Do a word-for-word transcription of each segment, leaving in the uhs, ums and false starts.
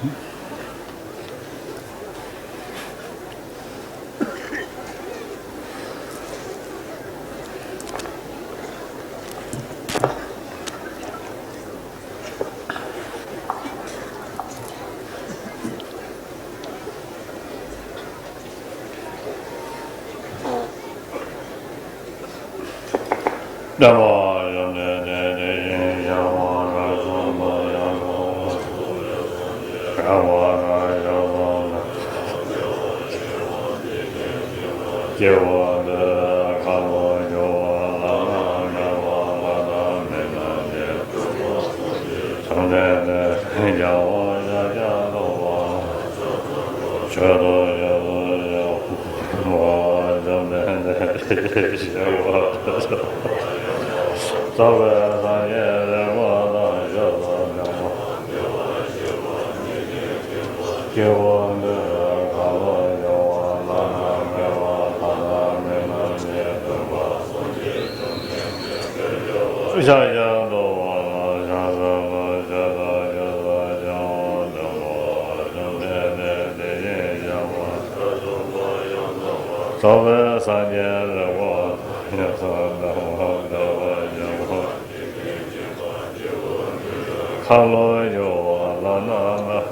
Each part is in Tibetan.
བདེ་བ་ཡོན་ཏན་དེ་དེ་བཞིན་གཤེགས་པ་རབ་གསལ་དང་ཡང་དག་པར་གྲགས་པ་རབ་གཤེགས་དང་། སྐྱེ་བ་འདི་ཁ་ལོ་སྒྱུར་བ་བླ་ན་མེད་པ་ལྷ་དང་མི་རྣམས་ཀྱི། བཅོམ་ལྡན་འདས་རྒྱལ་བ་ཤཱཀྱ་ཐུབ་པ། མཆོད་དོ་བཤད་དོ་བཤད་པ། བཅོམ་ལྡན་འདས་ཞེས་པ། རྩོག་པའི་སངས་རྒྱས་རིག་པ་དང་ཞུ་དང་ལྡན་པ། སྐྱེ་བ་འདི་ཁ་ལོ་སྒྱུར་བ་བླ་ན་མེད་པ་ལྷ་དང་མི་རྣམས་ཀྱི། ཤཱཀྱ་ཐུབ་པ་ལ་ཕྱག་འཚལ་ལོ། ཞེས་བྱ་བ་ལ་ཕྱག་འཚལ་ལོ། བཅོམ་ལྡན་འདས་དེ་བཞིན་གཤེགས་པ། རྩོག་པའི་སངས་རྒྱས་རིག་པ་དང་ཡོན་ཏན་ལྡན་པ། བདེ་བ་ཆེན་པོ། ཁ་ལོ་སྒྱུར་བ་བླ་ན་མེད།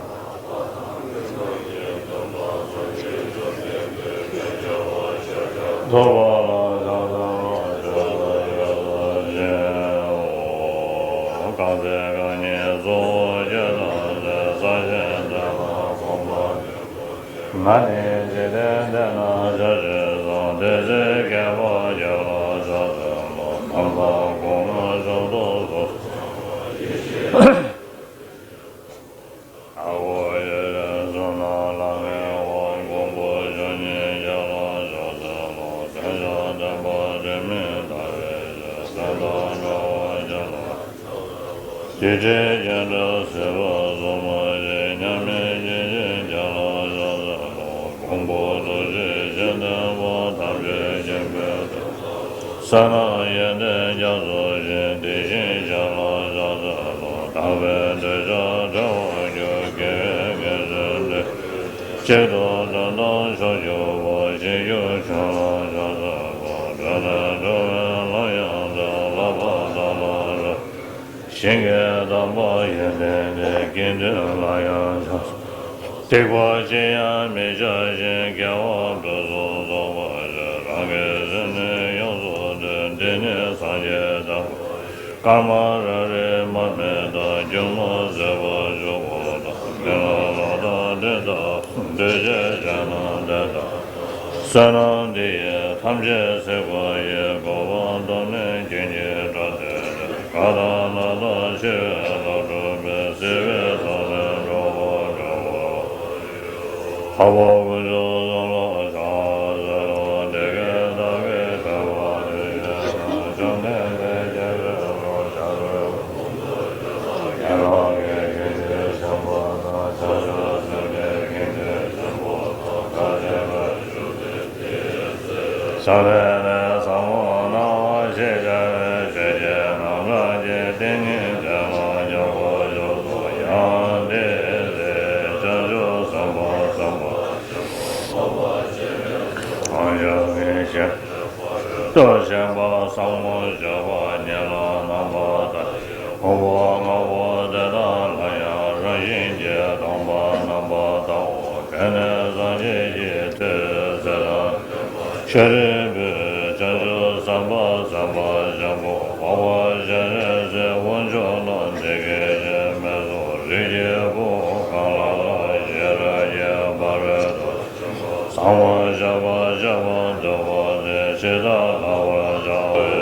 ཐུབ་པ་ལ་ཕྱག་འཚལ་ལོ། ཞེས་བྱ་བ་ལ་ཕྱག་འཚལ་ལོ། རྐང་རྩེ་རྐང་གཉིས་གཙོ་བོ་ཆོས་ཐམས་ཅད་གསལ་ཞིང་དྲན་ལ་གོམས་པ། ང་ནི་འཇིག་རྟེན་འདི་ན་ཆོས་ཅི་གསུང་། དེ་ཕྱིར་མཁས་པ་ཁྱོད་ལ་ཕྱག་འཚལ་ལོ། དམ་པ་གོང་མ་མཆོག་ཏུ་གསུངས། ཨ་ཧོ། ཡེ་ཤེས་གསུམ་ལ་ལྷང་ངེ་བ། མགོན་པོ་མཆོག་བརྙེས་ཁྱོད་ལ་ཕྱག་འཚལ་ལོ། མཚོན་ཆ་ལྡན་པ་དྲི་མེད་ལྟ་བའི་ཞལ། དོན་དམ་འགྲོ་བ་ཁྱོད་ལ། སྡིག་སྒྲིབ་བཅས་འདྲེན་སྲིད་པ་སྲུང་མ་ཞིག། མཉམ་མེད་ཡེ་ཤེས་ཁྱོད་ལ་ཕྱག་འཚལ་ལོ། མགོན་པོ་ཐུགས་རྗེ་ཆེ་ལྡན་པ། ཐམས་ཅད་མཁྱེན་པའི་མཐུ། བསོད་ནམས་ཡོན་ཏན་རྒྱ་མཚོ་ཆེ། དེ་བཞིན་གཤེགས་ལ་ཕྱག་འཚལ་ལོ། དག་པའི་འདོད་ཆགས་བྲལ་བར་གྱུར། དགེ་བའི་རྒྱུ་ཆེན་འདྲེན། གཅིག་ཏུ་དོན་དམ་མཆོག་གྱུར་པ། ཞིང་བཅུ་ཆེན་ལ་ཕྱག་འཚལ་ལོ། བགྲོད་ལས་གྲོལ་བའི་ལམ་ཡང་དག། བསླབ་པ་དག་ལ་རབ། ཞིང་གི་དམ་པ་ཡོན་ཏན་ལྡན། དགེ་འདུན་ལ་ཡང་ཕྱག་འཚལ། སྡིག་པ་ཅི་ཡང་མི་བྱ་ཞིང་། དགེ་བ་ཕུན་སུམ་ཚོགས་པར་བྱ། རང་གི་སེམས་ནི་ཡོངས་སུ་འདུལ། འདི་ནི་སངས་རྒྱས་བྱ་བ། སྐར་མ་རབ་རིབ་མ་སྨིན་ལྟར། སྒྱུ་མ་ཟད་པར་ཤོག་གོ་ཐག་མེ་ལོང་ལོ་ཟླ་སྤྲིན་ལྟར། འདུས་བྱས་གཞན་རྣམས་དེ་ལྟར། བསོད་ནམས་འདི་ཡིས་ཐམས་ཅད་གཟིགས་པ་ཡི། གོ་འཕང་ཐོབ་ནས་བྱིན་གྱིས་བརླབ་སྟེ། གང་དག་སྣང་དང་ཕྱི་རོལ་ལ་གྲུབ་པའི། སྲིད་པའི་མཚོ་ལས་འགྲོ་བ་སྒྲོལ་བར་འགྱུར། འཕགས་པ་དཀོན་མཆོག་གསུམ་ལ་ཕྱག་འཚལ་ལོ། དེ་སྐད་བདག་གིས་ཐོས་པ་དེ་བཞིན་དུ། བཅོམ་ལྡན་འདས་རྒྱལ་པོའི་དབང་ཕྱག་འཚལ་ལོ། ཁྱེད་རང་གིས་ཀུན་གྱིས་བྱམས་པ་དང་། བྱང་ཆུབ་སེམས་དཔའི་ཀུན་ནས་བྱམས་པ་དང་། བདག་གཞན་ལ་ཕན་ཕྱིར་བརྩེ་བས། བཅོམ་ལྡན་འདས་ཟབ་མོ་སྣང་བ་ཞེས་བྱ་བའི་ཆོས་ཀྱི་རྣམ་གྲངས་ཀྱི་ཏིང་ངེ་འཛིན་ལ་སྙོམས་པར་ཞུགས་སོ། ཡང་དེའི་ཚེ་བྱང་ཆུབ་སེམས་དཔའ་སེམས་དཔའ་ཆེན་པོ་ཐམས་ཅད་ཀྱི་ཞིང་དུ་ཞེན་པ་ཟབ་མོ་སྤྱོད་པ་ཉིད་ལ་རྣམ་པར་བལྟ་ཞིང་། དབང་པོ་ལྔ་པོ་དེ་དག་ལ་ཡང་རང་བཞིན་གྱིས་སྟོང་པར་རྣམ་པར་བལྟའོ། དེ་ནས་སངས་རྒྱས་ཀྱི་མཐུས་ཚེ་དང་ལྡན་པ་ཤཱ་རིའི་བུས། བྱང་ཆུབ་སེམས་དཔའ་སེམས་དཔའ་ཆེན་པོ། འཕགས་པ་སྤྱན་རས་གཟིགས་དབང་ཕྱུག་ལ་འདི་སྐད་ཅེས་སྨྲས་སོ། རིགས་ཀྱི་བུ་གང་ལ་ལ་ཤེས་རབ་ཀྱི་ཕ་རོལ་ཏུ་ཕྱིན་པ་ཟབ་མོ་སྤྱོད་པ་སྤྱད་པར་འདོད་པ་དེས་ཇི་ལྟར་བསླབ་པར་བྱ།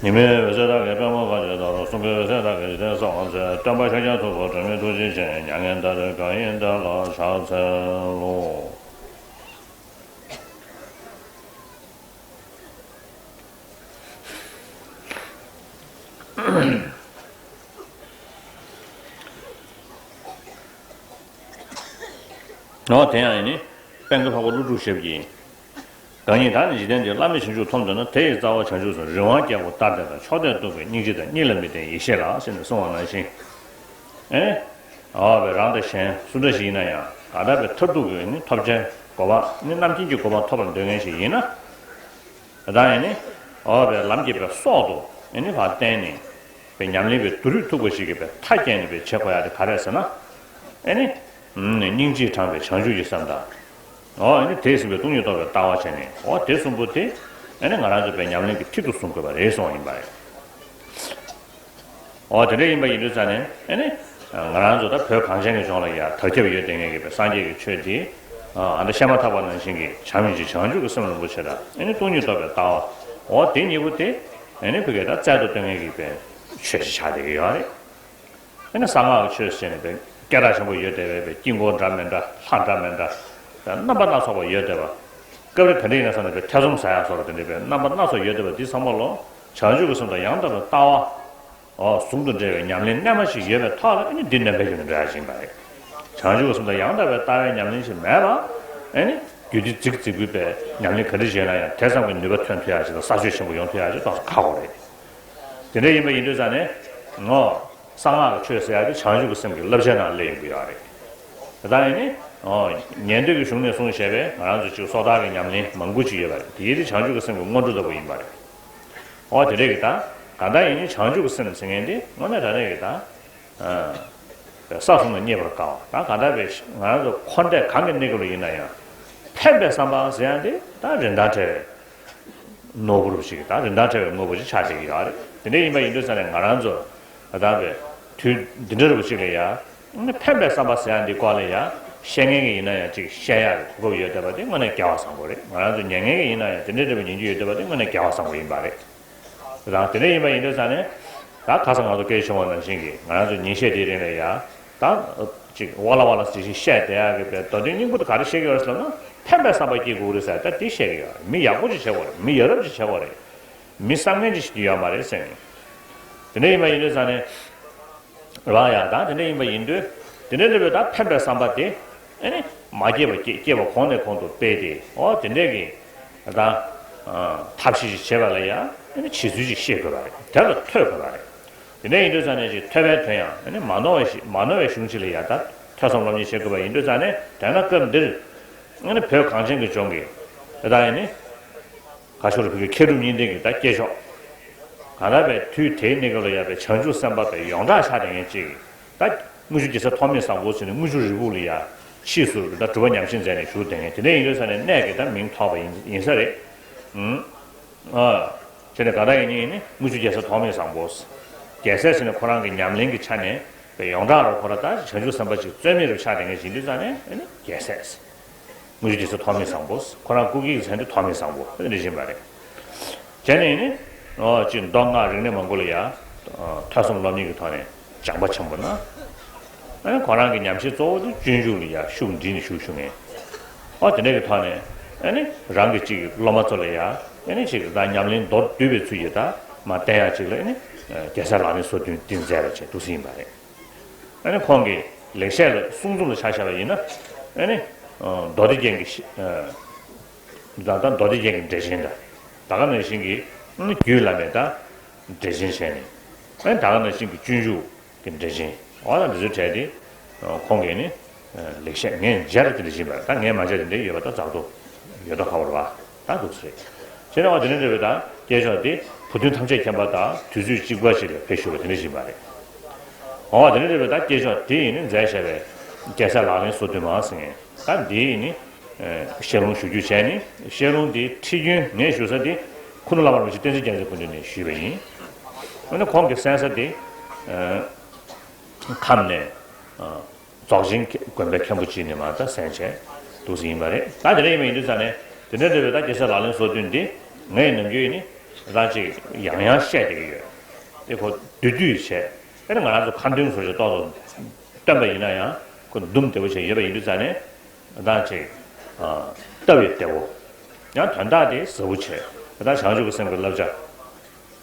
ཉི་མའི་འོད་ཟེར་དག་གིས་པདྨོ་དཀར་པོའི་ལྟག་རུ། གསུང་གི་འོད་ཟེར་དག་གིས་འཇིག་རྟེན་གསལ་བར་མཛད། སྟོན་པ་ཤཱཀྱ་ཐུབ་པ་སྒྲོལ་མའི་ཐུགས་རྗེ་ཅན། མྱ་ངན་འདའ་རེས་མགོན་ཡིན་དེ་ལ་ཕྱག་འཚལ་ལོ། འོ་དེ་ཡང་ཡིན་ནི། དཔལ་མགོན་འཕགས་པ་ཀླུ་སྒྲུབ་ཞབས་ཀྱིས། བདག་ཉིད་བདག་ནི་འཇིག་རྟེན་འདིར། བླ་མེད་བྱང་ཆུབ་ཐོབ་འདོད་ན། དེ་ཡི་རྩ་བ་བྱང་ཆུབ་སེམས། རི་དབང་རྒྱལ་པོ་ལྟར་བསྟེན་དང་། མཆོག་ལྡན་སྟོན་པའི་སྙིང་རྗེ་དང་། གཉིས་ལ་མི་ལྡན་ཡེ་ཤེས་ལ། ཟེར་ནས་གསུངས་པ་ནང་བཞིན། ཨེ། འོ་བའི་རང་དང་གཞན་སུ་འདྲ་ཞིག་ཡིན་ན་ཡང་ག་འདྲ་བའི་མཐར་ཐུག་གི་ནི་ཐོབ་བྱའི་གོ་འཕང་ནི་རྣམ་མཁྱེན་གྱི་གོ་འཕང་ཐོབ་པར་འདོད་མཁན་ཞིག་ཡིན་ན། ད་ལྟ་ཡིན་ནི། འོ་བའི་ལམ་གྱི་བའི་སྲོག་ཏུ་ཨེ་ནི་ཕར་བརྟེན་ནས་བའི་ཉམས་ལེན་བའི་བསྡུ་རུབ་ཐུབ་པ་ཞིག་གི་བའི་མཐའ་བརྒྱན་ནས་བའི་བྱེད་དགོས་ཡ་དེ་ག་རེ་ཟེར་ན། ཨེ་ནི། སྙིང་རྗེས་དྲངས་པའི་བྱང་ཆུབ་ཀྱི་སེམས་དང་། འོ་ཨེ་ནི་དེས་ཟིན་པའི་སྟོང་ཉིད་རྟོགས་པའི་ལྟ་བ་བྱས་ནས། འོ་དེ་གསུམ་པོ་དེ་ཨེ་ནི་ང་རང་ཚོ་བའི་ཉམས་ལེན་གྱི་མཐིལ་དུ་བཟུང་དགོས་པ་རེད་གསུངས་པ་ཡིན་པ་རེད། འོ་དེ་འདྲ་ཡིན་པ་ཡིན་དུས་ཙང་ནས་ཨེ་ནི། ང་རང་ཚོ་ད་བོད་གངས་ཅན་གྱི་ལྗོངས་ལ་ཡ་དར་ཁྱབ་ཡོད་བསྡད་མཁན་གྱི་བའི་སངས་རྒྱས་ཀྱི་ཆོས་དེ། ཨ་ད་བཤད་མ་ཐག་པ་ནང་བཞིན་གྱི་བྱམས་སྙིང་རྗེ་བྱང་ཆུབ་ཀྱི་སེམས་རིན་པོ་ཆེ་དང་ཨེ་ནི་སྟོང་ཉིད་རྟོགས་པའི་ལྟ་བ། འོ་དེ་གཉིས་པོ་དེ་ཨེ་ནི་བོད་སྐད་ད་རྩལ་དུ་བཏོན་མཁན་གྱི་བའི་ཆོས་ཤིག་ཆགས་བསྡད་ཀྱི་ཡོད་རེད། ཨེ་ནི་གསང་སྔགས་ཀྱི་ཆོས་ཟེར་ནས་བའི་སྐད་གྲགས་ཆེན་པོ་ཡོད་བསྡད་པའི་བའི་དཀྱིལ་འཁོར་འདྲ་མི་འདྲ་ལྷ་འདྲ་མི་འདྲ། རྣམ་པ་སྣ་ཚོགས་པ་ཡོད་བསྡད་པ། སྐབས་རེ་དེ་འདྲ་ཡིན་ན་བསམ་ན་བའི་ཐེ་ཚོམ་ཟ་ཡག་སོགས་ལ་དེ་འདྲའི་བའི་རྣམ་པ་སྣ་ཚོགས་ཡོད་བསྡད་པ་འདི་ཚང་མ་ལོ་བྱང་ཆུབ་ཀྱི་སེམས་དང་ཡང་དག་པའི་ལྟ་བ། འོ་ཟུང་དུ་འབྲེལ་བའི་ཉམས་ལེན་རྣལ་མ་ཞིག་ཡོད་པའི་ཐོག་ལ་ཨེ་ནི་འདི་སྣོན་པའི་རྒྱུ་ནི་འདྲ་ཞིག་ཡིན་པ་རེད། བྱང་ཆུབ་ཀྱི་སེམས་དང་ཡང་དག་པའི་ལྟ་བའི་ཉམས་ལེན་ཞིག་མེད་པ། ཨེ་ནི། རྒྱུད་སྡེ་རྫིག་རྫིག་པོའི་པའི་ཉམས་ལེན་ག་འདྲ་བྱས་ན་ཡང་དེ་ཙམ་གྱི་ནུས་པ་ཐོན་ཐུབ་ཡག་ཅིག་དང་གསར་བཅོས་ཆེན་པོ་ཡོང་ཐུབ་ཡག་ཅིག་ཏོག་ཙམ་ཁག་པོ་རེད། དེ་འདྲ་ཡིན་པ་ཡིན་དུས་ཙང་ནས་ངོ་། གསང་སྔགས་ཀྱི་ཆོས་ཟེར་ཡག་དེ་བྱང་ཆུབ་ཀྱི་སེམས་ཀྱི་བསླབ་བྱའི་ནང་སླེབས་ཡོང་གི་ཡོད་རེད། དེ་ལྟར་ཡིན་ནི། ཉན་ཐོས་ཀྱི་གཞུང་ནས་གསུངས་བཞག་པའི་ང་རང་ཚོ་གཅིག་སོ་ཐར་གྱི་ཉམས་ལེན་མང་པོ་ཅིག་ཡོད་པ་རེད། དེ་ཡི་དེ་བྱང་ཆུབ་ཀྱི་སེམས་ཀྱི་སྔོན་འགྲོ་ལྟ་བུ་ཡིན་པ་རེད། འོ་དེ་འདྲས་ཀྱི་ད། གང་ལྟར་ཡིན་ནི་བྱང་ཆུབ་ཀྱི་སེམས་ཟེར་མཁན་དེ་དངོས་གནས་དྲང་གནས་ཀྱི་ད། ས་གསུམ་ལ་རྙེད་པར་དཀའ་བ་ད་གང་ལྟར་བའི་ང་རང་ཚོ་འཁོར་འདས་གང་གི་གནས་སྐབས་ལ་ཡིན་ན་ཡང་། ཕན་པའི་བསམ་པ་ཟེར་ཡག་དེ་ད་རིན་ཐང་བྲལ་བའི་ནོར་བུ་རུ་ཞིག་ད་རིན་ཐང་བྲལ་བའི་དངོས་པོ་ཞིག་ཆགས་བསྡད་ཀྱི་ཡོད་རེད། དེ་འདྲ་ཡིན་པ་ཡིན་དུས་ཙང་ནས་ང་རང་ཚོ་ད་ལྟ་བའི་དུས་འདི་འདྲ་རུ་བ་ཞིག་ལ་ཡ། ཕན་པའི་བསམ་པ་ཟེར་ཡག་འདི་སྐོར་ལ་ཡ། བཤད་མཁན་གྱི་ཡིན་ན་ཡང་ཅིག་བཤད་ཡག་གི་གོ་སྐབས་ཡོད་བསྡད་པ་དེ་དངོས་གནས་སྐལ་བ་བཟང་པོ་རེད། ང་རང་ཚོ་ཉན་མཁན་གྱི་ཡིན་ན་ཡང་དེ་འདྲ་འདྲ་བ་ཉན་རྒྱུ་ཡོད་བསྡད་པ་དེ་དངོས་གནས་སྐལ་བ་བཟང་པོ་ཡིན་པ་རེད། རང་དེ་འདྲ་ཡིན་པ་ཡིན་དུས་ཙང་ནས། ད་ཁ་སང་ང་ཚོ་སྐད་ཆ་བྱུང་བ་ནང་བཞིན་གྱི་ང་རང་ཚོ་ཉིན་ཤས་དེའི་རིང་ལ་ཡ། ད། ཅིག་ཝ་ལ་ཝ་ལ་ཅིག་ཅིག་བཤད་བསྡད་ཡག་གི་བའི་མདོ་དོན་སྙིང་པོ་དེ་ག་རེ་བཤད་ཀྱི་ཡོད་རེད་ཟེར་ལབ་ན། ཕན་པའི་བསམ་པ་སྐྱེ་དགོས་རེད་ཟེར་ད་དེ་བཤད་ཀྱི་ཡོད་རེད། མི་ཡག་པོ་ཅིག་བྱེད་དགོས་རེད། མི་ཡ་རབས་ཅིག་བྱེད་དགོས་རེད། མི་བསམ་ངན་ཅིག་བྱེད་རྒྱུ་ཡོད་མ་རེད་ཟེར་ནས། དེ་འདྲ་ཡིན་པ་ཡིན་དུས་ཙང་ནས། རང་ཡང་ད་དེ་འདྲ་ཡིན་པ་ཡིན་དུས། དེ་འདྲ་འདྲ་བའི་ད་ཕན་པའི་བསམ་པ་དེ། ཨེ་ནི། མ་སྐྱེས་པ་སྐྱེ་སྐྱེས་པ་གོང་ནས་གོང་དུ་སྤེལ་ཏེ་ཨོ་དེ་འདྲས་ཀྱི། ད། ཐབས་ཤེས་ཤིག་བྱེད་པ་ལ་ཡང་ཨེ་ནི་བྱེད་ཚུལ་ཅིག་ཤེས་དགོས་པ་རེད། དེ་ལ་ཐོས་དགོས་པ་རེད། དེ་འདྲ་ཡིན་དུས་ཙང་ནས་ཅིག་ཐོས་པའི་དོན་ཡང་ཨེ་ནི་མ་ནོར་བའི་ཞིག་མ་ནོར་བའི་གཞུང་ཅིག་ལ་ཡང་ད་ཐོས་བསམ་སློབ་གཉེར་བྱེད་དགོས་པ་ཡིན་དུས་ཙང་ནས་དོན་དག་སྐབས་འདིར། ཨེ་ནི་བོད་གངས་ཅན་གྱི་ལྗོངས་ཀྱི། ད་ཨེ་ནི། ག་ཤོར་བུ་གི་མཁས་གྲུབ་གཉིས་ལྡན་གྱི་ད་སྐྱེས་མཆོག་གང་ལྟར་བའི་དུས་དེའི་གནས་སྐབས་ལ་ཡོད་པའི་བྱང་ཆུབ་སེམས་དཔའ་བའི་ཡོངས་གྲགས་ཆགས་བསྡད་མཁན་ཅིག་ད་དངུལ་ཆུ་རྒྱལ་སྲས་ཐོགས་མེད་བཟང་པོ་ཟེར་ནས་དངུལ་ཆུ་རིལ་བུ་ལ་ཡ་ཕྱིས་སུ་ད་སྒྲུབ་པ་ཉམས་བཞེས་མཛད་ནས་བཞུགས་བསྡད་མཁན་དེ་འདྲ་ཡིན་དུས་ས་ནས་གནས་ཀྱི་ད་མིང་ཐོགས་པ་ཡིན་ཡིན་ས་རེད། ཨུམ། ཨ། བྱས་ནས་ག་ད་ཡིན་ཡིན་ནི་དངུལ་ཆུ་རྒྱལ་སྲས་ཐོགས་མེད་བཟང་པོ། རྒྱལ་སྲས་ཟེར་ནས་ཁོ་རང་གི་ཉམས་ལེན་གྱི་ཆ་ནས་པའི་ཡོངས་གྲགས་རུ་ཁོ་རང་ད་བྱང་ཆུབ་སེམས་དཔའ་ཅིག་རྩོད་མེད་རུ་ཆགས་བསྡད་མཁན་ཞིག་ཡིན་དུས་ས་ནས་ཨེ་ནི་རྒྱལ་སྲས། དངུལ་ཆུ་རྒྱལ་སྲས་ཐོགས་མེད་བཟང་པོ། ཁོ་རང་སྐུ་སྒེར་གྱི་མཚན་དེ་ཐོགས་མེད་བཟང་པོ་དེ་འདྲ་བཞིན་པ་རེད། བྱས་ནས་ནི། ཨོ་ཅིག་མདོ་སྔགས་རིག་གནས་མང་པོ་ལ་ཡ། ཐོས་བསམ་སློབ་གཉེར་གྱི་ཐོག་ནས་སྦྱངས་པ་ཆེན་པོ་གནང་། ཨ་ནི་ཁོ་རང་གི་ཉམས་ཞིབ་གཙོ་བོ་དེ་སྤྱོད་འཇུག་ལ་ཡ་ཤུགས་འདྲེས་ནས་ཞུགས་ཞུགས་ངེས། ཨོ་དེ་འདྲ་གི་ཐོག་ནས་ཨ་ནི་རང་གི་ཅིག་སློབ་མ་ཚོ་ལ་ཡ་ཨ་ནི་ཅིག་ད་ཉམས་ལེན་མདོར་བསྡུས་པའི་ཚུལ་གྱིས་ད་མ་བསྟན་ཡ་ཅིག་ལ་ཨ་ནི་རྒྱལ་སྲས་ལག་ལེན་སོ་བདུན་འདི་མཛད་པ་བྱས་འདུག་སེ་ཡིན་པ་རེད། ཨ་ནི་ཁོང་གི་ལེགས་བཤད་ལ་གསུང་རྩོམ་ལ་ཆ་བཞག་པ་ཡིན་ན། ཨ་ནི། མདོ་སྡེ་རྒྱན་གྱི་ཤི། ད་ལྟ་མདོ་སྡེ་རྒྱན་གྱི་འགྲེལ་ཆེན་དང་། ད་ག་ནང་བཞིན་གྱི། རྒྱུད་བླ་མའི་ད། འགྲེལ་ཆེན་བྱས་ནས། ཨ་ནི་ད་ག་ནང་བཞིན་གྱི་སྤྱོད་འཇུག་གི་འགྲེལ་ཆེན། འོ་ད་འདི་ཚོའི་གྲས་དེ། ཁོང་གིས་ནི། ལེགས་བཤད་ངས་མཇལ་ར་དེ་འདྲ་བཞིན་པ་ད་ངས་མ་མཇལ་དེ་འདྲ་ཡོད་པ་ད་རྫག་ཏུ། ཡོད་ད་ཁ་བོར་བ། ད་འདུག་སེ། བྱས་ན་འོ་དེ་ནས་འདྲ་བའི་ད་སྐྱེས་མཆོག་དེ་བུ་སྟོན་ཐམས་ཅད་མཁྱེན་པ་དང་དུས་ཚོད་གཅིག་པ་ཞིག་ལ་ཕེབས་བཞུགས་པ་དེ་འདྲ་བཞིན་པ་རེད། འོ་དེ་ནས་འདྲ་བའི་ད་སྐྱེས་མཆོག་དེ་ཡིས་ནི་མཛད་བཞག་པའི་རྒྱལ་སྲས་ལག་ལེན་སོ་བདུན་མ་ཟེར་མཁན་ད་འདི་ཡིས་ནི། བཤད་ལུང་ཞུ་རྒྱུ་བྱས་ནི་བཤད་ལུང་དེའི་ཁྲིད་རྒྱུན་ངས་ཞུ་ས་དེ་ཁུ་ནུ་བླ་མ་རིན་པོ་ཆེ་བསྟན་འཛིན་རྒྱལ་མཚན་སྐུ་མདུན་ནས་ཞུས་པ་ཡིན། འོ་ན་ཁོང་གི་གསན་ས་དེ། ཁམས་ནས། རྫོགས་ཆེན་དགོན་པའི་མཁན་པོ་གཅིག་ནས་མར་ད་གསན་བྱས་འདུག་སེ་ཡིན་པ་རེད། ད་དེ་འདྲ་ཡིན་པ་ཡིན་དུས་ཙང་ནས་དེ་འདྲ་འདྲ་བའི་ད་རྒྱལ་སྲས་ལག་ལེན་སོ་བདུན་འདི་ངའི་ནམ་རྒྱུན་ནི་ད་ཅིག་ཡང་ཡང་བཤད་བསྡད་ཀྱི་ཡོད། དེ་ཁོ་བསྡུས་བསྡུས་བྱས་ཨེ་ནི་ང་རང་ཚོ་ཁ་འདོན་སོགས་ཀྱི་ཏོག་ཏོག་བཏོན་པ་ཡིན་ན་ཡང་ཁོ་འདུམ་བདེ་པོ་བྱས་ཡོད་པ་ཡིན་དུས་ཙང་ནས་ད་ཅིག་ལྟ་བའི་བདེ་བོ། ཡང་དོན་དག་དེ་ཟབ་པོ་བྱས་ད་བྱང་ཆུབ་ཀྱི་སེམས་ཀྱི་བསླབ་བྱ།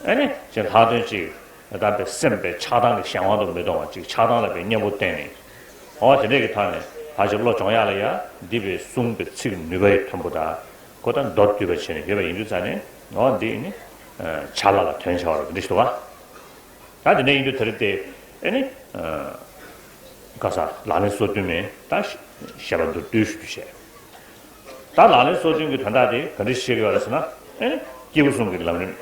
ཨ་ནི་ཅིག་ལྷག་དོན་ཅིག་ད་པའི་སེམས་པའི་ཆགས་སྡང་གི་གཞན་དབང་དུ་མི་གཏོང་བ་ཅིག་ཆགས་སྡང་ལ་པའི་གཉེན་པོ་བསྟེན་ནས། འོ་དེ་འདྲས་ཀྱི་ཐོག་ནས་ཕར་ཅིག་བློ་སྦྱོང་ཡག་ལ་ཡ་འདི་པའི་གསུངས་པའི་ཚིག་ནུས་པ་ཡི་མཐོན་པོ་དང་ཁོ་ད་མདོར་བསྡུས་པ་བྱས་ནས་ཡོད་པ་ཡིན་དུས་ཙང་ནས་འོ་འདི་ནི་ཕྱག་ལག་ལ་དོན་བྱ་བ་རེད་འདི་ཞུ་བ། ད་དེ་འདྲ་ཡིན་དུས་དེ་རིང་དེ་ཨེ་ནི། ག་ས་ལག་ལེན་སོ་བདུན་མའི་ད་བཤད་པ་མདོར་བསྡུས་ཞུ་རྒྱུ་བྱས། ད་ལག་ལེན་སོ་བདུན་གྱི་དོན་དག་དེ་ག་འདྲ་ཞིག་བཤད་ཀྱི་ཡོད་རེད་ཟེར་ན། ཨེ་ནི་སྐྱེས་བུ་གསུམ་གྱི་ལམ་རིམ།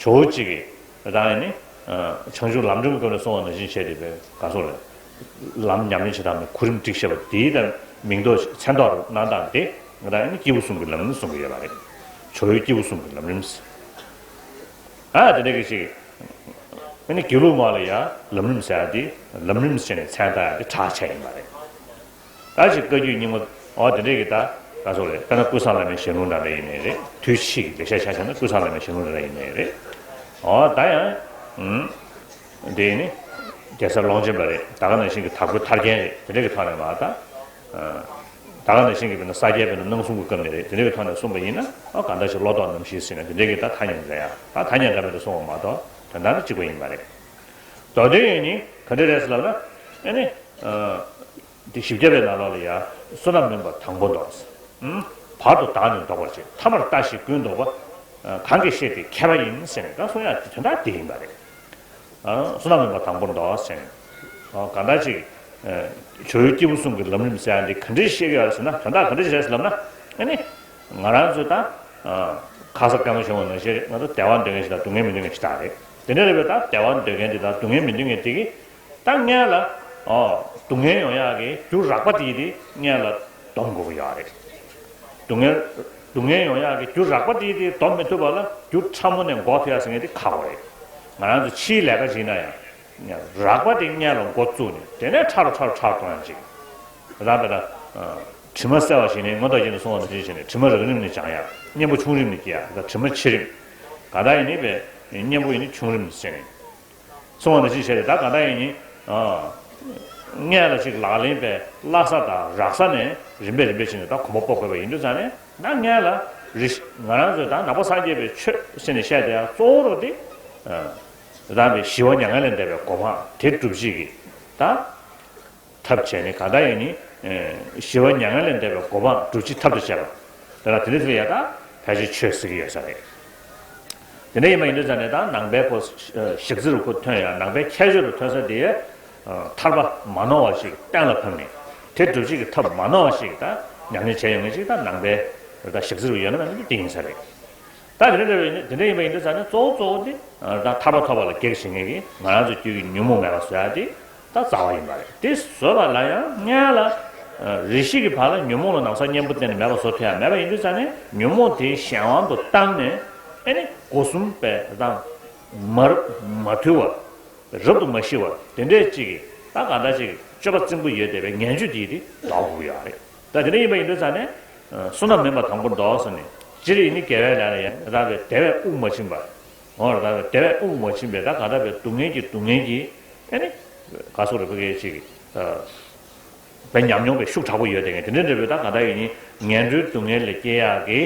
ཇོ་བོ་གཅིག་གིས་ད་ཨེ་ནི། བྱང་ཆུབ་ལམ་རིམ་གྱི་སྐབས་ནས་གསུངས་པ་ནང་བཞིན་བྱས་ཏེ་བས་ག་སོགས་ལ། ལམ་ཉམས་ལེན་བྱེད་སྟངས་ནི་གོ་རིམ་སྒྲིག་བཤད་པ་དེའི་ད་མིང་འདོགས་མཚན་ཐོག་རུ་གནང་སྟངས་དེ་ད་ཨེ་ནི་སྐྱེས་བུ་གསུམ་གྱི་ལམ་རིམ་གསུང་གི་ཡོད་པ་རེད། ཇོ་བོའི་སྐྱེས་བུ་གསུམ་གྱི་ལམ་རིམ། ཨ་དེ་འདྲ་གི་ཞིག་ཨ་ནི་དགེ་ལུགས་ངོས་ལ་ཡང་ལམ་རིམ་ཟེར་ཡ་དེ་ལམ་རིམ་ཟེར་ནས་མཚན་བཏགས་ཡ་དེ་གྲགས་ཆེ་ཡིན་པ་རེད། ད་ཅིག་བཀའ་བརྒྱུད་རྙིང་མ་འོ་དེ་འདྲས་ཀྱི་ད་ག་སོགས་རེད། དཔེར་ན་ཀུན་བཟང་བླ་མའི་ཞལ་ལུང་འདྲ་འདྲ་ཡིན་ནའི་རེད། དུས་ཕྱིས་ཀྱི་ལེགས་བཤད་ཆ་བཞག་ན་ཀུན་བཟང་བླ་མའི་ཞལ་ལུང་འདྲ་འདྲ་ཡིན་ནའི་རེད། འོ་ད་ཡང་ཨུམ། དེ་ནི་རྒྱལ་སྲས་ཀློང་ཆེན་པ་རེད། ད་ག་ནང་བཞིན་གྱི་དྭགས་པོའི་ཐར་རྒྱན་རེད། དེ་འདྲས་ཀྱི་ཐོག་ནས་མ་ད། ད་ག་ནང་བཞིན་གྱི་དཔེར་ན་ས་སྐྱའི་དཔེར་ན་སྣང་གསུམ་གྱི་སྐབས་ནས་རེད། དེ་འདྲ་གི་ཐོག་ནས་གསུངས་པ་ཡིན་ན་ཨ་གང་ལྟར་ཞིག་བློ་ལྡོག་རྣམ་བཞི་ཟེར་ནས་དེ་འདྲ་གི་ད་ཐ་སྙད་མཛད་ཡ་ད་ཐ་སྙད་འདྲ་མི་འདྲ་གསུངས་པ་མ་གཏོགས་དོན་དག་ནི་གཅིག་པ་ཡིན་པ་རེད། མདོ་དོན་ཡིན་ནི་ག་འདྲ་རེད་ཟེར་ལབ་ན་ཨ་ནི། འདི་བཞི་བརྒྱ་པའི་ནང་ལོགས་ལ་ཡ་བསོད་ནམས་སྨོན་པ་དང་པོ་འདོགས། ཨུམ། བར་དུ་བདག་ནི་བཟློག་པར་བྱེད། ཐ་མར་ལྟ་ཞིག་ཀུན་བཟློག་པ། གང་གིས་ཤེས་དེ་མཁས་པ་ཡིན་ཟེར་ནས་ད་གསུང་ཡག་དེ་དོན་དག་དེ་ཡིན་པ་རེད། བསོད་ནམས་མིན་པ་དང་པོར་བཟློག་ཟེར་ནས། གང་ལྟར་ཅིག་བྱ་བའི་སྐྱེས་བུ་གསུམ་གྱི་ལམ་རིམ་ཟེར་ཡག་འདི་ག་འདྲས་བཤད་ཀྱི་ཡོད་ཟེར་ན། དོན་དག་ག་འདྲས་རེད་ཟེར་ལབ་ན། ཨ་ནི། ང་རང་ཚོས་ད། ཁ་སང་སྐར་མ་བྱུང་བ་ནང་བཞིན་རེད། ང་ཚོ་བདེ་བ་འདོད་མཁན་ཞིག་དང་སྡུག་བསྔལ་མི་འདོད་མཁན་ཞིག་དང་རེད། དེ་འདྲ་རེད་པས། ད་བདེ་བ་འདོད་མཁན་དེ་དང་སྡུག་བསྔལ་མི་འདོད་མཁན་དེ་གིས། ད་སྔོན་ལ། ཨོ། སྡུག་བསྔལ་ཡོང་ཡག་གི་རྒྱུ་རགས་པ་དེ་དེ་སྔོན་ལ་སྡོམ་དགོས་ཀྱི་ཡོད་རེད། སྡུག་བསྔལ། སྡུག་བསྔལ་ཡོང་ཡག་གི་རྒྱུ་རགས་པ་དེ་དེ་སྡོམ་མི་ཐུབ་པ་ལ་རྒྱུ་ཕྲ་མོ་ནས་འགོག་ཐུབ་ཡག་ཟེར་མཁན་དེ་ཁག་པོ་རེད། ང་རང་ཚོ་ཕྱིའི་ལས་ཀ་བྱེད་ན་ཡང་། རགས་པ་དེ་སྔོན་ལ་འགོ་བཙུགས་ནས། དེ་ནས་ཕྲ་རུ་ཕྲ་རུ་ཕྲ་རུ་གཏོང་ཡག་ཅིག་ད་ལྟ་དཔེར་ན། དྲི་མ་བསལ་བ་ཞིག་ནི་སྔོན་དུ་ཡིན་ནས་གསུངས་པ་ནང་བཞིན་བྱས་ནས། དྲི་མ་རགས་རིམ་ནས་སྦྱང་ཡག་གཉེན་པོ་ཆུང་རིམ་ནས་སྐྱེ་ཡག་ད་དྲི་མ་ཆེ་རིམ། གང་ལྟར་ཡིན་ནི་པས། གཉེན་པོ་ཡིན་ནི་ཆུང་རིམ་ནས་བྱས་ནས། གསུངས་པ་ནང་བཞིན་བྱས་ཏེ། ད་གང་ལྟར་ཡིན་ནི། སྔོན་ལ་ཅིག་ལག་ལེན་པའི་བསླབ་ས་དང་རགས་ས་ནས་རིམ་པས་རིམ་པས་བྱས་ནས་ད་གོམ་པ་སྤོ་དགོས་པ་ཡིན་དུས་ཙང་ནས། ད་སྔོན་ལ་རེ་ཞིག་ང་རང་ཚོས་ད་ནང་པ་སངས་རྒྱས་པའི་ཆོས་ཟེར་ནས་བཤད་དེ་ཡང་གཙོ་བོ་རུ་དེ། ད་ཞི་བ་མྱ་ངན་ལས་འདས་པའི་གོ་འཕང་དེ་སྒྲུབ་བྱེད་ཀྱི། ད། ཐབས་བྱས་ནས་གང་ལྟར་ཡིན་ནི། ཞི་བ་མྱ་ངན་ལས་འདས་པའི་གོ་འཕང་སྒྲུབ་བྱེད་ཐབས་དུ་བྱས་པ། དེ་ལ་དེ་འདྲ་ཚོ་ཡ་ད་ཕལ་ཆེར་ཆོས་ཟེར་གྱི་ཡོད་ས་རེད། དེ་འདྲ་ཡིན་པ་ཡིན་དུས་ཙང་ནས། ད་ནང་པའི་ཁོ་ཞག་རྩི་རུ་ཁོ་ཐོན་ཡ། ནང་པའི་ཁྱད་ཆོས་རུ་ཐོན་ས་དེ། ཐར་པ་མ་ནོར་བ་ཞིག་གཏན་ལ་ཕབ་ནས། དེ་སྒྲུབ་བྱེད་ཀྱི་ཐབས་མ་ནོར་བ་ཞིག་ད་ཉམས་ལེན་བྱས་ཡོང་མཁན་ཞིག་ད་ནང་པའི་ད་ཞག་རྩི་རུ་ཡོད་ན་མེད་ན་དེ་ཡིན་ས་རེད། ད་དེ་འདྲ་འདྲ་བའི་དེ་འདྲ་ཡིན་པ་ཡིན་དུས་ཙང་ནས། གཙོ་བོ་གཙོ་བོ་དེ་ད་ཐར་པ་ཐོབ་པ་ལ་གེགས་བྱེད་མཁན་གྱི་ང་རང་ཚོ་རྒྱུད་ཀྱི་ཉོན་མོངས་མེད་པ་བཟོ་ཡ་དེ་ད་རྩ་བ་ཡིན་པ་རེད། དེ་བཟོས་པ་ལ་ཡང་སྔོན་ལ་རེ་ཞིག་གི་བར་ལ་ཉོན་མོངས་ལ་ན་ཚ་གཉེན་པོ་བསྟེན་ནས་མེད་པ་བཟོ་ཐུབ་ཡ་མེད་པ་ཡིན་དུས་ཙང་ནས། ཉོན་མོངས་དེ་གཞན་དབང་དུ་བཏང་ནས། ཨེ་ནི་སྒོ་གསུམ་པའི་དང་མར་མ་ཐུལ་བ། རབ་ཏུ་མ་ཞི་བ་དེ་འདྲས་ཅིག་གིས། ད་གང་ལྟར་ཅིག་སྤྱོད་པ་རྩིང་པོ་ཡོད་བསྡད་པའི་ངན་སྤྱོད་དེ་དེ་ལོག་དགོས་ཀྱི་ཡོད་རེད། ད་དེ་འདྲ་ཡིན་པ་ཡིན་དུས་ཙང་ནས། བསོད་ནམས་མིན་པ་དང་པོར་བཟློག་ཟེར་ནས། སྤྱིར་ཡིན་ནི་དགེ་བའི་ལས་ལ་ཡང་ད་བས་དེ་བས་དབུགས་མ་ཕྱིན་པ། འོ་ད་བས་དེ་བས་དབུགས་མ་ཕྱིན་པས། ད་གང་ལྟར་བས་སྡུག་བསྔལ་གྱིས་སྡུག་བསྔལ་གྱིས། ཨེ་ནི། ག་སོགས་རེ་བུ་གའི་ཅིག་བའི་ཉམས་མྱོང་བའི་ཤུགས་དྲག་པོ་ཡོད་དེ། ངས་དེ་འདྲའི་འདྲ་བའི་ད་གང་ལྟར་ཡིན་ནི་ངན་འགྲོའི་སྡུག་བསྔལ་ལས་སྐྱེ་ཡག་གི་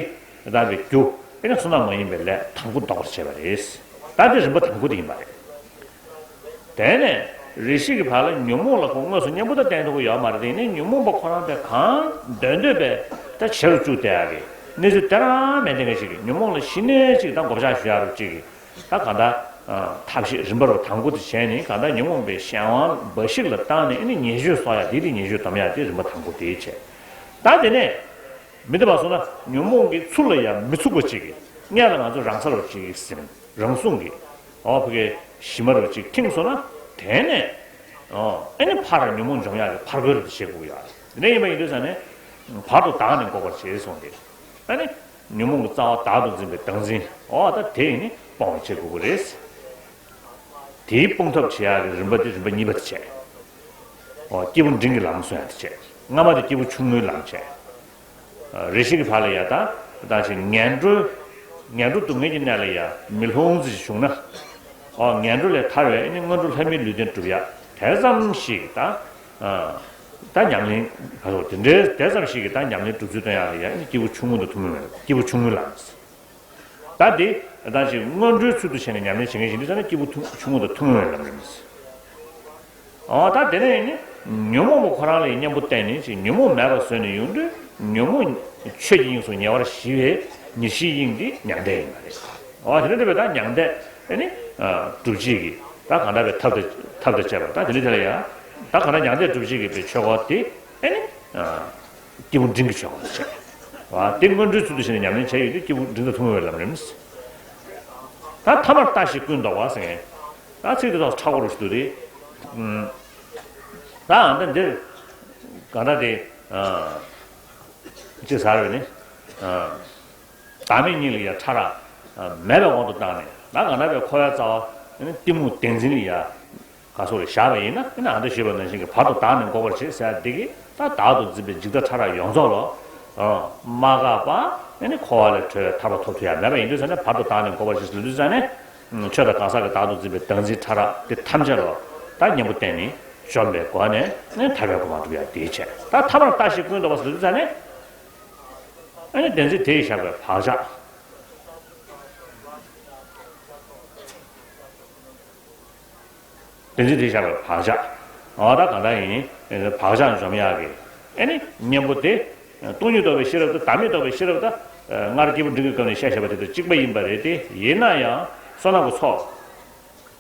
ད་བའི་རྒྱུ། ཨེ་ནི་བསོད་ནམས་མ་ཡིན་པའི་ལས་དང་པོ་བཟློག་པར་བྱེད་པ་རེད། ད་འདི་རིམ་པ་དང་པོ་དེ་ཡིན་པ་རེད། དེ་ནས་རེ་ཞིག་གི་བར་ལ་ཉོན་མོངས་ལ་ཁོ་དངོས་སུ་གཉེན་པོ་ད་བསྟེན་ཐུབ་ཀྱི་ཡོད་མ་རེད། དེ་ནས་ཉོན་མོངས་པ་ཁོ་རང་དེ་གང་འདོད་འདོད་པའི་ད་བྱེད་རུ་བཅུག་བསྡད་ཡག་གི་གནས་ཚུལ་དེ་རང་མེད་དེ་འགའ་ཞིག་གི་ཉོན་མོངས་ལ་གཞི་ནས་ཅིག་ད་འགོག་བྱ་ཞུ་ཡག་རུ་ཅིག་གི། ད་གང་ལྟར། ཐབས་ཤེས་རིམ་པ་རུ་དང་པོ་དེ་བྱས་ནས། གང་ལྟར་ཉོན་མོངས་པའི་གཞན་དབང་འབའ་ཞིག་ལ་བཏང་ནས། ཨེ་ནི་ཉེས་སྤྱོད་གསོག་ཡག་དེ་དེ་ཉེས་སྤྱོད་སྡོམ་ཡག་དེ་རིམ་པ་དང་པོ་དེ་བྱས། ད་དེ་ནས་མི་འདི་བ་སོང་ན་ཉོན་མོངས་ཀྱི་ཚུལ་ལ་ཡང་མི་ཚུགས་པ་ཅིག་གིས། སྔོན་ལ་ང་ཚོ་རང་ས་རུ་ཅིག་གིས་ཟིན། རང་སྲུང་གིས། འོ་ཕ་གི་གཞི་མ་རུ་ཅིག་ཐིམ་སོང་ན། དེ་ནས། འོ་ཨེ་ནི་ཕར་ཉོན་མོངས་འཇོམས་ཡག་གི་ཕར་རྒོལ་དེ་བྱེད་དགོས་ཡོད་རེད། དེ་ནས་ཡིན་པ་ཡིན་དུས་ཙང་ནས། བར་དུ་བདག་ནི་འགོག་པར་བྱེད་གསུངས་ཏེ། ཨ་ནི། ཉོན་མོངས་ཀྱི་རྩ་བ་བདག་ཏུ་འཛིན་པའི་བདག་འཛིན། འོ་ད་དེ་ཡིན་ནི་སྤོང་བ་བྱེད་དགོས་ཀྱི་རེད། དེའི་སྤོང་ཐབས་བྱེད་ཡག་གི་རིམ་པ་དེ་རིམ་པ་གཉིས་པ་དེ་བྱས། འོ་སྐྱེས་བུ་འབྲིང་གི་ལམ་སོང་ཡག་དེ་བྱས། སྔ་མ་དེ་སྐྱེས་བུ་ཆུང་ངུའི་ལམ་བྱས། རེ་ཞིག་གི་བར་ལ་ཡ་ད་ད་ཅིག་ངན་འགྲོ། ངན་འགྲོ་སྡུག་བསྔལ་གྱི་གནས་ལ་ཡ་མི་ལྷུང་ཙམ་ཞིག་བྱུང་ན། འོ་ངན་འགྲོ་ལས་ཐར་བའི་ཨ་ནི་སྔོན་འགྲོ་ལྷ་མིའི་ལུས་རྟེན་སྒྲུབ་ཡག་དེ་ཙམ་ཞིག་ད། ད་ཉམས་ལེན་ག་སོགས་དེ་འདྲའི་དེ་ཙམ་ཞིག་གིས་ད་ཉམས་ལེན་སྒྲུབ་ཚུལ་སྟོན་ཡག་ལ་ཡ་ཨ་ནི་སྐྱེས་བུ་ཆུང་ངུ་དང་ཐུན་མོང་བའི་ལམ། སྐྱེས་བུ་ཆུང་ངུའི་ལམ། ད་དེ་ད་ཅིག་སྔོན་འགྲོའི་ཚུལ་དུ་བྱས་ནས་ཉམས་ལེན་བྱེད་མཁན་ཞིག་འདུག་ཟེར་ན། སྐྱེས་བུ་ཐུན་ཆུང་ངུ་དང་ཐུན་མོང་བའི་ལམ་རིམ། འོ་ད་དེ་ནས་ནི་ཉོན་མོངས་པ་ཁོ་རང་ལ་གཉེན་པོ་བསྟེན་ནས་ཅིག་ཉོན་མོངས་མེད་པར་བཟོས་ནས་ཡོང་དུས། ཉོན་མོངས་ཆོས་ཀྱི་དབྱིངས་སུ་ཉེ་བར་ཞི་བའི་ཉེར་ཞིའི་དབྱིངས་འདི་མྱང་འདས་ཡིན་པ་རེད། འོ་དེ་འདྲ་འདྲ་བའི་ད་མྱང་འདས་ཨེ་ནི་སྒྲུབ་བྱེད་ཀྱི་ད་གང་འདྲ་བའི་ཐབས་དང་ཐབས་དང་བཅས་པ། ད་དེ་འདྲ་དེ་ལ་ཡང་ད་གང་འདྲ་མྱང་འདས་སྒྲུབ་བྱེད་ཀྱི་པའི་ཆོས་སྐོར་དེ་ཨེ་ནི། སྐྱེས་བུ་འབྲིང་གི་ཆོས་སྐོར་དེ་བྱས། འོ་དེ་སྔོན་འགྲོའི་ཚུལ་དུ་བྱས་ནས་ཉམས་ལེན་བྱས་ཡོད་དུས་སྐྱེས་བུ་འབྲིང་དང་ཐུན་མོང་བའི་ལམ་རིམ། ད་ཐ་མར་ལྟ་ཞིག་ཀུན་བཟློག་པ་ཟེར་མཁན། ད་ཚིག་དེ་ཐོག་ཧྲག་པོ་རུ་ཞིག་འདུག་སྟེ། ཨུམ། ད་ཨ་ད་འདིར་གང་ལྟར་དེ། ཨ། ཅིག་ཟེར་བས་ནི། ཨ། བདག་མེད་གཉིས་ལ་ཡང་ཕྲ་རགས་མེད་པའི་དབང་དུ་བཏང་ནས། ད་གང་ལྟར་བའི་འཁོར་བའི་རྩ་བ་ནི་གཏི་མུག་བདེན་འཛིན་ལ་ཡང་ག་སོགས་ལ་བཞག་པ་ཡིན་ན། ཨ་ནི་ཨ་ད་ཞུས་པ་ནང་བཞིན་གྱི་བར་དུ་བདག་ནི་འགོག་པར་བྱེད་ཟེར་ཡ་འདི་གིས། ད་བདག་ཏུ་འཛིན་པའི་འཇིག་ལྟ་ཕྲ་རགས་ཡོངས་རྫོགས་ལ། ཨ། མ་འགགས་པ། ཨ་ནི་འཁོར་བ་ལས་གྲོལ་བའི་ཐར་པ་ཐོབ་ཐུབ་ཡ་མེད་པ་ཡིན་དུས་ཙང་ནས། བར་དུ་བདག་ནི་འགོག་པར་བྱེད་ཟེར་དུས་ཙང་ནས། ཆོས་དང་གང་ཟག་གི་བདག་ཏུ་འཛིན་པའི་བདག་འཛིན་ཕྲ་རགས་དེ་ཐམས་ཅད་ལ་ད་གཉེན་པོ་བསྟེན་ནས་འཇོམས་པའི་སྒོ་ནས་ནི་ཐར་པའི་གོ་འཕང་སྒྲུབ་ཡ་དེའི་ཆེད། ད་ཐ་མར་ལྟ་ཞིག་ཀུན་བཟློག་པ་ཟེར་དུས་ཙང་ནས། ཨ་ནི་བདེན་འཛིན་དེས་བཞག་པའི་བག་ཆགས། བདེན་འཛིན་དེས་བཞག་པའི་བག་ཆགས། འོ་ད་གང་ལྟར་ཡིན། བག་ཆགས་འཇོམས་ཡག་གི་ཨ་ནི་གཉེན་པོ་དེ། སྟོང་ཉིད་རྟོགས་པའི་ཤེས་རབ་དང་བདག་མེད་རྟོགས་པའི་ཤེས་རབ་དང་། སྔར་སྐྱེས་བུ་འབྲིང་གི་སྐབས་ནས་བཤད་བཞག་པ་དེ་དང་གཅིག་པ་ཡིན་པ་རེད་དེ། ཡིན་ན་ཡང་བསོད་ནམས་ཀྱི་ཚོགས་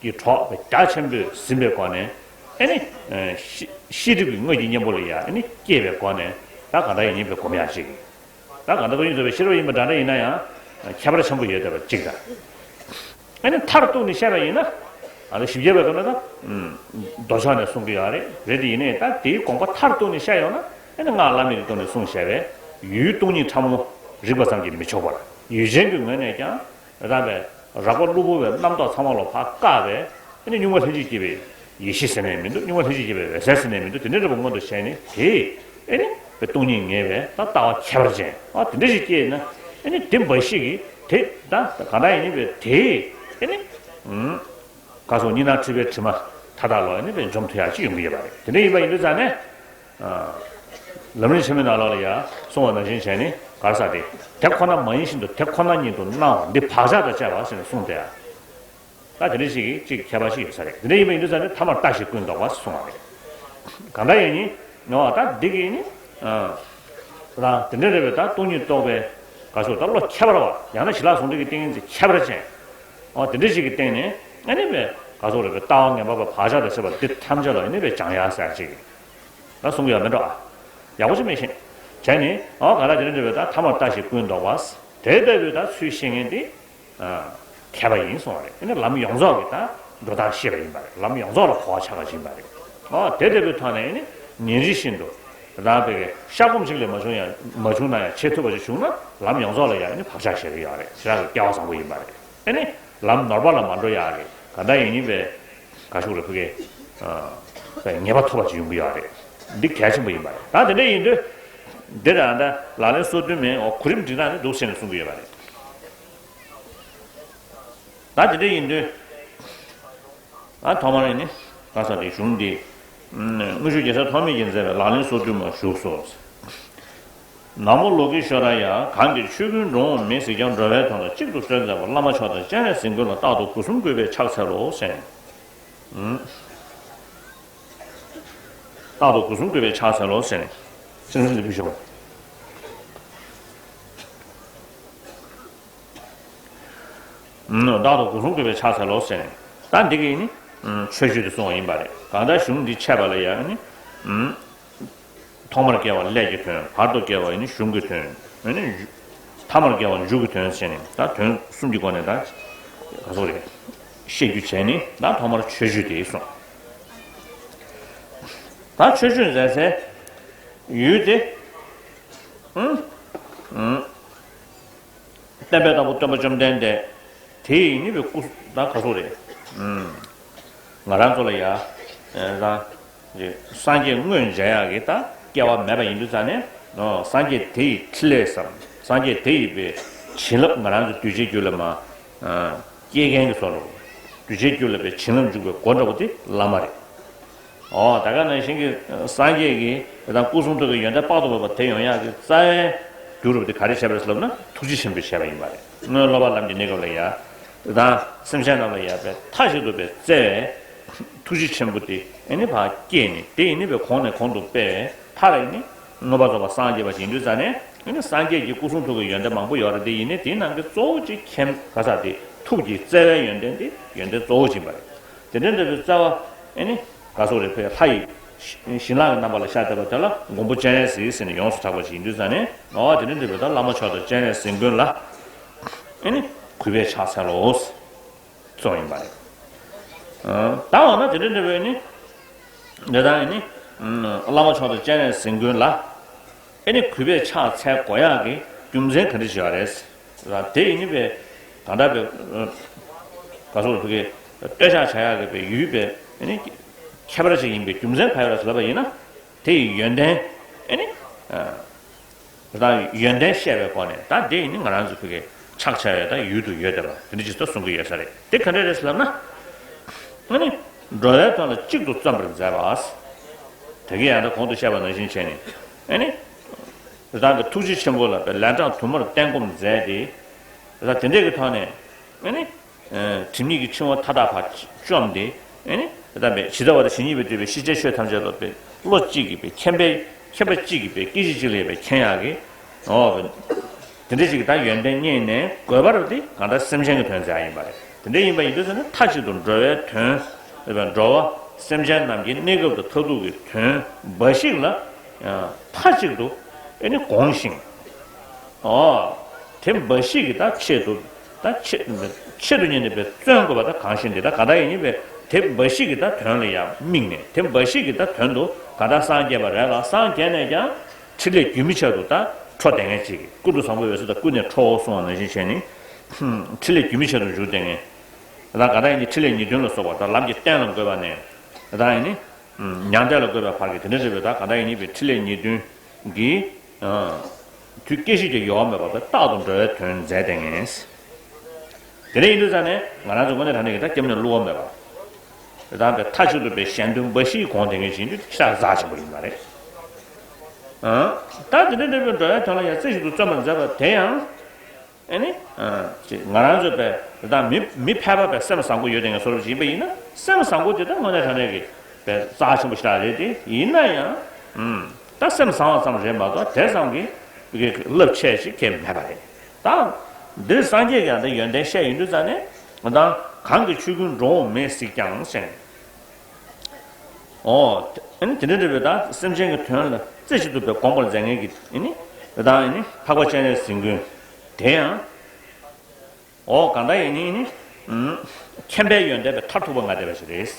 ཀྱི་གྲོགས་རྒྱ་ཆེན་པོས་ཟིན་པའི་སྒོ་ནས། ཨེ་ནི། ཤེས་ཤེས་སྒྲིབ་ཀྱི་དངོས་ཀྱི་གཉེན་པོ་ལ་ཡང་ཨེ་ནི་སྐྱེས་པའི་སྒོ་ནས། ད་གང་ལྟར་ཡང་ཡིན་པའི་སྒོམ་ཡག་ཅིག་ད་གང་ལྟར་སྟོང་ཉིད་རྟོགས་པའི་ཤེས་རབ་ཡིན་པ་འདྲ་འདྲ་ཡིན་ན་ཡང་ཁྱད་པར་ཆེན་པོ་ཡོད་བསྡད་པ་གཅིག་དང་། ཨ་ནི་མཐར་གཏུགས་ནས་བཤད་པ་ཡིན་ན། ཨ་ནི་ཞིབ་རྒྱས་པའི་སྐབས་ན་ད། མདོ་ཕྱོགས་ནས་གསུང་གི་ཡོད་རེད། རེད་དེ་ཡིན་ནའི་ད་དེའི་དགོངས་པ་མཐར་གཏུགས་ནས་བཤད་ཡོང་ན། ཨ་ནི་སྔགས་བླ་མེད་ཀྱི་ཐོག་ནས་གསུངས་བཞག་པའི་ཡུལ་སྟོང་ཉིད་ཕྲ་མོ་རིག་པ་ཙམ་གྱིས་མི་ཆོག་པར། ཡུལ་ཅན་གྱི་ངོས་ནས་ཀྱང་རང་པའི་རགས་པ་གློ་བུར་བའི་རྣམ་རྟོག་ཚང་མ་ལ་ཕར་བཀག་པའི། ཨ་ནི་གཉུག་མ་ལྷན་ཅིག་སྐྱེས་པའི་ཡེ་ཤེས་ཟེར་ནས་མི་འདུག་གཉུག་མ་ལྷན་ཅིག་སྐྱེས་པའི་འོད་གསལ་ཟེར་ནས་མི་འདུག་དེ་འདྲ་འདྲ་པོ་མངོན་དུ་བྱས་ནས་དེ། ཨེ་ནི་པའི་སྟོང་ཉིད་ངེས་པའི་ད་ལྟ་བ་ཁྱད་པར་ཅན། ཨ་དེ་འདྲ་ཞིག་སྐྱེས་ན། ཨེ་ནི་དེ་འབའ་ཞིག་གིས་དེ་ད་གང་ལྟར་ཡིན་ནི་པའི་དེ། ཨེ་ནི། ཨུམ། ག་སོགས་གཉིས་སྣང་འཁྲུལ་པའི་དྲི་མ་མཐའ་དག་ལ་ཨེ་ནི་པའི་འཇོམས་ཐུབ་ཡག་ཅིག་ཡོང་གི་ཡོད་པ་རེད། དེ་འདྲ་ཡིན་པ་ཡིན་དུས་ཙང་ནས། ཨ། ལམ་རིམ་ཆེན་མོའི་ནང་ལོགས་ལ་ཡང་གསུངས་པ་ནང་བཞིན་བྱས་ནས་ག་རེ་ཟེར་དེ། དེ་ཁོ་ན་མ་ཡིན་བཞིན་དུ་དེ་ཁོ་ན་ཉིད་དུ་སྣང་བ་འདི་བག་ཆགས་དང་བཅས་པ་ཟེར་ནས་གསུངས་ཏེ། ད་དེ་འདྲ་ཞིག་གིས་གཅིག་ཁྱད་པར་ཞིག་ཡོད་ས་རེད། དེ་འདྲ་ཡིན་པ་ཡིན་དུས་ཙང་ནས་ཐ་མར་ལྟ་ཞིག་ཀུན་ལྡོག་པ་གསུངས་པ་རེད། གང་ལྟར་ཡིན་ནི། ངོ་བོ་ད་འདི་གིས་ནི། ཨ། རང་དེ་འདྲ་རེད་པས། ད་སྟོང་ཉིད་རྟོགས་པའི་ག་ཚོད་ད་བློ་ཁྱད་པར་བ། ཡང་ན་ཞི་ལྷག་ཟུང་འབྲེལ་གྱི་ཏིང་ངེ་འཛིན་ཁྱད་པར་ཅན། འོ་དེ་འདྲ་ཞིག་གི་སྟེང་ནས་ཨ་ནི་པའི་ག་ཚོད་རེད་པས། ལྟ་བ་ངན་པ་བ་བག་ཆགས་དང་བཅས་པ་འདི་ཐམས་ཅད་ལ་ཨ་ནི་པའི་སྦྱང་ཡག་ཟེར་ཅིག་ད་གསུང་གི་ཡོད་མེད་འགྲོ། ཨ། ཡག་པོ་ཅིག་མི་ཤེས། བྱས་ནས་འོ་ག་ལ་དེ་འདྲ་རེད་པས། ད་ཐ་མར་ལྟ་ཞིག་ཀུན་ལྡོག་པ། དེ་ལྟ་བུའི་ད་ཚུལ་ཤེས་མཁན་དེ། ཨ། མཁས་པ་ཡིན་གསུངས་པ་རེད། ཨ་ནི་ལམ་ཡོངས་རྫོགས་ཀྱི་ད་འགྲོ་སྟངས་ཤེས་པ་ཡིན་པ་རེད། ལམ་ཡོངས་རྫོགས་ལ་གོ་བ་ཆགས་པ་ཞིག་ཡིན་པ་རེད། ཨོ་དེ་ལྟ་བུའི་ཐོག་ནས་ཨ་ནི་ཉིན་རེ་བཞིན་དུ་རང་བའི་ཤ་སྐོམ་གཅིག་ལས་མ་བྱུང་ཡང་མ་བྱུང་ན་ཡང་བྱེད་ཐུབ་པ་ཞིག་བྱུང་ན། ལམ་ཡོངས་རྫོགས་ལ་ཡང་ཨ་ནི་བག་ཆགས་ཞེ་གི་ཡོད་རེད། ཞེ་དྲག་གི་སྐལ་བ་བཟང་པོ་ཡིན་པ་རེད། ཨ་ནི་ལམ་ནོར་བ་ལ་མ་འགྲོ་ཡག་གི་ག་འདྲ་ཡིན་ཡིན་པའི་ག་ཤུགས་རེད་ཕུ་གེ། ཨ། ངེས་པ་ཐོབ་པ་ཅིག་ཡོང་གི་ཡོད་རེད། འདི་གལ་ཆེན་པོ་ཡིན་པ་རེད། ད་དེ་འདྲ་ཡིན་དུས་འདི་ལ་ད་ལག་ལེན་སོ་བདུན་མའི་འོ་གོ་རིམ་སྒྲིག་སྟངས་ནི་འདུག་ཟེར་ནས་གསུང་གི་ཡོད་པ་རེད། ད་དེ་འདྲ་ཡིན་དུས། ཨ་ཐོག་མར་ནི་ག་ས་དེ་གཞུང་འདི། དངུལ་ཆུ་རྒྱལ་མཚན་ཐོགས་མེད་ཀྱིས་མཛད་པའི་ལག་ལེན་སོ་བདུན་མ་བཞུགས་སོ། ན་མོ་ལོ་ཀེ་ཤྭ་ར་ཡ། གང་གིས་ཆོས་ཀུན་འགྲོ་འོང་མེད་གཟིགས་ཀྱང་། འགྲོ་བའི་དོན་ལ་གཅིག་ཏུ་བརྩོན་མཛད་པ། བླ་མ་མཆོག་དང་སྤྱན་རས་གཟིགས་མགོན་ལ། རྟག་ཏུ་སྒོ་གསུམ་གུས་པས་ཕྱག་འཚལ་ལོ་ཟེར་ནས། རྟག་ཏུ་སྒོ་གསུམ་གུས་པས་ཕྱག་འཚལ་ལོ་ཟེར་ནས། སེམས་སེམས་ལ་བུ་ཞོག་རྟག་ཏུ་སྒོ་གསུམ་གུས་པས་ཕྱག་འཚལ་ལོ་ཟེར་ནས། ད་འདི་གིས་ནི་མཆོད་བརྗོད་དེ་གསུངས་པ་ཡིན་པ་རེད། གང་ལྟར་གཞུང་འདི་འཆད་པ་ལ་ཡང་ནི། ཐོག་མར་སྐྱེ་བ་ཀླད་ཀྱི་དོན། བར་དུ་སྐྱེ་བ་ནི་གཞུང་གི་དོན། ཨ་ནི་ཐ་མར་སྐྱེ་བ་མཇུག་གི་དོན་ཟེར་ནས། ད་དོན་གསུམ་གྱི་སྒོ་ནས་ད་ག་ཚོད་རེད། བཤད་རྒྱུ་བྱས་ནི་ད་ཐོག་མར་མཆོད་བརྗོད་དེ་གསུངས། ད་མཆོད་བརྗོད་མཛད་སའི་ཡུལ་དེ། ཨུམ། ཨུམ། བསྟན་པའི་བདག་པོ་སྟོན་པ་བཅོམ་ལྡན་འདས་དེ་ཡི་ནི་བའི་སྐུ་ད་ག་ཚོད་རེད། ཨུམ། ང་རང་ཚོ་ལ་ཡ། ཨེ་རང་། སངས་རྒྱས་དངོས་མཇལ་ཡག་གི་ད་སྐལ་བ་མེད་པ་ཡིན་དུས་ཙང་ནས། ཨོ་སངས་རྒྱས་དེ་ཡི་ཕྲིན་ལས་སམ། སངས་རྒྱས་དེ་ཡི་བའི་བྱིན་རླབས་ང་རང་ཚོ་གདུལ་བྱའི་རྒྱུད་ལ་མ། ཨ། སྐྱེ་མཁན་གྱི་བཟོ་འདྲ་པོ། གདུལ་བྱའི་རྒྱུད་ལ་བའི་བྱིན་རླབས་འཇུག་པའི་སྒོ་འདྲ་པོ་དེ་བླ་མ་རེད། ཨོ་ད་ག་ནང་བཞིན་གྱི་སངས་རྒྱས་ཀྱི་དེ་དང་སྐུ་གསུང་ཐུགས་ཀྱི་ཡོན་ཏན་དཔག་ཏུ་མེད་པ་དེ་ཡོང་ཡག་གི་རྩ་བའི་རྒྱུ་རུ་དེ་ག་རེ་བྱས་པ་རེད་ཟེར་ལབ་ན། ཐུགས་རྗེ་ཆེན་པོས་བྱས་པ་ཡིན་པ་རེད། སྔོན་སློབ་པ་ལམ་གྱི་གནས་སྐབས་ལ་ཡ། དེ་དང་སེམས་ཅན་རྣམས་ལ་ཡ་བའི་མཐའ་གཅིག་ཏུ་བའི་བརྩེ་བའི་ཐུགས་རྗེ་ཆེན་པོ་དེ་ཨེ་ནི་ཕར་སྐྱེས་ནས། དེ་ཡིན་ནི་བའི་གོང་ནས་གོང་དུ་སྤེལ་བའི་མཐར་ཨེ་ནི་མངོན་པར་རྫོགས་པར་སངས་རྒྱས་པ་ཞིག་ཡིན་དུས་ཙང་ནས། ཨེ་ནི་སངས་རྒྱས་ཀྱི་སྐུ་གསུང་ཐུགས་ཀྱི་ཡོན་ཏན་མང་པོ་ཡོད་རེད། དེ་ཡིན་ནི་དེའི་ནང་གི་གཙོ་བོ་གཅིག་མཁྱེན་ག་ས་དེ་ཐུགས་ཀྱི་བརྩེ་བའི་ཡོན་ཏན་དེ་ཡོན་ཏན་གཙོ་བོ་ཡིན་པ་རེད། དེ་འདྲའི་འདྲ་བའི་བརྩེ་བ་ཨེ་ནི་ག་སོགས་རེ་ཕའི་ལྷ་ཡི་ཞིང་ལྷ་ཡི་རྣམ་པ་ལ་ཤར་བསྡད་པ་དེ་ལ་མགོན་པོ་སྤྱན་རས་གཟིགས་ཟེར་ནས་ཡོངས་སུ་གྲགས་པ་ཞིག་ཡིན་དུས་ཙང་ནས། འོ་དེ་འདྲའི་འདྲ་བའི་ད་བླ་མ་མཆོག་དང་སྤྱན་རས་གཟིགས་མགོན་ལ་ཨེ་ནི་གུས་པས་ཕྱག་འཚལ་ལོ་གསུངས་ཡིན་པ་རེད། ད་འོ་ན་དེ་འདྲའི་འདྲ་བའི་ནི། དེ་དང་ཨེ་ནི། བླ་མ་མཆོག་དང་སྤྱན་རས་གཟིགས་མགོན་ལ་ཨེ་ནི་གུས་པས་ཕྱག་འཚལ་དགོས་ཡག་གི་རྒྱུ་མཚན་ག་འདྲ་ཞིག་ཡོད་རེད། དེ་ཡིན་ནི་བས་གང་འདྲ་བས་ག་སོགས་ཕ་གི་བསྟོད་ཕྱག་བྱ་ཡག་གི་བས་ཡུལ་བས་ཨེ་ནི་ཁྱད་པར་ཅན་ཡིན་པའི་རྒྱུ་མཚན་ག་ཡོད་རེད་ལབ་པ་ཡིན་ན། དེ་ཡི་ཡོན་ཏན་ཨེ་ནི། ད་ཡོན་ཏན་བཤད་པའི་སྒོ་ནས་ད་དེ་ཡིན་ནི་ང་རང་ཚོ་ཕ་གི་ཕྱག་བྱ་བའི་ད་ཡུལ་དུ་ཡོད་བསྡད་པ་དེ་འདྲ་ཅིག་ད་གསུང་གི་ཡོད་ས་རེད། དེ་ག་འདྲ་རེད་ལབ་ན། ཨེ་ནི། འགྲོ་བའི་དོན་ལ་གཅིག་ཏུ་བརྩོན་པར་མཛད་པ། དེ་གི་ཡང་ད་གོང་དུ་བཤད་པ་ནང་བཞིན་བྱས་ནས། ཨེ་ནི། རང་གི་ཐུགས་རྗེ་ཆེན་པོ་ལ་ལན་གྲངས་དུ་མར་བསྟན་སྒོམ་མཛད་དེ། ད་དེ་འདྲས་ཀྱི་ཐོག་ནས། ཨེ་ནི། སྒྲིབ་གཉིས་ཀྱི་འཆིང་བ་མཐའ་དག་ཕར་བཅོམ་སྟེ། ཨེ་ནི། ད་བས་ཇི་ལྟ་བ་དང་ཇི་སྙེད་པར་འདུས་པའི་ཤེས་བྱའི་ཆོས་ཐམས་ཅད་ལ་བས་བློ་གཅིག་གིས་བས་མཁྱེན་པའི་ མཁྱེན་པ་གཅིག་གིས་པའི་སྐད་ཅིག་གཅིག་ལ་ཡོད་པའི་མཁྱེན་ཡག་གི། འོ། དེ་འདྲ་ཞིག་གི་ད་ཡོན་ཏན་རྙེད་ནས་དགོས་པ་རེད་དེ་གང་ལྟར་སེམས་ཅན་གྱི་དོན་མཛད་ཡ་ཡིན་པ་རེད། དེ་འདྲ་ཡིན་པ་ཡིན་དུས་ཙམ་ན་མཐའ་གཅིག་ཏུ་འགྲོ་བའི་དོན། འགྲོ་བ་སེམས་ཅན་རྣམས་ཀྱི་གནས་སྐབས་དང་མཐར་ཐུག་གི་དོན་འབའ་ཞིག་ལ་མཐའ་གཅིག་ཏུ་ཨེ་ནི་དགོངས་ཤིང་། ཨོ། དེ་འབའ་ཞིག་གི་ད་ཆེད་དུ་ད་ཆེད་ཆེད་དུ་གཉེར་ནས་པའི་བརྩོན་དགོས་པ་ད་གང་ཞིག་འདི་ད་ག་ད་ཡིན་ནི་པའི་དེ་འབའ་ཞིག་གི་ད་དོན་ལ་ཡང་དམིགས་ནས་དེ་འབའ་ཞིག་གི་ད་དོན་དུ་ག་ད་སངས་རྒྱས་པ་རེད་ལ་སངས་རྒྱས་ནས་ཀྱང་ཕྲིན་ལས་རྒྱུན་མི་འཆད་དུ་ད་འཕྲོ་བསྟེན་མཁན་ཅིག་གི་ཀུན་ཏུ་བཟང་པོའི་འོད་ཟེར་དང་ཀུན་ནས་འཕྲོའོ་གསུངས་པ་ནང་བཞིན་བྱས་ནས་ཕྲིན་ལས་རྒྱུན་མི་འཆད་དུ་འཇུག་བསྟེན་མཁན་ད་ག་ད་ཡིན་ནི་ཕྲིན་ལས་ཉེར་བདུན་ལ་སོགས་པ་ད་ལམ་གྱི་རྟེན་ལ་འགོད་པ་ནས་ད་ཡིན་ནི། མྱང་འདས་ལ་བཀོད་པའི་བར་གྱི་དེ་འདྲ་རེད་པས་ད་ག་འདྲ་ཡིན་ནི་པའི་ཕྲིན་ལས་ཉེར་བདུན་གྱིས། དུས་སྐད་ཅིག་ཀྱང་ཡོལ་བ་མེད་པར་རྟག་ཏུ་འགྲོ་བའི་དོན་མཛད་དེ་ངེས། དེ་འདྲ་ཡིན་དུས་ཙང་ནས་ང་རང་ཚོ་དངོས་གནས་དྲང་གནས་ཀྱི་ད་སྐྱབས་གནས་བསླུ་བ་མེད་པ། དེ་དང་པའི་མཐའ་གཅིག་ཏུ་པའི་གཞན་དོན་འབའ་ཞིག་དགོངས་དེ་ངེས་བྱེད་རྒྱུ་ཤ་རྫ་ཆེན་པོ་ཡིན་པ་རེད། ད་དེ་འདྲ་འདྲ་པའི་འགྲོ་བའི་དོན་ལ་ཡང་རྩེ་གཅིག་ཏུ་བརྩོན་པར་མཛད་པ་དེ་ཡང་། ཨེ་ནི། ཅེས་ང་རང་ཚོའི་པའི་ད་མི་མི་ཕལ་པ་པའི་སེམས་བཟང་པོ་ཡོད་དེ་ངས་བཟོ་འདྲ་ཅིག་ཡིན་པ་ཡིན་ན་སེམས་བཟང་པོ་དེ་ད་དངོས་གནས་དྲང་གནས་ཀྱི་པའི་རྩ་ཆེན་པོ་ཞིག་རེད་དེ་ཡིན་ན་ཡང་། ད་སེམས་བཟང་བ་ཙམ་རེད་མ་གཏོགས་དེ་ཙམ་གྱི་རླབས་ཆེ་ཞིག་གང་མེད་པ་རེད། ད་འདིར་སངས་རྒྱས་ཀྱིས་ད་ཡོན་ཏན་བཤད་ཡིན་དུས་ཙང་ནས་ད་གང་གི་ཆོས་ཀུན་འགྲོ་འོང་མེད་གཟིགས་ཀྱང་ཞེས། ཨོ། ཨ་ནི་དེ་འདྲ་འདྲ་བའི་ད་སེམས་ཅན་གྱི་དོན་ལ་རྩེ་གཅིག་ཏུ་པའི་དགོངས་པར་མཛད་མཁན་གྱི་ཨ་ནི། ད་ཨ་ནི་འཕགས་པ་སྤྱན་རས་གཟིགས་མགོན་དེ་ཡང་། ཨོ་གང་ལྟར་ཡིན་ནི་ཨ་ནི། མཁྱེན་པའི་ཡོན་ཏན་པའི་མཐར་ཐུག་པ་ང་བསྟན་པ་ཞིག་རེད།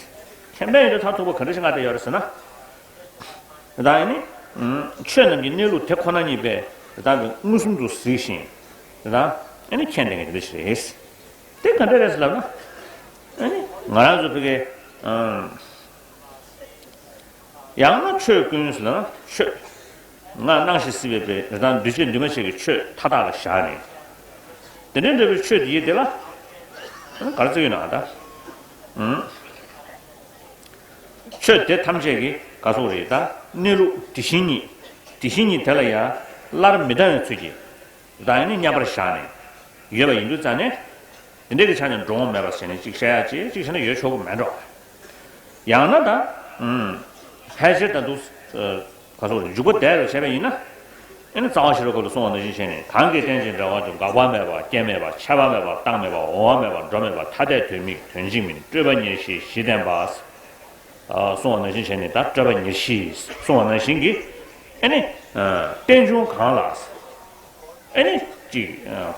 མཁྱེན་པའི་ཡོན་ཏན་མཐར་ཐུག་པ་ག་འདྲ་ཞིག་ང་བསྟན་ཡོད་རེད་ཟེར་ན། ད་ཨ་ནི། ཆོས་རྣམས་ཀྱི་གནས་ལུགས་དེ་ཁོ་ན་ཉིད་པའི་ད་མངོན་སུམ་དུ་གཟིགས་ཤིང་། ད་ཨ་ནི་མཁྱེན་བསྡད་མཁན་དེ་འདྲ་ཞིག་རེད། དེ་ག་འདྲ་རེད་ཟེར་ལབ་ན། ཨ་ནི་ང་རང་ཚོ་ཕ་གི། ཡང་ན་ཆོས་ཀུན་ཟེར་ན་ཆོས། ང་སྣང་ཞིང་སྲིད་པའི་དཔེ་རེ་དང་འདུས་བྱས་འདུས་མ་བྱས་ཀྱི་ཆོས་མཐའ་དག་ལ་བཞག་ནས། དེ་འདྲའི་འདྲ་བའི་ཆོས་དེ་ཡི་དེ་ལ། ག་རེ་བརྩི་ཡོད་ན་ད། ཆོས་དེ་ཐམས་ཅད་ཀྱི་ག་སོགས་རེད་ད་གནས་ལུགས་དེ་བཞིན་ཉིད། དེ་བཞིན་ཉིད་དེ་ལ་ཡང་སླར་མི་ལྡང་བའི་ཚུལ་གྱིས། ད་ཡིན་ནི་མཉམ་པར་བཞག་ནས་ཡོད་པ་ཡིན་དུས་ཙང་ནས། དེ་འདྲའི་གི་ཆ་ནས་འགྲོ་འོང་མེད་པ་ཟེར་ནས་གཅིག་བཤད་ཡ་གཅིག་གཅིག་བཤད་ན་ཡོད་ཆོག་གི་མེད་འགྲོ། ཡང་ན་ད། ཕལ་ཆེར་ད་དུང་། ག་སོགས་འཇུག་པ་དེ་ལ་བྱས་པ་ཡིན་ན། ཨེ་ནི་རྩ་བ་ཤེས་རབ་སྐོར་དུ་གསུངས་པ་ནང་བཞིན་བྱས་ནས་གང་གིས་རྟེན་ཅིང་འབྲེལ་བར་འབྱུང་། འགག་པ་མེད་པ་སྐྱེ་མེད་པ་ཆད་པ་མེད་པ་བཏང་མེད་པ་འོང་བ་མེད་པ་འགྲོ་མེད་པ་ཐ་དད་དོན་དམིགས་དོན་གཅིག་མིན་སྤྲོས་པ་ཉེར་ཞི་གཞི་བརྟན་པ། གསུངས་པ་ནང་བཞིན་བྱས་ནས་ད་སྤྲོས་པ་ཉེར་ཞི་གསུངས་པ་ནང་བཞིན་གྱི། ཨེ་ནི། རྟེན་འབྱུང་གང་ལ། ཨེ་ནི། གཅིག་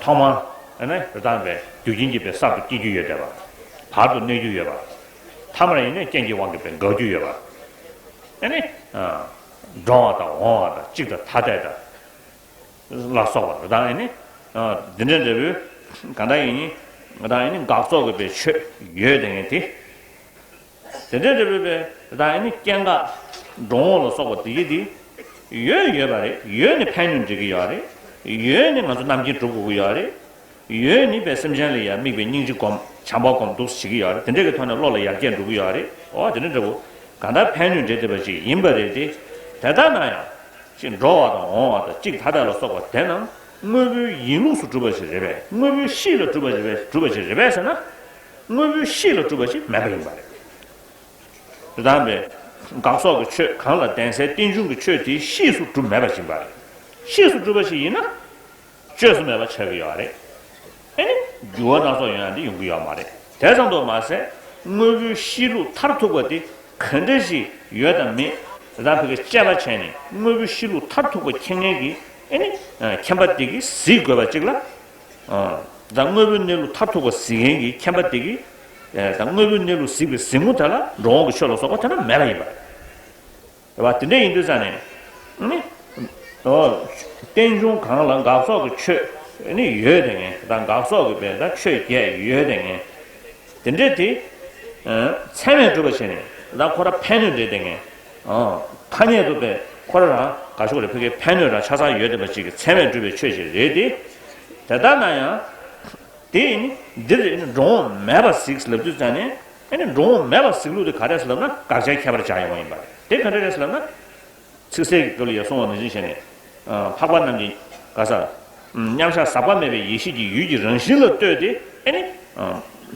ཐོག་མར། ཨེ་ནི་རི་དྭགས་པའི་རྒྱུ་རྐྱེན་གྱིས་པའི་གསར་དུ་སྐྱེ་རྒྱུ་ཡོད་བསྡད་པ། བར་དུ་གནས་རྒྱུ་ཡོད་པ། ཐ་མར་ཡིན་ནའི་རྐྱེན་གྱི་དབང་གིས་པའི་འགག་རྒྱུ་ཡོད་པ། ཨེ་ནི། འགྲོ་བ་དང་འོང་བ་དང་གཅིག་དང་ཐ་དད་དང་། ལ་སོགས་པ་རི་དྭགས་ཨེ་ནི། འདི་འདྲའི་འབྲས་བུ། གང་འདྲ་ཡིན་ནི། ད་ཨེ་ནི་འགག་ཚོགས་ཀྱི་པའི་ཆོས་ཡོད་བསྡད་མཁན་དེ། དེ་འདྲའི་འབྲས་བུ་པའི་ད་ཨེ་ནི་སྐྱེ་འགག་འགྲོ་འོང་ལ་སོགས་པ་དེ་ཡི་དེ། ཡོད་ཡོད་པ་རེད། ཡོད་ནི་ཕན་ཡོན་འགྲིག་གི་ཡོད་རེད། ཡོད་ནི་ང་ཚོ་རྣམ་མཁྱེན་སྒྲུབ་དགོས་ཀྱི་ཡོད་རེད། ཡོད་ནི་པའི་སེམས་ཅན་ལ་ཡང་དམིགས་པའི་སྙིང་རྗེ་སྒོམ་བྱམས་པ་སྒོམ་འདུག་སེ་བྱེད་ཀྱི་ཡོད་རེད། དེ་འདྲའི་གི་ཐོག་ནས་བློ་ལ་ཡར་རྒྱས་འགྲོ་གི་ཡོད་རེད། འོ་དེ་འདྲའི་འབྲས་བུ་གང་ལྟར་ཕན་ཡོན་འདྲེས་བསྡད་པ་ཅིག་ཡིན་པ་རེད་དེ། དེ་ལྟ་ན་ཡང་། ཅིག་འགྲོ་བ་དང་འོང་བ་དང་གཅིག་ཐ་དད་ལ་སོགས་པ་དེ་རྣམས་དངོས་པོའི་ཡིན་ལུགས་སུ་གྲུབ་པ་ཞིག་རེད་པས། དངོས་པོའི་གཤིས་ལ་གྲུབ་པ་ཞིག་རེད་གྲུབ་པ་ཞིག་རེད་པས་ཟེར་ན། དངོས་པོའི་གཤིས་ལ་གྲུབ་པ་ཞིག་མེད་པ་ཡིན་པ་རེད། དེ་དང་པའི་འགག་སོགས་ཀྱི་ཆོས་གང་ལ་ལྡན་སའི་རྟེན་འབྱུང་གི་ཆོས་དེ་གཤིས་སུ་གྲུབ་མེད་པ་ཡིན་པ་རེད། གཤིས་སུ་གྲུབ་པ་ཞིག་ཡིན་ན། བཅོས་སུ་མེད་པ་ཆགས་ཀྱི་ཡོད་རེད། ཨེ་ནི། འགྱུར་བ་སྣ་ཚོགས་ཡོང་ཡ་འདི་ཡོང་གི་ཡོད་མ་རེད། དེ་ཙམ་དུ་མ་ཟད། དངོས་པོའི་གཤིས་ལུགས་མཐར་ཐུག་པ་དེ་ག་འདྲ་ཞིག་ཡོད་དམ་མེད། དེ་དག་ཕ་གི་དཔྱད་པ་བྱས་ནས་དངོས་པོའི་གཤིས་ལུགས་མཐར་ཐུག་པ་མཁྱེན་མཁན་གྱི་ཨེ་ནི། མཁྱེན་པ་དེ་གིས་གཟིགས་དགོས་པ་གཅིག་ལ། ད་དངོས་པོའི་གནས་ལུགས་མཐར་ཐུག་པ་གཟིགས་མཁན་གྱི་མཁྱེན་པ་དེ་གིས། ད་དངོས་པོའི་གནས་ལུགས་གཟིགས་པའི་གཟིགས་ངོ་དེ་ལ་འགྲོ་འོང་གི་ཆོས་ལ་སོགས་པ་དེ་ན་མེད་པ་ཡིན་པ་རེད། རེད་བ། དེ་འདྲ་ཡིན་དུས་ཙང་ནས། ནི། ཨོ། རྟེན་འབྱུང་གང་ལ་འགག་སོགས་ཀྱི་ཆོས་ནི་ཡོད་དེ་ངེས་དང་འགག་སོགས་ཀྱི་བས་ད་ཆོས་བརྒྱད་ཡོད་དེ་ངེས། དེ་འདྲ་དེ། ཚད་མས་གྲུབ་པ་བྱས་ནས་ད་ཁོ་ར་ཕན་གནོད་འདྲེས་དེ་ངེས། ཐ་སྙད་དུ་བས་ཁོ་ར་རང་ག་ཤོག་རེ་ཕ་གིའི་ཕན་གནོད་རང་ཆ་ཚང་ཡོད་དེ་བ་ཅིག་གི་ཚད་མས་གྲུབ་པའི་ཆོས་ཤིག་རེད་དེ། དེ་ལྟར་ན་ཡང་། དེ་ནི་འདིར་ནི་འགྲོ་འོང་མེད་པ་གཟིགས་ལབ་དུས་ཙང་ནས་ཨེ་ནི་འགྲོ་འོང་མེད་པ་གཟིགས་ལུགས་དེ་ག་རེ་ཟེར་ལབ་ན་དགག་བྱའི་ཁྱད་པར་སྦྱར་ཡོང་བ་ཡིན་པ་རེད། དེ་ག་འདྲ་རེད་ཟེར་ལབ་ན། ཚིག་གསལ་གྱི་སྐབས་ལ་ཡང་གསུངས་པ་ནང་བཞིན་བྱས་ནས། འཕགས་པ་རྣམས་ཀྱི་ག་ས། མཉམ་གཞག་ཟག་པ་མེད་པའི་ཡེ་ཤེས་ཀྱི་ཡུལ་གྱི་རང་བཞིན་ལ་ལྟོས་ཏེ་ཨེ་ནི།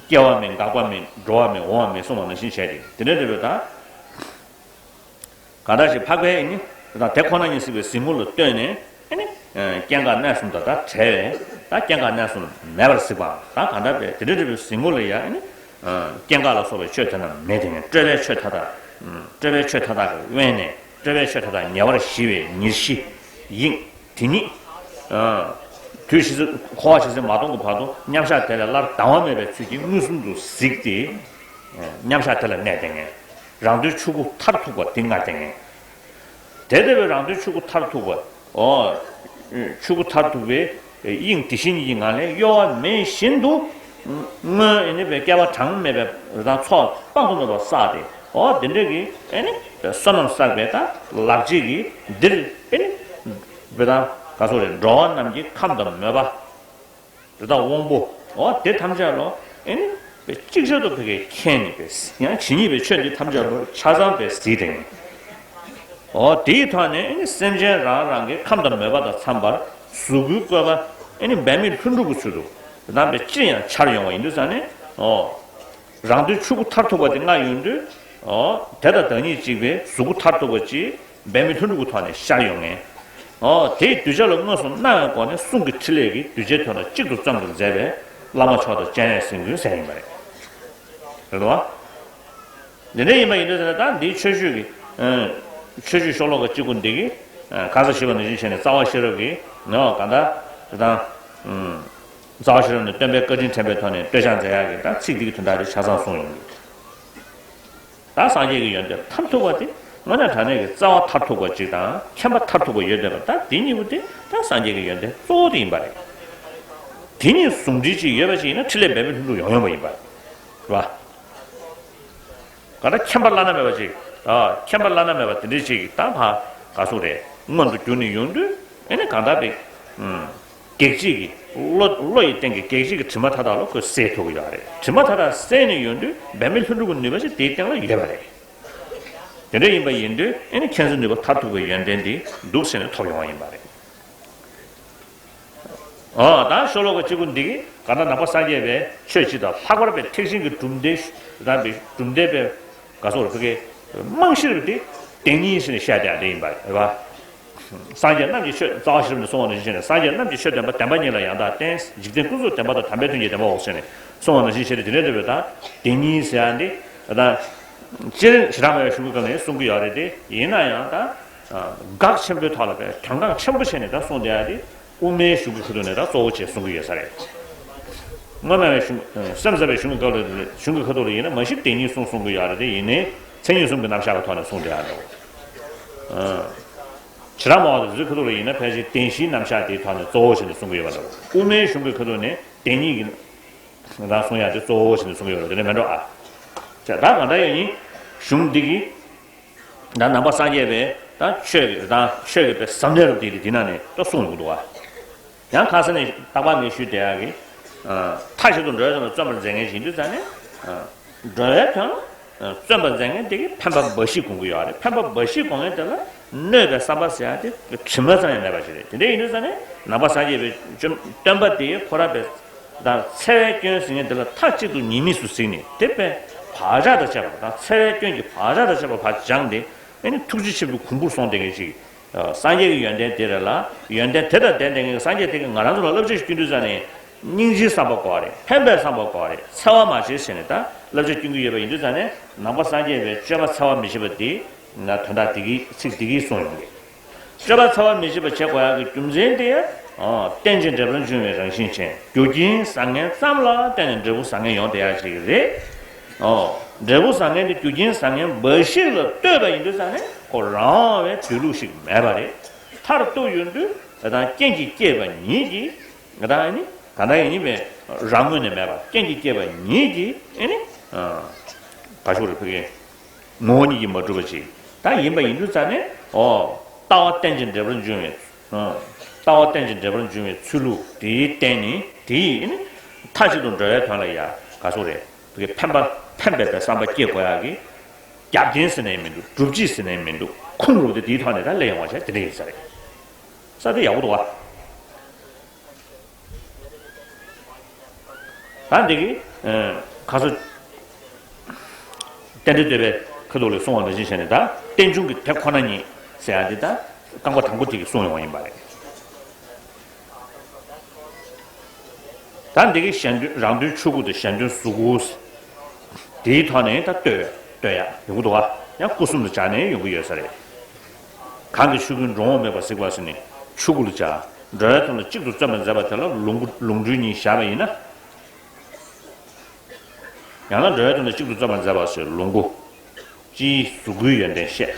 སྐྱེ་བ་མེད་འགག་པ་མེད་འགྲོ་བ་མེད་འོང་བ་མེད་གསུངས་པ་ནང་བཞིན་བྱས་ཏེ་དེ་འདྲ་འདྲ་བའི་ད། གང་ལྟར་ཞིག་འཕགས་པའི་ནི། ད་དེ་ཁོ་ན་ཉིད་གཟིགས་པའི་གཟིགས་ངོ་ལ་ལྟོས་ནས་ཨེ་ནི། སྐྱེ་འགག་གནས་གསུམ་དང་ད་བྲལ་བས་ད་སྐྱེ་འགག་གནས་གསུམ་མེད་པར་གཟིགས་པའམ། ད་གང་ལྟར་བས་དེ་འདྲ་འདྲ་བའི་གཟིགས་ངོ་ལ་ཡང་ཨེ་ནི། སྐྱེ་འགག་ལ་སོགས་པའི་ཆོས་དེ་རྣམས་མེད་དེ་ནས་སྤྲོས་པའི་ཆོས་མཐའ་དག་སྤྲོས་པའི་ཆོས་མཐའ་དག་གི་དབེན་ནས་སྤྲོས་པའི་ཆོས་མཐའ་དག་ཉེ་བར་ཞི་བའི་ཉེར་ཞི་དབྱིངས་དེ་ཉིད། དུས་ཕྱི་ཚེ་འཁོར་བ་ཕྱི་ཚེ་མ་སྟོངས་ཀྱི་བར་དུ་མཉམ་གཞག་དེ་ལས་སླར་ལྡང་བ་མེད་པའི་ཚུལ་གྱིས་མངོན་སུམ་དུ་གཟིགས་ཏེ། མཉམ་གཞག་དེ་ལ་གནས་ཏེ་ངེས། རང་དོན་ཆོས་སྐུ་མཐར་ཐུག་པ་དེ་མངའ་སྟེ་ངེས། དེ་ལྟ་བུའི་རང་དོན་ཆོས་སྐུ་མཐར་ཐུག་པ། ཨོ། ཆོས་སྐུ་མཐར་ཐུག་པའི་དབྱིངས་དེ་བཞིན་ཉིད་ཀྱི་ངང་ལས་གཡོ་བ་མེད་བཞིན་དུ། སྔོན་ཨེ་ནི་བའི་བསྐལ་པ་གྲངས་མེད་པའི་རང་ཚོགས་དཔག་ཏུ་མེད་པ་བསགས་ཏེ། ཨོ་དེ་འདྲ་གི་ཨེ་ནི་བསོད་ནམས་བསགས་པའི་ད་ལག་རྗེས་ཀྱིས་འདིར་ཨེ་ནི། བའི་ད་ག་ཚོད་རེད། འགྲོ་བ་རྣམས་ཀྱི་ཁམས་དང་མོས་པ། དེ་དག་དབང་པོ། འོ་དེ་ཐམས་ཅད་ལོ། ཨེ་ནི། པའི་ཅིག་ཆར་དུ་བོད་ཀྱི་མཁྱེན་ནི་པས་ཡང་ཇི་སྙེད་པའི་ཆོས་འདི་ཐམས་ཅད་ལོ་ཆ་ཚང་པའི་གཟིགས་དེ་ངེས། འོ་དེའི་ཐོག་ནས་ཨེ་ནི་སེམས་ཅན་རང་རང་གི་ཁམས་དང་མོས་པ་དང་འཚམས་པར་གཟུགས་སྐུའི་བཀོད་པ་ཨེ་ནི་འབད་མེད་ལྷུན་གྲུབ་ཀྱི་ཚུལ་དུ་དེ་དག་པའི་ཅིར་ཡང་འཆར་ཡོང་བ་ཡིན་དུས་ཙང་ནས། འོ། རང་དོན་ཆོས་སྐུ་མཐར་ཐུག་པ་དེ་མངའ་ཡོང་དུས། འོ། དེ་དང་བདག་ཉིད་གཅིག་པའི་གཟུགས་སྐུ་མཐར་ཐུག་པ་ཅིག་འབད་མེད་ལྷུན་གྲུབ་ཀྱི་ཐོག་ནས་ཤར་ཡོང་ངེས། འོ། དེའི་གདུལ་བྱ་ལ་མངོན་སུམ་སྣང་བའི་སྒོ་ནས་གསུང་གི་ཕྲིན་ལས་ཀྱིས་གདུལ་བྱའི་དོན་ལ་གཅིག་ཏུ་བརྩོན་པར་མཛད་པས་བླ་མ་མཆོག་དང་སྤྱན་རས་གཟིགས་མགོན་ཟེར་ཡིན་པ་རེད། རེད་དོ། འདི་འདྲ་ཡིན་པ་ཡིན་དུས་ཙང་ནས་ད་འདིའི་མཆོད་བརྗོད་ཀྱི། ཨ། མཆོད་བརྗོད་ཤོ་ལོ་ཀ་གཅིག་པུ་འདི་གི། ཨ། ག་ས་ཞུས་པ་ནང་བཞིན་བྱས་ནས་རྩ་བ་ཤེས་རབ་ཀྱི། ནོ། གང་ལྟར་དེ་དང་། ཨུམ། རྩ་བ་ཤེས་རབ་ནས་སྟོན་པའི་བཀའ་དྲིན་དྲན་པའི་ཐོག་ནས་བསྟོད་བྱ་མཛད་ཡག་གི་ད་ཚིག་འདི་གི་དོན་དག་དེ་ཆ་ཚང་གསུངས་ཡོང་གི། ད་སངས་རྒྱས་ཀྱི་ཡོན་ཏན་མཐར་ཐུག་པ་དེ་དངོས་གནས་དྲང་གནས་ཀྱི་རྩ་བ་མཐར་ཐུག་པ་གཅིག་དང་མཁྱེན་པ་མཐར་ཐུག་པ་ཡོད་བསྡད་པ། ད་དེ་གཉིས་པོ་དེ་ད་སངས་རྒྱས་ཀྱི་ཡོན་ཏན་གཙོ་བོ་དེ་ཡིན་པ་རེད། དེ་གཉིས་ཟུང་འབྲེལ་ཅིག་ཡོད་པ་ཅིག་ཡིན་ན་ཕྲིན་ལས་འབད་མེད་ལྷུན་གྲུབ་ཡོང་ཡོང་པ་ཡིན་པ་རེད། རེད་པ། ག་ད་མཁྱེན་པ་བླ་ན་མེད་པ་ཅིག་ཨ། མཁྱེན་པ་བླ་ན་མེད་པ་དེ་འདྲ་ཅིག་ད་ཕ་ག་སུ་རེད། མངོན་དུ་གྱུར་ནས་ཡོང་དུས་ཨེ་ནི་གང་ལྟར་བའི། ཨུམ། གེགས་བྱེད་ཀྱི་བློ། བློ་ཡི་སྟེང་གི་གེགས་བྱེད་ཀྱི་དྲི་མ་མཐའ་དག་ལ་ཁོས་སེལ་ཐུབ་ཀྱི་ཡོད་རེད། དྲི་མ་མཐའ་དག་སེལ་ནས་ཡོང་དུས་འབད་མེད་ལྷུན་གྲུབ་ཀྱི་ནུས་པ་ཞིག་དེའི་སྟེང་ལ་ཡོད་པ་རེད། དེ་འདྲ་ཡིན་པ་ཡིན་དུས་ཨེ་ནི་མཁྱེན་བརྩེ་ནུས་པ་མཐར་ཐུག་པའི་ཡོན་ཏན་འདི་འདུག་ཟེར་ནས་ཐོབ་ཡོང་བ་ཡིན་པ་རེད། ཨོ། ད་ཤོ་ལོ་ཀ་གཅིག་པུ་འདི་གི་ག་ད་ནང་པ་སངས་རྒྱས་པའི་ཆོས་སྤྱི་དང་ལྷག་པར་པའི་ཐེག་ཆེན་གྱི་གྲུབ་མཐའི་རང་པའི་གྲུབ་མཐའི་པའི་ག་སོགས་རེད་ཕ་གི། རྨང་གཞི་རུ་དེ་བདེན་གཉིས་ཟེར་ནས་བཤད་བསྡད་ཡ་དེ་ཡིན་པ་རེད་པ། སངས་རྒྱས་རྣམས་ཀྱི་ཆོས་རྩ་བ་ཤེས་རབ་ནས་གསུངས་པ་ནང་བཞིན་བྱས་ནས་སངས་རྒྱས་རྣམས་ཀྱི་ཆོས་བདེན་པ་བདེན་པ་ཉིད་ལ་ཡང་དག་བརྟེན། འཇིག་རྟེན་ཀུན་རྫོབ་བདེན་པ་དང་དམ་པའི་དོན་གྱི་བདེན་པའོ་ཟེར་ནས་གསུངས་པ་ནང་བཞིན་བྱས་ཏེ་དེ་འདྲ་འདྲ་བའི་ད་བདེན་གཉིས་ཟེར་ཡ་འདི་ད་སྤྱིར་བྱེ་བྲག་སྨྲ་བའི་གཞུང་གི་སྐབས་ནས་གསུང་གི་ཡོད་རེད་དེ། ཡིན་ན་ཡང་ད་འགག་ཆེན་པོའི་ཐོག་ལ་བས་དོན་འགག་ཆེན་པོ་བྱས་ནས་ད་གསུངས་བསྡད་ཡ་དེ། དབུ་མའི་གཞུང་གི་ཁ་ཐུག་ནས་ད་གཙོ་བོ་བྱས་གསུང་གི་ཡོད་ས་རེད། སྔོན་མ་བའི་གཞུང་། སེམས་ཙམ་པའི་གཞུང་གི་སྐབས་ལ་གཞུང་གི་ཁ་ཐུག་ལ་ཡིན་ན་མ་གཞི་བདེན་གཉིས་གསུང་གསུང་གི་ཡོད་རེད་དེ། ཡིན་ནའི་མཚན་ཉིད་གསུམ་གྱི་རྣམ་གཞག་གི་ཐོག་ནས་གསུངས་བསྡད་ཡ་འདྲ་བོ། བྱེ་བྲག་སྨྲ་བ་དེ་ཚོའི་ཁ་ཐུག་ལ་ཡིན་ན་ཕལ་ཆེར་བདེན་བཞིའི་རྣམ་གཞག་དེའི་ཐོག་ནས་གཙོ་བོ་བྱས་ནས་གསུང་གི་ཡོད་པ་འདྲ་བོ། དབུ་མའི་གཞུང་གི་ཁ་ཐུག་ནས་བདེན་གཉིས་ཀྱི་རང་གསུང་ཡ་དེ་གཙོ་བོ་བྱས་ནས་གསུང་གི་ཡོད་པ་དེ་འདྲ་མེད་འགྲོ་ཨ། ད་གང་ལྟར་ཡང་ཡིན། གཞུང་འདི་གི་ད་ནང་པ་སངས་རྒྱས་པའི་ད་ཆོས་ཀྱི་ད་ཆོས་ཀྱི་པའི་ཟབ་གནད་རུ་དེ་དེ་ནང་ནས་ད་གསུངས་ཡོང་འདུག་བ། ཡང་ཁ་སང་ནས་རྟག་པར་ངས་ཞུས་བསྡད་ཡག་གི། མཐའ་གཅིག་ཏུ་འགྲོ་བའི་དོན་ལ་བརྩོན་པར་མཛད་མཁན་ཞིག་ཡིན་དུས་ཙང་ནས། འགྲོ་བའི་དོན་ལ་བརྩོན་པར་མཛད་མཁན་དེ་གིས་ཕན་པ་འབའ་ཞིག་སྒོམ་གྱི་ཡོད་རེད། ཕན་པ་འབའ་ཞིག་སྒོམ་མཁན་དེ་ལ་གནོད་པའི་བསམ་པ་ཟེར་ཡག་དེ་དྲི་མ་ཙམ་ཡང་མེད་པ་ཞིག་རེད། དེ་འདྲ་ཡིན་དུས་ཙང་ནས་ནང་པ་སངས་རྒྱས་པའི་བཅོམ་སྟོན་པ་དེ་ཁོ་རང་པའི། ད་འཚེ་བའི་སྐྱོན་ཟེར་མཁན་དེ་ལ་མཐའ་གཅིག་ཏུ་ཉེས་དམིགས་སུ་གཟིགས་ནས་དེ་དཔེ་བག་ཆགས་དང་བཅས་པ་དང་འཚེ་བའི་སྐྱོན་གྱི་བག་ཆགས་དང་བཅས་པ་ཕར་སྦྱངས་ཏེ་ཨེ་ནི་ཐུགས་རྗེ་ཆེན་པོའི་གོང་བུར་སོང་བསྡད་མཁན་ཅིག་སངས་རྒྱས་ཀྱི་ཡོན་ཏན་དེ་རེད་ལ། ཡོན་ཏན་དེ་དང་ལྡན་བསྡད་མཁན་གྱི་སངས་རྒྱས་དེ་གིས་ང་རང་ཚོ་ལ་བསླབ་བྱ་ཞིག་སྐྱོན་དུས་ཙང་ནས་སྙིང་རྗེའི་བསམ་པ་དགོས་རེད། ཕན་པའི་བསམ་པ་དགོས་རེད། འཚེ་བ་མ་བྱེད་ཟེར་ནས་ད་བསླབ་བྱ་སྐྱོན་གྱི་ཡོད་པ་ཡིན་དུས་ཙང་ནས་ནང་པ་སངས་རྒྱས་པའི་སྤྱོད་པ་འཚེ་བ་མི་བྱེད་པ་དེ་ང་དོན་དག་དེ་གི་ཚིག་དེ་གིས་གསུངས་ཡོང་གི། སྤྱོད་པ་འཚེ་བ་མི་བྱེད་པ་བྱེད་དགོས་ཡག་གི་རྒྱུ་མཚན་དེ། ཨོ། རྟེན་ཅིང་འབྲེལ་པར་འབྱུང་བའི་རང་བཞིན་ཅན། རྒྱུ་རྐྱེན་བཟང་ངན་ཙམ་ལ་བརྟེན་ནས་འབྲས་བུ་བཟང་ངན་ཡོང་བསྡད་ཡག་ཅིག་རེད། ཨོ། འབྲས་བུ་བཟང་ངན་དེ་རྒྱུ་རྐྱེན་བཟང་ངན་འབའ་ཞིག་ལ་ལྟོས་པ་ཡིན་དུས་ཙང་ནས་ཁོ་རང་དབང་བའི་སྡོད་ལུགས་ཤིག་མེད་པ་རེད། མཐར་གཏུགས་ཡོང་དུས་ང་དང་རྐྱེན་གྱིས་བསྐྱེད་པ་ཉིད་ཀྱིས་ང་དང་ཨ་ནི་གང་ལྟར་ཡིན་པའི་རང་ངོས་ནས་མེད་པ། རྐྱེན་གྱིས་བསྐྱེད་པ་ཉིད་ཀྱིས་ཨ་ནི་ག་ཤོག་རེ་ཕ་གི། ངོ་བོ་ཉིད་ཀྱིས་མ་གྲུབ་པ་ཅིག་ད་ཡིན་པ་ཡིན་དུས་ཙང་ནས། ཨོ། ལྟ་བ་རྟེན་ཅིང་འབྲེལ་པར་འབྱུང་བའི། ཨོ། ལྟ་བ་རྟེན་ཅིང་འབྲེལ་པར་འབྱུང་བའི་ཚུལ་ལུགས་དེའི་རྟེན་ནི་དེ་ཡིས་ནི་མཐའ་གཅིག་ཏུ་འགྲོ་བའི་དོན་ལ་ཡ་ག་སོགས་རེད། དེ་གའི་ཕན་པ་ཕན་པའི་བསམ་པ་སྐྱེ་དགོས་ཡག་གི་རྒྱབ་རྟེན་ཟེར་ནའི་མི་འདུག་སྒྲུབ་བྱེད་ཟེར་ནའི་མི་འདུག་ཁུངས་རུབ་སྟེ་དེའི་ཐོག་ནས་ད་སླེབས་ཡོང་བ་བྱས་དེ་འདྲ་ཡིན་ས་རེད། ས་དེ་ཡག་པོ་འདུག་བ། ད་འདི་གི་ཁ་སོ། རྟེན་འབྲེལ་བསྟོད་པའི་ཁ་ཐུག་ལ་གསུངས་པ་ནང་བཞིན་བྱས་ནས་ད་རྟེན་འབྱུང་གི་དེ་ཁོ་ན་ཉིད་ཟེར་ཡ་འདི་ད་ རྐང་པ་དང་པོ་དེ་གིས་གསུངས་ཡོང་བ་ཡིན་པ་རེད། ད་འདི་གི་གཞན་དོན་རང་དོན་ཆོས་སྐུ་དང་གཞན་དོན་གཟུགས་སྐུ། དེའི་ཐོག་ནས་ད་ལྟོས་ལྟོས་ཡག་ཡོང་གི་འདུག་ག་ཡང་སྐུ་གསུམ་དུ་སྦྱར་ནས་ཡོང་གི་ཡོད་ས་རེད། གང་གི་ཆོས་སྐུ་འགྲོ་འོང་མེད་པར་གཟིགས་པ་ཟེར་ནས་ཆོས་སྐུ་ལ་སྦྱར། འགྲོ་བའི་དོན་ལ་གཅིག་ཏུ་བརྩོན་པར་མཛད་པ་དེ་ལ་ལོངས་སྐུ་ལོངས་སྤྲུལ་གཉིས་བཞག་པ་ཡིན་ན། ཡང་ན་འགྲོ་བའི་དོན་ལ་གཅིག་ཏུ་བརྩོན་པར་མཛད་པ་ཟེར་ལོངས་སྐུ། སྤྱིའི་གཟུགས་སྐུའི་ཡོན་ཏན་བཤད།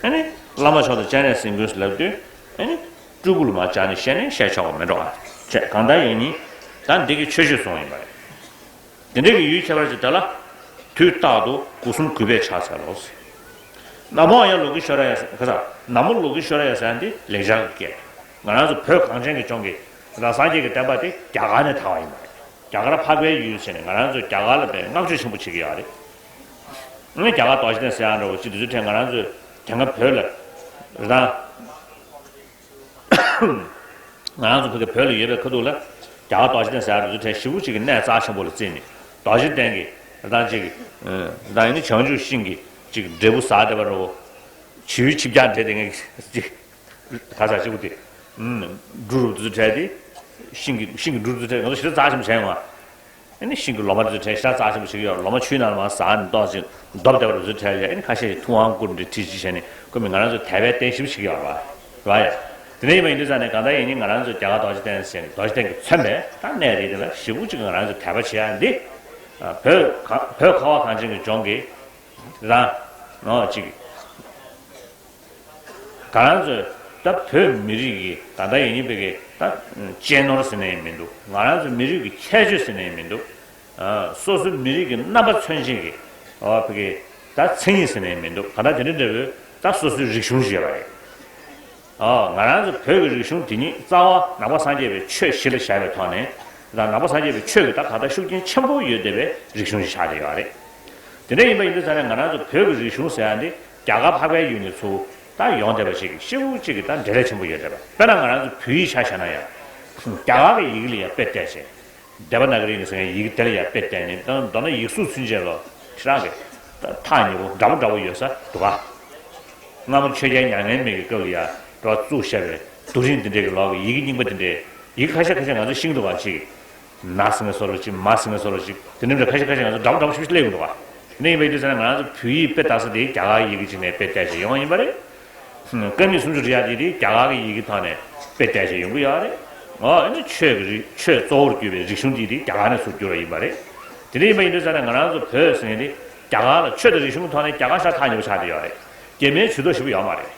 ཨ་ནི་བླ་མ་མཆོག་དང་སྤྱན་རས་གཟིགས་མགོན་ཟེར་ལབ་དུས་ཨ་ནི་སྤྲུལ་སྐུ་ལ་མར་སྦྱར་ནས་བཤད་ནས་བཤད་ཆོག་པ་མི་འགྲོ་བ་བྱས། གང་ལྟར་ཡིན་ནི་ད་འདི་གི་མཆོད་བརྗོད་གསུངས་ཡིན་པ་རེད། དེ་འདྲ་གི་ཡུལ་ཁྱད་པར་ཅན་དེ་ལ་དུས་རྟག་ཏུ་སྒོ་གསུམ་གུས་པས་ཕྱག་འཚལ་ལོ། ན་མོ་ཡང་ལོ་ཀི་ཤྭ་ར་ཡ་ཟེར་ག་ས་ན་མོ་ལོ་ཀི་ཤྭ་ར་ཡ་ཟེར་ཡ་འདི་ལེགས་སྦྱར་གྱི་སྐད། ང་རང་ཚོ་བོད་གངས་ཅན་གྱི་ལྗོངས་ཀྱི་རང་སངས་རྒྱས་ཀྱི་བསྟན་པ་དེ་རྒྱ་གར་ནས་དར་བ་ཡིན་པ་རེད། རྒྱ་གར་འཕགས་པའི་ཡུལ་ཟེར་ནས་ང་རང་ཚོས་རྒྱ་གར་ལ་དཔེ་བསྔགས་བརྗོད་ཆེན་པོ་བྱེད་ཀྱི་ཡོད་རེད། ཨ་ནི་རྒྱ་གར་རྡོ་རྗེ་གདན་ཟེར་ཡ་འདྲ་བོ་ཅིག་དུས་ཚོད་ཐད་ང་རང་ཚོས་དེ་སྔ་བོད་ལ་རེད་དང་། ང་རང་ཚོ་བོད་ཀྱི་བོད་ལ་ཡོད་པའི་ཁ་ཐུག་ལ་རྒྱ་གར་རྡོ་རྗེ་གདན་ཟེར་ཡ་རུ་ཚོ་གྲས་ཞེ་པོ་ཅིག་གི་གནས་རྩ་ཆེན་པོ་ལ་བརྩིས་ནས་རྡོ་རྗེ་གདན་གྱི་རེད་དང་ཅིག་ད་ཡིན་ན་བྱང་ཆུབ་ཤིང་གི་ཅིག་འབྲས་བུ་ཟ་བསྡད་པ་རེད་བོ། བྱིའུའི་ཆིབས་རྒྱག་འདྲ་དེ་ངས་ཅིག་ག་ས་ཅིག་པོ་དེ་འབྲུ་རུ་ཚོ་གྲས་དེ་ཤིང་གི་ཤིང་གི་འབྲུ་རུ་ཚོ་གྲས་ང་ཚོ་ཞེ་དྲག་རྩ་ཆེན་པོ་བྱས་ཡོང་བ། ཨ་ནི་ཤིང་གི་ལོ་མ་དེ་ཚོ་བྲེས་ཤ་ཚ་ཆེན་པོ་ཞིག་ཡོད། ལོ་མ་ཆུའི་ནང་ལ་མར་ཟག་ནས་ཏོག་ཅིག་རྡོབ་བསྡད་པ་རུ་ཚོ་བྲེས་ཡོད། ཨ་ནི་ཁ་ཤས་ཀྱིས་ཐུབ་དབང་བསྐུར་འདྲ་ཁྲིད་ཅིག་བྱས་ནས་ཁོ་མི་ང་རང་ཚོ་དད་པའི་རྟེན་ཞིབ་ཞིག་ཡོད་རེད་བ། རེད་བ་ཡ། དེ་འདྲ་ཡིན་པ་ཡིན་དུས་ཙང་ནས་གང་ལྟར་ཡིན་ནི་ང་རང་ཚོ་རྒྱ་གར་རྡོ་རྗེ་གདན་ཟེར་ནས་རྡོ་རྗེ་གདན་གྱིས་མཚོན་པའི་ད་གནས་རེད། དེ་ལ་ཞེ་པོ་ཅིག་ང་རང་ཚོ་དད་པ་བྱེད་ཡ་འདི། བོད་ག་བོད་ཁ་བ་གངས་ཅན་གྱི་ལྗོངས་ཀྱི་རང་ནོ་ཅིག་ང་རང་ཚོས་ད་བོད་མི་རིགས་ཀྱི་ད་ལྟ་ཡིན་ཡིན་པའི་གི་ད་གཅེས་ནོར་ཟེར་ནའི་མི་འདུག་ང་རང་ཚོ་མི་རིགས་ཀྱི་ཁྱད་ཆོས་ཟེར་ནའི་མི་འདུག་ཨ། སོ་སོའི་མི་རིགས་ཀྱི་རྣམ་པ་མཚོན་བྱེད་ཀྱི་ཨ་བོད་ཀྱི་ད་མཚན་ཉིད་ཟེར་ནའི་མི་འདུག་གང་ལྟར་དེ་འདྲ་འདྲ་བོའི་ད་སོ་སོའི་རིག་གཞུང་ཞེས་པ་རེད། ཨ། ང་རང་ཚོ་བོད་ཀྱི་རིག་གཞུང་དེ་ཉིད་རྩ་བ་ནང་པ་སངས་རྒྱས་པའི་ཆོས་གཞི་ལ་བཞག་པའི་ཐོག་ནས་ད་ནང་པ་སངས་རྒྱས་པའི་ཆོས་ཀྱི་ད་ག་ད་ཤུགས་རྐྱེན་ཆེན་པོ་ཡོད་བསྡད་པའི་རིག་གཞུང་ཞིག་ཆགས་བསྡད་ཡོད་རེད། དེ་འདྲ་ཡིན་པ་ཡིན་དུས་ཙང་ནས་ང་རང་ཚོ་བོད་ཀྱི་རིག་གཞུང་ཟེར་ཡ་འདི་རྒྱ་གར་འཕགས་པའི་ཡུལ་ནས་ཚུར་ད་ཡོང་བསྡད་པ་ཞིག་གི་ཤེའུ་གཅིག་གི་ད་འབྲེལ་ལས་ཆེན་པོ་ཡོད་བསྡད་པ། དཔེར་ན་ང་རང་ཚོ་བོད་ཡིག་ཆ་བཞག་ན་ཡང་རྒྱ་གར་གྱི་ཡི་གེ་ལ་ཡང་དཔེ་བལྟས་བྱས། དེ་བ་ན་ག་རི་ནས་ཟེར་མཁན་ཡི་གེ་དེ་ལ་ཡང་དཔེ་བལྟས་ནས་ད་མདོར་ན་ཡིག་གཟུགས་ཚུན་ཆད་ལ་ཁྱེད་རང་གི་ད་ཐག་ཉེ་པོ་འདྲ་པོ་འདྲ་པོ་ཡོད་ས་འདུག་ག་སྔ་མོ་ཆོས་རྒྱལ་མྱ་ངན་མེད་ཀྱི་སྐབས་ལ་ཡང་འགྲོ་བཙུགས་བཞག་པའི་རྡོ་རིང་འདི་འདྲའི་གི་ལོག་གི་ཡི་གེ་རྙིང་པ་འདི་འདྲའི་ཡི་གེ་ཁ་ཤས་ཁ་ཤས་ང་ཚོ་ཤེས་ཀྱི་འདུག་ག་ཅིག་ན་ཟེར་མཁན་བཟོ་འདྲ་ཅིག་མ་ཟེར་མཁན་བཟོ་འདྲ་ཅིག་དེ་འདྲ་འདྲ་ཁ་ཤས་ཁ་ཤས་ང་ཚོ་འདྲ་པོ་འདྲ་པོ་ཞིག་སླེབས་ཀྱི་འདུག་ག་དེ་འདྲ་ཡིན་པ་ཡིན་དུས་ཙང་ནས་ང་རང་ཚོ་བོད་ཡིག་དཔེ་ལྟ་ས་དེ་རྒྱ་གར་ཡི་གེ་ཅིག་ནས་དཔེ་བལྟས་བྱས་ཡོང་བ་ཡིན་པ་རེད། ཀ་མད་སུམ་ཅུ་རེ་ཡ་དེ་དེ་རྒྱ་གར་གྱི་ཡི་གེ་ཐོག་ནས་དཔེ་བལྟས་བྱས་ཡོང་གི་ཡོད་རེད། ཨོ་ཨ་ནི་ཆོས་ཀྱི་རིག་ཆོས་གཙོ་བོར་གྱུར་པའི་རིག་གཞུང་དེ་དེ་རྒྱ་གར་ནས་ཚུར་བསྒྱུར་བ་ཡིན་པ་རེད། དེ་འདྲ་ཡིན་པ་ཡིན་དུས་ཙང་ནས་ང་རང་ཚོ་བོད་ཟེར་མཁན་དེ་རྒྱ་གར་ལ་ཆོས་དང་རིག་གཞུང་གི་ཐོག་ནས་རྒྱ་གར་ཤ་ཐག་ཉེ་པོ་ཆགས་བསྡད་ཡོད་རེད། རྒྱ་མིའི་ཇུས་གཏོགས་ཞེ་པོ་ཡོད་མ་རེད།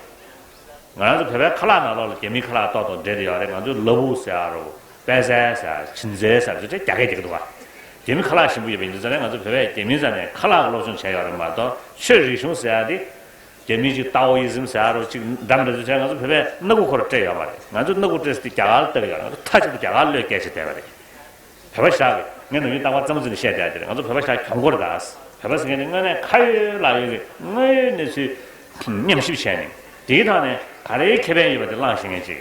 ང་རང་ཚོ་བོད་པའི་ཁ་ལག་ནང་ལོགས་ལ་རྒྱ་མིའི་ཁ་ལག་ཏོག་ཏོག་འདྲེས་བསྡད་ཡོད་རེད། ང་ཚོས་ལ་ཕུག་ཟེར་ཡ་རོ། པད་ཚལ་ཟེར་ཡ། ཅིན་ཙེ་ཟེར་ཡ་ཚོ་དེ་རྒྱ་སྐད་རྒྱག་གི་འདུག་ག་རྒྱ་མི་ཁ་ལག་ཞིམ་པོ་ཡོད་པ་ཡིན་དུས་ཙང་ནས་ང་ཚོ་བོད་པས་རྒྱ་མིའི་རྩ་ནས་ཁ་ལག་གི་སློབ་སྦྱོང་བྱས་ཡོད་རེད་མ་གཏོགས་ཆོས་རིག་གཞུང་ཟེར་ཡ་དེ། རྒྱ་མིའི་ཅིག་ཏཱ་ཝོ་ཡི་ཛིམ་ཟེར་ཡ་རོ་ཅིག་འདྲ་མི་འདྲ་ཚོ་བྱས་ང་ཚོ་བོད་པས་སྣ་ཁུག་ཁོ་ར་སྤྲད་ཡོད་མ་རེད། ང་ཚོས་སྣ་ཁུག་སྤྲད་ས་དེ་རྒྱ་གར་ལ་ལྟ་གི་ཡོད་རེད། ང་ཚོ་མཐའ་གཅིག་ཏུ་རྒྱ་གར་བློས་བཀལ་བྱས་བསྡད་པ་རེད། བོད་པ་ཞག་གི་ངས་ནམ་རྒྱུན་རྟག་པར་རྩ་མོ་རྩེ་ནས་བཤད་བསྡད་ཡ་དེ་རེད། ང་ཚོ་བོད་པ་ཞག་གྱོང་པོ་རེད་ད། བོད་པ་ཟེར་མཁན་དེ་དངོས་གནས་ཁ་ཡོད་ལག་ཡོད་ཀྱི་དངོས་ཡོད་གནས་ཚུལ་མཉམ་ཞིབ་བྱས་ནས་དེའི་ཐོག་ནས་ག་རེའི་ཁེ་ཕན་ཡོད་པ་དེ་བླངས་ཤེས་མཁན་ཅིག་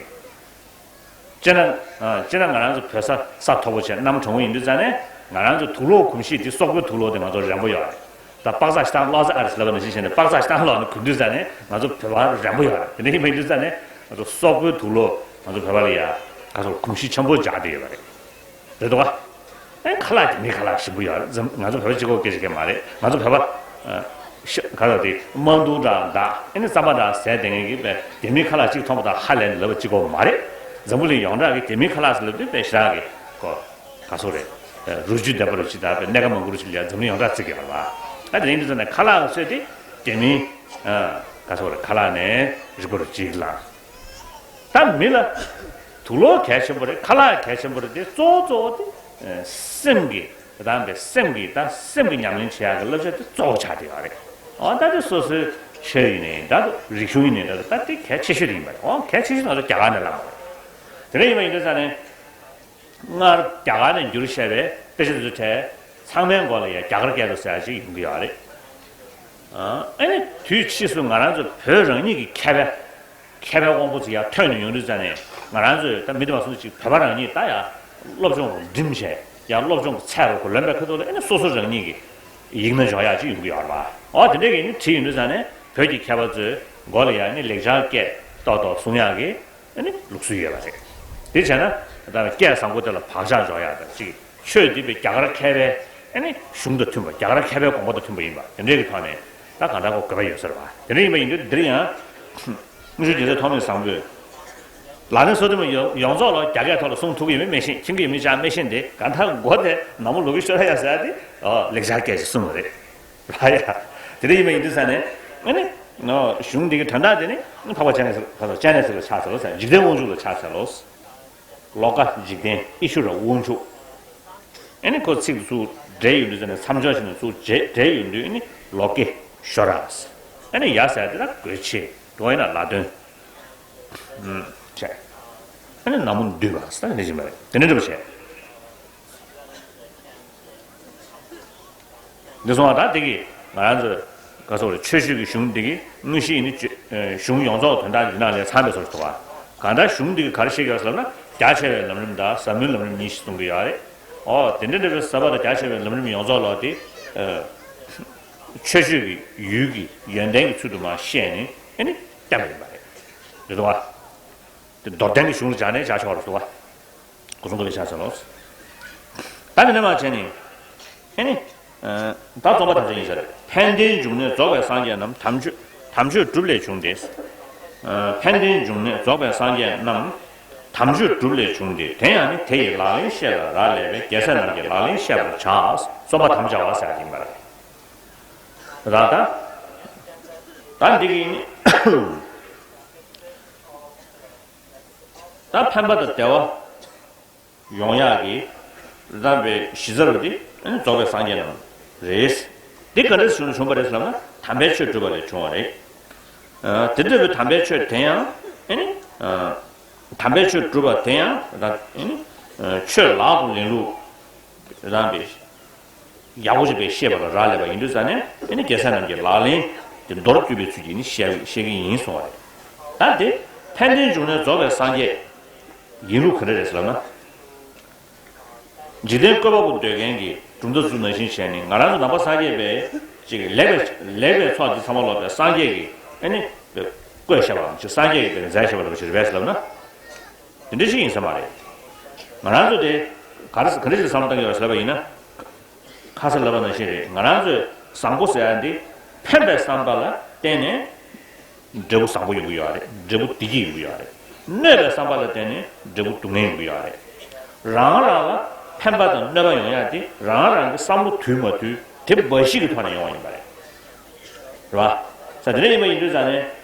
སྤྱིར་ན་ཨ། སྤྱིར་ན་ང་རང་ཚོ་བོད་ས་ས་མཐོ་པོ་བྱས་གནམ་གྲང་པོ་ཡིན་དུས་ཙང་ནས་ང་རང་ཚོ་དུག་ལོག་གོམས་གཤིས་དེ་སོག་པོའི་དུག་ལོག་དེ་ང་ཚོ་རན་པོ་ཡོད་རེད། ད་པགས་ཚག་ཤི་ཏང་ལོག་ཟེར་ཨ་རེ་ཟེར་ལབ་པ་ནང་བཞིན་བྱས་ནས་པགས་ཚག་ཤི་ཏང་ལོག་ནས་གོམས་དུས་ཙང་ནས་ང་ཚོ་བོད་པ་རན་པོ་ཡོད་རེད། དེ་འདྲ་ཡིན་པ་ཡིན་དུས་ཙང་ནས་ང་ཚོ་སོག་པོའི་དུག་ལོག་ང་ཚོ་བོད་པ་ལ་ཡ་ང་ཚོ་གོམས་གཤིས་འཆམ་པོ་འཇགས་བསྡད་ཡོད་པ་རེད། རེད་འདུག་ག་ཨེ་ཁ་ལག་རྒྱ་མིའི་ཁ་ལག་ཞིམ་པོ་ཡོད་རེད། ང་ཚོ་བོད་པ་གཅིག་པོ་སྐད་ཆ་སྐད་མ་རེད། ང་ཚོ་བོད་པ་ཨ། ཤ་ག་རེ་དེ་དམངས་དུག་འདྲ་འདག་ཨེ་ནི་རྩམ་པ་འདྲ་ཟས་དེ་ངེད་ཀྱི་བས་རྒྱ་མིའི་ཁ་ལག་གཅིག་མཐོང་པ་དང་ཧ་ལས་ནས་ལབ་པ་གཅིག་པོ་མ་རེད། འཛམ་བུ་གླིང་ཡོངས་གྲགས་ཀྱི་རྒྱ་མིའི་ཁ་ལག་ཟེར་ལབ་དུས་བས་ཞེ་དྲག་གི་ཀོ་ག་ཚོད་རེད། རུས་རྒྱུད་བདེ་པོ་རུ་ཅིག་དང་བས་སྣེ་ཁ་མང་པོ་རུ་ཅིག་ལ་འཛམ་གླིང་ཡོངས་གྲགས་བརྩི་གི་ཡོད་རེད་བ། ཨ་དེ་ཡིན་དུས་ཙང་ནས་ཁ་ལག་གི་ཚོད་དེ་རྒྱ་མིའི་ཨ་ག་ཚོད་རེད། ཁ་ལག་ནས་རིག་པ་རུ་ཅིག་ལ། ད་མི་ལ་དུག་ལོག་གལ་ཆེན་པོ་རེད། ཁ་ལག་གལ་ཆེན་པོ་རེད། དེ་གཙོ་བོ་གཙོ་བོ་དེ་སེམས་ཀྱི་དང་པའི་སེམས་ཀྱི་ད་སེམས་ཀྱི་ཉམས་ལེན་བྱེད་ཡག་གི་བསླབ་བྱ་དེ་གཙོ་བོ་ཆགས་བསྡད་ཡོད་རེད། འོ་ད་དེ་སོ་སོའི་ཆོས་ཡིན་ནའི་འདྲ་འདུག་རིག་གཞུང་ཡིན་ནའི་འདྲ་འདུག་ད་དེ་གལ་ཆེ་ཤོས་དེ་ཡིན་པ་རེད། འོ་གལ་ཆེ་ཤོས་ང་ཚོ་རྒྱ་གར་ནས་བླངས་པ་རེད། དེ་འདྲ་ཡིན་པ་ཡིན་དུས་ཙང་ནས། སྔར་རྒྱ་གར་ནས་བསྒྱུར་བཞག་པའི་དཔེ་ཆ་དེ་ཚོ་གྲས་ཚང་མའི་མགོ་ལ་ཡང་རྒྱ་གར་སྐད་དུ་ཟེར་ཡ་ཞིག་ཡོང་གི་ཡོད་རེད། ཨ་ནི་དུས་ཕྱིས་སུ་ང་རང་ཚོ་བོད་རང་ཉིད་ཀྱི་མཁས་པའི་མཁས་པའི་དབང་པོ་ཚོ་ཡར་ཐོན་ནས་ཡོང་དུས་ཙང་ནས་ང་རང་ཚོས་ད་མི་དེ་མ་སོང་ཅིག་བོད་པ་རང་ཉིད་ད་ཡང་སློབ་སྦྱོང་རུ་འགྲིམ་བྱས་ཡང་སློབ་སྦྱོང་གི་ཚད་རུ་གོ་ལོན་པའི་ཁ་ཐུག་ལ་ཨ་ནི་སོ་སོ་རང་ཉིད་ཀྱི་ཡིག་སྣ་འཇོག་ཡག་ཅིག་ཡོང་གི་ཡོད་རེད་བ། འོ་དེ་འདྲས་ཀྱི་ནི་བྲིས་ཡོང་དུས་ཙང་ནས་བོད་ཀྱི་མཁས་པ་ཚོའི་མགོ་ལ་ཡང་ནི་ལེགས་སྦྱར་སྐད་ ཏོག་ཏོག་གསུང་ཡག་གི་ཨ་ནི་ལུགས་སྲོལ་ཡོད་པ་རེད། དེ་བྱས་ན་ད་སྐད་བཟང་པོ་དེ་ལ་བག་ཆགས་འཇོག་ཡག་དང་གཅིག་ཆོས་འདི་པའི་རྒྱ་གར་མཁས་པའི་ཨ་ནི་གཞུང་དང་མཐུན་པ། རྒྱ་གར་མཁས་པའི་དགོངས་པ་དང་མཐུན་པ་ཡིན་པ་དེ་འདྲའི་གི་ཐོག་ནས་ད་གང་ལྟར་ཁོ་དགོས་པ་ཡོད་ས་རེད་བ། དེ་འདྲ་ཡིན་པ་ཡིན་དུས་འདིར་ཡང་དངུལ་ཆུ་རྒྱལ་མཚན་ཐོགས་མེད་བཟང་པོས་ལག་ལེན་སོ་བདུན་མ་ཡོངས་རྫོགས་ལ་རྒྱ་སྐད་ཐོག་ལ་གསུང་ཐུབ་ཀྱི་ཡོད་མེད་མི་ཤེས། མཁྱེན་གྱི་ཡོད་མེད་ཅང་མི་ཤེས་ཏེ། གང་ལྟར་མགོ་དེ་ནག་མོ་ལོ་ཀི་ཤོར་ཡ་ཟེར་ཡ་དེ་ལེགས་སྦྱར་སྐད་ཅིག་གསུངས་པ་རེད། ལ་ཡ། དེ་འདྲ་ཡིན་པ་ཡིན་དུས་ས་ནས་ཨ་ནི་གཞུང་འདི་གི་དོན་དག་དེ་ནི་འཕགས་པ་སྤྱན་རས་གཟིགས་ལ་ཆགས་ཚར་ལོ་ཟེར། འཇིག་རྟེན་དབང་ཕྱུག་ལ་ཆགས་ཚར་ལོ། ལོ་ཀ་འཇིག་རྟེན་ཨི་ཤྭ་ར་དབང་ཕྱུག་ཨ་ནི་ཁོ་ཚིག་ཏུ་ཚུར་འགྲེལ་ཡོང་དུས་ཟེར་ནས་མཚམས་སྦྱོར་བྱས་ནས་ཚུར་འགྲེལ་འགྲེལ་ཡོང་དུས་ཨ་ནི་ལོ་ཀེ་ཤྭ་ར། ཨ་ནི་ཡ་ཟེར་དེ་ལ་དགོས་ཆེད་འགྲོ་ཡིན་ན་ལ་དོན། ཨུམ། བྱས། ཨ་ནི་ནག་མོ་འདུས་པ་ཟེར་ནས་ཅི་མ་རེད། དེ་འདྲ་འདྲ་པོ་བྱས། འདི་སོང་བ་ད་འདི་གི་ང་རང་ཚོ་ག་སོགས་རེད། ཆོས་བརྒྱུད་ཀྱི་གཞུང་འདི་གི་དངོས་གཞི་ཡིན་ནི་གཞུང་ཡོངས་རྫོགས་དོན་དག་འདི་ནང་ལས་ཚང་བའི་བཟོ་ཞིག་འདུག་བ། གང་ལྟར་གཞུང་འདི་གི་ག་རེ་བཤད་ཀྱི་ཡོད་ཟེར་ན་རྒྱ་ཆེ་བའི་ལམ་རིམ་དང་ཟབ་མོའི་ལམ་རིམ་གཉིས་ཤིག་གསུང་གི་ཡོད་རེད། ཨོ་དེ་འདྲ་འདྲ་བའི་ཟབ་པ་དང་རྒྱ་ཆེ་བའི་ལམ་རིམ་ཡོངས་རྫོགས་ལ་དེ་ཆོས་བརྒྱུད་ཀྱི་ཡུལ་གྱི་ཡོན་ཏན་གྱི་ཚུལ་དུ་མར་བཤད་ནས་ཨ་ནི་བསྟན་པ་ཡིན་པ་རེད། རེད་འདུག་བ། དེ་མདོར་བསྟན་གྱི་གཞུང་ལ་སྦྱར་ནས་སྦྱར་ཆོག་རེད་འདུག་བ། སྐུ་གསུང་ཐུགས་ཀྱི་ཕྱག་འཚལ་ལོ། ད་འདི་ནས་མར་བྱས་ནས། ཨེ་ནི། ད་རྩོམ་པ་དམ་བཅའ་ཡིན་ས་རེད། ཕན་བདེའི་འབྱུང་གནས་རྫོགས་པའི་སངས་རྒྱས་རྣམས། དམ་ཆོས་དམ་ཆོས་སྒྲུབ་ལས་བྱུང་སྟེ། ཕན་བདེའི་འབྱུང་གནས་རྫོགས་པའི་སངས་རྒྱས་རྣམས། དམ་ཆོས་སྒྲུབ་ལས་བྱུང་སྟེ། དེ་ཡང་ནི་དེ་ཡི་ལག་ལེན་བཤད་པའི་རག་ལས་པས། རྒྱལ་སྲས་རྣམས་ཀྱི་ལག་ལེན་བཤད་པར་བྱ། རྩོམ་པ་དམ་བཅའ་བ་ཟེར་བ་ཡིན་པ་རེད། ར་ད། ད་འདི་གི་ནི། ད་ཕན་པ་དང་བདེ་བ་ཡོང་ཡག་གི་རིན་ཐང་པའི་གཞི་རྩ་རུ་དེ་རྫོགས་པའི་སངས་རྒྱས་རྣམས་རེད། འདི་ག་འདྲ་བྱུང་བྱུང་བ་རེད་ཟེར་ན་དམ་པའི་ཆོས་སྒྲུབ་པ་ལས་བྱུང་བ་རེད། དེ་འདྲ་བའི་དམ་པའི་ཆོས་དེ་ཡང་ཨེ་ནི། དམ་པའི་ཆོས་སྒྲུབ་པ་དེ་ཡང་ཨེ་ནི། ཆོས་ལག་ཏུ་ལེན་ལུགས་རིན་ཐང་པའི། ཡག་པོ་ཞིག་པའི་ཤེས་པ་ལ་རག་ལས་པ་ཡིན་དུས་ཙང་ནས་ཨེ་ནི་རྒྱལ་སྲས་རྣམས་ཀྱི་ལག་ལེན་དེ་མདོར་བསྡུས་པའི་ཚུལ་གྱིས་ནི་བཤད་བཤད་ཀྱི་ཡིན་གསུངས་པ་རེད། ད་དེ་ཕན་བདེའི་འབྱུང་གནས་རྫོགས་པའི་སངས་རྒྱས་ཡིན་ལུགས་ག་འདྲ་རེད་ཟེར་ལབ་ན། འཇིག་རྟེན་བཀོད་པ་པོ་འདོད་མཁན་གྱི་གྲུབ་མཐའ་ཚོ་ནང་བཞིན་བྱས་ནས་ང་རང་ཚོ་ནང་པ་སངས་རྒྱས་པའི་ཅིག་ལེགས་པའི་ལེགས་པའི་ཚོགས་འདི་ཚང་མ་ལོག་པའི་སངས་རྒྱས་ཀྱི་ཨེ་ནི་བཀོད་བཞག་པའམ་ཅིག་སངས་རྒྱས་ཀྱིས་མཛད་བཞག་པ་ལ་ཞིག་རེད་པས་ལབ་ན། དེ་འདྲ་ཞིག་ཡིན་ས་མ་རེད། ང་རང་ཚོ་དེ་ག་རེ་ག་འདྲ་ཞིག་བསམ་བློ་བཏང་གི་ཡོད་ཟེར་བ་ཡིན་ན། ཁ་སང་ལབ་པ་ནང་བཞིན་རེད། ང་རང་ཚོས་བཟང་པོ་ཟེར་ཡ་འདི་ཕན་པའི་བསམ་པ་ལ་བརྟེན་ནས་འབྲས་བུ་བཟང་པོ་ཡོང་གི་ཡོད་རེད། འབྲས་བུ་བདེ་སྐྱིད་ཡོང་གི་ཡོད་རེད། གནོད་པའི་བསམ་པ་ལ་བརྟེན་ནས་འབྲས་བུ་སྡུག་བསྔལ་ཡོང་གི་ཡོད་རེད། རང་རང་ལ་ཕན་པ་དང་གནོད་པ་ཡོང་ཡ་དེ་རང་རང་གི་བསམ་བློ་དུལ་མ་དུལ་དེ་འབའ་ཞིག་གི་ཐོག་ནས་ཡོང་བ་ཡིན་པ་རེད། རེད་བ། ས་དེ་འདྲ་ཡིན་པ་ཡིན་དུས་ཙང་ནས།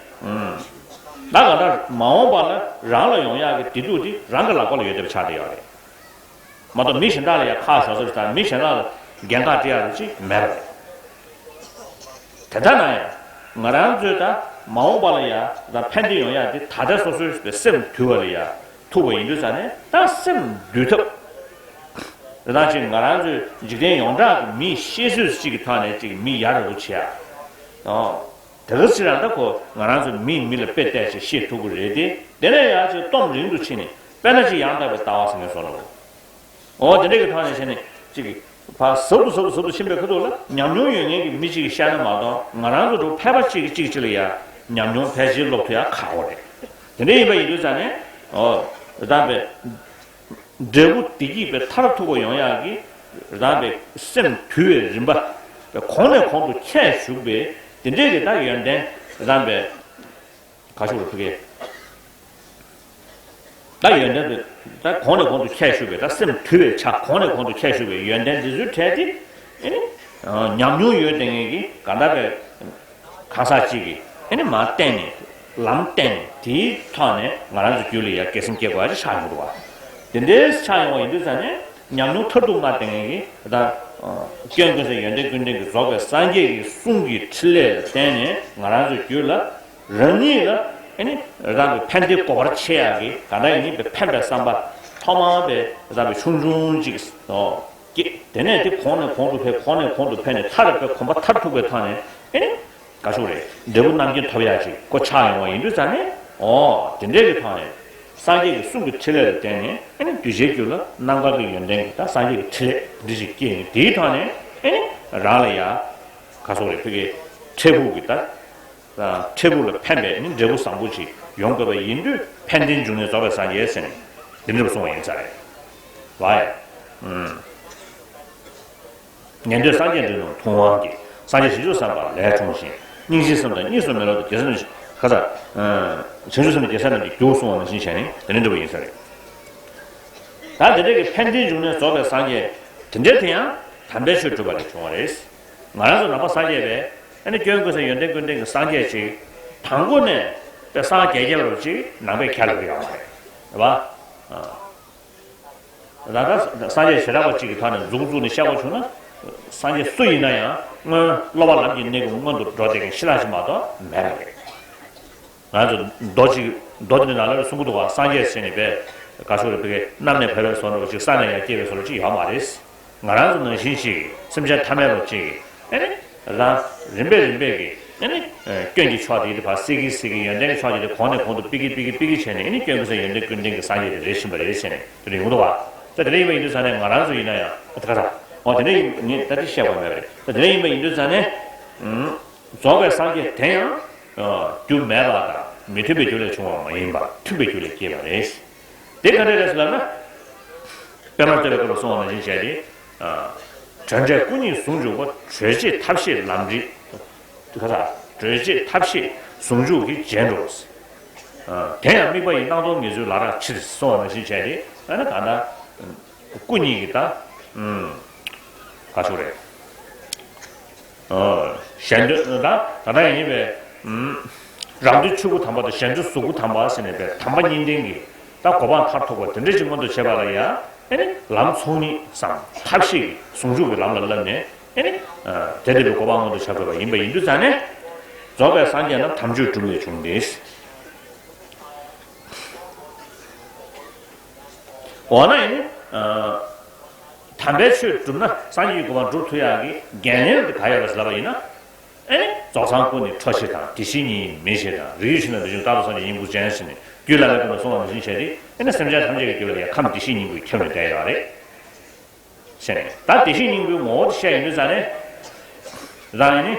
ཨུམ། ད་གང་ལྟར་མ་འོངས་པ་ལ་རང་ལ་ཡོང་ཡག་གི་བདེ་སྡུག་དེ་རང་གི་ལག་པ་ལ་ཡོད་བསྡད་པ་ཆགས་བསྡད་ཡོད་རེད། མ་གཏོགས་མི་གཞན་དག་ལ་ཡང་ཁག་ཞོག་ཟེར་དང་མི་གཞན་དག་ལ་འགན་ཁག་སྤྲད་ཡག་རེ་ཅིག་མེད་པ་རེད། དེ་ལྟར་ན་ཡང་ང་རང་ཚོས་ད་མ་འོངས་པ་ལ་ཡང་ད་ཕན་བདེ་ཡོང་ཡག་དེ་ད་ལྟ་སོ་སོའི་སེམས་དུལ་བ་ལ་ཡང་ཐུག་པ་ཡིན་དུས་ཙང་ནས་ད་སེམས་འདུལ་ཐབས། དེ་དང་ཅིག་ང་རང་ཚོའི་འཇིག་རྟེན་ཡོངས་གྲགས་ཀྱི་མིའི་ཤེས་ཚོད་ཅིག་གི་ཐོག་ནས་ཅིག་མི་ཡ་རབས་པོ་བྱེད་ཡ། ཨོ། དེ་ག་ཅིག་རང་ད་ཁོ་ང་རང་ཚོ་མིས་མི་ལ་དཔེ་བལྟས་ཅིག་ཤེས་ཐུབ་ཀྱི་རེད་དེ། དེ་ནས་ཡང་ཅིག་སྟོབས་རིང་དུ་ཕྱིན་ནས་དཔེར་ན་ཅིག་ཡང་དག་པའི་ལྟ་བ་ཟེར་མཁན་བཟོ་འདྲ་བོ། ཨོ་དེ་འདྲ་གི་ཐོག་ནས་བྱས་ནས་ཅིག་ཕར་ཟབ་ཏུ་ཟབ་ཏུ་ཟབ་ཏུ་ཕྱིན་པའི་ཁ་ཐུག་ལ་ཉམས་མྱོང་ཡོད་མཁན་གྱི་མི་གཅིག་གིས་བཤད་ན་མ་གཏོགས་ང་རང་ཚོ་འདྲ་བོ་ཕལ་པ་གཅིག་གིས་གཅིག་གཅིག་ལ་ཡ་ཉམས་མྱོང་ཕལ་ཆེར་སློབ་ཐུབ་ཡ་ཁག་པོ་རེད། དེ་འདྲ་ཡིན་པ་ཡིན་དུས་ཙང་ནས་ཨོ་དེ་དང་པའི། འབྲས་བུ་བདེ་སྐྱིད་པའི་མཐར་ཐུག་པ་ཡོང་ཡག་གི་རང་པའི་སེམས་དུལ་བའི་རིམ་པ་གོང་ནས་གོང་དུ་འཁྱེར་བཞུགས་པའི་དེ་འདྲའི་གི་ད་ཡོན་ཏན་རང་པའི་ག་ཞུ་རུ་ཕ་གི་ད་ཡོན་ཏན་དེ་ད་གོང་ནས་གོང་དུ་འཁྱེར་བཞུགས་པའི་ད་སེམས་དུལ་བའི་ཆ་གོང་ནས་གོང་དུ་འཁྱེར་བཞུགས་པའི་ཡོན་ཏན་འདི་ཚོའི་གྲས་དེ་ཨེ་ནི་ཉམས་མྱོང་ཡོད་བསྡད་མཁན་གྱི་གང་ལྟར་པའི། གང་ཟག་གཅིག་གིས་ཨེ་ནི་མར་བསྟན་ནས་ལམ་བསྟན་ནས་དེའི་ཐོག་ནས་ང་རང་ཚོ་རྒྱུད་ལ་ཡ་སྐྱེད་སྲིང་སྐྱེ་དགོས་ཡ་ཅིག་ཆགས་ཡོང་གི་འདུག་བ། དེ་འདྲའི་ཆགས་ཡོང་བ་ཡིན་དུས་ཙང་ནས་ཉམས་མྱོང་མཐར་ཐུག་མ་བསྟན་མཁན་གྱིས་ད་སྐྱོན་ཀུན་ཟད་ཡོན་ཏན་ཀུན་ལྡན་གྱི་རྫོགས་པའི་སངས་རྒྱས་ཀྱི་གསུང་གི་ཕྲིན་ལས་ལ་བརྟེན་ནས་ང་རང་ཚོ་རྒྱུད་ལ་རང་ཉིད་ལ་ཨེ་ནི་རང་གི་ཕན་བདེ་གོ་བར་བྱེད་ཡག་གི་ག་འདྲ་ཡིན་ནི་ཕན་པའི་བསམ་པ་ཐོག་མར་པའི་རང་གི་ཆུང་ཆུང་ཅིག་སྐྱེ། དེ་ནས་དེ་གོང་ནས་གོང་དུ་འཕེལ་གོང་ནས་གོང་དུ་འཕེལ་ནས་མཐར་པའི་གོམ་པ་མཐར་ཐུག་པའི་ཐོག་ནས་ཨེ་ནི། ག་ཞུ་རེད། འབྲས་བུ་རྣམ་མཁྱེན་ཐོབ་ཡག་ཅིག་གོ་ཆགས་ཡོང་བ་ཡིན་དུས་ཙང་ནས་ཨོ་དེ་འདྲའི་གི་ཐོག་ནས་སངས་རྒྱས་ཀྱི་གསུང་གི་ཕྲིན་ལས་ལ་བརྟེན་ནས་ཨེ་ནི་གདུལ་བྱའི་རྒྱུད་ལ་རྣམ་དཀར་གྱི་ཡོན་ཏན་གྱི་ད་སངས་རྒྱས་ཀྱི་ཕྲིན་ལས་འདི་ཞིག་སྐྱེས་ནས་དེའི་ཐོག་ནས་ཨེ་ནི་རང་ལ་ཡ་ག་ཞུ་རེད་ཕ་གི་འཕྲལ་ཕུགས་ཀྱི་ད་འཕྲལ་ཕུགས་ལ་ཕན་པའི་ནི་འབྲས་བུ་བཟང་པོ་ཅིག་ ཡོང་དགོས་པ་ཡིན་དུས་ཕན་བདེའི་འབྱུང་གནས་རྫོགས་པའི་སངས་རྒྱས་ཟེར་ནས་འདི་འདྲ་གསུངས་པ་ཡིན་ས་རེད། ལ་ཡ། ཨུམ། ཉན་ཐོས་སངས་རྒྱས་འདྲེན་དང་ཐུབ་དབང་གིས། སངས་རྒྱས་བྱང་ཆུབ་སེམས་དཔའ་ལས་འཁྲུངས་ཤིང་། སྙིང་རྗེའི་སེམས་དང་གཉིས་སུ་མེད་ལམ་དུ། རྒྱལ་སྲས་རྣམས་ཀྱི་ཁ་ས། བྱང་ཆུབ་སེམས་དང་རྒྱལ་སྲས་རྣམས་ཀྱི་རྒྱུ་གསུངས་པ་ནང་བཞིན་བྱས་ནས་དེ་ནས་འགྲུབ་པ་ཡིན་ས་རེད། ད་དེ་འདྲ་གི་ཕན་བདེའི་འབྱུང་གནས་རྫོགས་པའི་སངས་རྒྱས་དེ་འདྲའི་དེ་ཡང་དམ་པའི་ཆོས་སྒྲུབ་པ་ལས་བྱུང་བ་རེད། ང་རང་ཚོ་ནང་པ་སངས་རྒྱས་པས་ཨ་ནི་སྐྱོན་ཀུན་ཟད་ཡོན་ཏན་ཀུན་ལྡན་གྱི་སངས་རྒྱས་ཅིག་དང་པོ་ནས་དཔེ་སངས་རྒྱས་རྒྱལ་བ་ཅིག་ནང་པས་ཁས་ལེན་གྱི་ཡོད་མ་རེད། རེད་པ། ད་ལྟ་སངས་རྒྱས་ཞེ་དྲག་པ་གཅིག་གི་ཐོག་ནས་མཛུབ་བཙུགས་ནས་བཤད་པ་བྱུང་ན། སངས་རྒྱས་སུ་ཡིན་ན་ཡང་སྔོན་སློབ་པ་ལམ་གྱི་གནས་སྐབས་སྔོན་དུ་འགྲོ་བསྡད་མཁན་ཤི་ལ་ཞིག་མ་གཏོགས་མེད་པ་རེད། ང་ཚོ་མདོ་གཅིག་མདོ་དེ་ནས་ནང་ལ་གསུང་གི་འདུག་བ། སངས་རྒྱས་ཟེར་ནས་པས་ག་ཤོག་རེད། བི་གེ་གནམ་ནས་བབས་པའི་བཟོ་འདྲ་ཅིག་ས་ནས་ཡར་སྐྱེས་པའི་བཟོ་འདྲ་ཅིག་ཡོད་མ་རེད། ང་རང་ཚོ་ནང་བཞིན་ཞིག་སེམས་ཅན་ཐ་མལ་པ་ཅིག་ཨ་ནི་རང་རིམ་པས་རིམ་པས་ཀྱི་ཨ་ནི་སྐྱོན་གྱི་ཕྱོགས་དེ་དེ་ཕར་སེལ་གྱིན་སེལ་གྱིན་ཡོན་ཏན་གྱི་ཕྱོགས་དེ་དེ་གོང་ནས་གོང་དུ་སྤེལ་གྱིན་སྤེལ་གྱིན་སྤེལ་གྱིན་བྱས་ནས་ཨ་ནི་སྐྱོན་ཀུན་ཟད་ཡོན་ཏན་ཀུན་ལྡན་གྱི་སངས་རྒྱས་དེ་རེད་བཞིན་པ་རེད་ཟེར་ནས་དེ་འདྲ་ཡོང་གི་འདུག་བ། ད་དེ་འདྲ་ཡིན་པ་ཡིན་དུས་ཙང་ནས་ང་རང་ཚོ་ཡིན་ན་ཡང་ཨ་ད་ག་ས་འོ་དེ་འདྲ་ཡིན་ངས་ད་དེ་བཤད་དགོས་མེད་པ་རེད། ད་དེ་འདྲ་ཡིན་པ་ཡིན་དུས་ཙང་ནས་རྫོགས་པའི་སངས་རྒྱས་དེ་ཡང་རྒྱུ་མེད་པ་དང་མི་མཐུན་པའི་རྒྱུ་ལས་བྱུང་བ་མ་ཡིན་པར་མཐུན་པའི་རྒྱུ་ལས་སྐྱེས་པ་རེད། དེ་ག་འདྲ་རེད་ཟེར་ལབ་ན། པདྨ་བསྟོད་པའི་སྐབས་ལ་གསུངས་པ་ནང་བཞིན་བྱས་ཏེ། གྲོལ་འབྲས་སྐུ་གཉིས་ཟུང་འཇུག་པ། གྲོལ་བྱེད་ཐབས་ཤེས་ལམ་འབྲས། ག་ས། གྲོལ་བྱེད་ཐབས་ཤེས་ཟུང་འཇུག་གི་རྗེས་འགྲོ། དེ་ཡང་དམིགས་པ་ཡིས། སྣང་སྟོང་ངེས་བཟོད་ལག་རག་ཕྱིར། གསུངས་པ་ནང་བཞིན་བྱས་ཏེ་ཨ་ནི་ད་ལྟ་སྐུ་གཉིས་ཀྱི་ད་ག་ཚོད་རེད། གཞན་དོན་ད་ད་ལྟ་ཡིན་པས། རང་དོན་ཆོས་སྐུ་དམ་པ་དང་གཞན་དོན་གཟུགས་སྐུ་དམ་པ་ཟེར་ནས་པས་དམ་པ་གཉིས་ལྡན་གྱི་ད་གོ་འཕང་མཐར་ཐུག་པ་དེ་འདྲ་ཅིག་མངོན་དུ་བྱེད་པ་ལ་ཡང་ཨ་ནི་ལམ་ཚོགས་གཉིས་སམ་ཐབས་ཤེས་ཀྱི་ཟུང་འཇུག་གི་ལམ་ལ་བསླབས་ནས་ཨ་ནི་དེ་འདྲ་བའི་གོ་འཕང་མངོན་དུ་བྱ་དགོས་པ་ཡིན་པ་ཡིན་དུས་ཙང་ནས་རྫོགས་པའི་སངས་རྒྱས་རྣམས་དམ་ཆོས་སྒྲུབ་ལས་བྱུང་སྟེ། འོ་ན་ཡིན། དམ་པའི་ཆོས་བསྒྲུབ་ན་སངས་རྒྱས་ཀྱི་གོ་འཕང་འགྲུབ་ཐུབ་ཡག་གི་འགན་ལེན་དེ་ག་ཡོད་རེད་ཟེར་ལབ་པ་ཡིན་ན། ཨེ་ནི་རྫོགས་སངས་སྐུ་ནི་འཕྲོ་ཕྱིར་དང་། བདེ་གཤེགས་ཉིད་ཡིན་མི་ཕྱིར་དང་། རིགས་ཡོད་ཕྱིར་ན་འདོད་ཆུང་རྟག་ཏུ་སངས་རྒྱས་ཡིན་ཀུན་ཅན་ཟེར་ནས་རྒྱུད་བླ་མའི་སྐབས་ནས་གསུངས་པ་ནང་བཞིན་བྱས་ཏེ་ཨེ་ནི་སེམས་ཅན་ཐམས་ཅད་ཀྱི་རྒྱུད་ལ་ཡང་ཁམས་བདེ་གཤེགས་སྙིང་པོས་ཁྱབ་ནས་བསྡད་ཡོད་རེད། ཟེར་ནས་ད་བདེ་གཤེགས་སྙིང་པོའི་ངོ་བོ་དེ་བཤད་ཡོང་དུས་ཙང་ནས། རང་ཡིན་ནི།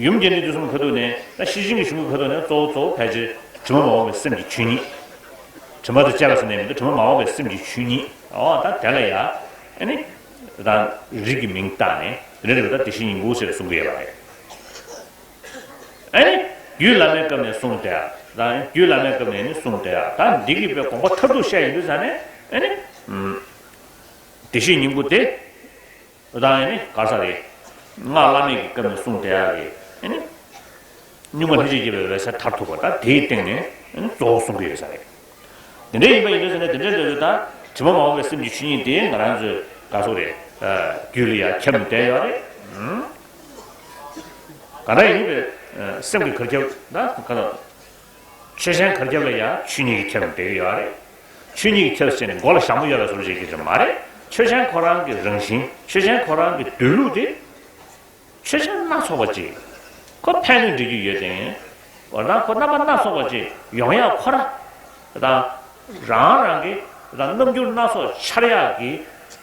ཡུམ་རྒྱས་འབྲིང་བསྡུས་གསུམ་ཁ་ཐུག་ནས་ད་ཤེར་ཕྱིན་གྱི་གཞུང་གི་ཁ་ཐུག་ནས་གཙོ་བོ་གཙོ་བོ་ཕལ་ཆེར་དྲི་མ་མ་འོངས་པའི་སེམས་ཀྱི་ཆོས་ཉིད། དྲི་མ་དང་བཅས་པ་ཟེར་ནས་མི་འདུག་དྲི་མ་མ་འོངས་པའི་སེམས་ཀྱི་ཆོས་ཉིད། འོ་ད་དེ་ལ་ཡ། ཨ་ནི། རང་རིགས་ཀྱི་མིང་བཏགས་ནས་དེ་འདྲ་རེད་པ། ད་བདེ་གཤེགས་སྙིང་པོ་ཟེར་གསུང་གི་ཡོད་པ་རེད། ཨ་ནི། རྒྱུད་བླ་མའི་སྐབས་ནས་གསུངས་ཏེ། ད་རྒྱུད་བླ་མའི་སྐབས་ནས་ནི་གསུངས་ཏེ། ད་འདི་གི་དཔེ་དགོངས་པ་མཐར་ཐུག་བཤད་ཡོང་དུས་ཙང་ནས་ཨ་ནི། བདེ་གཤེགས་སྙིང་པོ་དེ། ད་ཨ་ནི་ག་ས་རེད། སྔགས་བླ་མེད་ཀྱི་སྐབས་ནས་གསུངས་ཏེ་ཡ་གི་ཨ་ནི། གཉུག་མ་ལྷན་ཅིག་སྐྱེས་པའི་འོད་གསལ་མཐར་ཐུག་པ་ད་དེའི་སྟེང་ནས་ཨ་ནི་གཙོ་བོ་གསུང་གི་ཡོད་ས་རེད། དེ་འདྲ་ཡིན་པ་ཡིན་དུས་ཙང་ནས་དེ་འདྲའི་འདོད་པའི་ད་དྲི་མ་མ་འོངས་པའི་སེམས་ཀྱི་ཆོས་ཉིད་དེ་ང་རང་ཚོའི་ག་སོགས་རེད། རྒྱུད་ལ་ཡང་ཁྱབ་ནས་བསྡད་ཡོད་རེད། ག་འདྲ་ཡིན་པའི་སེམས་ཀྱི་གར་ཁྱབ་ད་ག་ལ། ཆོས་ཅན་གར་ཁྱབ་ལ་ཡང་ཆོས་ཉིད་ཀྱིས་ཁྱབ་ནས་བསྡད་ཀྱི་ཡོད་རེད། ཆོས་ཉིད་ཀྱིས་ཁྱབ་ཟེར་ནས་མགོ་ལ་ཞྭ་མོ་གཡོགས་པའི་བཟོ་འདྲ་ཅིག་གི་རེད་མ་རེད། ཆོས་ཅན་ཁོ་རང་གི་རང་བཞིན། ཆོས་ཅན་ཁོ་རང་གི་སྡོད་ལུགས་དེ། ཆོས་ཅན་སྣ་ཚོགས་པ་ཅིག་ཁོ་ཕན་གནོད་འདྲེས་རྒྱུ་ཡོད་དེ། འོ་ད་ཁོ་རྣམ་པ་སྣ་ཚོགས་པ་ཅིག་ཡོང་ཡག་ཁོ་ར། ད་རང་རང་གི་ད་རྣམ་འགྱུར་སྣ་ཚོགས་འཆར་ཡག་གི་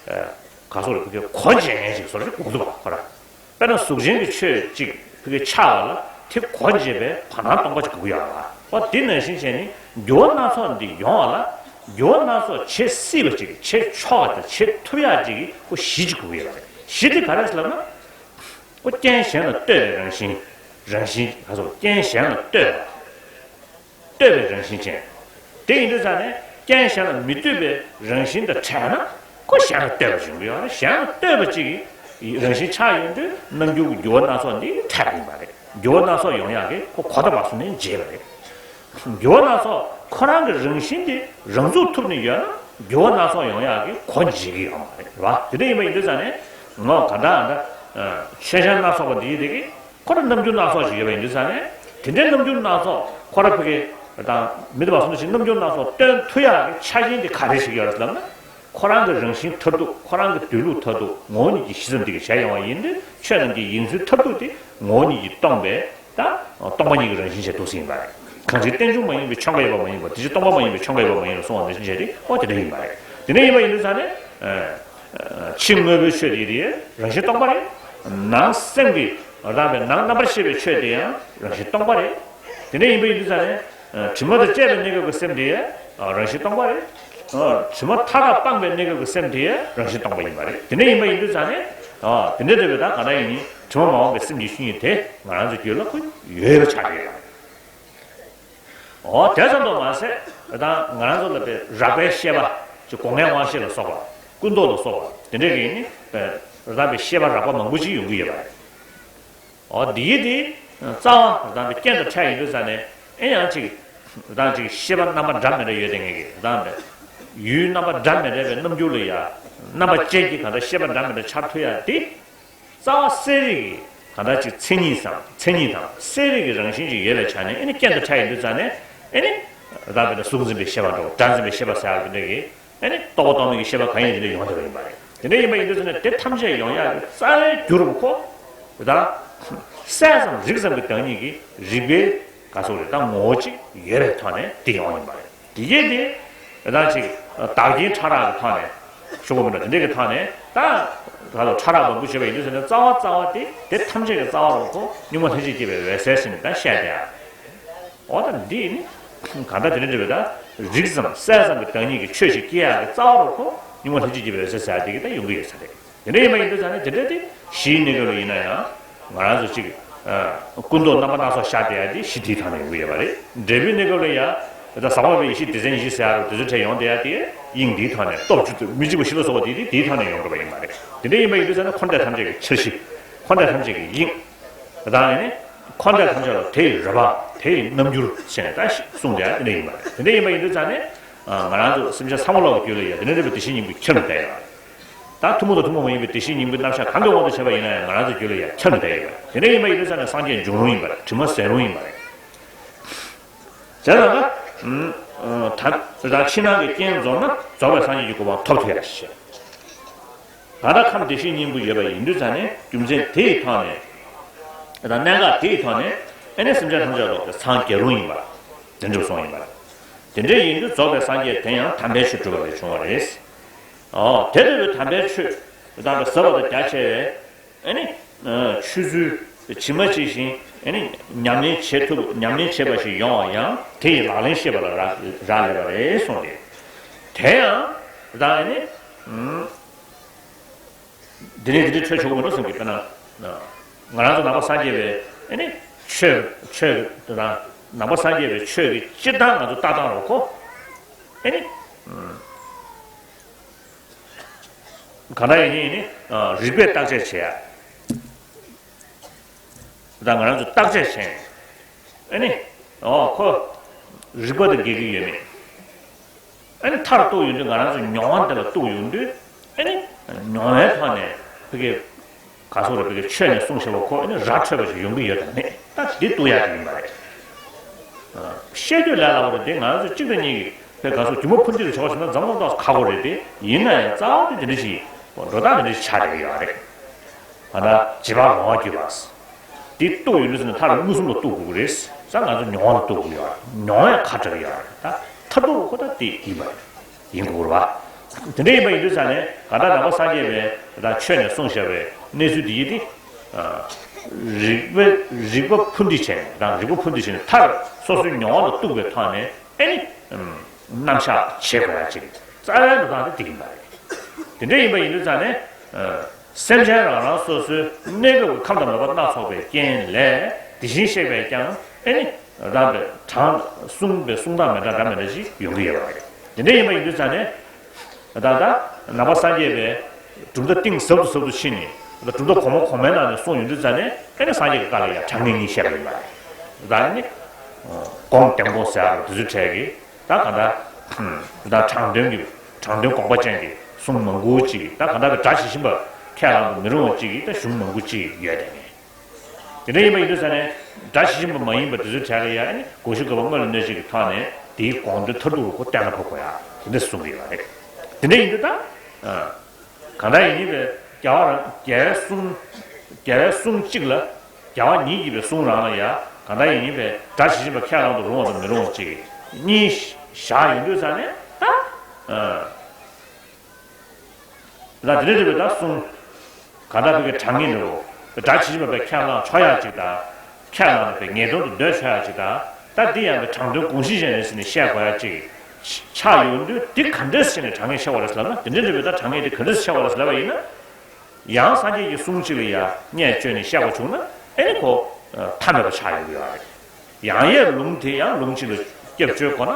ག་སོགས་རེད། ཁོ་གོ་འབྱེད་མཁན་ཅིག་བཟོ་འདྲ་ཅིག་དགོས་འདུག་བ་ཁོ་ར། དཔེར་ན་གཟུགས་ཅན་གྱི་ཆོས་གཅིག་ཕ་གི་ཆགས་པ་ལ་དེ་གོ་འབྱེད་པའི་བར་སྣང་སྟོང་པ་ཅིག་དགོས་ཀྱི་ཡོད་རེད་བ། འོ་དེ་ནང་བཞིན་བྱས་ནས་འགྱུར་བ་སྣ་ཚོགས་འདི་ཡོང་བ་ལ་འགྱུར་བ་སྣ་ཚོགས་བྱེད་སྲིད་པ་ཅིག་བྱེད་ཆོག་པ་དང་བྱེད་ཐུབ་ཡག་ཅིག་གི་ཁོ་གཞི་ཅིག་དགོས་ཀྱི་ཡོད་རེད། གཞི་དེ་ག་རེ་ཟེར་ལབ་ན། འོ་རྐྱེན་གཞན་ལ་ལྟོས་པའི་རང་བཞིན། རང་བཞིན་ག་ཚོད་རྐྱེན་གཞན་ལ་ལྟོས་པ། ལྟོས་པའི་རང་བཞིན་ཅན། དེ་ཡིན་དུས་ཙང་ནས་རྐྱེན་གཞན་ལ་མི་ལྟོས་པའི་རང་བཞིན་དང་བྲལ་ན་ཁོ་གཞན་ལ་ལྟོས་པ་ཅིག་ཡོང་གི་ཡོད་རེད། གཞན་ལ་ལྟོས་པ་ཅིག་གི་རང་བཞིན་ཆགས་ཡོང་དུས་རྣམ་འགྱུར་གྱི་འགྱུར་བ་སྣ་ཚོགས་འདི་འཕྲད་ཀྱི་ཡིན་པ་རེད། འགྱུར་བ་སྣ་ཚོགས་ཡོང་ཡག་གི་ཁོ་གོ་བརྡ་མ་བཟོ་ནས་བརྗེད་པ་རེད། འགྱུར་བ་སྣ་ཚོགས་ཁོ་རང་གི་རང་བཞིན་དེ་རང་ཚུགས་ཐུབ་ནས་ཡོད་ན་འགྱུར་བ་སྣ་ཚོགས་ཡོང་ཡག་གི་གོ་འབྱེད་ཀྱི་ཡོད་མ་རེད་བ། དེ་འདྲ་ཡིན་པ་ཡིན་དུས་ཙང་ནས་ངོ་ག་འདྲ་འདྲ་ཆོས་ཅན་སྣ་ཚོགས་པ་འདི་ཡིན་དེ་གི་ཁོ་རང་རྣམ་འགྱུར་སྣ་ཚོགས་ཤིག་ཡོད་པ་ཡིན་དུས་ཙང་ནས་དེ་འདྲའི་རྣམ་འགྱུར་སྣ་ཚོགས་ཁོ་རང་ཕ་གི་དང་མི་དེ་བ་སོང་ཞིག་རྣམ་འགྱུར་སྣ་ཚོགས་སྟོན་ཐུབ་ཡག་གི་ཆ་རྐྱེན་དེ་ག་རེ་ཞིག་ཡོད་རེད་ཟེར་ན། ཁོ་རང་གི་རང་བཞིན་མཐར་ཐུག་ཁོ་རང་གི་སྡོད་ལུགས་མཐར་ཐུག་ངོ་བོ་ཉིད་ཀྱི་གཞི་ཙམ་དེ་གི་བྱས་ཡོང་བ་ཡིན་དུས་ཆོས་རྣམས་ཀྱི་ཡིན་ཚུལ་མཐར་ཐུག་དེ་ངོ་བོ་ཉིད་ཀྱིས་སྟོང་པའི་ད་སྟོང་པ་ཉིད་ཀྱི་རང་བཞིན་བྱས་འདུག་ཟིན་ཡིན་པ་རེད། གང་ཞིག་རྟེན་འབྱུང་མ་ཡིན་པའི་ཆོས་འགའ་ཡོད་པ་མ་ཡིན་པར་དེ་ཕྱིར་སྟོང་པ་མ་ཡིན་པའི་ཆོས་འགའ་ཡོད་པ་མ་ཡིན་ལ་གསུངས་པ་ནང་བཞིན་བྱས་ཏེ་ཨོ་དེ་འདྲ་ཡིན་པ་རེད། དེ་འདྲ་ཡིན་པ་ཡིན་དུས་ཙང་ནས། ཕྱི་དངོས་པོའི་ཆོས་དེ་རེད་རང་བཞིན་སྟོང་པ་རེད། ནང་སེམས་ཀྱི་རང་བའི་ནང་རྣམ་པར་ཤེས་པའི་ཆོས་དེ་ཡང་རང་བཞིན་སྟོང་པ་རེད། དེ་འདྲ་ཡིན་པ་ཡིན་དུས་ཙང་ནས། དྲི་མ་དང་བཅས་པའི་གནས་སྐབས་ཀྱི་སེམས་དེ་རང་བཞིན་སྟོང་པ་རེད། དྲི་མ་མཐའ་དག་སྤངས་པའི་གནས་སྐབས་ཀྱི་སེམས་དེ་རང་བཞིན་སྟོང་པ་ཡིན་པ་རེད། དེ་འདྲ་ཡིན་པ་ཡིན་དུས་ཙང་ནས། དེ་འདྲ་འདྲ་བའི་ད་ག་ན་ཡིན་ནི་དྲི་མ་མ་འོངས་པའི་སེམས་ཀྱི་ཆོས་ཉིད་དེ་ང་རང་ཚོ་རྒྱུད་ལ་ཁོ་ཡོད་པ་ཆགས་ཀྱི་ཡོད། འོ་དེ་ཙམ་དུ་མ་ཟད། ད་ང་རང་ཚོ་ལ་པའི་རགས་པའི་ཤེས་པ་ཅིག་སྒོ་ལྔའི་དབང་ཤེས་ལ་སོགས་པ། ཀུན་རྟོག་ལ་སོགས་པ་དེ་འདྲ་གི་ནི་པའི་རགས་པའི་ཤེས་པ་རགས་པ་མང་པོ་ཅིག་ཡོང་གི་ཡོད་པ་རེད། འོ་འདི་ཡི་དེ་རྩ་བ་རང་གི་རྐྱེན་དང་ཕྲད་ཡིན་དུས་ཙང་ནས། ཨེ་ཡང་ཅིག་རང་ཅིག་ཤེས་པ་རྣམ་པ་འདྲ་མི་འདྲ་ཡོད་དེ་ངེས་ཀྱི་རང་དེ། ཡུལ་རྣམ་པ་འདྲ་མི་འདྲ་བའི་རྣམ་འགྱུར་ལ་ཡ། རྣམ་པ་ཅན་གྱི་གང་ལྟར་ཤེས་པ་འདྲ་མི་འདྲ་འཆར་ཐུབ་ཡ་དེ། རྩ་བ་གསལ་རིག་གི་གང་ལྟར་ཅིག་མཚན་ཉིད་དང་མཚན་ཉིད་དང་གསལ་རིག་གི་རང་བཞིན་ཅིག་ཡོད་པའི་ཆ་ནས། ཨེ་ནི་རྐྱེན་དང་ཕྲད་ཡིན་དུས་ཙང་ནས། ཨེ་ནི་རང་དཔེར་ན་གཟུགས་འཛིན་པའི་ཤེས་པ་འདྲ་བོ། སྒྲ་འཛིན་པའི་ཤེས་པ་ཟེར་ཡ་དེ་འདྲ་གི། ཨེ་ནི་རྟོག་པ་རྟོག་མེད་ཀྱི་ཤེས་པ་གང་ཡིན་དེ་འདྲ་ཡོང་བསྡད་པ་ཡིན་པ་རེད། དེ་འདྲ་ཡིན་པ་ཡིན་དུས་ཙང་ནས་དེ་ཐམས་ཅད་ཡོང་ཡག་གི་རྩ་བའི་རྒྱུ་རུ་ཁོ། ད་གསལ་ཙམ་རིག་ཙམ་གྱི་བདག་ཉིད་ཀྱི་རིག་པའི་ག་ཟེར་རེད། ད་ངོ་བོ་གཅིག་ཡོད་པའི་ཐོག་ནས་དེ་ཡོང་ཡིན་པ་རེད། དེ་གས་དེ་ད་ཅིག་བདག་རྐྱེན་ཕྲ་རགས་ཀྱི་ཐོག་ནས་ཞུ་དགོས་མིན་འགྲོ། དེ་འདྲ་གི་ཐོག་ནས་ད་ག་ལ་ཕྲ་རགས་མང་པོ་བྱས་པ་ཡིན་དུས་ཙང་ནས། རྩ་བ་རྩ་བ་དེ་དེ་ཐམས་ཅད་ཀྱི་རྩ་བ་རུ་ཁོ་གཉུག་མ་ལྷན་ཅིག་སྐྱེས་པའི་འོད་གསལ་ཟེར་ནས་ད་བཤད་དེ་ཡ། འོ་ད་འདི་ནི་གང་ལྟར་དེ་འདྲ་འདྲ་བའི་ད་རིག་ཙམ་གསལ་ཙམ་གྱི་བདག་ཉིད་ཀྱི་ཆོས་ཤིག་སྐྱེ་ཡག་གི་རྩ་བ་རུ་ཁོ་གཉུག་མ་ལྷན་ཅིག་སྐྱེས་པའི་འོད་གསལ་ཟེར་ཡག་དེ་གི་ད་ཡོང་གི་ཡོད་ས་རེད། དེ་འདྲ་ཡིན་པ་ཡིན་དུས་ཙང་ནས་དེ་འདྲ་དེ་གཞིའི་གནས་སྐབས་ལ་ཡིན་ན་ཡང་ང་རང་ཚོ་གཅིག་ཀུན་རྟོག་རྣམ་པ་སྣ་ཚོགས་ཤར་བསྡད་ཡ་དེ་གཞི་དེའི་ཐོག་ནས་ཡོང་གི་ཡོད་པ་རེད། འབྲས་བུའི་གནས་སྐབས་ལ་ཡ་ད་ཟག་མེད་པའི་ཡེ་ཤེས་སྡེ་ཚན་བཞི་ཟེར་ཡ་རུ་དེ་ཚོའི་གྲས་ཡོང་བསྡད་ཡ་དེ་དབྱིངས་འདིའི་ཐོག་ནས། སྟོབས་བཅུ་དང་མི་འཇིགས་པ་བཞི་ལ་སོགས་པ་དེ་དེ་དེའི་ཐོག་ནས་ཡོང་དགོས་པ་ཡིན་པ་རེད། དེ་འདྲ་ཡིན་པ་ཡིན་དུས་ཙང་ནས་འཁོར་འདས་ཐམས་ཅད་ཀྱི་འཆར་གཞི། འཁོར་འདས་ཐམས་ཅད་ཀྱི་དབྱིངས། ད་ཡིན་ནི་འཁོར་འདས་ཐམས་ཅད་ལ་དེ་ཡི་རོལ་པ། དེ་ཡི་རྣམ་འགྱུར་ཟེར་ནས་ད་གསུངས་བསྡད་ཡ་དེ་འདྲ་ཡིན་པ་རེད། དེ་འདྲ་ཡིན་པ་ཡིན་དུས་ཙང་ནས། ང་རང་ཚོ་སེམས་ཅན་ཚང་མ་ལོག་གི་རྒྱུད་ལ་ཡ་དེ་འདྲ་འདྲ་བའི་བདེ་གཤེགས་སྙིང་པོ་ཁྱབ་ནས་བསྡད་ཡོད་རེད། ད་ཐུན་མོང་དང་ཐུན་མོང་མ་ཡིན་པའི་བདེ་གཤེགས་སྙིང་པོའི་རྣམ་གཞག་གང་གི་དབང་དུ་བྱས་པ་ཡིན་ན་ཡང་ང་རང་ཚོའི་རྒྱུད་ལ་ཡ་ཁྱབ་ནས་བསྡད་ཡོད་རེད། དེ་འདྲ་ཡིན་པ་ཡིན་དུས་ཙང་ནས་སངས་རྒྱས་འབྱུང་རུང་ཡིན་པ་རེད། དྲི་མ་ཟད་རུང་ཡིན་པ་རེད། བྱས་ཙང་ད། ད་ཕྱི་ནང་གི་རྐྱེན་འཛོམས་ན་རྫོགས་པའི་སངས་རྒྱས་ཀྱི་གོ་འཕང་ཐོབ་ཐུབ་ཡ་ཞིག་གང་ལྟར་ཁམས་བདེ་གཤེགས་སྙིང་པོ་ཡོད་པ་ཡིན་དུས་ཙང་ནས་རྒྱུ་མཚན་དེ་ཡི་ཐོག་ནས། ད་གནད་འགག་དེ་ཡི་ཐོག་ནས། ཨེ་ནས་སེམས་ཅན་ཐམས་ཅད་ལོག་སྟེ་སངས་རྒྱས་རུང་ཡིན་པ། དེ་འདྲ་གསུངས་ཡིན་པ། དེ་འདྲ་ཡིན་དུས་རྫོགས་པའི་སངས་རྒྱས་དེ་ཡང་དམ་པའི་ཆོས་སྒྲུབ་པ་ལས་བྱུང་བ་རེད། འོ་དེ་ལྟ་བུའི་དམ་པའི་ཆོས་དང་པའི་ཟབ་པ་དང་རྒྱ་ཆེ་བའི། ཨེ་ནི། ཆོས་ཚུལ་ཇི་མ་ཇི་བཞིན་ཨེ་ནི་ཉམས་ལེན་བྱེད་ཐུབ། ཉམས་ལེན་བྱེད་པ་ཞིག་ཡོང་བ་ཡང་དེ་ཡི་ལག་ལེན་ཤེས་པ་ལ་རག་རག་ལས་པ་རེད་གསུངས་ཏེ། དེ་ཡང་ད་ཨེ་ནི། འདི་ནས་འདི་འདྲའི་ཆོས་ཆོས་གོ་མི་འགྲོ་བསམ་གྱི། དཔེར་ན། ང་རང་ཚོ་ནང་པ་སངས་རྒྱས་པའི་ཨེ་ནི་ཆོས་ཆོས་དང་ནང་པ་སངས་རྒྱས་པའི་ཆོས་ཀྱི་སྤྱིར་བཏང་ང་ཚོ་ལྟ་སྟངས་རུ་ཁོ། ཨེ་ནི། གང་ལྟར་ཡིན་ནི་ཡིན་ནི། རིགས་པས་བརྟག་དཔྱད་བྱེད་ཡ། ད་ང་རང་ཚོ་བརྟག་དཔྱད་བྱས། ཨེ་ནི། འོ་ཁོ། རིགས་པ་དང་འགལ་གྱི་ཡོད་མེད། ཨེ་ནི་མཐར་གཏུགས་ཡོང་དུས་ང་རང་ཚོ་མྱོང་བ་འདི་ལ་གཏུགས་ཡོང་དུས། ཨེ་ནི། མྱོང་བའི་ཐོག་ནས་ཕ་གི། ག་ཚོད་རེད། ཕ་གི་ཆོས་ནས་གསུངས་བཞག་པ་ཁོ་ཨེ་ནི་ར་འཕྲོད་པ་ཞིག་ཡོང་གི་ཡོད་དམ་མེད། ད་འདི་གཏུགས་ཡག་གི་ཡིན་པ་རེད། བཤད་དུས་ལས་སླ་པོ་རེད་དེ། ང་ཚོ་གཅིག་དང་གཉིས་ཀྱིས་ཕ་གི་ག་ཚོད་རྒྱུ་མ་ཕུ་འདི་ལ་ཆོག་ཞེ་ན་འཛོམས་འཛོམས་ཏོག་ཁག་པོ་རེད་དེ། ཡིན་ན་ཡང་རྩ་བ་དེ་དེ་འདྲ་ཞིག་འགྲོ་སྟངས་དེ་འདྲ་ཞིག་ཆགས་བསྡད་ཀྱི་ཡོད་རེད། ང་ད་བྱེད་པ་ལོང་བ་བརྒྱུད་པ། དེ་གཏུགས་ཡོང་དུས་ཟེར་ན་མཐར་མངོན་སུམ་ལ་གཏུགས་དགོས་ཀྱི་རེད། ས་ང་ཚོ་མྱོང་བ་ལ་གཏུགས་དགོས་ཡོད་རེད། མྱོང་བས་ཁ་གྲག་ཡོད་རེད། ད་མཐར་ཐུག་ཁོ་ད་དེ་ཡིན་པ་རེད། ཡིན་དགོས་རེད་བ། དེ་འདྲ་ཡིན་པ་ཡིན་དུས་ཙང་ནས་གང་ལྟར་ནང་པ་སངས་རྒྱས་པའི་ད་ཆོས་ནས་གསུངས་བཞག་པའི་གནས་ཚུལ་འདི་ཡིན་ཏེ། རིགས་པ་རིགས་པ་ཕུ་འདི་བྱས་ནས་དང་། རིགས་པ་ཕུ་འདི་བྱས་ནས་མཐར་སོ་སོའི་མྱོང་བ་ལ་གཏུགས་པའི་ཐོག་ནས། ཨེ་ནི། རྣམ་གཞག་བྱེད་དགོས་ཡ་ཅིག་རྩ་བའི་འགྲོ་སྟངས་དེ་དེ་ཡིན་པ་རེད། དེ་འདྲ་ཡིན་པ་ཡིན་དུས་ཙང་ནས། སེམས་ཅན་རང་རང་སོ་སོའི་གནས་སྐབས་ཀྱི་ཁམས་དང་ལོག་པ་སྣ་ཚོགས་པའི་རྐྱེན་ལས་དེ་བཞིན་གཤེགས་པས་ཀྱང་ཨེ་ནི། རང་པའི་དྲང་གསུངས་པའི་གསུང་སྟངས་མི་འདྲ་འདྲ་མི་འདྲ་ཞིག་ཡོང་གི་ཡོད་པ་རེད། དེ་འདྲ་ཡིན་པ་ཡིན་དུས་ཙང་ནས། ད་ལྟ་ནང་པ་སངས་རྒྱས་པའི་གྲུབ་མཐའ་གཏིང་ཟབ་ཏུ་ཟབ་ཏུ་ཕྱིན་ནས། ད་གྲུབ་མཐའ་གོང་མ་གོང་མའི་ནང་ནས་གསུངས་ཡོང་དུས་ཙང་ནས། ཨེ་ནི་སངས་རྒྱས་ཀྱི་བཀའ་ལ་ཡང་དྲང་ངེས་གཉིས་བཤད་པ་ཡིན་པ་རེད། ད་ནི། སྒོམ་བརྟན་སྒོམ་ཟེར་ཡ་རུ་དེ་ཚོའི་གྲས་ཀྱི། ད་ག་ད། ད་དྲང་དོན་གྱི། དྲང་དོན་དགོངས་པ་ཅན་གྱི་གསུང་མང་པོ་ཅིག་ད་ག་ད་གི་སྒྲ་ཇི་བཞིན་པ་ཁས་བླང་དུ་མི་རུང་བ་ཅིག་གི་ད་གཞུང་མང་པོ་ཅིག་ཡོད་དེ་ནས། དེ་འདྲ་ཡིན་པ་ཡིན་དུས་ཙང་ནས་སྒྲ་ཇི་བཞིན་པ་མ་ཡིན་པ་དེ་ཚོའི་གྲས་ལ་ཡང་ནི་གོ་ཤུ་ག་པ་དངོས་ལ་གནས་ཤིང་གི་ཐོག་ནས་དེའི་དགོངས་དོན་མཐར་ཐུག་ལ་ཁོ་གཏན་ལ་ཕབ་དགོས་ཡ་དེ་འདྲ་གསུང་གི་ཡོད་པ་རེད། དེ་འདྲ་ཡིན་དུས་ད། གང་ལྟར་ཡིན་ནི་པའི་རྒྱལ་བ་རང་རྒྱལ་བའི་གསུང་། རྒྱལ་བའི་གསུང་གཅིག་ལ། རྒྱལ་བ་ཉིད་ཀྱི་པའི་གསུང་རང་ལ་ཡ། གང་ལྟར་ཡིན་ནི་པའི་སྒྲ་ཇི་བཞིན་པ་ཁས་བླང་དུ་རུང་བ་དང་མི་རུང་བ་གཅིག་གཉིས་བཞག་ཡོང་དུས་ཙང་ནས་ད། ད་དེ་འདྲ་རེད་པས་ད་གསུང་། ག་ད་བོད་ཀྱི་དྲང་ངེས་འདྲ་བོ། སྒྲ་ཇི་བཞིན་པ་བས་ཁས་བླངས་ཆོག་ཡག་ཅིག་དང་། ཁས་བླངས་ནས་པའི་ངེས་དོན་དུ་འདོད་ཆོག་ཡག་ཅིག་དང་ ད་འདི་ཡང་པའི་དྲང་དོན་དགོངས་གཞི་ཅན་རེད་ཟེར་ནས་བཤད་དགོས་ཡ་ཅིག་ཆགས་ཡོང་དུས། འདི་ག་འདྲས་ཟེར་ནས་དྲང་ངེས་ཆགས་པ་རེད་ཟེར་ལབ་ན། དེ་འདྲའི་འདྲ་བའི་ད་དྲང་ངེས་དེ་ག་འདྲས་ཆགས་པ་རེད་ཟེར་ལབ་པ་ཡིན་ན། ཡང་སངས་རྒྱས་ཀྱི་གསུང་གཅིག་ལ་ཡང་བརྙས་བཅོས་ནས་བཤད་པ་བྱུང་ན། ཨེ་ནི་ཁོ་མཐའ་མེད་པ་ཆགས་ཡོང་གི་ཡོད་རེད། ཡང་ཡང་ལུང་དེ་ཡང་ལུང་གཅིག་ལ་སྐྱབས་བཅོལ་དགོས་ན།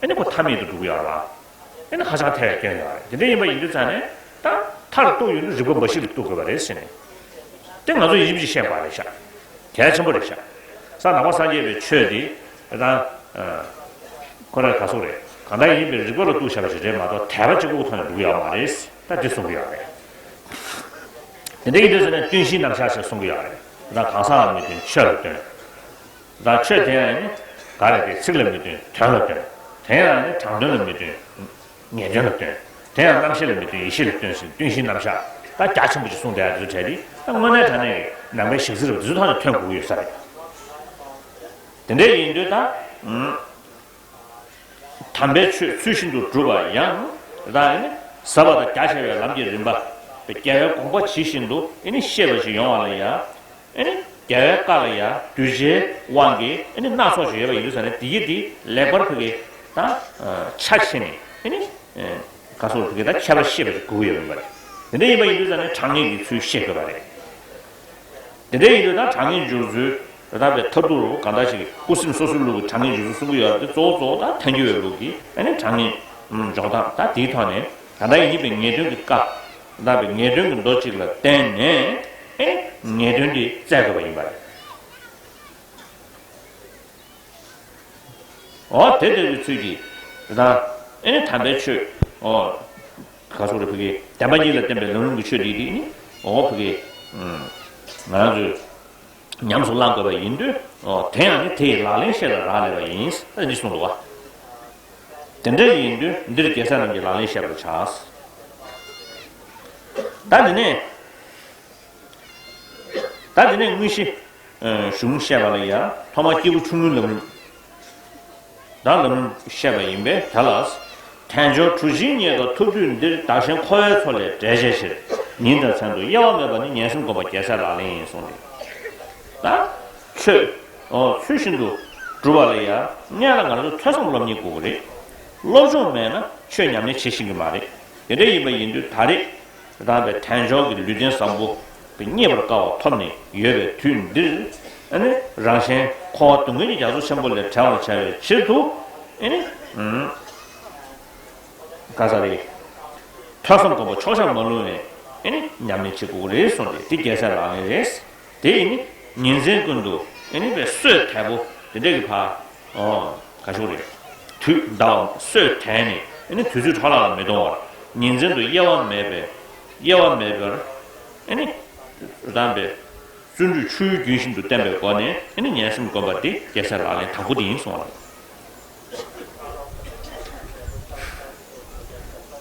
ཨེ་ནི་ཁོ་མཐའ་མེད་དུ་འགྲོ་གི་ཡོད་རེད་བ། ཨེ་ནི་ཧ་ཅང་ཐལ་བའི་སྐྱོན་ཡོད་རེད། དེ་འདྲ་ཡིན་པ་ཡིན་དུས་ཙང་ནས། ད་མཐར་གཏུགས་ཡོང་དུས་རིགས་པ་འབའ་ཞིག་ལ་གཏུགས་དགོས་པ་རེད་ཟེར་ནས། དེ་ང་ཚོ་ཡིན་གཅིག་ཤེས་པ་རེད་ཤག་གལ་ཆེན་པོ་རེད་ཤག་ས་ནང་པ་སངས་རྒྱས་པའི་ཆོས་དེ་ད། ཁོ་རང་ག་སོག་རེད། གང་ལྟར་ཡིན་པའི་རིགས་པ་ལ་གཏུགས་བཞག་པ་ཞིག་རེད་མ་གཏོགས། དད་པ་གཅིག་པུའི་ཐོག་ནས་འགྲོ་གི་ཡོད་མ་རེད། ད་འདི་གསུང་གི་ཡོད་རེད། དེ་འདྲ་ཡིན་དུས་ཟེར་ནས་སྟོན་གཞིའི་རྣམ་གཞག་ཞེས་གསུང་གི་ཡོད་རེད། ད་གང་ཟག་ལ་མི་སྟོན། ཆོས་ལ་སྟོན། ད་ཆོས་དེ་ཡང་ནི་ག་རེ་རེད། ཚིག་ལ་མི་སྟོན། དོན་ལ་སྟོན། དེ་ཡང་ནི་དྲང་དོན་ལ་མི་སྟོན། ངེས་དོན་ལ་སྟོན། དེ་ཡང་རྣམ་ཤེས་ལ་མི་སྟོན། ཡེ་ཤེས་ལ་སྟོན་ཟེར་སྟོན་གཞིའི་རྣམ་གཞག་ད་རྒྱ་ཆེན་པོ་ཞིག་གསུངས་བསྡད་ཡ་དེ་ཚོ་གྲས་དེ། ད་དངོས་གནས་དྲང་གནས་ཀྱི་ནང་པའི་ཞིབ་རྩིས་རབ་དེ་ཚོའི་ཐོག་ནས་ཐོན་དགོས་ཀྱི་ཡོད་ས་རེད། དེ་འདྲ་ཡིན་དུས་ད། ཨུམ། དམ་པའི་ཆོས་ཚུལ་བཞིན་དུ་སྒྲུབ་པ་ཡང་། ད་ཨེ་ནི་ཟབ་པ་དང་རྒྱ་ཆེ་བའི་ལམ་གྱི་རིམ་པ། རྒྱལ་བའི་དགོངས་པ་ཇི་བཞིན་དུ་ཨེ་ནི་ཤེས་པ་ཞིག་ཡོང་བ་ལ་ཡ། ཨེ་ནི་རྒྱལ་བའི་བཀའ་ལ་ཡ་གདུལ་བྱའི་དབང་གིས་ཨེ་ནི་སྣ་ཚོགས་ཤིག་ཡོད་པ་ཡིན་དུས་ཙང་ནས། དེ་ཡི་དེ་ལེགས་པར་ཕ་གི་ད་ཆ་ཕྱེ་ནས་ཨེ་ནི་ག་སོགས་ཕ་གི་ད་ཁྱད་པར་ཤེས་པ་ཞིག་དགོས་ཀྱི་ཡོད་པ་རེད། དེ་འདྲ་ཡིན་པ་ཡིན་དུས་ཙང་ནས་དྲང་ངེས་ཀྱི་ཚུལ་ཤེས་དགོས་པ་རེད། དེ་འདྲ་ཡིན་དུས་ད་དྲང་ངེས་འཇོག་ཚུལ་རེ་ད་བའི་ཐབས་སྡུག་རུ་གང་ལྟར་ཞིག་ཀུན་སེམས་སོ་སོའི་ལུགས་ཀྱི་དྲང་ངེས་འཇོག་ཚུལ་གསུང་གི་ཡོད་དེ། གཙོ་བོ་གཙོ་བོ་ད་ཐལ་འགྱུར་བའི་ལུགས་ཀྱི་ཨ་ནི་དྲང་ངེས་འཇོག་སྟངས། ད་དེའི་ཐོག་ནས་ད་ལྟ་ཡིན་པའི་ངེས་དོན་གྱི་བཀའ། ད་བའི་ངེས་དོན་གྱི་མདོ་གཅིག་ལ་བརྟེན་ནས་ཨེ་ངེས་དོན་དེ་བཙལ་དགོས་པ་ཡིན་པ་རེད། འོ་དེ་ལྟ་བུའི་ཚུལ་གྱིས་ད་ཨེ་ནི་དམ་པའི་ཆོས། འོ་ག་སོགས་རེ་ཕ་གི་བདེན་པ་གཉིས་ལ་བརྟེན་པའི་ལམ་རིམ་གྱི་ཆོས་འདི་དེ་ནི། འོ་ཕ་གི་ང་རང་ཚོས་ཉམས་སུ་བླང་དགོས་པ་ཡིན་དུས། འོ་དེ་ཡང་ནི་དེ་ཡི་ལག་ལེན་བཤད་པའི་རག་ལས་པ་ཡིན། ཨ་ནི་གསུངས་འདུག་བ། དེ་འདྲ་ཡིན་དུས་འདིར་རྒྱལ་སྲས་རྣམས་ཀྱི་ལག་ལེན་བཤད་པར་བྱ། ད་འདི་ནས། ད་དེ་ནས་དངོས་གཞི་གཞུང་བཤད་པ་ལ་ཡང་ཐོག་མར་སྐྱེས་བུ་ཆུང་ངུའི་ལམ་རིམ། ད་ལམ་རིམ་བཤད་པ་ཡིན་པས། དེ་ལ། དལ་འབྱོར་གྲུ་བཞིའི་རྙེད་དཀའ་ཐུབ་དུས་འདིར། བདག་གཞན་འཁོར་བའི་མཚོ་ལས་བསྒྲལ་བྱའི་ཕྱིར། ཉིན་དང་མཚན་དུ་དབྱེ་བ་མེད་པར་ནི། ཉན་སེམས་སྒོམ་པ་རྒྱལ་སྲས་ལག་ལེན་ཡིན་གསུངས་ཏེ། ད་ཆོས་འོ་ཚུལ་བཞིན་དུ་སྒྲུབ་པ་ལ་ཡང་སྔོན་ལ་ང་ཚོ་ཐོས་བསམ་སློབ་གཉེར་དགོས་ཀྱི་རེད། སློབ་སྦྱོང་མེད་ན་ཆོས་ཉམས་ལེན་བྱེད་ཤེས་ཀྱི་མ་རེད། དེ་འདྲ་ཡིན་པ་ཡིན་དུས་ད་རེས། དང་པའི་དལ་འབྱོར་གྱི་ལུས་རྟེན་བཟང་པོ་རྙེད་པར་དཀའ་བ་ཐོབ་ནས་ཡོད་པའི་དུས་འདིར། ཨ་ནི་རང་གཞན་འཁོར་བ་སྡུག་བསྔལ་གྱི་རྒྱ་མཚོ་ཆེན་པོ་ལས་བྲལ་བར་བྱ་བའི་ཕྱིར་དུ། ཨ་ནི་ཨུམ་ག་ས་རེད། ཐོས་བསམ་སྒོམ་པ་ཕྱོགས་ཆར་མ་ལྷུང་བའི་ཨ་ནི་ཉམས་ལེན་བྱེད་དགོས་ཀྱི་རེད་གསུངས་ཏེ། དེ་རྒྱལ་སྲས་ལག་ལེན་རེད། དེ་ཡིན་ནི་ཉིན་མཚན་ཀུན་ཏུ་ཨེ་ནི་བའི་གསོས་དལ་པོ་དེ་འདྲ་གི་བར། ཨོ་ག་ཞོག་རེད། དུས་འདའ་བ་གསོས་དལ་ནས་ཨེ་ནི་དུས་ཚོད་འཕྲོ་བརླག་ལ་མི་གཏོང་བར། ཉིན་མཚན་དུ་དབྱེ་བ་མེད་པའི་དབྱེ་བ་མེད་པར་ཨེ་ནི་རུ་དམ་པའི་བརྩོན་འགྲུས་ཆུ་བོའི་རྒྱུན་བཞིན་དུ་བསྟེན་པའི་སྒོ་ནས་ཨེ་ནི་ཉན་སེམས་སྒོམ་པ་འདི་རྒྱལ་སྲས་ལག་ལེན་དང་པོ་དེ་ཡིན་གསུངས་པ་རེད།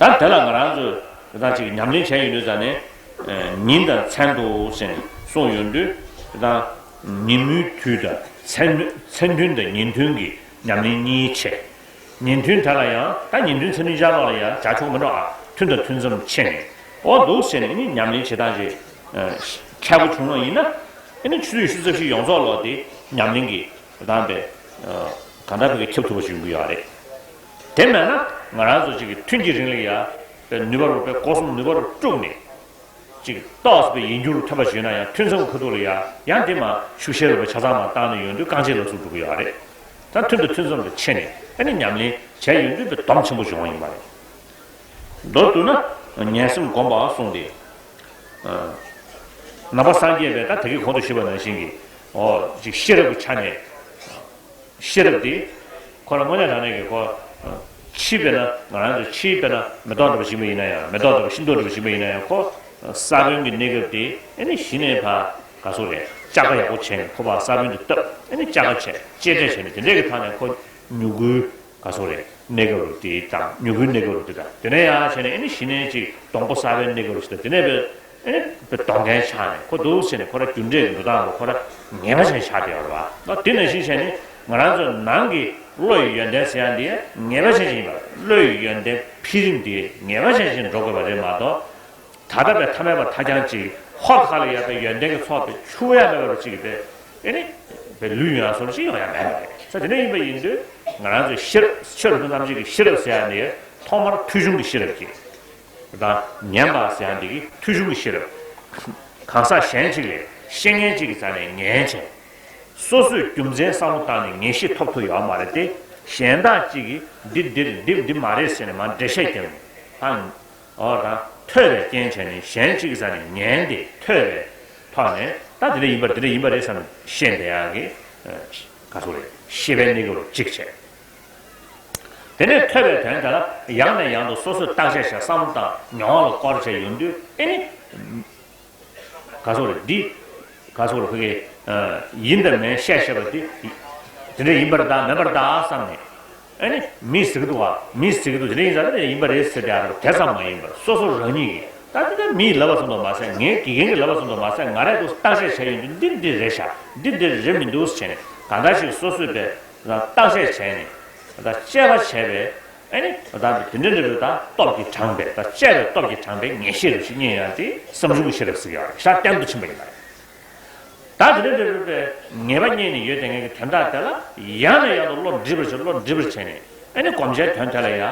ད་དེ་ལ་ང་རང་ཚོས་ད་ཅིག་ཉམས་ལེན་བྱས་ཡོང་དུས་ཙང་ནས། ཉིན་དང་མཚན་དུ་ཟེར་ནས་གསུངས་ཡོང་དུས། ད་ཉིན་མོའི་དུས་དང་མཚན་མཚན་ཐུན་དང་ཉིན་ཐུན་གྱི་ཉམས་ལེན་གཉིས་བྱས། ཉིན་ཐུན་དེ་ལ་ཡང་ད་ཉིན་ཐུན་མཚན་ཐུན་སྦྱར་ལོག་ལ་ཡང་སྦྱར་ཆོག་མི་འགྲོ་ཨ། ཐུན་དང་ཐུན་མཚམས་ཕྱེ་ནས། འོ་འདུག་ཟེར་ནས་ནི་ཉམས་ལེན་བྱེད་སྟངས་ཅིག་མཁས་པོ་བྱུང་བ་ཡིན་ན། ཨེ་ནི་ཆུ་ཚོད་བཞི་རྩ་བཞི་ཡོངས་རྫོགས་ལོག་དེ་ཉམས་ལེན་གྱི་དང་པའི། གང་ལྟར་བོད་ཀྱི་ཁྱབ་ཐུབ་པ་ཞིག་ཡོང་གི་ཡོད་རེད། དེ་མེད་ན་ང་རང་ཚོ་གཅིག་གི་ཐུན་གྱི་རིང་ལ་ཡ་པའི་ནུས་པ་རུ་པའི་སྒོ་གསུམ་ནུས་པ་རུ་དཀྲུགས་ནས། གཅིག་ཏོག་ཙམ་པའི་ཡིན་རྒྱུ་རུ་ཐོན་པ་ཞིག་ཡོད་ན་ཡང་། ཐུན་མཚམས་ཁ་ཐུག་ལ་ཡ་ཡང་དེ་མ་ཤུགས་ཤེས་རུ་པའི་ཆ་ཚང་མ་བཏང་ནས་ཡོང་དུས་རྐང་རྗེས་ལ་ཚུར་འགྲོ་གི་ཡོད་རེད། ད་ཐུན་དང་ཐུན་མཚམས་དུ་ཕྱེ་ནས་ཨ་ནི་ཉམས་ལེན་བྱས་ཡོང་དུས་པའི་སྡོམ་ཆེན་པོ་བྱུང་བ་ཡིན་པ་རེད། མདོར་བསྡུ་ན་ཉན་སེམས་སྒོམ་པ་གསུངས་ཏེ། ནང་པ་སངས་རྒྱས་པས་ད་དེ་གི་གོང་དུ་ཞུས་པ་ནང་བཞིན་གྱི། འོ་ཅིག་ཤེས་རབ་ཀྱི་ཆ་ནས། ཤེས་རབ་དེ་ཁོ་རང་དངོས་གནས་དྲང་གནས་ཀྱི་ཁོ། ཕྱིས་དཔེར་ན་ང་རང་ཚོ་ཕྱིས་དཔེར་ན་མེ་ཏོག་འདྲ་པོ་བྱིན་པ་ཡིན་ན་ཡང་། མེ་ཏོག་འདྲ་པོ་ཤིང་ཏོག་འདྲ་པོ་བྱིན་པ་ཡིན་ན་ཡང་། ཁོ་ས་བོན་གྱི་གནས་སྐབས་དེ་ཨེ་ནི་གཞི་ནས་ཕར་ག་སོགས་རེད། བཅག་ག་ཡག་པོ་བྱས་ནས་ཁོ་ཕར་ས་བོན་དུ་བཏབ། ཨེ་ནི་བཅག་ག་བྱས། གཅེས་སྤྲས་བྱས་ནས་དེ་འདྲས་ཀྱི་ཐོག་ནས་ཁོ་མྱུ་གུའི་ག་སོགས་རེད། གནས་སྐབས་རུ་དེ་དང་། མྱུ་གུའི་གནས་སྐབས་རུ་དེ་དང་། དེ་ནས་ཡང་བྱས་ནས་ཨེ་ནི་གཞི་ནས་ཅིག་སྡོང་པོ་ས་བོན་གནས་སྐབས་རུ་ཞིག་དང་། དེ་ནས་བས། ཨེ་ནི་བས་སྡོང་རྒན་ཆགས་ནས་ཁོ་འདུག་ཟེར་ནས་ཁོ་ར་རྒྱུ་འབྲས་ཀྱི་འགྲོ་སྟངས་རུ་ཁོ་ར་ངེས་པ་ཅན་ཆགས་བསྡད་ཡོད་རེད་བ། དེ་ནང་བཞིན་བྱས་ནས་ང་རང་ཚོ་ནང་གི་བློ་ཡི་ཡོན་ཏན་ཟེར་ཡ་འདི་ངེས་པ་ཅན་ཅིག་ཡིན་པ། བློ་ཡི་ཡོན་ཏན་འཕེལ་རིམ་འདི་ངེས་པ་ཅན་ཅིག་འགྲོ་དགོས་པ་རེད་མ་གཏོགས། ད་ལྟ་བས་ཐ་མལ་པ་ཐ་རྐྱང་ཅིག་ཧོབ་ཁ་ལ་ཡ་བའི་ཡོན་ཏན་གྱི་ཚོགས་དེ་འཆུ་ཡ་མེད་པ་ཅིག་དེ་ཨེ་ནི་བའི་ལུས་ཡོང་ཡ་བཟོ་འདྲ་ཅིག་ཡོང་ཡ་མེད་པ་རེད། ས་དེ་འདྲ་ཡིན་པ་ཡིན་དུས་ང་རང་ཚོའི་ཤེས་རབ་ཆོས་རབ་ཏུ་རྣམ་འབྱེད་ཀྱི་ཤེས་རབ་ཟེར་ཡ་འདི་ཐོག་མར་ཐོས་བྱུང་གི་ཤེས་རབ་ཀྱི་དང་ཉན་པ་ཟེར་ཡ་འདི་གི་ཐོས་བྱུང་གི་ཤེས་རབ། གང་ཟག་གཞན་གཅིག་ལས་ཤེས་མཁན་གཅིག་གི་རྩ་ནས་ཉན་བྱས། སོ་སོས་རྒྱུ་མཚན་བསམ་བློ་བཏང་ནས་ངེས་ཤེས་ཐོབ་ཐུབ་ཡོད་མ་རེད་དེ། གཞན་དག་གཅིག་གིས་འདི་འདིར་འདི་འདི་མ་རེད་ཟེར་ནས་མར་འགྲེལ་བཤད་བརྒྱབ་ནས་ཨང་། འོ་ད་ཐོས་པའི་རྐྱེན་བྱས་ནས་གཞན་གཅིག་གི་རྩ་ནས་ཉན་ཏེ་ཐོས་པའི་ཐོག་ནས་ད་དེ་འདྲ་ཡིན་པ་རེད་དེ་འདྲ་ཡིན་པ་རེད་བསམ་ཤེས་བསྡད་ཡག་གི་ག་ཚོད་རེད་ཤེས་པའི་གནས་སྐབས་ལ་གཅིག་བྱས། དེ་ནས་ཐོས་པའི་དོན་དེ་ལ་ཡང་ནས་ཡང་དུ་སོ་སོས་བརྟག་དཔྱད་བྱས་བསམ་བློ་བཏང་མྱོང་བ་ལ་སྐོར་བྱས་ཡོང་དུས་ཨེ་ནི། ག་ཚོད་རེད་འདི། ག་ཚོད་རེད་ཁོ་གི། ཡིན་དང་མིན་བཤད་བཤད་པ་འདི། དེ་འདྲ་ཡིན་པར་གདའ་མིན་པར་གདའ་བསམ་ནས། ཨ་ནི་མིས་ཟེར་གི་འདུག་བ་མིས་ཟེར་གི་འདུག་དེ་འདྲ་ཡིན་ཙང་ནི་ཡིན་པ་རེད་ཟེར་དེ་ཨ་རོ་དེ་ཙམ་མ་ཡིན་པར་སོ་སོ་རང་ཉིད་ཀྱིས་ད་དེ་འདྲ་མིས་ལབ་པ་ཙམ་དུ་མ་ཟད་ངའི་དགེ་རྒན་གྱིས་ལབ་པ་ཙམ་དུ་མ་ཟད་ང་རང་ཚོ་བརྟག་དཔྱད་བྱས་ཡོང་དུས་འདི་འདི་རེད་ཤག་འདི་འདི་རེད་མི་འདུག་ཟེར་ནས་གང་ལྟར་ཞིག་སོ་སོས་པའི་བརྟག་དཔྱད་བྱས་ནས་ད་དཔྱད་པ་བྱས་པའི། ཨ་ནི་ད་དེ་འདྲ་འདྲ་བའི་ད་སྟོབས་ཀྱིས་དྲངས་པའི་ད་དཔྱད་པའི་སྟོབས་ཀྱིས་དྲངས་པའི་ངེས་ཤེས་རེ་ཞིག་རྙེད་ཡ་དེ་བསམ་བྱུང་གི་ཤེས་རབ་ཟེར་གྱི་ཡོད་རེད་ཤག་གཏན་དུ་ཕྱིན་པ་ཡིན་པ་རེད། ད་དེ་འདྲ་འདྲ་བའི་ངེས་པ་རྙེད་ནས་ཡོད་དེ་ངེས་ཀྱི་དོན་དག་དེ་ལ་ཡང་ནས་ཡང་དུ་བློ་འདྲིས་པར་བྱེད་བློ་འདྲིས་པར་བྱས་ནས་ཨ་ནི་གོམས་ཆའི་དོན་དེ་ལ་ཡང་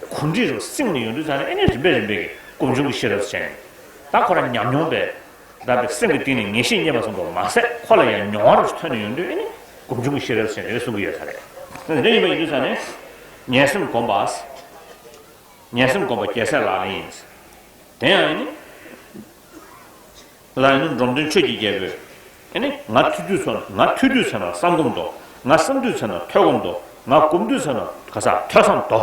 གོམས་འདྲིས་རུ་བསྲིངས་ནས་ཡོང་དུས་ཙང་ནས་ཨ་ནི་རིམ་པས་རིམ་པས་ཀྱི་སྒོམ་བྱུང་གི་ཤེས་རབ་བྱས་ནས་ད་ཁོ་རང་ཉམས་མྱོང་པའི། ད་པའི་སེམས་ཀྱི་གཏིང་ནས་ངེས་ཤེས་རྙེད་པ་ཙམ་དུ་མ་ཟད་ཁོ་ལ་ཡང་མྱོང་བ་རུ་ཐོན་ནས་ཡོང་དུས་ཨེ་ནི་སྒོམ་བྱུང་གི་ཤེས་རབ་ཟེར་ནས་གསུང་གི་ཡོད་ས་རེད། དེ་འདྲ་ཡིན་པ་ཡིན་དུས་ཙང་ནས་ཉན་སེམས་སྒོམ་པ། ཉན་སེམས་སྒོམ་པ་རྒྱལ་སྲས་ལག་ལེན་ཡིན། དེ་ཡང་ཨེ་ནི། ལ་ཨེ་ནི་འབྲོམ་སྟོན་ཆོས་ཀྱི་རྒྱལ་པོས། ཨེ་ནི་ང་ཐོས་དུས་ཚོད་ང་ཐོས་དུས་ཚོད་ན་བསམ་སྒོམ་དོ། ང་བསམ་དུས་ཚོད་ན་ཐོས་སྒོམ་དོ། ང་སྒོམ་དུས་ཚོད་ན་ག་ས་ཐོས་བསམ་དོ།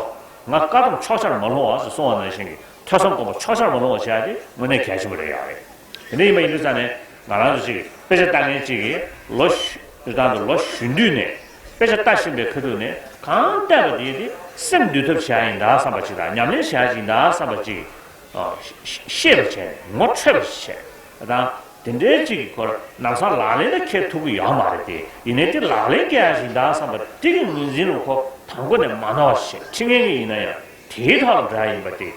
ང་བཀའ་གདམས་ཕྱོགས་ཆར་མ་ལྷུང་བ་ཟེར་གསུང་བ་ནང་བཞིན་གྱི། ཐོས་བསམ་སྒོམ་པ་ཕྱོགས་ཆར་མ་ལྷུང་བ་བྱ་ཡ་དེ་དངོས་གནས་གལ་ཆེན་པོ་རེད་ཡག་རེད། དེ་འདྲ་ཡིན་པ་ཡིན་དུས་ཙང་ནས་ང་རང་ཚོ་ཅིག་དཔེ་ཆ་ལྟ་མཁན་ཅིག་གིས་ལོ་གཞོན་དུས་ནས་དཔེ་ཆ་ལྟ་བཞིན་པའི་ཁ་ཐུག་ནས་གང་བལྟས་པ་དེ་དེ་སེམས་འདུལ་ཐབས་བྱ་ཡ་ཡིན་ད་བསམ་པ་ཅིག་དང་ཉམས་ལེན་བྱ་ཡ་ཅིག་ཡིན་ད་བསམ་པ་ཅིག་ཤེས་པར་བྱས་ངོ་འཕྲོད་པར་བྱས་དང་དེ་འདྲའི་ཅིག་གི་སྐོར་ལམ་སང་ལག་ལེན་ལ་འཁེལ་ཐུབ་ཀྱི་ཡོད་མ་རེད་དེ་ཡིན་ནའི་དེ་ལག་ལེན་འཁེལ་ཡ་ཞིག་ཡིན་ད་བསམ་པ་དེ་གི་ངོས་འཛིན་རུ་ཁོ་དང་པོ་ནས་མ་གནང་བ་བྱས་ཁྲིད་མཁན་གྱི་ཡིན་ན་ཡང་དེའི་ཐོག་ལ་འགྲོ་ཡ་ཡིན་པ་དེ།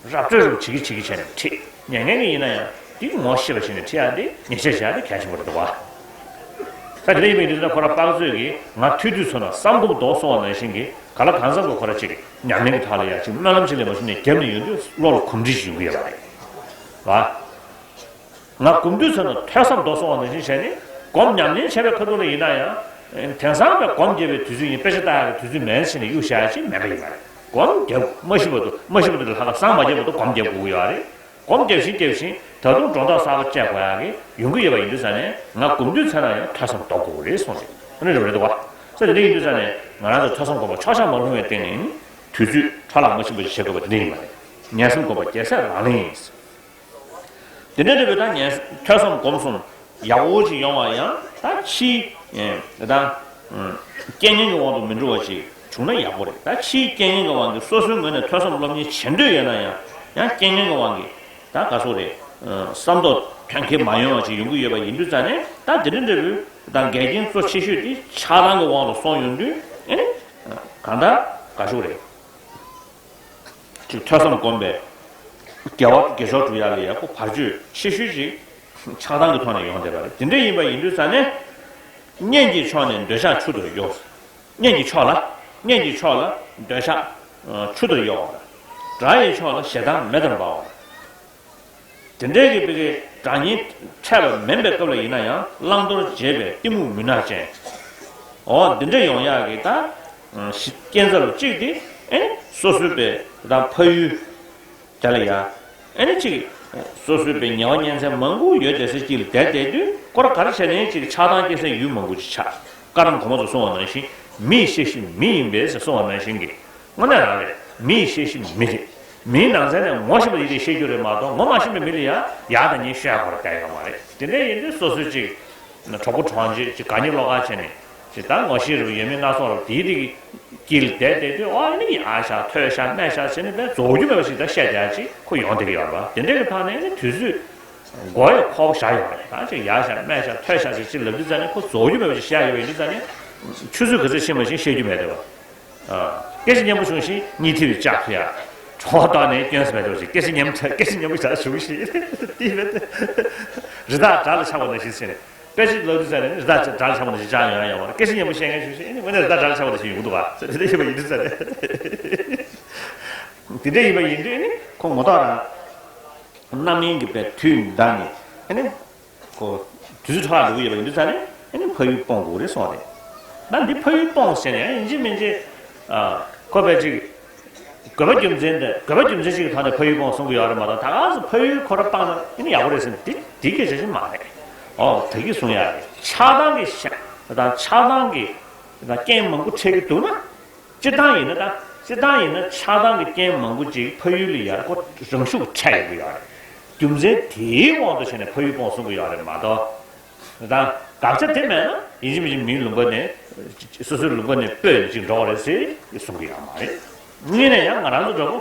ར་སྤྲོད་རུ་བྱེད་ཀྱི་བྱེད་ཀྱི་བྱས་ནས་ཁྲིད་ཉན་མཁན་གྱི་ཡིན་ན་ཡང་དེ་ངོ་ཤེས་པ་བྱས་ནས་ཁྲིད་ཡ་དེ་ཉེས་ཆད་བཞག་དེ་གལ་ཆེན་པོ་རེད་འདུག་བ། ད་དེ་འདྲ་ཡིན་པའི་དུས་ན་ཁོ་ར་དཔག་ཚོད་ཀྱིས་ང་ཐོས་དུས་ཚོད་ན་བསམ་སྒོམ་དོ་གསུང་བ་ནང་བཞིན་གྱི་ག་ལ་གང་འཚམ་གྱི་ཁོ་ར་ཅིག་ཉམས་ལེན་གྱི་ཐོག་ལ་ཡ་ཅིག་སྨོན་ལམ་ཅིག་ལས་མ་བྱུང་ནས་རྒྱབ་ནས་ཡོང་དུས་བློ་ལ་གོམས་འདྲིས་ཤིག་ཡོང་གི་ཡོད་པ་རེད་བ། ང་སྒོམ་དུས་ཚོད་ན་ཐོས་བསམ་མདོ་གསུང་བ་ནང་བཞིན་བྱས་ནས་སྒོམ་ཉམས་ལེན་བྱས་པའི་ཁ་ཐུག་ལ་ཡིན་ན་ཡང་། དེང་སང་བའི་སྒོམ་རྒྱབ་པའི་དུས་ཚོད་ཡིན་དཔེ་ཆ་ལྟ་ཡག་གི་དུས་ཚོད་མེད་ཟེར་ནས་གཡུག་བཞག་ཡ་ཅིག་མེད་པ་ཡིན་པ་རེད། སྒོམ་རྒྱབ་མ་ཤི་བར་དུ་མ་ཤི་བར་དུ་ལྷ་ཁང་བསང་མ་རྒྱབ་བར་དུ་སྒོམ་རྒྱབ་དགོས་ཀྱི་ཡོད་རེད། སྒོམ་རྒྱབ་བཞིན་རྒྱབ་བཞིན་ད་དུང་སྒྲོ་འདོགས་གསར་པ་བཅད་དགོས་ཡག་གི་ཡོང་གི་ཡོད་པ་ཡིན་དུས་ཙང་ནས་ང་སྒོམ་དུས་ཚོད་ན་ཡང་ཐོས་བསམ་མདོ་དགོས་ཀྱི་རེད་གསུངས་ཏེ་ཨ་ནི་རེད་པ་རེད་འདུག་བ། ས་དེ་འདྲ་ཡིན་དུས་ཙང་ནས་ང་རང་ཚོ་ཐོས་བསམ་སྒོམ་པ་ཕྱོགས་ཆ་མ་ལྷུང་བའི་སྟེང་ནས་དུས་ཚོད་འཕྲོ་བརླག་མ་ཕྱིན་པ་ཞིག་བྱེད་དགོས་པ་དེ་འདྲ་ཡིན་པ་རེད། ཉན་སེམས་སྒོམ་པ་རྒྱལ་སྲས་ལག་ལེན་ཡིན། དེ་འདྲ་འདྲ་བའི་ད་ངས་ཐོས་བསམ་སྒོམ་གསུམ་ཡག་པོ་ཞིག་ཡོང་བ་ཡང་ད་ཕྱིའི་ད་རྐྱེན་ངན་གྱི་དབང་དུ་མི་འགྲོ་བ་ཞིག་བྱུང་ན་ཡག་པོ་རེད། ད་ཕྱིའི་རྐྱེན་ངན་གྱི་དབང་གིས་སོ་སོའི་ངོས་ནས་ཐོས་བསམ་སློབ་གཉེར་བྱེད་འདོད་ཡོད་ན་ཡང་ཡང་རྐྱེན་ངན་གྱི་དབང་གིས་ད་ག་སོ་རེད། བསམ་ཐོག་དོན་འཁེལ་མ་ཡོང་བ་ཞིག་ཡོང་གི་ཡོད་པ་ཡིན་དུས་ཙང་ནས་ད་དེ་འདྲ་འདྲ་བའི་ད་འགལ་རྐྱེན་གཙོ་ཆེ་ཤོས་དེ་ཆགས་སྡང་གི་དབང་དུ་སོང་ཡོང་དུས་ཨེ་གང་ལྟར་ག་ཤོག་རེད། ཅིག་ཐོས་བསམ་སྒོམ་པའི་དགེ་བ་དགེ་མཆོག་སྒྲུབ་ཡག་ལ་ཡག་པོ་བར་ཆད་ཆེ་ཤོས་ཅིག་ཆགས་སྡང་གི་ཐོག་ནས་ཡོང་བསྡད་པ་རེད། དེ་འདྲ་ཡིན་པ་ཡིན་དུས་ཙང་ནས་གཉེན་གྱི་ཕྱོགས་ནས་འདོད་ཆགས་ཆུ་ལྟར་གཡོ། གཉེན་གྱི་ཕྱོགས་ལ་གཉེན་གྱི་ཕྱོགས་ལ་འདོད་ཆགས་ཆུ་ལྟར་གཡོ་བ། དགྲ་ཡི་ཕྱོགས་ལ་ཞེ་སྡང་མེ་ལྟར་འབར་བ། དེ་འདྲའི་གི་པའི་གི་དགྲ་གཉེན་འཕྲད་པ་མིན་པའི་སྐབས་ལ་ཡིན་ན་ཡང་བླང་དོར་བརྗེད་པའི་གཏི་མུག་མུན་ནག་ཅན། འོ་འདི་འདྲ་ཡོང་ཡག་གི་ད་རྐྱེན་རྩ་ལ་གཅིག་དེ་ཨེ་ནི་སོ་སོའི་པའི་ད་ཕ་ཡུལ་དེ་ལ་ཡ་ཨེ་ནི་གཅིག་སོ་སོའི་པའི་ཉེ་བ་གཉེན་ཚན་མང་པོ་ཡོད་དེ་སེ་གཅིག་ལ་བསྡད་བསྡད་དུས་ཁོ་ར་ག་རེ་བྱས་ནས་གཅིག་ཆགས་སྡང་སྐྱེ་སའི་ཡུལ་མང་པོ་ཅིག་ཆགས། བཀའ་གདམས་གོང་མ་ཚོ་གསུངས་པ་ནང་བཞིན་མི་ཡི་ཤེས་བཞིན་མི་ཡིན་པས་ཟེར་གསུངས་པ་ནང་བཞིན་གྱི། དངོས་གནས་རང་རེད། མི་ཡི་ཤེས་བཞིན་མི་རེད། མིའི་ནང་ཚན་ནས་ངོ་ཤེས་པ་ཡིན་དེ་ཤེས་རྒྱུ་རེད་མ་གཏོགས་ངོ་མ་ཤེས་པའི་མི་ལ་ཡང་ཡག་དང་ཉེས་ཤོད་ཡག་ཁོ་ར་བསྡད་ཡོད་མ་རེད། དེ་འདྲ་ཡིན་དུས་སོ་སོའི་ཅིག་གྲོགས་པོ་གྲོགས་མཆེད་ཅིག་དགའ་ཉེ་བློ་དགའ་བྱས་ནས་ཅིག་ད་ངོ་ཤེས་རུ་ཡོད་མེད་སྣ་ཚོགས་རུ་དེའི་དེ་གི་དཀྱིལ་བསྡད་བསྡད་དུས་ཨ་ནི་ཡག་ཤག་ཐོས་ཤག་སྨྲས་ཤག་བྱས་ནས་བས་རྫོགས་རྒྱུ་མེད་པ་ཞིག་ད་བཤད་བསྡད་ཅིག་ཁོ་ཡོང་བསྡད་ཀྱི་ཡོད་རེད་པ། དེ་འདྲ་གི་ཐོག་ནས་ཨ་ནི་དུས་ཚོད་མགོ་ཡི་ཁོག་བཞག་ཡོད་རེད། ད་ཅིག་ཡག་ཤག་སྨྲས་ཤག་ཐོས་ཤག་ཅིག་ཅིག་ལབ་དུས་ཙང་ནས་ཁོ་རྫོགས་རྒྱུ་མེད་པ་ཞིག་བཤད་ཡོད་པ་ཡིན་དུས་ཙང་ནས་ཆུ་ཚོད་ག་ཚོད་ཕྱིན་པ་ཞིག་ཤེས་རྒྱུ་མེད་འདུག་བ། སྐད་ཆ་སྙན་པོ་བྱུང་ཞིང་སྙིང་ཐིག་ལ་ལྕགས་ཐུག་ཡ། གྲོགས་དག་ནས་སྐྱོན་ཟེར་བའི་འདྲ་ཞིག་སྐད་ཆ་སྙན་པོ་སྐད་ཆ་སྙན་པོ་ཞིག་བྱུང་ཞིང་དེ་ཡིན་པས། རི་དྭགས་དགྲ་ལ་ཆགས་པ་ནང་བཞིན་ཟེར་ནས། དཔེ་ཆ་ལབ་དུས་ཙམ་ནས་རི་དྭགས་དགྲ་ལ་ཆགས་པ་ནང་བཞིན་ཅང་ཡོང་ཡ་ཡོད་མ་རེད། སྐད་ཆ་སྙན་པོ་བཤད་མཁན་ཞིག་ཤེས་ནས་དངོས་གནས་རི་དྭགས་དགྲ་ལ་ཆགས་པ་ནང་བཞིན་ཡོང་གི་འདུག་བ། དེ་འདྲ་ཡིན་པ་ཡིན་དུས་ཙམ་ནས། དེ་འདྲ་ཡིན་པ་ཡིན་དུས་ནི་ཁོ་ངོ་ཐོག་རང་རྣམ་གཡེང་གི་པའི་དུས་འདའ་ནས་ཨ་ནི། ཁོ་དུས་ཚོད་འཕྲོ་བརླག་འགྲོ་གི་ཡོད་པ་ཡིན་དུས་ཙང་ནས་ཨ་ནི་ཕ་ཡུལ་སྤོང་དགོས་རེད་གསུངས་ཏེ། ད་འདི་ཕ་ཡུལ་སྤོང་ཟེར་ནས་ཡིན་གཅིག་མིན་གཅིག་ཁོ་པའི་གཅིག་དགོས་པ་རྒྱུ་མཚན་དེ་དགོས་པ་རྒྱུ་མཚན་ཞིག་གི་ཐོག་ནས་ཕ་ཡུལ་སྤོང་གསུང་གི་ཡོད་རེད་མ་གཏོགས། ད་ག་སེ་ཕ་ཡུལ་ཁོ་རང་སྤངས་ན་ཨ་ནི་ཡག་པོ་རེད་ཟེར་ནས་འདི་འདི་སྐད་ཆ་ཞིག་མ་རེད། ཨོ་ད་གིན་གསུང་ཡ་རེད། ཆགས་སྡང་གི་ཤ་དང་ཆགས་སྡང་གི་ད་རྐྱེན་མང་པོ་འཕྲད་ཀྱི་འདུག་ན། སྤྱིར་བཏང་ཡིན་ན་ད། སྤྱིར་བཏང་ཡིན་ན་ཆགས་སྡང་གི་རྐྱེན་མང་པོ་ཅིག་ཕ་ཡུལ་ལ་ཡར་ཁོ་རང་ཤུགས་འཕྲད་ཡོང་གི་ཡོད་རེད། རྒྱུ་མཚན་དེའི་དབང་དུ་བྱས་ནས་ཕ་ཡུལ་སྤོང་གསུང་གི་ཡོད་རེད་མ་གཏོགས། ད་དགག་བྱ་དེ་མེད་ན་ཡིན་གཅིག་མིན་གཅིག་མིའི་ལུང་པ་ནས། སོ་སོའི་ལུང་པ་ནས་སྤོས་ནས་ཅིག་འགྲོ་བ་རེད་ཟེར་གསུང་གི་ཡོད་མ་རེད། གཉིས་ནས་ཡང་ང་རང་ཚོ་འདྲ་པོ་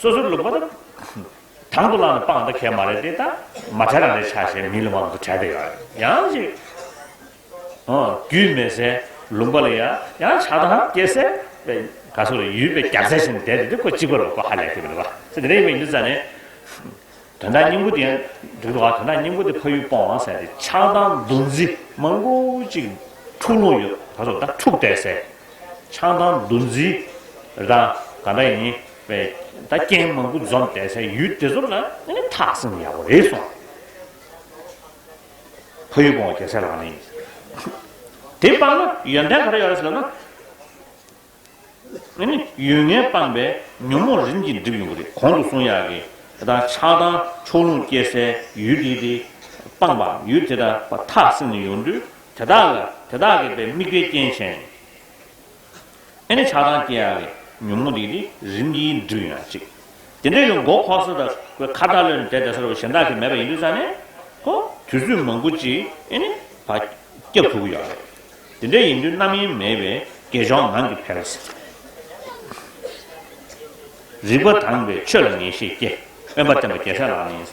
སོ་སོའི་ལུང་པ་དང་། དང་དུ་བླངས་ནས་སྤངས་ད་གལ་མ་རེད་དེ། ད་མ་བྲལ་རང་རེད་ཆགས་བྱས་མིའི་ལུང་པ་ནང་དུ་བྲལ་བསྡད་ཡོད་རེད། ཡང་ཅིག་ཨོ། རྒྱུས་མེད་སའི་ལུང་པ་ལ་ཡང་ཡང་ཆགས་སྡང་སྐྱེ་སའི་པའི་ག་སོགས་ལ་ཡུལ་པའི་རྒྱབ་རྩ་བྱས་ནས་བསྡད་དེ། དེ་ཁོ་གཅིག་པ་རུ་ཁོ་ཧ་ལས་ཀྱི་མི་འདུག་བ། ཟེར་དེ་འདྲ་ཡིན་པ་ཡིན་དུས་ཙང་ནས། དོན་དག་སྙིང་པོ་དེ་ཡང་འགྲིག་འདུག་བ། དོན་དག་སྙིང་པོ་དེ་ཕ་ཡུལ་སྤོང་བ་ཟེར་ཏེ་ཆགས་སྡང་འདུ་འཛི་མང་པོ་ཅིག་འཁྲུག་ལོང་ཡོད་ག་སོགས་ད་འཁྲུག་བསྡད་སའི་ཆགས་སྡང་འདུ་འཛི་དང་ག་འདྲ་ཡིན་པའི་ད་རྐྱེན་མང་པོ་འཛོམས་བསྡད་སའི་ཡུལ་དེ་ཚོ་ལ་ནི་ཐག་བསྲིངས་ཡག་པོ་རེད་གསུངས། ཕ་ཡུལ་སྤོང་བ་རྒྱལ་སྲས་ལག་ལེན་ཡིན། དེ་སྤངས་ན་ཡོན་ཏན་ག་རེ་ཡོད་རེད་ཟེར་ན། ཨ་ནི་ཡུལ་ངན་སྤངས་པས་ཉོན་མོངས་རིམ་གྱིས་འགྲིབ་ཡོང་གི་རེད། གོང་དུ་གསུངས་ཡག་གི་ད་ཆགས་སྡང་ཕྱོགས་ལྷུང་སྐྱེ་སའི་ཡུལ་དེ་དེ་སྤངས་པ། ཡུལ་དེ་དག་ཐག་བསྲིངས་ནས་ཡོང་དུས་དེ་དག་ལ་དེ་དག་གི་པའི་དམིགས་པའི་རྐྱེན་བྱས་ནས། ཨེ་ནི་ཆགས་སྡང་སྐྱེ་ཡག་གི་ཉོན་མོངས་དེ་དེ་རིམ་གྱིས་འགྲིབ་ཡོང་ཡག་ཅིག་དེ་འདྲ་ཡོང་མགོ་འཁོར་ས་དང་ཁོའི་ཁ་བརྡ་ལོན་བསྡད་བསྡད་ས་རུ་གཞན་དག་གིས་མེད་པ་ཡིན་དུས་ཙང་ནས་ཁོ་དུས་ཚོད་མང་པོ་ཅིག་ཨེ་ནི་ཕར་སྐྱབས་ཐུབ་ཀྱི་ཡོད་རེད། དེ་འདྲ་ཡིན་དུས་རྣམ་གཡེང་མེད་པའི་དགེ་སྦྱོར་ངང་གིས་འཕེལ། རིག་པ་དྭངས་པས་ཆོས་ལ་ངེས་ཤེས་སྐྱེ། དབེན་པ་བསྟེན་པ་རྒྱལ་སྲས་ལག་ལེན་ཡིན།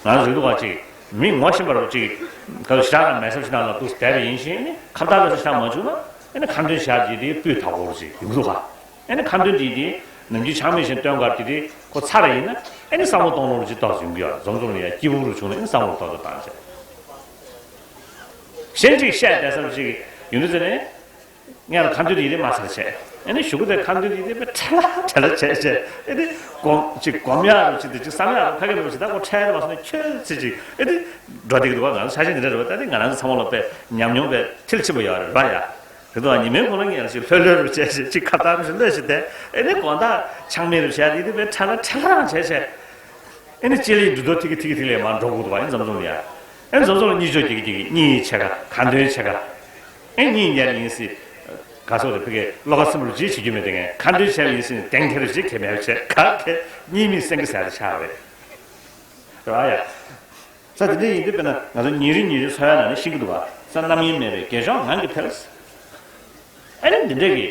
ང་རང་རིག་འདུག་བ་ཅིག་མི་ངོ་ཤེས་པ་རུ་ཅིག་ག་ཞག་དང་མལ་ས་ཞིག་ནང་ལ་འདུག་བསྡད་པ་ཡིན་ཞིང་ནི་ཁ་བརྡ་ལ་ཞག་མ་བྱུང་ན་ཨེ་ནི་ཁ་འདོན་ཞག་ཅིག་དེ་སྤུས་དག་པོ་རུ་ཅིག་ཡོང་གི་འདུག་ག་ཨེ་ནི་ཁ་འདོན་དེ་དེ་ནམ་རྒྱུན་ཆག་མེད་བཞིན་སྟོན་གར་དེ་དེ་ཁོ་ཚར་ཡིན་ན་ཨེ་ནི་བསམ་བློ་གཏོང་ལོང་རུ་ཅིག་ཏོག་ཙམ་ཡོང་གི་ཡོད། འཛོམས་འཛོམས་ལ་ཡ་སྐྱིད་པོ་རུ་བྱུང་ན་ཨེ་ནི་བསམ་བློ་ཏོག་ཙམ་བཏང་བྱས། གཞན་ཅིག་བཤད་བསྡད་ས་རུ་ཅིག་ཡོང་དུས་ཙ་ནས། ངས་ལ་ཁ་འདོན་ཡིན་དེ་མ་ཚར་བྱས། ཨེ་ནི་གཞུག་གུ་དེ་ཁ་འདོན་ཡིན་དེ་པའི་ཁྲ་ལ་ཁྲ་ལ་བྱས་བྱས། ཨེ་ནི་སྒོམ་ཅིག་སྒོམ་ཡག་རུ་ཅིག་དེ་ཅིག་བསམ་ཡག་རུ་ཁ་སྐད་མི་རུ་ཅིག་ད་ཁོ་ཁྲལ་རེ་བ་སོང་ནས་ཁྱོད་ཚེ་ཅིག་ཨེ་ནི་འགྲོ་བསྡད་ཀྱི་འདུག་བ། ང་ཚོ་ཆ་ཤས་འདི་འདྲ་རེད་བ། ད་ནི་ང་རང་ཚོ་ཚང་མ་ལོ་པའི་ཉམས་མྱོང་པའི་མཐིལ་ཆེན་པོ་ཡོད་རེད་བ་ཡ། རེད་འདུག་བ། ཉི་མའི་གུང་ལ་ངས་ལ་ཞིག་ལྷོད་ལྷོད་རུ་བྱས་ཤིག་ཅིག་ཁ་བཏགས་རུ་ཞིག་ལྷོད་ཞིག་དེ་ཨེ་ནི་དགོང་དག་ཆག་མེད་རུ་བྱས་དེ་དེ་པའི་ཁྲ་ལ་ཁྲ་ལ་བྱས་བྱས། ཨེ་ནི་ལྕེ་ལ་འགྲོ་དོ་ཐིག་གི་ཐིག་གི་ཐིག་ལ་མར་འགྲོ་དགོས་འདུག་བ། ཨེ་འཛོམས་འཛོམས་ལ་ཡ། ཨེ་འཛོམས་འཛོམས་ལ་གཉིད་ཆོག་གི་གི་གཉིད་ཆེ་ག་ཁ་འདོན་ཆེ་ག་ཨེ་གཉིད་ཉལ་ཡིན་སྲིད། ག་སོགས་དེ་ཕ་གི་བློ་ཁ་ཚིམ་པོ་ཅིག་བྱེད་རྒྱུ་མེད་དེ། ངས་ཁ་འདོན་བྱས་པ་ཡིན་སྲིད་ནས་གདེང་འཁེལ་རེ་ཅིག་གལ་མེད་པ་བྱས་ག་གེ་གཉིད་མི་སེང་གི་ཟེར་དེ་ཆགས་རེད། རེད་བ་ཡ། ས་དེ་འདྲ་ཡིན་དུས་དཔེར་ན་ང་ཚོ་ཉིན་རེ་ཉིན་རེ་འཚོ་བའི་ནང་ནས་ཤེས་ཀྱི་འདུག་བ། ས་རྣམ་གཡེང་མེད་པའི་དགེ་སྦྱོར་ངང་གིས་འཕེལ། ཨ་ནི་འདི་འདྲ་གི་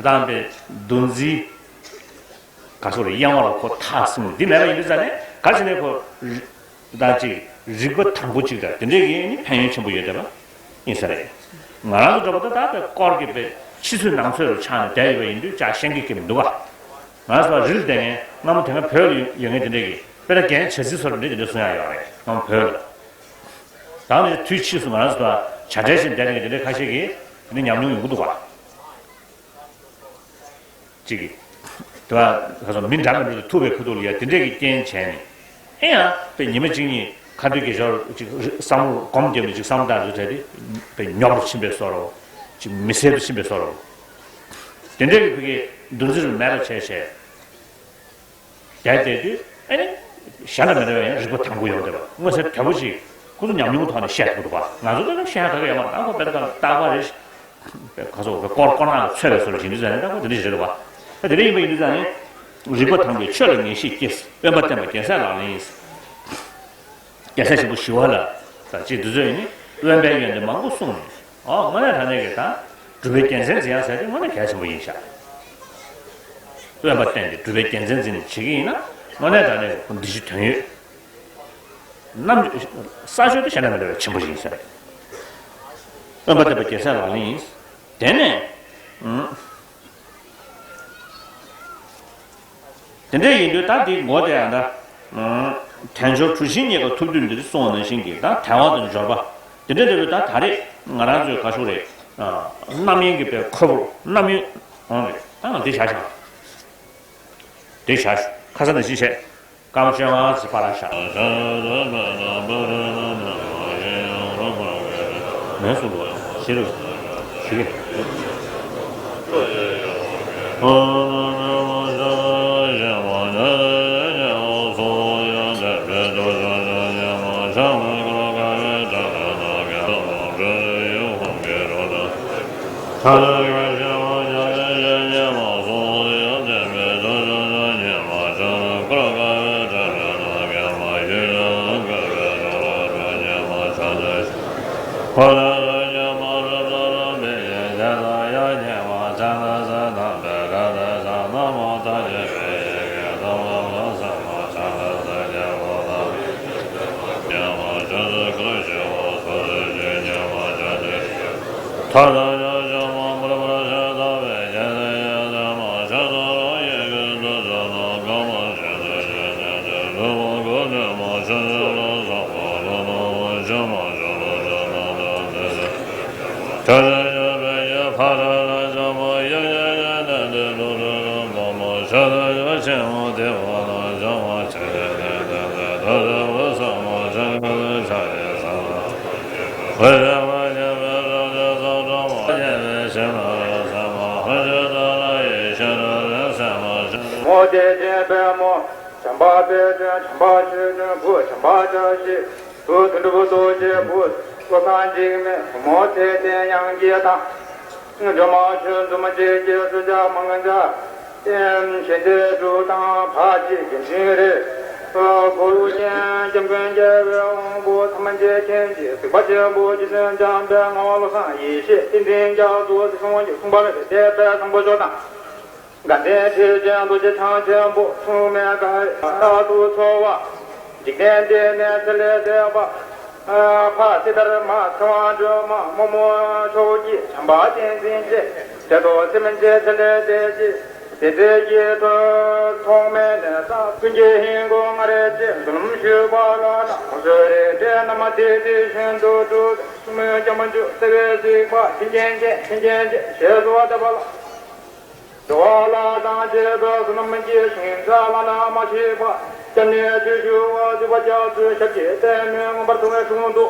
རང་པའི་འདུ་འཛི་ག་སོགས་ལ་གཡེང་བ་ལ་ཁོ་ཐག་བསྲིངས། འདི་མེད་པ་ཡིན་དུས་ཙ་ནས་ག་ཅི་ནས་ཁོ་རི་ད་ཅིག་རིག་པ་དྭངས་པོ་ཅིག་དང་དེ་འདྲ་གི་ནི་ཕན་ཡོན་ཆེན་པོ་ཡོད་བསྡད་པ་ཡིན་ས་རེད། ང་རང་ཚོ་འདྲ་པོ་ད་ད་པའི་སྐོར་གྱི་པའི་ཕྱི་ཚོད་ནང་ཚོད་རུ་ཆགས་ནས་བསྡད་ཡོད་པ་ཡིན་དུས་ཅག་ཤེས་ཀྱི་ཀྱི་མི་འདུག་ག་ང་ཚོ་རི་ལ་བསྡད་མཁན་སྔ་མོ་དེ་སྔ་བོད་ལ་ཡོད་མཁན་དེ་འདྲ་གི་དཔེར་ན་རྒན་བྱ་ཚིག་སོགས་འདྲ་དེ་འདྲ་གསུང་ཡག་ཡོད་རེད། སྔ་མོ་བོད་ལ། ད་ནི་དུས་ཕྱིས་སུ་ང་རང་ཚོ་དང་བྱ་བྲལ་ཞིག་བསྡད་མཁན་དེ་འདྲ་ཁ་ཤས་ཀྱིས་དེ་འདྲ་ཉམས་མྱོང་ཡོང་གི་འདུག་ག་གཅིག་གིས། དེ་བ་ཁ་སང་མི་འདྲ་མི་འདྲ་དང་ཐུག་པའི་ཁ་ཐུག་ལ་ཡ་དེ་འདྲས་ཀྱི་རྐྱེན་བྱས་ནས། ཨེ་ཡང་དཔེ་ཉི་མ་གཅིག་གཉིས་ཁ་འདོན་དགེ་སྦྱོར་ཅིག་བསམ་བློ་སྒོམ་བརྒྱབ་ནས་ཅིག་བསམ་བློ་བཏང་དུས་དེ་དཔེ་ཉོབ་རུ་ཕྱིན་པའི་བཟོ་འདྲ། ཅིག་མི་གསལ་དུ་ཕྱིན་པའི་བཟོ་འདྲ། དེ་འདྲས་ཀྱི་ཕ་གི་འདུ་འཛི་རུ་མེད་པ་བྱས་བྱས། བསྡད་བསྡད་དུས་ཨེ་ནི་གཞན་དང་མི་འདྲ་བའི་ཡང་རིག་པ་དྭངས་པོ་ཡོང་བསྡད་པ། མངོན་གསལ་དོད་པོ་ཞིག་ཁོ་ཚོ་ཉམས་མྱོང་ཐོག་ནས་བཤད་ཐུབ་འདུག་པ། ང་ཚོ་ད་ནི་བཤད་ཡག་ད་ག་ཡོད་མ་རེད། ཨ་ཁོ་དཔེ་ད་ག་རྟག་པར་རེ་ཞིག་ག་ཚོད་དཔེ་སྐོར་སྐོར་ནང་ལ་ཚོད་པའི་བཟོ་འདྲ་བྱེད་དུས་ཙང་ནས་ད་ཁོ་དེ་འདྲ་ཞིག་རེད་འདུག་པ། ད་དེ་འདྲ་ཡིན་པ་ཡིན་དུས་ཙང་ནས་རིག་པ་དྭངས་པས་ཆོས་ལ་ངེས་ཤེས་སྐྱེས། དབེན་པ་བསྟེན་པ་རྒྱལ་སྲས་ལག་ལེན་ཡིན། རྒྱལ་སྲས་ཆེན་པོ་ཞི་བ་ལྷ་དང་ཅིག་འདི་ཚོས་ནི་དབེན་པའི་ཡོན་ཏན་མང་པོ་གསུངས་ནས། ཨོ་དངོས་གནས་དྲང་གནས་ཀྱི་ད་སྒྲུབ་པའི་རྒྱལ་མཚན་འཛིན་ཡག་ཟེར་དེ་དངོས་གནས་གལ་ཆེན་པོ་ཡིན་ཤག་དབེན་པ་བསྟེན་ཏེ་སྒྲུབ་པའི་རྒྱལ་མཚན་འཛིན་ནས་བྱེད་ཀྱི་ཡིན་ན་དངོས་གནས་དྲང་གནས་ཀྱི་འདི་ཤི་དོན་ཡོད། རྣམ་ས་ཆོས་དེ་གཞན་དང་མི་འདྲ་བའི་ཆེན་པོ་ཞིག་ཡིན་ས་རེད། དབེན་པ་བསྟེན་པ་རྒྱལ་སྲས་ལག་ལེན་ཡིན། དེ་ནས་ཨང་། དེ་འདྲ་ཡིན་དུས་ད་འདི་མགོ་དེ་ཡང་ད། དལ་འབྱོར་གྲུ་བཞིའི་རྙེད་དཀའ་ཐུབ་དུས་འདིར་གསུངས་པ་ནང་བཞིན་གྱི་ད་དལ་བ་དང་འབྱོར་པ། དེ་འདྲ་རེད་པས། ད་ད་རེས་ང་རང་ཚོའི་ག་ཤོག་རེད། རྣམ་གཡེང་གི་པའི་ཁོལ་པོར་རྣམ་གཡེང་འོང་རེད། ད་ང་འདི་བཞག་བཞག་འདི་བཞག་ཁ་སང་ནང་བཞིན་བྱས། སྐར་མ་བཅོ་ལྔ་ཙམ་ཕར་བཞག་མེད་སོང་འགྲོ་ཞེས་རུ་ཞིག་མོ་དེ་ཅན་པད་མོ། བྱམས་པ་དཔལ་ཅན། བྱམས་པ་ཆོས་ཅན། བུ་བྱམས་པ་བཀྲ་ཤིས། བུ་དོན་གྲུབ་རྡོ་རྗེ། བུ་བློ་བཟང་འཇིགས་མེད། བུ་མོ་ཚེ་བརྟན་དབྱངས་སྐྱིད་དང་། སྒྲོལ་མ་ཆོས་འཛོམས། རྗེ་སྐྱིད་སུ་ཇ་མང་ཇ། ཨེམ་ཞལ་འདེབས་དྲུག་དང་ཕ་གཅིག་དགེ་འདུན་རེ། ཨ་གོ་རུ་ཅན་སྐྱབས་མགོན་རྒྱལ་བའི་དབང་པོ་ཐམས་ཅད་མཁྱེན་ཅིང་གཟིགས་པ་ཆེན་པོ་རྗེ་བཙུན་འཇམ་དཔལ་དབྱངས། བློ་བཟང་ཡེ་ཤེས་བསྟན་འཛིན་རྒྱ་མཚོ་ཟེར་གསུངས་ཀྱི་གསུངས་པ་མེད་པའི་དད་པའི་བཟང་པོ་མཆོག་དང་། དགའ་ལྡན་ཁྲི་ཆེན་རྡོ་རྗེ་འཆང་ཆེན་པོ་མཚུངས་མེད་དགའ་ལྟར་དུ་འཚོ་བ། འཇིག་རྟེན་འདི་ནས་ཚེ་ལས་འདས་པ། ཕ་སྲི་ཐར་མ་ཚེ་དབང་སྒྲོལ་མ་རྨོ་མོ་མཆོག་གི་བྱམས་པ་བསྟན་འཛིན་བཅས་དེ་ཚོ་སེམས་ཅན་ཚེ་ལས་འདས་ཀྱི་དེ་ཚེ་ཡི་ཐོག་མེད་ནས་ས་ཀུན་གྱི་ཧིང་གོ་ང་རེ་ཅེས་འཛུམ་ཞུ་བ་ལ་ན་ཁོ་ཚོའི་རེ་འདྲའི་རྣམ་དེ་དེ་བཞིན་དུ་གྲུབ་སུ་མོའི་སྐྱབས་མ་འཇུག་ཟེར་བའི་གཟིགས་པ་ཤིན་ཅན་ཅན་ཤིན་ཅན་ཅན་ཞེས་སུ་བ་བཏབ་པ་ལ། འགྲོ་བ་ལ་དང་བཅས་པའི་བསོད་ནམས་ཀྱི་ཞིང་ས་བླ་ན་མ་མཆིས་པ། སྐྱབས་གནས་ཆོས་ཞུ་བ་འདུས་པ་རྒྱ་མཚོའི་ཞབས་ཀྱི་ལྟད་མོས་མངོན་པར་མཐོང་བའི་དྲུང་དུ།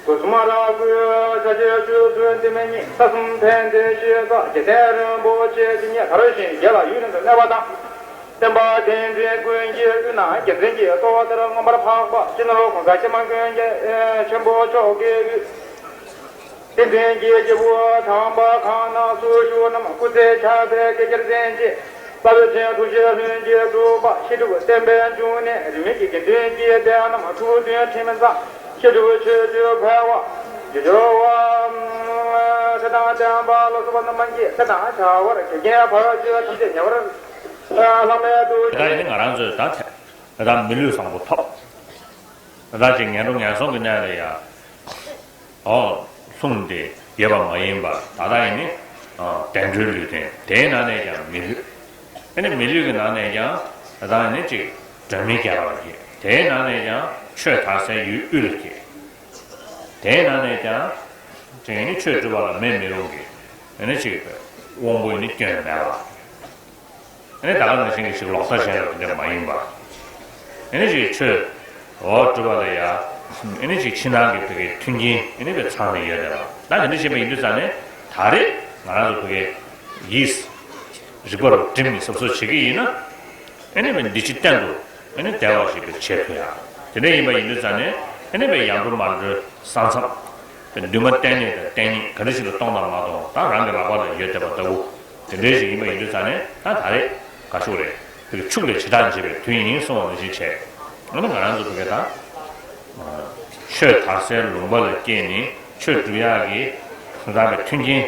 སྒོ་གསུམ་ར་སྐུའི་ཤཱཀྱའི་ཆོས་སུ་འདི་མི་གཉིས། ས་གསུམ་ཕན་བདེའི་གཤིས་ཀ་རྒྱལ་བསྟན་རིན་པོ་ཆེ་ཇི་སྙེད་དར་ཞིང་རྒྱས་ལ་ཡུན་རིང་དུ་གནས་པ་དང་། བསྟན་པ་བསྟན་འཛིན་ཀུན་གྱི་དབུས་ན་རྒྱལ་མཚན་གྱི་ཏོག་ལྟར་མངོན་པར་འཕགས་པ་སྤྱི་ནོར་༸གོང་ས་༸སྐྱབས་མགོན་རྒྱལ་ཆེན་པོ་མཆོག་གི་དབུས། བསྟན་འཛིན་གྱི་སྐྱེས་བུ་དམ་པ་གང་ན་སུ་བཞུགས་རྣམས་སྐུ་ཚེ་ཞབས་པད་བསྐལ་བརྒྱར་བརྟན་ཅིང་། རྩ་བའི་ཆེན་ཐུགས་རྗེ་ལྷུན་གྱིས་གྲུབ་པ་ཤེས་སྒྲིབ་བརྟན་པའི་འབྱུང་གནས་རིས་མེད་ཀྱི་དགེ་འདུན་གྱི་སྡེ་རྣམས་ཐུགས་མཐུན་ཁྲིམས་གཙང་། ཤེས་སྒྲིབ་ཆོས་སྤྱོད་འཕེལ་བ། རྒྱུ་སྦྱོར་བ། ཚེ་དང་ལྡན་པ་ལ་སོགས་པ་རྣམས་ཀྱི་ཚེ་དང་བྱ་བར་དགེ་རྒན་ཕར་ཕྱིན་ཐམས་ཅད་ཉེ་བར་བླ་མེད་དུ། ད་ཡིན་ན་ང་རང་ཚོས་ད་ད་མི་ལུས་བཟང་པོ་ཐོབ། ད་ཅིག་ངན་འགྲོ་ངན་སོང་གི་གནས་ལ་ཡ། ཨོ། ལྷུང་སྟེ་ཡོད་པ་མ་ཡིན་པར་ད་ལྟ་ཡིན་ནི། ཨ། བདེ་འགྲོའི་ལུས་རྟེན་དེའི་ནང་ནས་ཀྱང་མི་ལུས། ཨ་ནི་མི་ལུས་ཀྱི་ནང་ནས་ཀྱང་ད་ལྟ་ཡིན་ནི་ཅིག་སྒྲོན་མེ་བརྒྱབ་པ་ཡིན། དེའི་ནང་ནས་ཀྱང་ཆོས་དར་སའི་ཡུལ་དབུས་ལ་སྐྱེས། དེའི་ནང་ནས་ཀྱང་ཅིག་ཡིན་ནི་ཆོས་སྒྲུབ་པ་ལ་མེད་མི་རུང་གི་ཨ་ནི་ཅིག་དབང་པོ་ཡིན་ནི་སྐྱོན་མེད་པ། ཨ་ནི་ད་ག་ནང་བཞིན་གྱི་ཞིག་ལོག་ལྟ་ཅན་ལ་དེ་འདྲ་མ་ཡིན་པ། ཨ་ནི་ཅིག་ཆོས་འོ་སྒྲུབ་པ་ལ་ཡ། ཨ་ནི་ཅིག་ཕྱི་ནང་གི་བོད་ཀྱི་མཐུན་རྐྱེན་ཨ་ནི་བས་ཚང་ནས་ཡོད་བསྡད་པ། ད་དེ་འདྲ་བྱས་པ་ཡིན་དུས་ཙང་ནས་ད་རེས་ང་རང་ཚོ་བོད་ཀྱི་ཡིད་རིག་པ་རུ་བསྒྲིམས་ནས་གཟབ་གཟབ་བྱེད་ཀྱི་ཡིན་ན། ཨ་ནི་བས་འདི་ཕྱི་གཏན་དུ་ཨ་ནི་བདེ་བ་ཞིག་བས་བྱེད་ཐུབ་ཡ། དེ་འདྲ་ཡིན་པ་ཡིན་དུས་ཙང་ནས་ཨ་ནི་བས་ཡར་འགྲོ་མར་འགྲོའི་ས་མཚམས། འདུན་མ་བསྟེན་ནས་དང་བསྟེན་ཉེས་ག་འདྲ་ཞིག་ལ་གཏོང་དང་མ་གཏོང་ད་རང་གི་ལག་པ་ལ་ཡོད་བསྡད་པ་ལྟ་བུ། དེ་འདྲའི་ཞིག་ཡིན་པ་ཡིན་དུས་ཙང་ནས་ད་ད་རེས་ག་ཤོག་རེད། དེ་གི་ཕྱུགས་ལས་བྱེ་བྲག་འབྱེད་པའི་དུས་ཡིན་གསུངས་པ་ནང་བཞིན་བྱས། ཨ་ནི་ང་རང་ཚོ་བོད་སྐད་དང་། ཆོས་དར་སའི་ལུང་པ་ལ་སྐྱེས་ནས་ཆོས་སྒྲུབ་ཡག་གི་རང་པའི་མཐུན་རྐྱེན།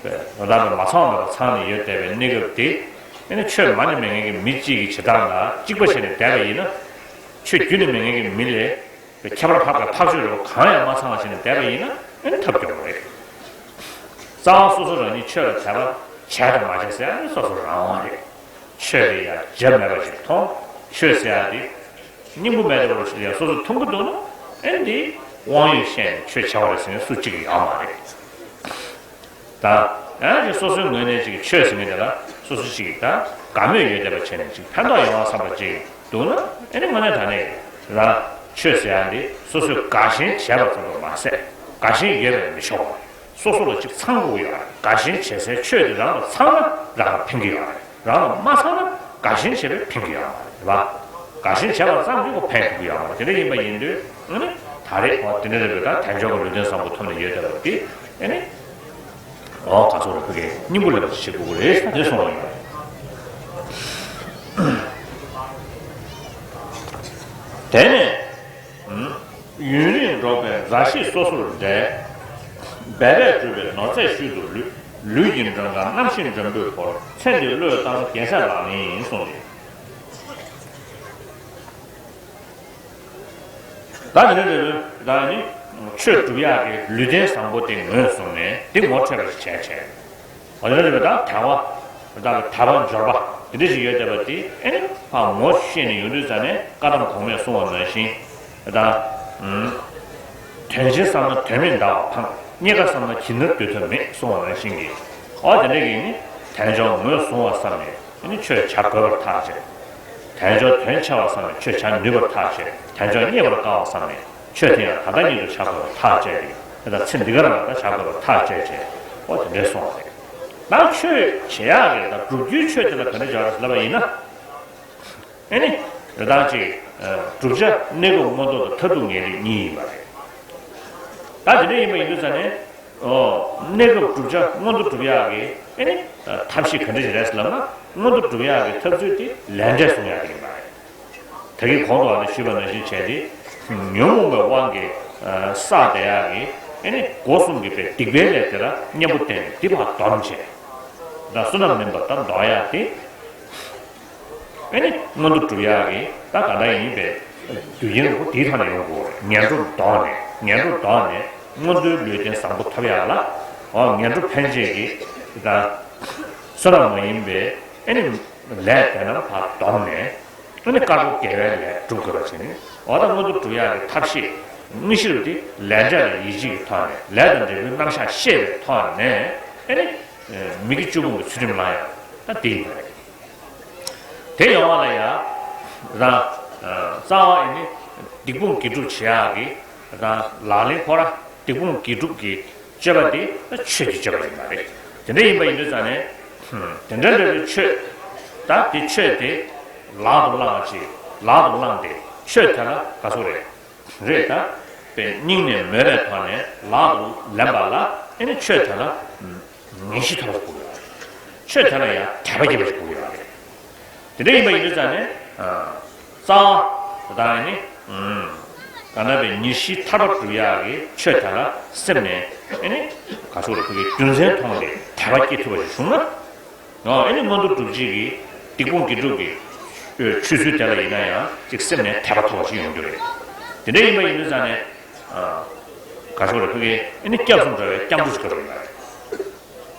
རང་པའི་མ་ཚང་བ་ཚང་ནས་ཡོད་བསྡད་པའི་གནས་སྐབས་དེ། ཨ་ནི་ཆོས་མ་ནས་མེད་མཁན་གྱི་མི་གཅིག་གིས་བྱེ་བྲག་ལ་གཅིག་པ་བྱས་ནས་བསྡད་པ་ཡིན་ན། ཆོས་རྒྱུད་ནས་མེད་མཁན་གྱི་མི་ལས། ཁྱད་པར་འཕགས་པའི་འཕགས་ཆོས་རེ་བ་གང་ཡང་མ་ཚང་བ་བྱས་ནས་བསྡད་པ་ཡིན་ན་ཨེ་ནི་ཐབས་སྐྱོ་བ་རེད། རྩ་བ་སོ་སོ་རང་ཉིད་ཆོས་ལ་དད་པ་བྱས་དང་མ་བྱས་ཟེར་ཡ་ནི་སོ་སོ་རང་དབང་རེད། ཆོས་ལ་ཡ་རྒྱབ་མེད་པ་ཞིག་མཐོང་། ཆོས་ཟེར་ཡ་དེ་སྙིང་པོ་མེད་པ་ཞིག་ལ་ཡ་སོ་སོ་མཐོང་གི་འདུག་ན་ཨེ་འདི་ དབང་ཡོད་བཤད་ནས་ཆོས་བྱ་བ་རེད་ཟེར་ནས་སུ་གཅིག་ཡོད་མ་རེད། ད་ཡང་ཅིག་སོ་སོའི་ངོས་ནས་ཅིག་ཆོས་ཟེར་མཁན་དེ་ལ་སོ་སོ་ཅིག་ད་དགའ་མོས་ཡོད་བསྡད་པ་བྱས་ནས་ཅིག་ཕན་ཐོགས་ཡོང་བ་བསམ་པ་ཅིག་འདུག་ན། ཨེ་ནི་དངོས་གནས་དྲང་གནས་རང་ཆོས་ཟེར་ཡ་འདི་སོ་སོས་དགའ་ཞེན་བྱས་པ་ཙམ་དུ་མ་ཟད། དགའ་ཞེན་ཡོད་པས་མི་ཆོག་པ། སོ་སོ་ལ་ཅིག་ཚང་དགོས་ཡོད་རེད། དགའ་ཞེན་བྱེད་སའི་ཆོས་དེ་རང་ལ་ཚང་ན་རང་ལ་ཕན་གྱི་ཡོད་རེད། རང་ལ་མ་ཚང་ན་དགའ་ཞེན་བྱས་པས་ཕན་གྱི་ཡོད་མ་རེད་པ། དགའ་ཞེན་བྱས་པ་ཙམ་གྱིས་ཁོ་ཕན་ཐོགས་ཀྱི་ཡོད་མ་རེད། དེ་འདྲ་ཡིན་པ་ཡིན་དུས་ཨ་ནི་ད་རེས་ཨོ་དེ་འདྲ་རེད་པས། ད་དལ་འབྱོར་གྱི་ལུས་རྟེན་བཟང་པོ་ཐོབ་ནས་ཡོད་བསྡད་པ་དེ་ཨ་ནི་ཨོ་ག་ཚོད་རེད། ཕ་གིའི་སྙིང་པོ་ལས་པ་ཞིག་བྱེད་དགོས་ཀྱི་རེད་ཟེར་ནས་གསུངས་པ་ཡིན་པ་རེད། དེ་ནས། ཡུན་རིང་འགྲོགས་པའི་མཛའ་བཤེས་སོ་སོར་འབྲལ། འབད་པས་བསྒྲུབས་པའི་ནོར་རྫས་ཤུལ་དུ་ལུས། ལུས་ཀྱི་མགྲོན་ཁང་རྣམ་ཤེས་མགྲོན་པོས་བསྐོར། ཚེ་འདི་བློས་བཏང་རྒྱལ་སྲས་ལག་ལེན་ཡིན་གསུངས་ཏེ། ད་དེ་ནས་དེ་ལུས་ད་ནི་ཆོས་སྒྲུབ་ཡག་གི་ལུས་རྟེན་བཟང་པོ་དེ་ངོས་བཟུང་ནས་དེ་ངོ་འཕྲོད་པ་ཞིག་བྱས་བྱས། འོ་དེ་འདྲ་རེད་པས། ད་དལ་བ་ད་དལ་བ་འབྱོར་པ་དེ་འདྲ་ཞིག་ཡོད་བསྡད་པ་དེ་ཨེ་ནི་ཕར་ངོ་ཤེས་ནས་ཡོང་དུས་ཙ་ནས་བཀའ་གདམས་གོང་མས་གསུངས་པ་ནང་བཞིན་ད། དོན་ཆེན་བསམ་ན་དོན་མེད་འདའ་བ་ཕངས། རྙེད་དཀའ་བསམ་ན་ཇི་ལྟར་འདོད་ཐབས་མེད་གསུངས་པ་ནང་བཞིན་གྱི། འོ་དེ་འདྲ་གི་ནི་དལ་འབྱོར་ངོས་བཟུང་བ་བསམ་ནས་ཨེ་ནི་ཆོས་བྱ་དགོས་པར་ཐག་བཅད། དལ་འབྱོར་དོན་ཆེ་བ་བསམ་ནས་ཆོས་བྱ་ནུས་པར་ཐག་བཅད། དལ་འབྱོར་རྙེད་པར་དཀའ་བ་བསམ་ནས་ཆོས་དེ་ཡང་ད་ལྟ་ཉིད་དུ་བྱ་དགོས་པར་ཐག་བཅད་དེ། དེ་ལྟར་ཚེ་འདི་ག་རང་ལ་ད་བྱ་དགོས་པར་ཐག་བཅད་བྱས། ཨོ་དེ་འདྲས་སོང་བ་རེད། ད་ཆོས་བྱེད་ཡག་གི་ད་སྒྲུབ་རྒྱུའི་ཆོས་དེ་ལ་ག་འདྲ་སྦྱར་ལབ་པ་ཡིན་ན། ཨེ་ནི། རེ་ད་ཅིག་བསྒྲུབ་བྱ་གནས་སྐབས་མངོན་རྟོགས་དང་མཐར་ཐུག་ངེས་ལེགས་གཉིས་ཡིན་པ་རེད། ད་དེ་འདྲ་ཡིན་པ་ཡིན་དུས་ཙ་ནས། ཨོ། གནས་སྐབས་བསྒྲུབ་བྱ་མངོན་དུ་སྒྲུབ་ཡག་གི་ཨེ་ནི། ཐབས་ཤེས་ག་འདྲ་ཞིག་རེད་ལབ་ན། མངོན་དུ་སྒྲུབ་ཡག་གི་ཐབས་ཚུལ་དེ་ལས་འབྲས་སྲུང་ཡག་དེ་ཡིན་པ་རེད། ད་གིན་གོང་དུ་ཨ་ནི་ཞུས་པ་ནང་བཞིན་བྱས་ཏེ། ཉོན་མོངས་པའི་དབང་གིས་བསགས་བསྡད་ཡག་གི་ཨེ་ནི་སྒོ་གསུམ་གྱི་པའི་སྡིག་པའི་ལས་དེ་ལ་གཉེན་པོ་བསྟེན་ནས་འདི་ཕར་སྡོམ་བྱས། ད་བསོད་ནམས་མིན་པ་ད་འདོར་ཡག་དེ། ཨེ་ནི་མངོན་དུ་སྒྲུབ་ཡག་གི་ད་ག་འདྲ་ཡིན་པའི་རྒྱུ་རྐྱེན་རིང་པོ་དེའི་ཐོག་ནས་ཡོང་དགོས་རེད། ངན་འགྲོ་ལྡོག་ནས། ངན་འགྲོ་ལྡོག་ནས་མངོན་མཐོའི་ལུས་རྟེན་བཟང་པོ་ཐོབ་ཡག་ལ། འོ་ངན་འགྲོ་ཕན་བྱེད་ཀྱི་ད་བསོད་ནམས་མ་ཡིན་པའི་ཨེ་ནི་ལས་དེ་རྣམས་ཕར་སྡོམ་ནས། ཨེ་ནི་དཀར་པོ་དགེ་བའི་ལས་སྒྲུབ་དགོས་པ་བྱས་ནས། འོ་ད་མངོན་དུ་སྒྲུབ་ཡག་གི་ཐབས་ཤེས་དངོས་གཞིར་དེ་ལས་འབྲས་ལ་ཡིད་ཆེས་ཀྱི་ཐོག་ནས། ལས་དང་འབྲས་བུའི་རྣམ་གཞག་ཤེས་པའི་ཐོག་ནས་ཨེ་ནི་མི་དགེ་བཅུ་སྤོང་གི་ཚུལ་ཁྲིམས་བླང་ཡག་ད་དེ་ཡིན་པ་རེད། དེ་ཡོང་བ་ལ་ཡང་རང་རྩ་བ་ཨེ་ནི་སྡིག་སྤོང་དགེ་སྒྲུབ་བྱེད་ཡག་གི་རང་ལག་ལེན་ཁོ་ར་སྡིག་སྤོང་དགེ་སྒྲུབ་ཀྱི་སྤྱོད་པ་དེ་ཆོས་ཀྱི་སྤྱོད་པ་ཡིན་པ་རེད། དེ་འདྲ་ཡིན་པ་ཡིན་དུས་ཙ་ནས་དེ་འདྲ་འདྲ་བའི་ཆོས་ད་དེ་ཆོས་དེ་ལག་ཏུ་བླངས་ཅིག་ལག་ཏུ་བླངས་ཏེ་ཆོས་དེ་ལ་ག་ཚོད་རེད། རེད་ད། པའི་སྙིང་ནས་མོས་པའི་ཐོག་ནས་ལག་ཏུ་ལེན་པ་ལ་ཨེ་ནི་ཆོས་དེ་ལ་ངེས་ཤེས་ཐོབ་པ་ཞིག་དགོས་ཡོད་རེད། ཆོས་དེ་ལ་ཡང་དད་པ་སྐྱེ་བ་ཞིག་དགོས་ཡོད་རེད། དེ་འདྲ་ཡིན་པ་ཡིན་དུས་ཙ་ནས། རྩ་བ་དང་ཨེ་ནི། ག་ན་པའི་ཉེར་ཞིའི་ཐར་པ་སྒྲུབ་ཡག་གི་ཆོས་དེ་ལ་སེམས་ནས་ཨེ་ནི། ག་ཚོད་རེད། ཁོ་གི་རྒྱུ་མཚན་མཐོང་སྟེ་དད་པ་སྐྱེ་ཐུབ་པ་ཞིག་བྱུང་ན། ཨ་ནི་མངོན་མཐོ་སྒྲུབ་བྱེད་ཀྱི་སྡིག་སྤོང་དགེ་སྒྲུབ་ཀྱི་ཆོས་ཚུལ་དེ་ལ་ཡིན་ན་ཡང་ཅིག་སེམས་ནས་དད་པ་ཐོབ་པ་ཞིག་ཡོང་རྒྱུ་རེད། དེ་འདྲ་ཡིན་པ་ཡིན་དུས་ཙང་ནས། ག་ཤོག་རེད། ཕ་གི་ཨ་ནི་སྐྱབས་སུ་འགྲོ་བའི་སྐྱབས་འགྲོ་ཞིག་དགོས་རེད།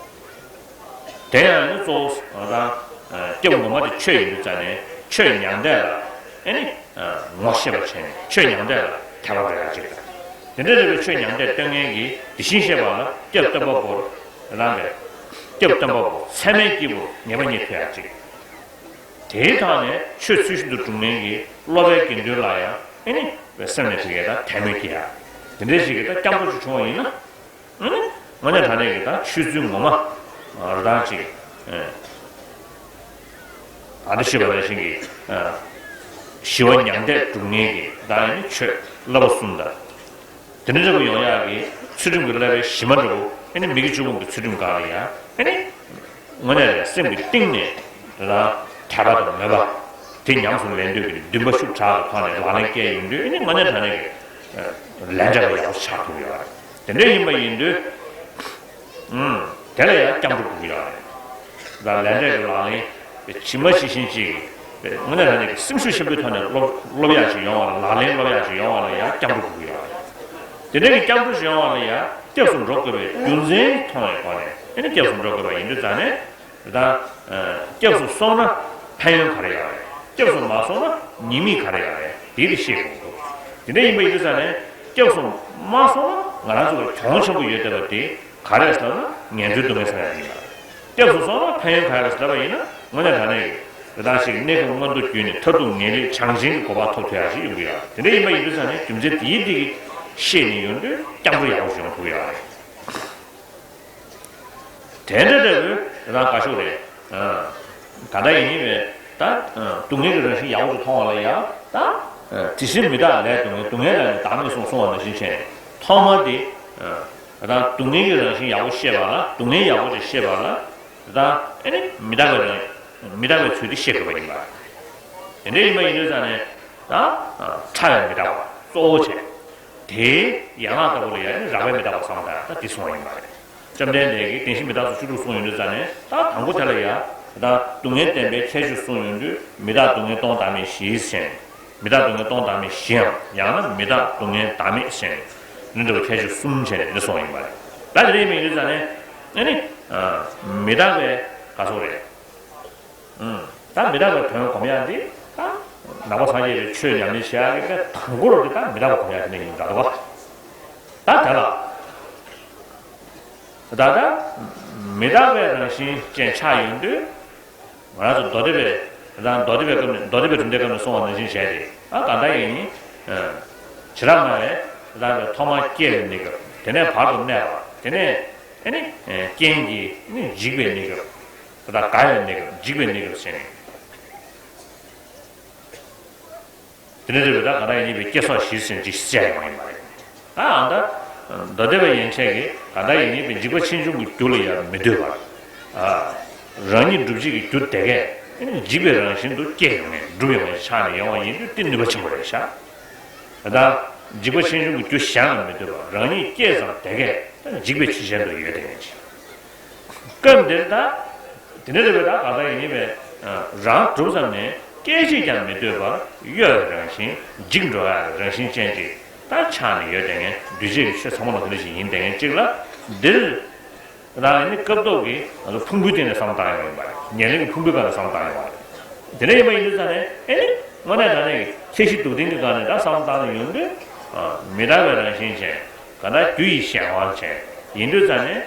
དེ་ཡང་ནི་གཙོ་བོ་ད་སྐྱབས་ངོ་མ་དེ་ཆོས་ཡིན་དུས་ཙང་ནས། ཆོས་མྱང་འདས་ལ་ཨ་ནི། ངོ་ཤེས་པ་བྱས་ནས་ཆོས་མྱང་འདས་ལ་དད་པ་འགྲོ་ཡག་ཅིག་དང་། དེ་འདྲ་རེད་པས། ཆོས་མྱང་འདས་སྟོན་མཁན་གྱི་དེ་བཞིན་གཤེགས་པ་ལ་སྐྱབས་སྟོན་པ་པོར་རང་པས་སྐྱབས་སྟོན་པ་པོ་ཚད་མའི་སྐྱེས་བུར་ངེས་པ་རྙེད་ཐུབ་ཡག་ཅིག་དེའི་ཐོག་ནས་ཆོས་ཚུལ་བཞིན་དུ་སྒྲུབ་མཁན་གྱི་སློབ་པའི་དགེ་འདུན་ལ་ཡང་ཨེ་ནི་སེམས་ནས་དེ་གའི་ད་དད་མོས་སྐྱེ་ཡག་དེ་འདྲ་ཞིག་གི་ད་སྐྱབས་འགྲོ་ཞིག་བྱུང་བ་ཡིན་ན། དངོས་གནས་དྲང་གནས་ཀྱི་ད་ཆོས་ཚུལ་ངོ་མ་རང་ཅིག་ཨ་ད་ཞུས་པ་ནང་བཞིན་གྱི་ཞི་བ་མྱང་འདས་སྒྲུབ་མཁན་གྱི་ད་ཨ་ནི་ཆོས་བསླབ་པ་གསུམ་དང་། དེ་འདྲ་འདྲ་པོ་ཡོང་ཡག་གི་ཚུལ་ཁྲིམས་ཀྱི་བསླབ་པའི་གཞི་མ་འདྲ་པོ་ཨ་ནི་མི་དགེ་བཅུ་སྤོང་གི་ཚུལ་ཁྲིམས་སྒང་ལ་ཡང་ཨ་ནི། དངོས་གནས་རེད། སེམས་ཀྱི་གཏིང་ནས་རང་དད་པ་དང་མོས་པ་དེ་ཉམས་སུ་ལེན་འདོད་ཀྱི་འདུན་པ་ཤུགས་དྲག་གི་ཐོག་ནས་ལག་ལེན་བཀལ་ཡོང་དུས་ཨ་ནི་དངོས་གནས་དྲང་གནས་ཀྱི་ལས་འབྲས་ལ་ཡག་པོ་ཆགས་ཐུབ་ཡོད་རེད། དེ་འདྲ་ཡིན་པ་ཡིན་དུས། ཨུམ། དེ་ལ་ཡང་སྐྱབས་འགྲོ་དགོས་ཀྱི་ཡོད་རེད། ད་ལས་འབྲས་ཀྱི་ལག་ལེན་ཇི་མ་ཇི་བཞིན་ཅིག་དངོས་གནས་དྲང་གནས་ཀྱི་སེམས་ཤུགས་ཆེན་པོའི་ཐོག་ནས་སློབ་སློབ་ཡག་ཅིག་ཡོང་བ་ལ། ལག་ལེན་སློབ་ཡག་ཅིག་ཡོང་བ་ལ་ཡང་སྐྱབས་འགྲོ་དགོས་ཀྱི་ཡོད་རེད། དེ་འདྲ་གི་སྐྱབས་འགྲོ་ཞིག་ཡོང་བ་ལ་ཡང་སྐྱབས་སུ་འགྲོ་དགོས་པའི་རྒྱུ་མཚན་མཐོང་བའི་སྒོ་ནས་ཨ་ནི་སྐྱབས་སུ་འགྲོ་དགོས་པ་ཡིན་དུས་ཙང་ནས། ད་སྐྱབས་སུ་སོང་ན་ཕན་ཡོན་ག་རེ་ཡོད་རེད། སྐྱབས་སུ་མ་སོང་ན་ཉེས་དམིགས་ག་རེ་ཡོད་རེད། དེ་དེ་ཤེས་དགོས་འདུག་དེ་འདྲ་ཡིན་པ་ཡིན་དུས་ཙང་ནས། སྐྱབས་སུ་མ་སོང་ན་ང་རང་ཚོ་ལ་གྱོང་ཆེན་པོ་ཡོད་བསྡད་པ་དེ་ག་རེ་ཟེར་ན་ངན་འགྲོའི་སྡུག་བསྔལ་ཟེར་ཡ་དེ་ཡིན་པ་རེད། སྐྱབས་སུ་སོང་ན་ཕན་ཡོན་ག་རེ་ཟེར་བ་ཡིན་ན་དངོས་གནས་དྲང་གནས་ཀྱི་རེ་ཐང་ཞིག་གནས་སྐབས་མངོན་མཐོ་བརྒྱུད་ནས་མཐར་ཐུག་ངེས་ལེགས་བྱང་ཆེན་གྱི་གོ་འཕང་ཐོབ་ཐུབ་ཡ་ཞིག་ཡོང་གི་ཡོད་རེད། དེ་འདྲ་ཡིན་པ་ཡིན་དུས་ཙང་ནས་རྒྱུ་མཚན་དེའི་སྟེང་གི་ཤེས་ནས་ཡོང་དུས་སྐྱབས་འགྲོ་ཡག་པོ་ཞིག་ཡོང་ཐུབ་ཀྱི་ཡོད་རེད། དེ་འདྲ་འདྲ་བོའི་རང་དགའ་ཤོས་རེད། ད་ལྟ་ཡིན་ཡིན་པས་ད་སྡུག་བསྔལ་གྱི་རང་བཞིན་ཡག་པོ་ཞིག་མཐོང་བ་ལ་ཡང་ད་དེ་བཞིན་མི་རྟག་ལས་སྡུག་བསྔལ། སྡུག་བསྔལ་ལས་ནི་བདག་མེད་གསུངས་གསུངས་པ་ནང་བཞིན་བྱས་ནས་ཐོག་མ་དེ་ད་སྡུག་བསྔལ་གྱི་རང་བཞིན་ཡག་པོ་ཤེས་པ་ལ་སྡུག་བསྔལ་ཡག་པོ་ཞིག་ཤེས་པ་ལ་ད་ཨེ་ནི་མི་རྟག་པའི་རང་མི་རྟག་པའི་ཚུལ་དེ་ཤེས་དགོས་པ་ཡིན་པ། དེ་འདྲ་ཡིན་པ་ཡིན་དུས་ཙང་ནས་ད་ཕྲ་བའི་མི་རྟག་པ་གཙོ་བོ་བྱས། དེའི་ཡན་ལག་ལྟ་བུ་ལ་ཡང་ནི་རགས་པའི་མི་རྟག་པ་བསམ་པ་དང་ད་འདི་གསུངས་པ་ཡིན་པ་རེད། བཅོམ་ལྡན་འདས་ཀྱིས་བདེན་བཞི་མི་རྟག་སོགས་བཅུ་དྲུག་གསུངས་ཡོང་དུས་ཙང་ནས་ད་དང་པོ་དེ་ལ་ཡང་ད་སྡུག་བསྔལ་བདེན་པའི་ཁྱད་ཆོས་གསུངས་ཡོང་དུས་མི་རྟག་སྡུག་བསྔལ་སྟོང་བདག་མེད་བཞི་ཟེར། མི་རྟག་སྡུག་བསྔལ་སྟོང་བདག་མེད་བཞིའམ་ཡང་ན་མི་རྟག་སྡུག་བསྔལ་བདག་མེད་ཟེར། འདི་འདྲ་བའི་ཁྱད་ཆོས་གསུམ་བྱས་ནས་འདི་གསུངས་པ་ཡིན་པ་རེད། ད་དེ་འདྲ་ཡིན་པ་ཡིན་དུས་ཙང་ནས་ཨ་ནི་མི་རྟག་པའི་ག་སོགས་རེད། ད་མི་རྟག་པའི་དོན་སྒོམ་ཡག་འདི་ད་ནང་པ་སངས་རྒྱས་པའི་ཆོས་ཉམས་ལེན་བྱེད་ཡག་གི་དཔེ་དང་པོ་རུ་འདི་ད་མི་རྟག་པ་སྒོམ་ཡག་དེ་ནས་ཡིན་འདྲ་འདུག་བ། ད་དེ་ལ་ད་ལྟ་མི་རྟག་པའི་རང་བཞིན་ཅན་ཆགས་ཡོང་དུས་ང་རང་ཚོ་མདོ་སྡེ་པའི་ད་མདོ་སྡེ་པའི་སྐབས་ནས་མདོ་སྡེ་པའི་གྲུབ་མཐའི་སྐབས་ནས་གསུངས་པ་ནང་བཞིན་བྱས་ཏེ་ཨ་གང་ལྟར་ཡིན་བྱེ་བྲག་སྨྲ་བས་ད་ལྟ་ཐོག་མར་སྐྱེ་བའི་གནས་སྐབས། དེ་ནས་བར་དུ་གནས་པ། དེ་ནས་ཨ་ནི་རྐྱེན་གྱིས་ནི་འཇིག་པའི་གནས་སྐབས། ད་ལྟ་རྒ་ཡོལ་གནས་སྐབས། འཇིག་པའི་གནས་སྐབས་ཟེར་ནས། དེ་ནས་རེད་པས་ད་གང་ལྟར་ཡིན་པའི་སྐྱེ་སོགས་བཞི་ཟེར་ཅིག་བཤད་ཡོང་བ་ཡིན་པ་རེད། ད་ཨ་ད་མདོ་སྡེ་པ་ཡན་ཆད་ཀྱིས་གང་ལྟར་ཡིན་པའི་འཇིག་པ་ཆེ་ཆུང་གི་རྒྱུ་ལ་ཡང་མི་ལྟོས་པར། རང་ཉིད་སྒྲུབ་བྱེད་ཀྱི་རྒྱུ་དེ་གས་འཇིག་པའི་རང་བཞིན་དུ་སྐྱེ་ཡོང་ངེས་སྒྲུབ་ཡོང་ངེས་ཆགས་ནས་ཡོང་བ་ཡིན་དུས་དེ་ནུས་པ་ཆེན་པོ་རེད་ཤག་ད་འཇིག་པ་ཆེ་ཆུང་གི་རྒྱུ་གཞན་ལ་མི་ལྟོས་པར་རང་ཉིད་སྐྱེས་ཙང་དེ་གས་འཇིག་པའི་ཆོས་ཅན་དུ་ཡོད་དེ་ཡིན་ཞིང་། སྐབས་འདིར་ད། དེ་འདྲ་རེད་པས་ད་གང་ལྟར་ཡིན་ཡིན་པས། རང་གྲུབ་ཙམ་ནས་སྐད་ཅིག་ཀྱང་མི་ལྟོས་པར་གཡོ་བའི་རང་བཞིན་འཇིག་འགྲོ་ཡག་རང་བཞིན་ཅན་ཅིག་ད་ཆགས་ནས་ཡོད་དེ་ངས་འདུས་བྱས་ཀྱི་ཆོས་ཚང་མ་ལ་དེ་འདྲ་ཞིག་ཡིན་དེ་ངས་གཅིག་ལ་འདིར། རང་ཡིན་ནི་སྐབས་ཐོག་གི་ང་ཚོ་ཕུང་པོའི་སྟེང་ནས་བསམ་བློ་བཏང་ཡོང་ཡིན་པ་རེད། ཉེར་ལེན་གྱི་ཕུང་པོའི་སྒང་ནས་བསམ་བློ་བཏང་ཡོང་བ་རེད། དེ་འདྲ་ཡིན་པ་ཡིན་དུས་ཙང་ནས་ཨེ་ནི་དངོས་གནས་དྲང་གནས་ཀྱི་ཁྱད་གཞི་སྡུག་བདེན་གྱི་སྒང་ནས་ད་བསམ་བློ་བཏང་ནས་ཡོང་དུས། མི་རྟག་པའི་རང་བཞིན་ཅན། གང་ལྟར་རྒྱུ་ཡི་གཞན་དབང་ཅན་ཡིན་དུས་ཙང་ནས།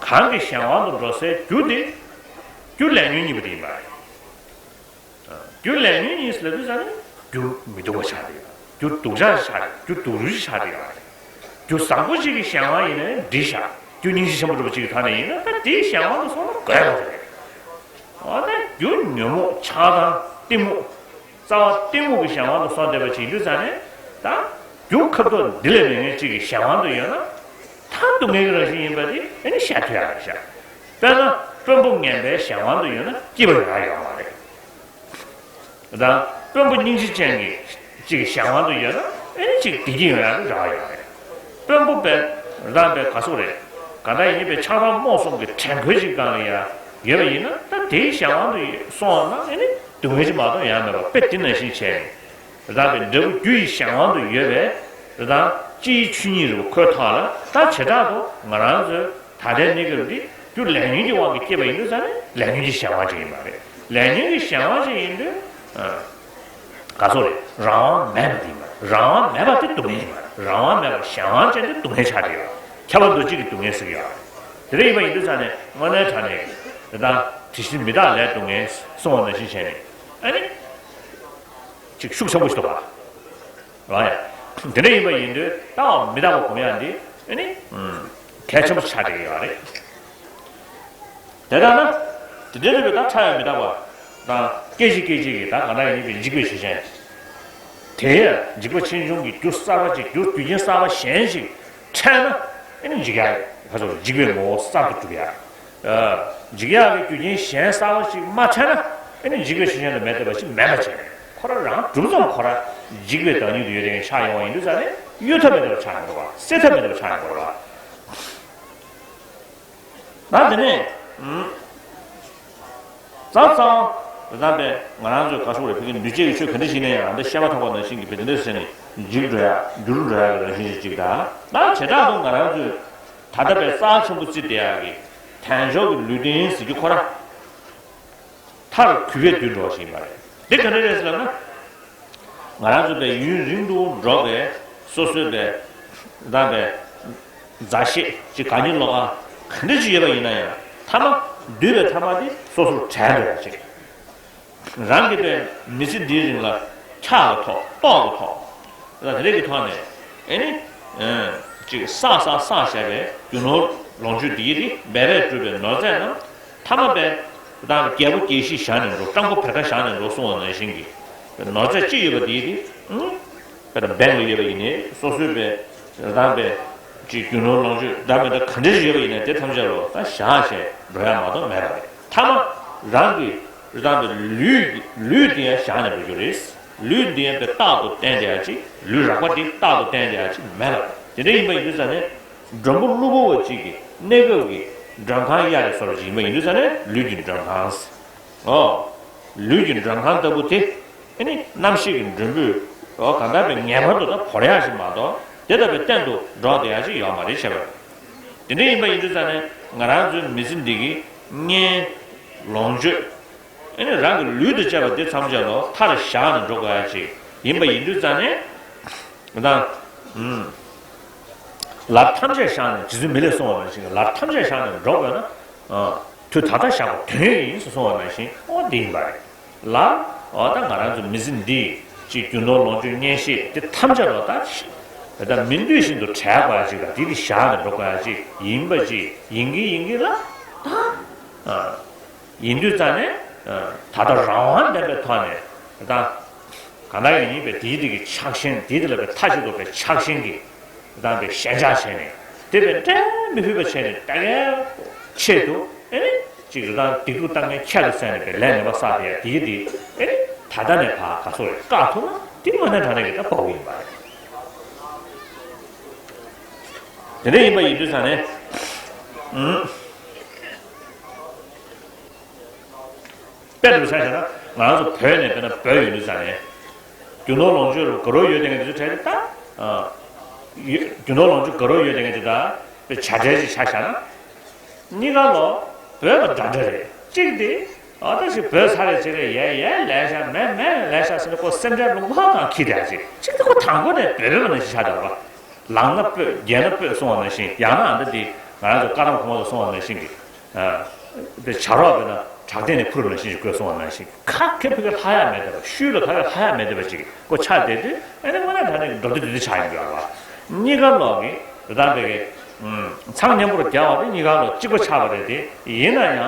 གང་གི་གཞན་དབང་དུ་འགྲོ་སའི་རྒྱུ་དེ། རྒྱུ་ལས་ཉོན་གཉིས་པོ་དེ་ཡིན་པ་རེད། རྒྱུ་ལས་ཉོན་གཉིས་ལབ་དུས་ཙང་ནས་རྒྱུ་མི་སྡུག་པ་ཆགས་བསྡད་ཡོད། རྒྱུ་སྡུག་ཅག་ཆགས་བསྡད་ཡོད། རྒྱུ་སྡུག་རུས་ཆགས་བསྡད་ཡོད་རེད། རྒྱུ་བཟང་པོ་ཅིག་གི་གཞན་དབང་ཡིན་ན་འགྲིག་ཤག་རྒྱུ་སྙིང་རྗེ་ཆེན་པོ་འདྲ་པོ་ཅིག་གི་ཐོག་ནས་ཡིན་ན་ད་དེའི་གཞན་དབང་དུ་སོང་ན་དགོས་པ་རེད། འོ་ན་རྒྱུ་ཉོན་མོངས་ཆགས་སྡང་གཏི་མུག་རྩ་བ་གཏི་མུག་གི་གཞན་དབང་དུ་སོང་བསྡད་པ་ཅིག་ཡིན་དུས་ཙང་ནས་ད་རྒྱུ་ཁ་ཐོག་འདི་ལས་མེད་མཁན་ཅིག་གི་གཞན་དབང་དུ་ཡོད་ན་ད་སྡུག་བསྔལ་གྱི་རང་བཞིན་ཡིན་པ་དེ་ཨ་ནི་བཤད་ཐུབ་ཡག་རེད་ཤག་དཔེར་ན་དཔོན་པོ་ངན་པའི་གཞན་དབང་དུ་ཡོད་ན་སྐྱིད་པ་ཡོང་ཡག་ཡོད་མ་རེད། དང་དཔོན་པོ་སྙིང་རྗེ་ཅན་གྱི་གཅིག་གི་གཞན་དབང་དུ་ཡོད་ན་ཨེ་ནི་གཅིག་བདེ་སྐྱིད་ཡོང་ཡག་གི་རེ་བ་ཡོད་རེད། དཔོན་པོ་པས་རང་པས་ག་སོགས་རེད། ག་ད་ཡིན་པའི་ཆགས་སྡང་རྨོངས་གསུམ་གྱི་བྲན་ཁོལ་ཅིག་སྒང་ལ་ཡང་ཡོད་པ་ཡིན་ན་ད་དེའི་གཞན་དབང་དུ་སོང་བ་ན་ཨེ་ནི་སྡུག་བསྔལ་ཅིག་མ་གཏོགས་ཡང་མེད་པ་དཔེ་དེ་ནང་བཞིན་བྱས་ནས་རང་པའི་འབྲས་བུ་རྒྱུ་ཡི་གཞན་དབང་དུ་ཡོད་པས་རང་སྤྱི་ཡི་ཆོས་ཉིད་རེད་པ། ཁོའི་ཐོག་ལ་ད་བྱེ་བྲག་ཏུ་ང་རང་ཚོའི་ད་ལྟའི་གནས་སྐབས་འདི་རྒྱུ་ལས་ཉོན་གྱི་དབང་གིས་སྐྱེས་པ་ཡིན་དུས་ཙང་ནས་ལས་ཉོན་གྱི་གཞན་དབང་ཅིག་ཡིན་པ་རེད། ལས་ཉོན་གྱི་གཞན་དབང་ཅིག་ཡིན་དུས། ག་སོགས་རེད། རང་དབང་མེད་པ་དེ་ཡིན་པ་རེད། རང་དབང་མེད་པ་དེ་སྡུག་བསྔལ་ཡིན་པ་རེད། རང་དབང་མེད་པར་གཞན་དབང་ཅན་དེ་སྡུག་བསྔལ་ཆགས་བསྡད་ཡོད། ཁྱབ་པ་འདུ་བྱེད་ཀྱི་སྡུག་བསྔལ་ཟེར་གྱི་ཡོད་རེད། དེ་འདྲ་ཡིན་པ་ཡིན་དུས་ཙང་ནས་དངོས་གནས་དྲང་གནས་ཀྱི་དེ་དང་དེ་བཞིན་མི་རྟག་ལས་སྡུག་བསྔལ་གསུངས་པ་ནང་བཞིན་བྱས་ནས་ཨ་ནི་ཅིག་ཤུགས་ཆེན་པོ་ཞིག་འདུག་ག་རང་ཡང་། དེ་འདྲ་ཡིན་པ་ཡིན་དུས་ད་མི་རྟག་པ་སྒོམ་ཡག་འདི་ཨ་ནི་གལ་ཆེན་པོ་ཆགས་བསྡད་ཀྱི་ཡོད་རེད། དེ་ལྟར་ན། དེ་འདྲའི་རིགས་པའི་ད་ཕྲ་བའི་མི་རྟག་པ་དང་སྐད་ཅིག་སྐད་ཅིག་གིས་ད་ག་ན་ཡིན་པའི་འཇིག་པའི་ཆོས་ཅན། དེ་ཡང་འཇིག་པ་ཆེ་ཆུང་གི་རྒྱུ་གསར་པ་ཅིག་རྒྱུ་རྒྱུ་རྐྱེན་གསར་པ་གཞན་ཞིག་འཕྲད་ན་ཨེ་ནི་འཇིག་ཡག་ཁ་ཚོར་འཇིག་པའི་ངོ་བོ་གསར་དུ་གྲུབ་ཡག་འཇིག་ཡག་གི་རྒྱུ་རྐྱེན་གཞན་གསར་པ་ཞིག་མ་འཕྲད་ན་ཨེ་ནི་འཇིག་པའི་ཆོས་ཅན་དུ་མེད་བསྡད་པ་ཞིག་མེད་པ་བྱས། ཁོ་རང་རང་གྲུབ་ཙམ་ཁོ་རང་འཇིག་པའི་བདག་ཉིད་དུ་ཡོད་དེ་ཆགས་ཡོང་བ་ཡིན་དུས་ཙང་ནས་གཡོལ་ཐབས་མེད་པ་ཆགས་ཡོང་གི་རེད་བ། སེལ་ཐབས་མེད་པ་ཆགས་ཡོང་གི་རེད་བ། ད་དེ་ནས་ཙང་ཙང་རེ་དང་པས་ང་རང་ཚོས་ག་ཤོག་རེ་ཕ་གི་འདུས་བྱས་ཀྱི་ཆོས་ག་འདྲ་ཞིག་ནས་ཡང་ད་བཤད་པ་ཐོགས་པ་ནང་བཞིན་གྱི་བེད་འདི་འདྲ་ཟེར་ནས་འཇིག་འགྲོ་ཡག་འགྱུར་འགྲོ་ཡག་གི་རང་བཞིན་ཞིག་ཅིག་ད་ད་བྱེ་བྲག་ཏུ་ང་རང་ཚོས་ད་ལྟ་བའི་རྩ་ཆེན་པོ་བརྩིས་བསྡད་ཡག་གི་དལ་འབྱོར་གྱི་ལུས་རྟེན་ཟེར་རྒྱུ་ཁོ་ར་མཐར་གུས་པས་བསྡུས་འགྲོ་བ་ཞིག་ཡིན་པ་རེད། འདི་ག་འདྲ་རེད་ཟེར་ན། ང་རང་ཚོ་པའི་ཡུན་རིང་དུ་འགྲོགས་པའི་ སོ་སོའི་པའི་བདག་པའི་མཛའ་བཤེས་ཅིག་གང་ཉིད་ལོག་ག་ག་འདྲ་ཅིག་ཡོད་པ་ཡིན་ན་ཡང་ཐ་མ་བསྡུས་པའི་ཐ་མ་དེ་སོ་སོར་བྲལ་འགྲོ་ཡ་ཅིག་རང་གི་པའི་མི་ཚེ་འདིའི་རིང་ལ་ཁྱག་གི་ཐོག་ལྟོགས་ཀྱི་ཐོག་ད་དེ་རིགས་ཀྱི་ཐོག་ནས་ཨེ་ནི་ཅིག་བསགས་བསགས་བསགས་བཞག་པའི་རྒྱུ་ནོར་ལོངས་སྤྱོད་འདི་ཡིས་དེ་འབད་པས་བསྒྲུབས་པའི་ནོར་རྫས་རྣམས་ཐ་མ་པའི་དང་རྒྱལ་པོ་རྒྱལ་བཞི་བཞག་ནས་འགྲོ། སྤྲང་པོ་བེར་ཀ་བཞག་ནས་འགྲོ་གསུང་བ་ནང་བཞིན་གྱི་ནོར་རྫས་ཅི་ཡོད་པ་དེ་ཡིས་དེ་ཨུ་པའི་ད་བེང་ལ་ཡོད་པ་ཡིན་ནའི་སོ་སོའི་པའི་རང་པའི་ཅིག་རྒྱུ་ནོར་ལོངས་སྤྱོད་ད་མེད་ད་ག་འདྲ་ཞིག་ཡོད་པ་ཡིན་ནའི་དེ་ཐམས་ཅད་ལོ་ད་བཞག་བྱས་འགྲོ་ཡ་མ་གཏོགས་མེད་པ་རེད། ཐ་མ་རང་གི་རང་པའི་ལུས་ཀྱི་ལུས་འདི་ཡང་བཞག་ནས་འགྲོ་རྒྱུ་རེད། ལུས་འདི་ཡང་པའི་རྟག་ཏུ་བརྟན་བསྡད་ཡ་ཅིག་ལུས་རགས་པ་འདི་རྟག་ཏུ་བརྟན་བསྡད་ཡ་ཅིག་མེད་པ་རེད། དེ་འདྲ་ཡིན་པ་ཡིན་དུས་ཙང་ནས་མགྲོན་པོ་གློ་བུར་བ་ཅིག་གི་གནས་སྐབས་ཀྱི་མགྲོན་ཁང་གཡར་རེ་བཟོ་འདྲ་ཅིག་ཡིན་པ་ཡིན་དུས་ཙང་ནས་ལུས་ཀྱི་མགྲོན་ཁང་། ཨོ། ལུས་ཀྱི་མགྲོན་ཁང་ལྟ་བུ་དེ། ཨེ་ནི་རྣམ་ཤེས་ཀྱི་མགྲོན་པོས་ཨོ་གང་ལྟར་པའི་ངེས་པར་དུ་ད་བོར་ཡག་ཞིག་མ་གཏོགས་དེ་ལྟ་བུའི་གཏན་དུ་འགྲོ་བསྡད་ཡག་ཞིག་ཡོད་མ་རེད་བྱས་པ། དེ་འདྲ་ཡིན་པ་ཡིན་དུས་ཙང་ནས་ང་རང་ཚོའི་མི་ཚེ་འདི་གི་གཉེན། ལོངས་སྤྱོད། ཨེ་ནི་རང་གི་ལུས་དང་བཅས་པ་འདི་ཐམས་ཅད་ལོ་མཐར་བཞག་ནས་འགྲོ་དགོས་ཡག་ཅིག་ཡིན་པ་ཡིན་དུས་ཙང་ནས། ད། ཨུམ། ལར་ཐམས་ཅད་བཞག་ནས་རྗེ་བཙུན་མི་ལས་གསུངས་པ་ནང་བཞིན་ལར་ཐམས་ཅད་བཞག་ནས་འགྲོ་དགོས་ན། ཨ། དུས་ད་ལྟ་བཞག་པ་དོན་ཡོད་ཡིན་ཟེར་གསུངས་པ་ནང་བཞིན་ཨོ་འདི་ཡིན་པ་རེད། ལར་ཨོ་ད་ང་རང་ཚོ་མི་ཚེ་འདི་ཅིག་རྒྱུ་ནོར་ལོངས་སྤྱོད་གཉེན་བཤེས་འདི་ཐམས་ཅད་ལོ་ད་ད་མི་འདོད་བཞིན་དུ་བྲལ་དགོས་ཡ་ཅིག་དང་འདི་འདི་བཞག་ནས་འགྲོ་དགོས་ཡ་ཅིག་ཡིན་པ་ཅིག་ཡིན་གི་ཡིན་གི་ལ་ད། ཨ། ཡིན་དུས་ཙང་ནས་ད་ལྟ་རང་དབང་ལྡན་པའི་ཐོག་ནས་ད་གང་ལྟར་ཡང་ཡིན་པའི་དེའི་དེ་གི་ཆགས་ཞེན་དེའི་དེ་ལ་པའི་མཐའ་གཅིག་ཏུ་པའི་ཆགས་ཞེན་གྱིས་ད་པའི་ཞེན་ཆགས་བྱས་ནས་དེ་པའི་འབྲལ་མི་ཕོད་པ་བྱས་ནས་ད་གའི་ཆེད་དུ་ཨེ་ནི་ཅིག་རང་སྡིག་སྡུག་བཏང་མཁན་ཁྱད་དུ་བསད་ནས་པའི་ལས་ངན་པ་བསགས་དེ་ཡ་དེའི་དེ་ཨེ་ནི་ད་ལྟ་ནས་ཕར་ག་སོ་རེ་བཀག་ཐུབ་ན་དེ་དངོས་གནས་དྲང་གནས་ཀྱི་ད་དཔའ་བོ་ཡིན་པ་རེད། དེ་འདྲ་ཡིན་པ་ཡིན་དུས་ཙང་ནས་ཨུམ། དཔེ་འདྲ་ཆ་བཞག་ན་ང་རང་ཚོ་བོད་ནས་དཔེར་ན་བོད་ཡོད་དུས་ཙང་ནས་རྒྱུ་ནོར་ལོངས་སྤྱོད་རུ་དགའ་རབ་ཡོད་བསྡད་མཁན་དེ་ཚོ་གྲས་དེ་ད། ཡོད་རྒྱུ་ནོར་ལོངས་སྤྱོད་དགའ་རབ་ཡོད་བསྡད་མཁན་དེ་ད་དཔེ་བྱ་བྲལ་ཅིག་ཆ་བཞག་ན། གཉིས་ཀ་ལོ་བོད་པ་འདྲ་འདྲ་རེད་གཅིག་དེ། ཨ་ད་ཞིག་བོད་ཚ་རེད་ཅེས་རེད་ཡས་ཡས་ལས་ཤ་མེད་མེད་ལས་ཤ་ཟེར་ནས་ཁོ་སེམས་ཁྲལ་ལུང་པ་དང་ཁྱི་དེ་ཅིག་གཅིག་དེ་ཁོ་དང་པོ་ནས་བོད་པ་ནང་བཞིན་ཆགས་བསྡད་པ། ལངས་ན་སྤོས་རྒྱས་ན་སྤོས་གསུང་བ་ནང་བཞིན་ཡང་ན་ཨ་ད་དེ་ང་རང་ཚོ་བཀའ་གདམས་གོང་མ་ཚོ་གསུང་བ་ནང་བཞིན་གྱི། དེ་བྱ་རོག་བོད་ན་བྲག་སྟེང་ནས་འཕུར་ནང་བཞིན་ཞིག་དགོས་གསུང་བ་ནང་བཞིན་ཁ་ཁེ་ཕུ་གེ་ལྷག་ཡག་མེད་བསྡད་པ་ཤུལ་ལ་ཁ་ཁེ་ལྷག་ཡག་མེད་བསྡད་པ་ཅིག་ཁོ་ཆགས་བསྡད་དུས་ཨ་ནི་དངོས་གནས་དྲང་གནས་ཀྱི་འགྲོ་དུས་དུས་དུས་ཆགས་ཡོང་གི་ཡོད་རེད་བ། གཉིས་ཀ་ལོག་གི་དེ་ལྟར་བའི་གི་མཚང་མཉམ་པོར་རྒྱག་པ་དེ་གཉིས་ཀ་ལོག་གཅིག་པ་ཆགས་པ་རེད་དེ་ཡིན་ན་ཡང་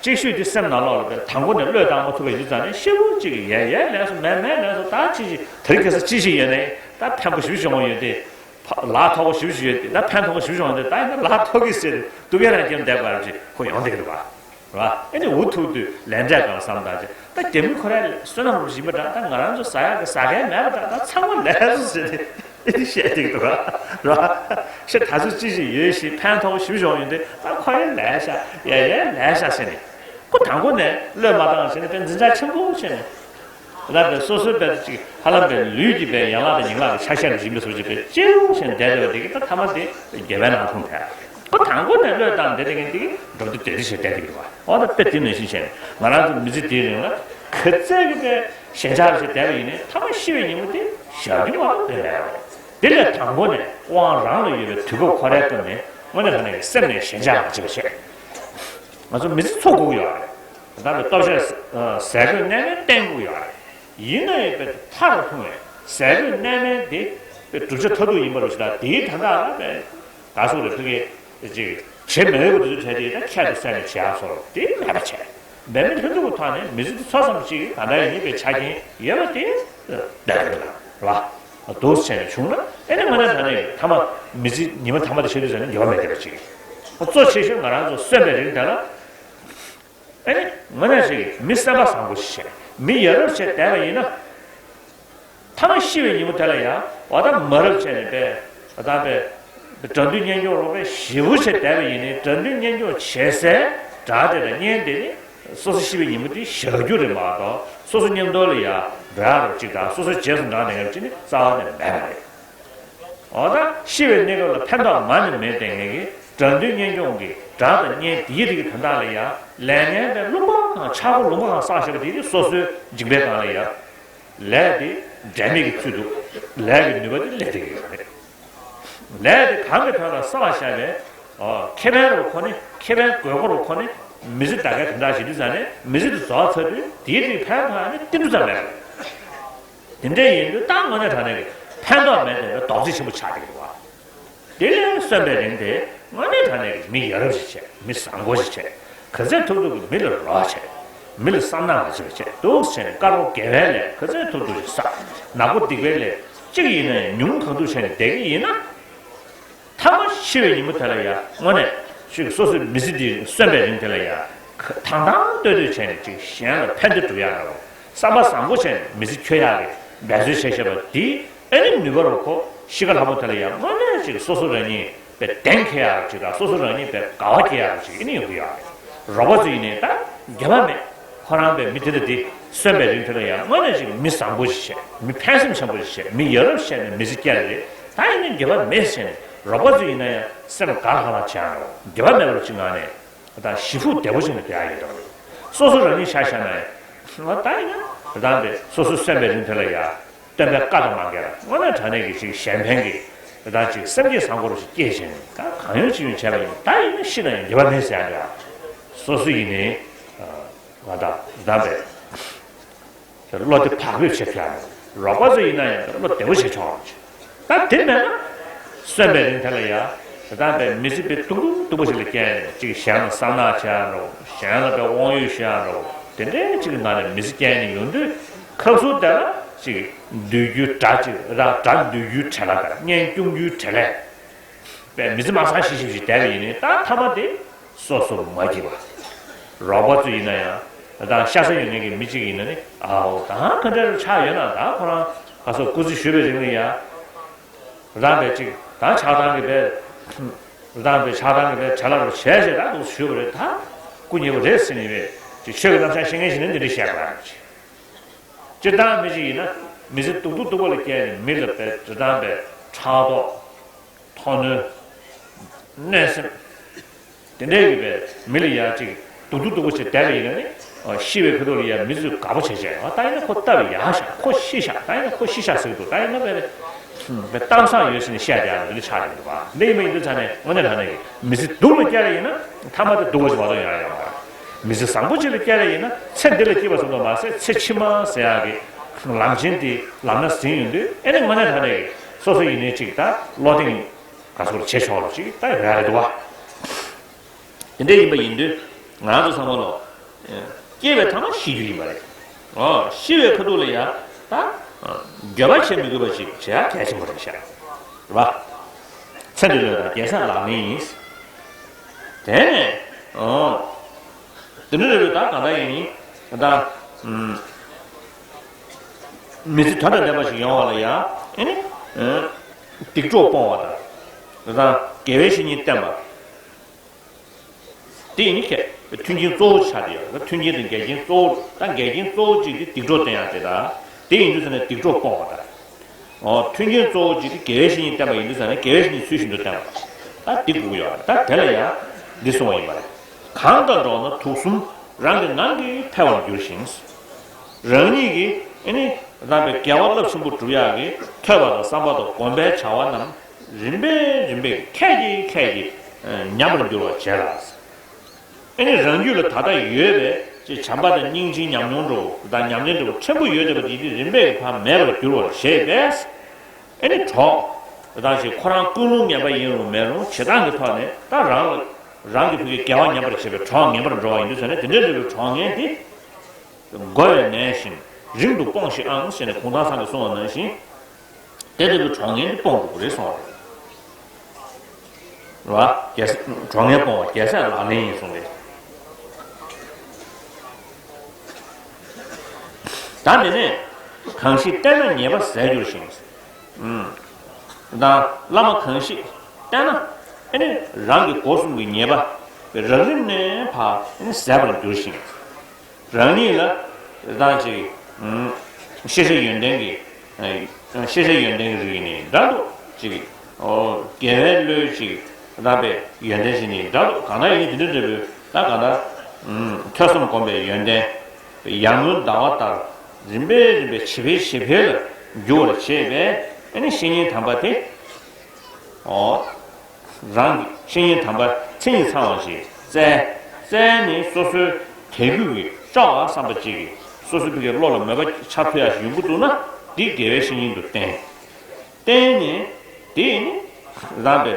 གཅིག་ཤོས་དེ་སེམས་ནང་ལོགས་ལ་དཔེ་དང་པོ་ནས་བློས་བཏང་མ་ཐུབ་པ་ཡིན་དུས་ཙང་ནས་ཤེད་ཕུ་གཅིག་གི་ཡས་ཡས་ལས་སུ་མེད་མེད་ལས་སུ་ད་ཅི་ཞིག་དེ་རིང་ཁ་སང་ཅི་ཞིག་ཡོད་ནའི་ད་ཕན་པོ་ཞིབ་བྱུང་བ་ཡོད་དེ། ལག་ཐོགས་པ་ཞིབ་ཞིག་ཡོད་དེ་ད་ཕན་ཐོགས་པ་ཞིབ་བྱུང་བ་དེ་ད་ཡིན་ན་ལག་ཐོགས་ཀྱི་ཟེར་སྡུག་ཡ་རང་རྒྱབ་བསྡད་པ་ཅིག་ཁོ་ཡོང་བསྡད་ཀྱི་རེད་བ། རེད་བ། ཨེ་ནི་འུ་ཐུག་དུས་ལན་འབྲས་གང་བསམ་བཏང་ཅིག་ད་རྒྱ་མི་ཁོ་རའི་བསོད་ནམས་རུ་བཞིན་པ་འདྲ་ད་ང་རང་ཚོ་ཟ་ཡག་གི་ཟ་མཁན་མེད་པ་འདྲ་ད་ཚང་མ་ལས་སུ་ཟེར་ཏེ་ཨེ་ནི་བཤད་ཀྱི་འདུག་ར་རེད་བ། ཤ་ད་ཚོད་ཅི་ཞིག་ཡོད་ཞིག་ཕན་ཐོགས་པ་ཞིབ་བྱུང་ཡོད་དེ་ད་ཁོ་རའི་ལས་ཤ་ཡ་ཡའི་ལས་ཤ་ཟེར་ནས་ཁོ་དང་པོ་ནས་བློས་མ་བཏང་བྱས་ནས་དཔེ་འཛིན་གྲྭ་ཆེན་པོ་བྱས་ནས། ལ་པའི་སོ་སོའི་དཔེ་ཅིག་ཧ་ལམ་པའི་ལུས་ཀྱི་པའི་ཡན་ལག་དང་ཉིང་ལག་གི་ཆ་ཤས་ལ་སྦྱིན་པའི་སོ་ཅིག་པའི་སྤྱིར་བྱས་བསྡད་པའི་དེ་གི་ད་ཐ་མ་དེ་རྒྱལ་བའི་ནང་ལྷུང་ཐལ། ཁོ་དང་པོ་ནས་བློས་བཏང་བསྡད་དེ་གི་འདི་གི་འགྲོ་དུས་དེ་རིགས་བྱས་བསྡད་དེ་གི་རེད་བ། འོ་ད་དཔེ་དེ་ནང་བཞིན་བྱས་ནས་ང་རང་ཚོ་མི་ཚེ་འདིའི་རིང་ལ་ག་ཚད་ཀྱི་པའི་ཞེན་ཆགས་བྱས་བསྡད་པ་ཡིན་ནའི་ཐ་མ་ཤི་བའི་ཉིན་མོ་དེ་བཞག་རྒྱུ་མ་གཏོགས་དེ་མེད་པ་རེད། དེ་ལས་དང་པོ་ནས་དབང་རང་ལ་ཡོད་པའི་དུས་སྐབས་ཁོ་རའི་སྐབས་ནས་དངོས་གནས་དྲང་གནས་ཀྱི་སེམས་ནས་ཞེན་ཆགས་མ་བྱེད་པ་བྱས། ང་ཚོ་མི་ཚེ་འཚོ་དགོས་ཀྱི་ཡོད་རེད། ད་ལྟ་སྟོབས་ཆེན་ཟས་གོས་གནས་མལ་བརྟན་དགོས་ཡོད་རེད། ཡིན་ན་ཡང་དཔེ་མཐའ་རུ་ལྷུང་བའི་ཟས་གོས་གནས་མལ་དེ་དཔེ་གྲུབ་ཆ་མཐར་ཐུག་ཡིན་པ་རུ་ཞིག་དང་དེའི་དོན་དག་ལ་དཔེ་ག་སོགས་རེ་ཕུལ་གྱི་ཅིག་བྱེད་མི་འོས་པ་དེ་ཚོ་བྱས་ཏེ་ད་ཁྱད་དུ་བསད་ནས་བྱེད་ཡག་སོགས་དེ་མེད་པ་བྱས། འབད་མེད་ལྷུན་གྲུབ་ཀྱི་ཐོག་ནས་མི་ཚེ་འདི་འཚོ་ཙམ་ཞིག་གང་ལྟར་ཡིན་པའི་ཆ་རྐྱེན་ཡོད་པ་དེ་བསྡད་ཡོད་ལ་རེད་བ། འདུག་སེ་བྱས་ནས་བྱུང་ན་ཨེ་ནི་དངོས་གནས་དྲང་གནས་ཀྱི་ཐ་མ་མི་ཚེ་ཉི་མ་ཐ་མ་དེ་བྱེད་དུས་ཙམ་ནས་འགྱུར་བ་མེད་བསྡད་པ་ཅིག་གཙོ་ཆེ་ཤོས་ང་རང་ཚོ་གསོན་པའི་རིང་དེ་ལ། ཨ་ནི་དངོས་གནས་ཞིག་མི་སེམས་པ་བཟང་པོ་ཞིག་བྱས་མི་ཡ་རབས་བྱས་བསྡད་པ་ཡིན་ན། ཐ་མ་ཤི་བའི་ཉིན་མོ་དེ་ལ་ཡང་འོ་ད་མ་རབས་བྱས་ནས་པས་ད་པས་དགྲ་འདུལ་གཉེན་སྐྱོང་རོགས་པས་ཞེ་པོ་བྱས་བསྡད་པ་ཡིན་ནའི་དགྲ་འདུལ་གཉེན་སྐྱོང་བྱེད་སའི་དགྲ་དེ་དང་གཉེན་དེ་ནི་སོ་སོ་ཤི་བའི་ཉིན་མོ་དེ་བཞག་རྒྱུ་རེད་མ་གཏོགས་སོ་སོ་མཉམ་དུ་ལ་ཡང་འགྲོ་ཡག་རོགས་གཅིག་དང་སོ་སོའི་རྗེས་སུ་འབྲང་ནས་ཡོང་གཅིག་ནི་རྩ་བ་ནས་མེད་པ་རེད། འོ་ད་ཤི་བའི་གནས་སྐབས་ལ་ཕན་ཐོགས་མ་ནི་མེད་དེ་ངེད་ཀྱིས་དགྲ་འདུལ་གཉེན་སྐྱོང་གི་དགྲ་དང་གཉེན་དེའི་རིགས་ཀྱི་དོན་དག་ལ་ཡང་ལས་ངན་པའི་རླུང་པ་གང་ཆག་སྒོ་ལུང་པ་གང་བསགས་བཞག་པ་དེ་ནི་སོ་སོའི་འཇིགས་པའི་སྒང་ལ་ཡང་ལས་དེ་འབྲས་མེད་ཀྱི་ཚུལ་དུ་ལས་ཀྱི་ནུས་པ་དེ་སླེབས་བསྡད་ཀྱི་ཡོད་རེད། ལས་དེ་གང་གི་དོན་ལ་བསགས་བཞག་པའི་ཨོ་ཁེ་ཕན་རུ་ཁོ་ནི་ཁེ་ཕན་དགོས་མཁོ་རུ་ཁོ་ནི་མི་ཚེ་ད་གའི་དོན་དག་བྱེད་དུས་ཙང་ནས་མི་ཚེ་དེ་རྫོགས་ཚར་དུས་དེའི་རིགས་ཕན་ཐོགས་ནི་ཏིལ་འབྲུ་ཙམ་མེད་པ། དེ་འདྲ་ཡིན་དུས་ད་དངོས་གནས་དྲང་གནས་ཀྱི་ཕན་ཐོགས་མེད་དེ་ལ་རྡོག་རྫིས་ཆེན་པོ་ཆགས་ཀྱི་འདུག་བ། དེ་ལས་གསོན་པའི་རིང་དེ་དངོས་གནས་དྲང་གནས་ཀྱི་མི་ཡ་རབས་ཤིག་བྱས། མི་བཟང་པོ་ཞིག་བྱས། ག་ཚད་ཐུབ་ཐུབ་ཀྱིས་མི་ལ་རོགས་བྱས། མི་ལ་བསམ་ན་མ་བྱེད་པ་བྱས་འདུག་ཟེར་ནས་དཀར་པོ་དགེ་བའི་ལས་ག་ཚད་ཐུབ་ཐུབ་ཞིག་བསགས། ནག་པོ་སྡིག་པའི་ལས་གཅིག་ཡིན་ན་ཡང་ཉུང་གང་ཐུབ་བྱས་ནས་བསྡད་ཀྱི་ཡིན་ན། མཐའ་མ་འཆི་བའི་ཉིན་མོ་དེ་ལ་ཡང་དངོས་གནས་ཅིག་སོ་སོའི་མི་ཚེ་འདི་གསོན་པའི་རིང་དེ་ལ་ཡང་ཐང་ཐང་ཏོག་ཏོག་བྱས་ནས་ཅིག་གཞན་ལ་ཕན་བདེ་སྒྲུབ་ཡག་འདྲ་བོ། བསམ་པ་བཟང་པོ་བྱས་ནས་མི་ཚེ་འཁྱོལ་ཡག་གི་འབད་རྩོལ་བྱས་བཞག་པ་འདི་ཨེ་ནི་ནུས་པ་རུ་ཁོ་ཤི་ཁ་ལྷ་མོ་དེ་ལ་ཡང་དངོས་གནས་ཅིག་སོ་སོ་རང་ཉིད་པའི་གདེང་འཁེལ་ཡག་ཅིག་དང་སོ་སོ་རང་ཉིད་པའི་དགའ་བ་སྐྱེ་ཡག་ཅིག་ཨེ་ནི་ཡོང་གི་ཡོད་རེད། རོགས་པ་ཚོ་ཡིན་ནའི་ད་འགྱོད་པ་མེད། ཁོ་རང་པའི་མི་དེ་དང་དེ་གསོན་པའི་རིང་དེ་ལ་ཡང་དངོས་གནས་ཅིག་མི་བཟང་པོ་ཞིག་བྱས། མི་ཕན་སེམས་ཆེན་པོ་ཞིག་བྱས། མི་ཡ་རབས་བྱས་ནས་མི་ཚེ་སྐྱེལ་རེད། ད་ཡིན་ནའི་འགྱོད་པ་མེད་ཟེར་ནས་རོགས་པ་ཚོ་ཡིན་ན་ཡང་སེམས་དགའ་ལྷང་ལྷང་བྱེད་ཡག་འདྲ་བོ། འགྱོད་པ་མེད་པར་ཅིག་ངང་ནས་ད་ཞི་ཕུགས་བདེ་པོ་བྱས་ནས་བསྡད་ཡག་ཡོད་འདྲ་བོ་རེད། སོ་སོ་རང་ཉིད་ཆ་བཞག་ན་ཡང་ད་ཡིན་ན་རང་པའི་སོ་སོ་གསོན་པའི་རིང་དེ་ལ་ཡང་སྟོན་པའི་བཀའ་དང་མ་འགལ་བ་དངོས་གནས་དྲང་གནས་ཀྱི་ཅིག་གཞན་ཕན་གྱི་ད་ཅིག་སེམས་བསྐྱེད་བཟང་པོ་རུ་ཞིག་སྐྱེས་བྱས་ནས་ད་གང་ཡོང་ཅི་ཡོང་བྱས་པ་ཡིན། ད་ཡིན་ན་ཤི་ན་ཡང་འགྱོད་པ་མེད་ཟེར་ཡག་འདྲ་བོ། སོ་སོ་ཡིན་ནའི། ང་དང་བདམས་པའི་བློ་བདེ་བག་ཕེབས་བྱེད་ཐུབ་ཡག་རོགས་པ་ཚོ་ཡིན་ན་ཡང་བློ་བདེ་པོ་བྱེད་ཆོག་ད་དེ་མེད་ན་གསོན་པའི་རིང་དེ་ལ་ཡང་དེ་དང་པའི་མི་ཚེ་དཔེ་སྡུག་སྡུག་སྡུག་པོ་ཞིག་ལ་སྐྱེལ་ནས་ཅིག་གཞན་ལ་བསམ་ནག་བྱེད་ཡག་འདྲ་བོ། གཞན་ལ་དཔེ་དབང་ཡོད་ཞུ་ཡག་འདྲ་བོ། དེ་འདྲའི་ཅིག་གི་ངང་ནས་མི་ཚེ་སྐྱེལ་ནས་ཡོང་དུས་སྐབས་སུ་དེ་ལ་ཅིག་འདུལ་རྒྱུའི་དགྲ་ཅིག་རང་དགྲ་འདུལ་རྒྱུའི་བྲེལ་བ་དང་གཉེན་སྐྱོང་རྒྱུའི་བྲེལ་བས་པའི་མི་ཚེ་མ་ཚང་ཞིག་ཞིག་ཞིག་བསྡད་པ་ཡིན་ནའི་ད་མཐའ་མ་དེ། སོ་སོ་མ་སྐྱིད་པ། རོགས་པ་ཚོ་ཡིན་ན་ཡང་ད་ཤ་ཚ་ཡོད་མཁན་གྱི་མི་གཅིག་ཡིན་ན་ནི་ཨའོ་ད་ག་འདྲ་ཆགས་ཡོད་ན་ད་ཁོ་རང་ག་སོ་སྐུ་ཚེ་ཞུ་བའི་རིང་ལ་ཡང་རང་པའི་གཅིག་ད་ཆགས་སྡང་གི་བས་རང་པའི་ཆགས་སྡང་གི་བས་བྲེལ་བ་རུ་བྱས་བྱས་ད་འདུག་ཞུ་བ་རེད། ད་སྐུ་ཉེ་པོ་རེད་ཟེར་ནས་བས་ཅིག་ཆོས་ཀྱི་རྣམ་གཞག་ཤེས་མཁན་ཞིག་ནི་འདི་འདྲ་བཤད་དགོས་ཡག་ཅིག་སྤྱིར་བཏང་མི་གཅིག་ཡིན་ན་མི་ཚེ་སྡུག་སྡུག་སྡུག་པོ་ལ་བསྐྱལ་ནས་མི་ལ་བས་སྤྱིར་བཏང་བས་ཕྲག་དོག་མཐོ་གནོན། གནོད་སེམས། དེ་འདྲའི་ཡོད་པའི་མི་ལ་ཡང་ཅིག་སྡུག་སྡུག་སྡུག་པོ་ཞིག་བསྡད་པ་ཡིན་ན་ནི། ཤི་བའི་ཁ་ཐུག་ལ་ཡང་མི་ཚོས་དགའ་པོ་བྱས་བྱས། ཨ་ད་ཡིན་ན་ཁོ་སྟབས་ཡག་ཤག་ཁོ་ཤི་ཤག་ད་ཡིན་ན་ཁོ་ཤི་ཤག་ཟེར་གི་འདུག་ད་ཡིན་ན་དཔེ་དཔེ་གཏམ་བཟང་ཡོད་ཟེར་ནས་བཤད་བསྡད་ཡག་འདི་འདྲ་ཆགས་ཀྱི་འདུག་བ། འདི་ཡིན་པ་ཡིན་དུས་ཙང་ནས་དངོས་གནས་དྲང་གནས་ཀྱི་མི་ཚེ་སྡུག་ལ་བསྐྱལ་བ་ཡིན་ན་མཐའ་མ་དེ་སྡུག་པོ་ཞིག་མ་གཏོགས་ཡོང་ཡག་ཡོད་མ་རེད། མི་ཚེ་བཟང་པོ་ཅིག་ལ་བསྐྱལ་བ་ཡིན་ན་ཚེ་འདི་ལ་སྐྱིད་པ་ཙམ་དུ་མ་ཟད་ཚེ་ཕྱི་མ་ཟེར་ཡག་གི་ལམ་ཆེན་དེ་ལམ་སྣ་ཟིན་ཡོང་དུས་ཨེ་ནི་དངོས་གནས་དྲང་གནས་ཀྱི་སོ་སོ་ཡིན་ནའི་ཅིག་ད་བློ་གདེང་ག་ཚོད་བྱེད་ཆོག་ལ་ཅིག་ལྟ་ཡོད་རེད་འདུག་བ། དེ་འདྲ་ཡིན་པ་ཡིན་དུས་ང་ཚོ་ཚང་མ་ལོ། སྐྱེས་པའི་མཐའ་མ་ཤི་རྒྱུ་ཡིན་པ་རེད། ཨོ་ཤི་བའི་ཁ་ཐུག་ལ་ཡང་ད། འགྱོད་པ་བྱེད་མི་དགོས་པ་ཅིག་བྱེད་ཡག་གལ་ཆེན་པོ་རེད་ཤག་རེད་པ། ཚེ་འདི་ལོས་དང་རྒྱལ་སྲས་ལག་ལེན་ཡིན། དེ་ནས་ཨོ། དེ་འདྲ་རེད་པས་ད་གང་ལྟར་ཡིན་ད། མི་ཚེ་དོན་དང་ལྡན་པ་ཞིག་ཡོང་བ་ལ་ཡང་ཨེ་ནི། སྡིག་གྲོགས་སྤོང་བ་དང་། དེ་དང་དགེ་བའི་བཤེས་གཉེན་བསྟེན་པ། དེ་ཡིན་ནི་ཁྱད་མཐུན་རྐྱེན་གཙོ་བོ་ཆགས་ཏེ་ཡོད་ལ། མཐུན་རྐྱེན་དང་འགལ་རྐྱེན་གཙོ་བོ་ད་འགལ་རྐྱེན་གཙོ་བོ་གཅིག་དེ་སྡིག་གྲོགས་བསྟེན་ཡག་དེ་དང་དེ་ཡིན་དུས་ཙང་ནས་སྡིག་གྲོགས་སྤོང་བ་དང་། ཨོ་མཐུན་རྐྱེན་གཙོ་བོ་གཅིག་དེ་དགེ་བའི་བཤེས་གཉེན་བསྟེན་པ་ཡིན་དུས་ཙང་ནས་དགེ་བའི་བཤེས་གཉེན་ཚུལ་བཞིན་དུ་བསྟེན་པ། ད་འདི་དགོས་ཀྱི་ཡོད་རེད། ད་དེ་ལ་ཡང་འདི་གསུངས་པ་ཡིན་པ་རེད། གང་དང་འགྲོགས་ན་དུག་གསུམ་རང་གི་ངང་གིས་འཕེལ་བར་འགྱུར་ཞིང་། རང་ཉིད་ཀྱིས་ཨེ་ནི་རང་པའི་དགེ་བ་རླབས་ཆེན་པོ་སྒྲུབ་ཡག་གི་ཐོས་པ་དང་བསམ་པ་དང་སྒོམ་པའི་བྱ་བ་རྣམས་རིམ་པས་རིམ་པས་ཁད་ཀྱིས་ཁད་ཀྱིས་ཉམས་པར་འགྱུར་བར་བྱེད་ལ། ཨེ་ནི་རང་རྒྱུད་ལ་ད་ལྟ་ཡོད་པའི་ཅིག་བྱམས་པ་དང་སྙིང་རྗེའི་ཉམས་མྱོང་འདྲ་བོ་དང་ཉམས་ལེན་འདྲ་བོ་ཕྲན་བུ་ཡོད་བསྡད་པ་དེ་དེ་རིམ་པས་ཕར་མེད་པར་འགྱུར་བར་བྱེད་པས། ཨེ་ནི་གྲོགས་དང་ཞིག་ཁོ་རང་ཀུན་སློང་ངན་པ་ཡིན་རུང་མེད་རུང་བྱེད་སྟངས་ཀྱི་ཐོག་ནས་ད་རང་ལ་རང་གི་བུ་གའི་དགེ་བ་ཉམས་པར་བྱེད་པའི་གྲོགས་ངན་པར་འགྲོ་བ་ཡིན་དུས་ཙང་ནས་དེ་འདྲའི་འདྲ་བའི་གྲོགས་ངན་དེ། འགོ་བས་ནན་ཞིང་རིང་དུ་སྤོངས་ཤིག་ཨང་ཞེས་ནས་གུང་ཐང་ཚང་གིས་གསུངས་པ་ནང་བཞིན། དེ་ལྟ་བུའི་གྲོགས་ངན་དེ་སྤོང་དགོས་པ་རེད་གསུངས་པ་རེད། རེད་བ། རྒྱལ་སྲས་གྲོགས་ངན་སྤོང་བ་རྒྱལ་སྲས་ལག་ལེན་ཡིན་གསུངས་ཏེ། ད་དེ་ནས་གང་ཞིག་བསྟེན་ན་ཉེས་པ་ཟད་འགྱུར་ཞིང་། ཨུམ། ད་བླ་མ་གང་ཞིག་བསྟེན་ན་ཨེ་ནི་རང་གི་སྒོ་གསུམ་གྱི་ཉེས་པ་རགས་རིམ་ནས་ཕར་ཨེ་ནི་ཟད་པར་འགྱུར་ཞིང་། རང་ཉིད་ལ་ད་ཅིག་ཤེས་བྱའི་ཡོན་ཏན་གྱི་ཤེས་བྱའི་ཡོན་ཏན་གྱི་རིགས་ནི་འདྲ་འདུག་ཅིག་དགེ་བའི་བློའི་ཅིག་རྣམ་པའི་ཡོན་ཏན་ཞིག་ནི་འདྲ་འདུག་གང་ལྟར་ཡིན་ནི་དེ་འདྲ་འདྲ་བོའི་ད་གང་ལྟར་ཐོས་བསམ་སྒོམ་པའི་ཡོན་ཏན་ཡར་ངོའི་ཟླ་བ་ལྟར་རིམ་པས་རིམ་པས་ཇེ་འཕེལ་ཇེ་འཕེལ་ལ་འགྱུར་བར་བྱེད་པས་ཨེ་ནི་བཤེས་གཉེན་དམ་པ་དེ། ཨོ། རང་གི་བཤེས་གཉེན་དམ་པ་མཚན་ཉིད་ཚང་བ་ཞིག་བཙལ། བཙལ་ནས་སོ་སོའི་དད་གུས་ཀྱི་ལྕོགས་ལ་བསམ་པ་གཅིག་གིས་སོ་སོའི་ཕ་གིའི་བློ་ལ་མོས་པ་ཆགས་ཐུབ་ཡག་ཞིག་ཡོང་གི་འདུག་ན། འདི་དགེ་བའི་བཤེས་གཉེན་དུ་བསྟེན། བསྟེན་ནས་དེ་ནི་རང་པའི།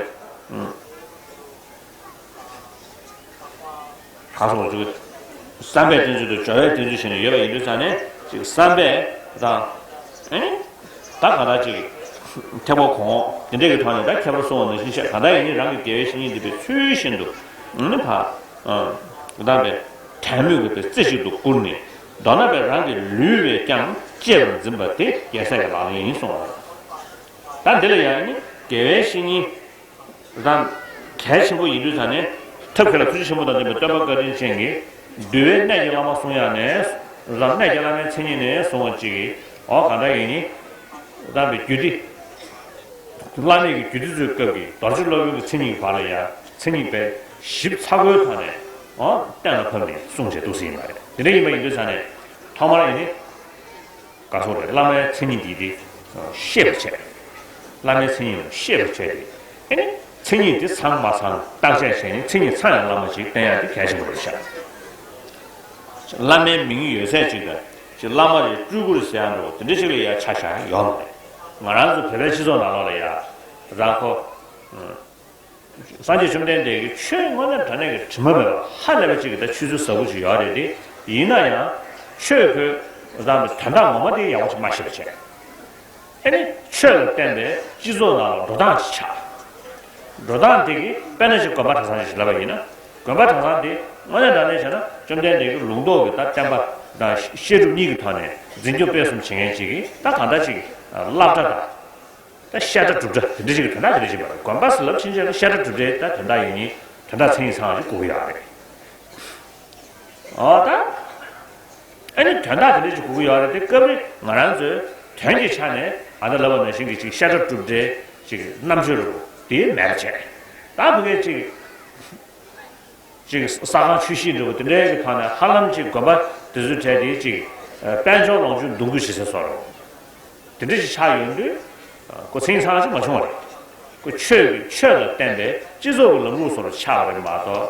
ག་སོང་ཅིག་བསམ་པའི་བསྟེན་ཚུལ་དང་སྦྱོར་བའི་བསྟེན་ཚུལ་བྱས་ནས་ཡོད་པ་ཡིན་དུས་ཙང་ནས། ཅིག་བསམ་པས་དང་། ཨེ། ད་ག་ད་ཅིག་ཐེག་པ་གོང་འོག་དེ་འདྲས་ཀྱི་ཐོག་ནས་ད་ཁྱད་པར་སོང་བ་ནང་བཞིན་བཤད། ག་ད་ཡིན་ནི་རང་གི་དགེ་བའི་བཤེས་གཉེན་འདི་པའི་ཚུལ་བཞིན་དུ་ནི་ཕ། ཨ། གདམས་པའི་དད་མོས་ཀྱི་པའི་རྩེ་གཅིག་ཏུ་བཀུར་ནས། མདོར་ན་པའི་རང་གི་ལུས་པས་ཀྱང་གཅེས་པར་འཛིན་པ་དེ་རྒྱལ་སྲས་ཀྱི་ལག་ལེན་ཡིན་གསུངས་པ། ད་འདི་ལ་ཡང་ནི་དགེ་བའི་བཤེས་གཉེན་རང་གལ་ཆེན་པོ་ཡིན་དུས་ཙང་ནས། ཐབས་མཁས་ལ་ཐུགས་རྗེ་ཆེན་པོ་དང་ལྡན་པའི་སྟོན་པ་བཀའ་དྲིན་ཅན་གྱིས་འདུལ་བའི་གནད་ཀྱི་བླ་མ་གསུང་ཡག་ནས། རང་གནད་ཀྱི་བླ་མའི་མཚན་ཉིད་ནས་གསུང་བ་ཅིག་གིས། འོ་གང་འདྲ་ཡིན་ནི། དམ་པའི་རྒྱུད་སྡེ། བླ་མེད་ཀྱི་རྒྱུད་སྡེ་ཚོའི་སྐབས་ཀྱི་རྡོ་རྗེ་སློབ་དཔོན་གྱི་མཚན་ཉིད་ཀྱི་བར་ལ་ཡང་མཚན་ཉིད་པའི་ཞིབ་ཚགས་པོའི་ཐོག་ནས། འོ་གཏན་ལ་ཕབ་ནས་གསུངས་བྱས་འདུག་ཟེར་ཡིན་པ་རེད། དེ་འདྲ་ཡིན་པ་ཡིན་དུས་ཙང་ནས། ཐོག་མར་ཡིན་ནི། ག་སོགས་རེད། བླ་མའི་མཚན་ཉིད་འདི་དེ་ཤེས་པར་བྱས། བླ་མའི་མཚན་ཉིད་ལ་ཤེས་པར་བྱས་ཏེ། ཨེ་ནི་མཚན་ཉིད་དེ་ཚང་མ་ཚང་བརྟག་དཔྱད་བྱས་ནས། མཚན་ཉིད་ཚང་ཡང་བླ་མ་ཞིག་བསྟེན་ཡག་དེ་གལ་ཆེན་པོ་རེད་ཤག་བླ་མའི་མིང་ཡོད་ཚད་ཅིག་དང་། ཅིག་བླ་མ་རེད། སྤྲུལ་སྐུ་རེད་ཟེར་ཡག་འདྲ་བོ་དེ་འདྲ་ཅིག་ལ་ཡ་ཆ་བཞག་ཡོད་མ་རེད། ང་རང་ཚོ་བོད་པའི་སྤྱི་ཚོགས་ནང་ལོགས་ལ་ཡ། རང་ཁོ། སངས་རྒྱས་བཅོམ་ལྡན་འདས་ཀྱིས་ཆོས་དངོས་གནས་དྲང་གནས་ཀྱི་དྲི་མ་མེད་པ་ཧ་ལས་པ་ཅིག་གི་ད་ཆོས་ཚུལ་ཟབ་པོ་ཅིག་ཡོད་རེད་དེ། ཡིན་ན་ཡང་ཆོས་ཁོའི་རང་གི་དོན་དག་ངོ་མ་དེ་ཡག་པོ་ཅིག་མ་ཤེས་པ་བྱས། ཨེ་ནི་ཆོས་ལ་བརྟེན་པའི་སྤྱི་ཚོགས་ནང་ལ་འགྲོ་སྟངས་ཅིག་ཆགས། འགྲོ་སྟངས་དེ་གིས་དཔེར་ན་ཅིག་དགོན་པ་གྲྭ་ཚང་ཅིག་ལབ་པ་ཡིན་ན། དགོན་པ་གྲྭ་ཚང་དེ་དངོས་གནས་དྲང་གནས་བྱས་ན་བཅོམ་ལྡན་འདས་ཀྱི་ལུང་རྟོགས་ཀྱི་ད་བསྟན་པ་དང་བཤད་སྒྲུབ་གཉིས་ཀྱི་ཐོག་ནས་འཛིན་སྐྱོང་སྤེལ་གསུམ་བྱེད་མཁན་ཅིག་གིས། ད་གང་ལྟར་ཅིག་སློབ་གྲྭ་དང་། ད་བཤད་གྲྭ་སྒྲུབ་གྲྭ་དེ་འདྲ་ཞིག་གི་དོན་དག་དེ་འདྲ་ཞིག་མ་རེད། དགོན་པ་ཟེར་ལབ་ཕྱིན་ཆད་ལ་བཤད་གྲྭ་སྒྲུབ་གྲྭའི་ད་དོན་དག་ཡིན་ནི། དོན་དག་མཚན་ཉིད་ཚང་བ་ཞིག་དགོས་ཀྱི་ཡོད་རེད། འོ་ད། ཨ་ནི་དོན་དག་དེ་འདྲ་ཞིག་དགོས་ཀྱི་ཡོད་རེད་དེ། སྐབས་རེ་ང་རང་ཚོའི་དོན་གྱི་ཆ་ནས་ཨ་ད་ལབ་པ་ནང་བཞིན་གྱི་ཅིག་བཤད་གྲྭ་སྒྲུབ་གྲྭའི་ཅིག་རྣམ་དཔྱོད་རུ་དེ་མེད་པ་བྱས། ད་ཕ་གིའི་ཅིག་ཅིག་ས་ཁང་ཆུ་བཞི་འདྲ་བོ་དེ་འདྲའི་གི་ཐོག་ནས་ཧ་ལམ་ཅིག་དགོན་པ་དེ་ཚོའི་གྲས་དེ་ཅིག་དཔལ་འབྱོར་ལོངས་སྤྱོད་འདུ་འགོད་བྱེད་ས་བཟོ་འདྲ་བོ་དེ་འདྲ་ཞིག་ཆགས་ཡོང་དུས། ཁོ་མཚན་ཉིད་ཚང་ཅིག་མ་བྱུང་བ་རེད། ཁོ་ཆོས་ཀྱི་ཆོས་ལ་བརྟེན་པའི་སྤྱི་ཚོགས་ཀྱི་ལམ་ལུགས་བཟོ་འདྲ་ཆགས་པ་རེད་མ་གཏོགས།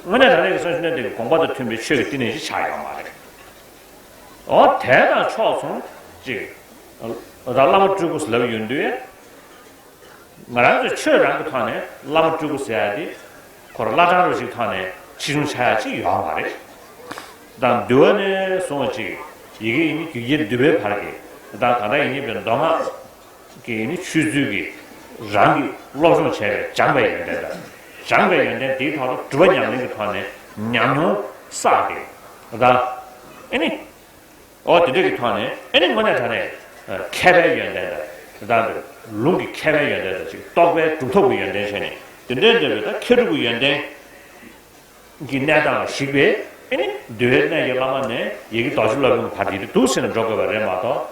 དངོས་གནས་དྲང་གནས་ཀྱི་སངས་རྒྱས་བཅོམ་ལྡན་འདས་ཀྱི་དགོངས་པ་དང་མཐུན་པའི་ཆོས་ཀྱི་བསྟི་གནས་ཅིག་ཆགས་ཡོད་མ་རེད། འོ་དེ་དང་ཕྱོགས་མཚུངས་ཅིག་ད་བླ་མ་སྤྲུལ་སྐུ་ཟེར་ལབ་ཡོང་དུས། ང་རང་ཚོས་ཆོས་རང་གི་ཐོག་ནས་བླ་མ་སྤྲུལ་སྐུ་ཟེར་ཡ་དེ། ཁོ་རང་བླ་བྲང་རུ་ཞིག་ཐོག་ནས་ཆེ་ཆུང་ཆགས་ཡ་ཅིག་ཡོད་མ་རེད། དང་འདུལ་བ་ནས་བཟུང་བ་ཅིག་ཡི་གེ་ཡིན་ནི་རྒྱུད་རྒྱལ་འདུལ་བའི་བར་གྱི། དང་གང་ལྟར་ཡིན་ནི་པའི་མདོ་སྔགས་ཀྱི་ཡིན་ནི་ཆོས་ཚུལ་གྱི་རང་གི་སློབ་སྦྱོང་བྱས་པའི་སྦྱངས་པའི་ཡོན་ཏན་དང་། སྦྱངས་པའི་ཡོན་ཏན་དེའི་ཐོག་ཏུ་སྒྲུབ་པ་ཉམས་ལེན་གྱི་ཐོག་ནས་ཉམས་མྱོང་བསགས་ཏེ། དང་། ཨེ་ནི། འོ་དེ་འདྲ་གི་ཐོག་ནས་ཨེ་ནི་དངོས་གནས་དྲང་གནས་མཁས་པའི་ཡོན་ཏན་དང་། ད་ལྟ་ལུང་གི་མཁས་པའི་ཡོན་ཏན་དང་ཅིག་རྟོགས་པའི་གྲུབ་ཐོབ་ཀྱི་ཡོན་ཏན་བྱས་ནས། དེ་འདྲའི་འདྲ་བའི་ད་མཁས་གྲུབ་ཀྱི་ཡོན་ཏན་གྱི་གནས་སྟངས་ལ་གཞིགས་པའི་ཨེ་ནི་འདུལ་བའི་གནད་ཀྱི་བླ་མ་ནས་ཡི་གེ་རྡོ་རྗེ་སློབ་དཔོན་གྱི་བར་དེ་འདུག་ཟེར་ནས་འགྲོ་དགོས་པ་རེད་མ་གཏོགས།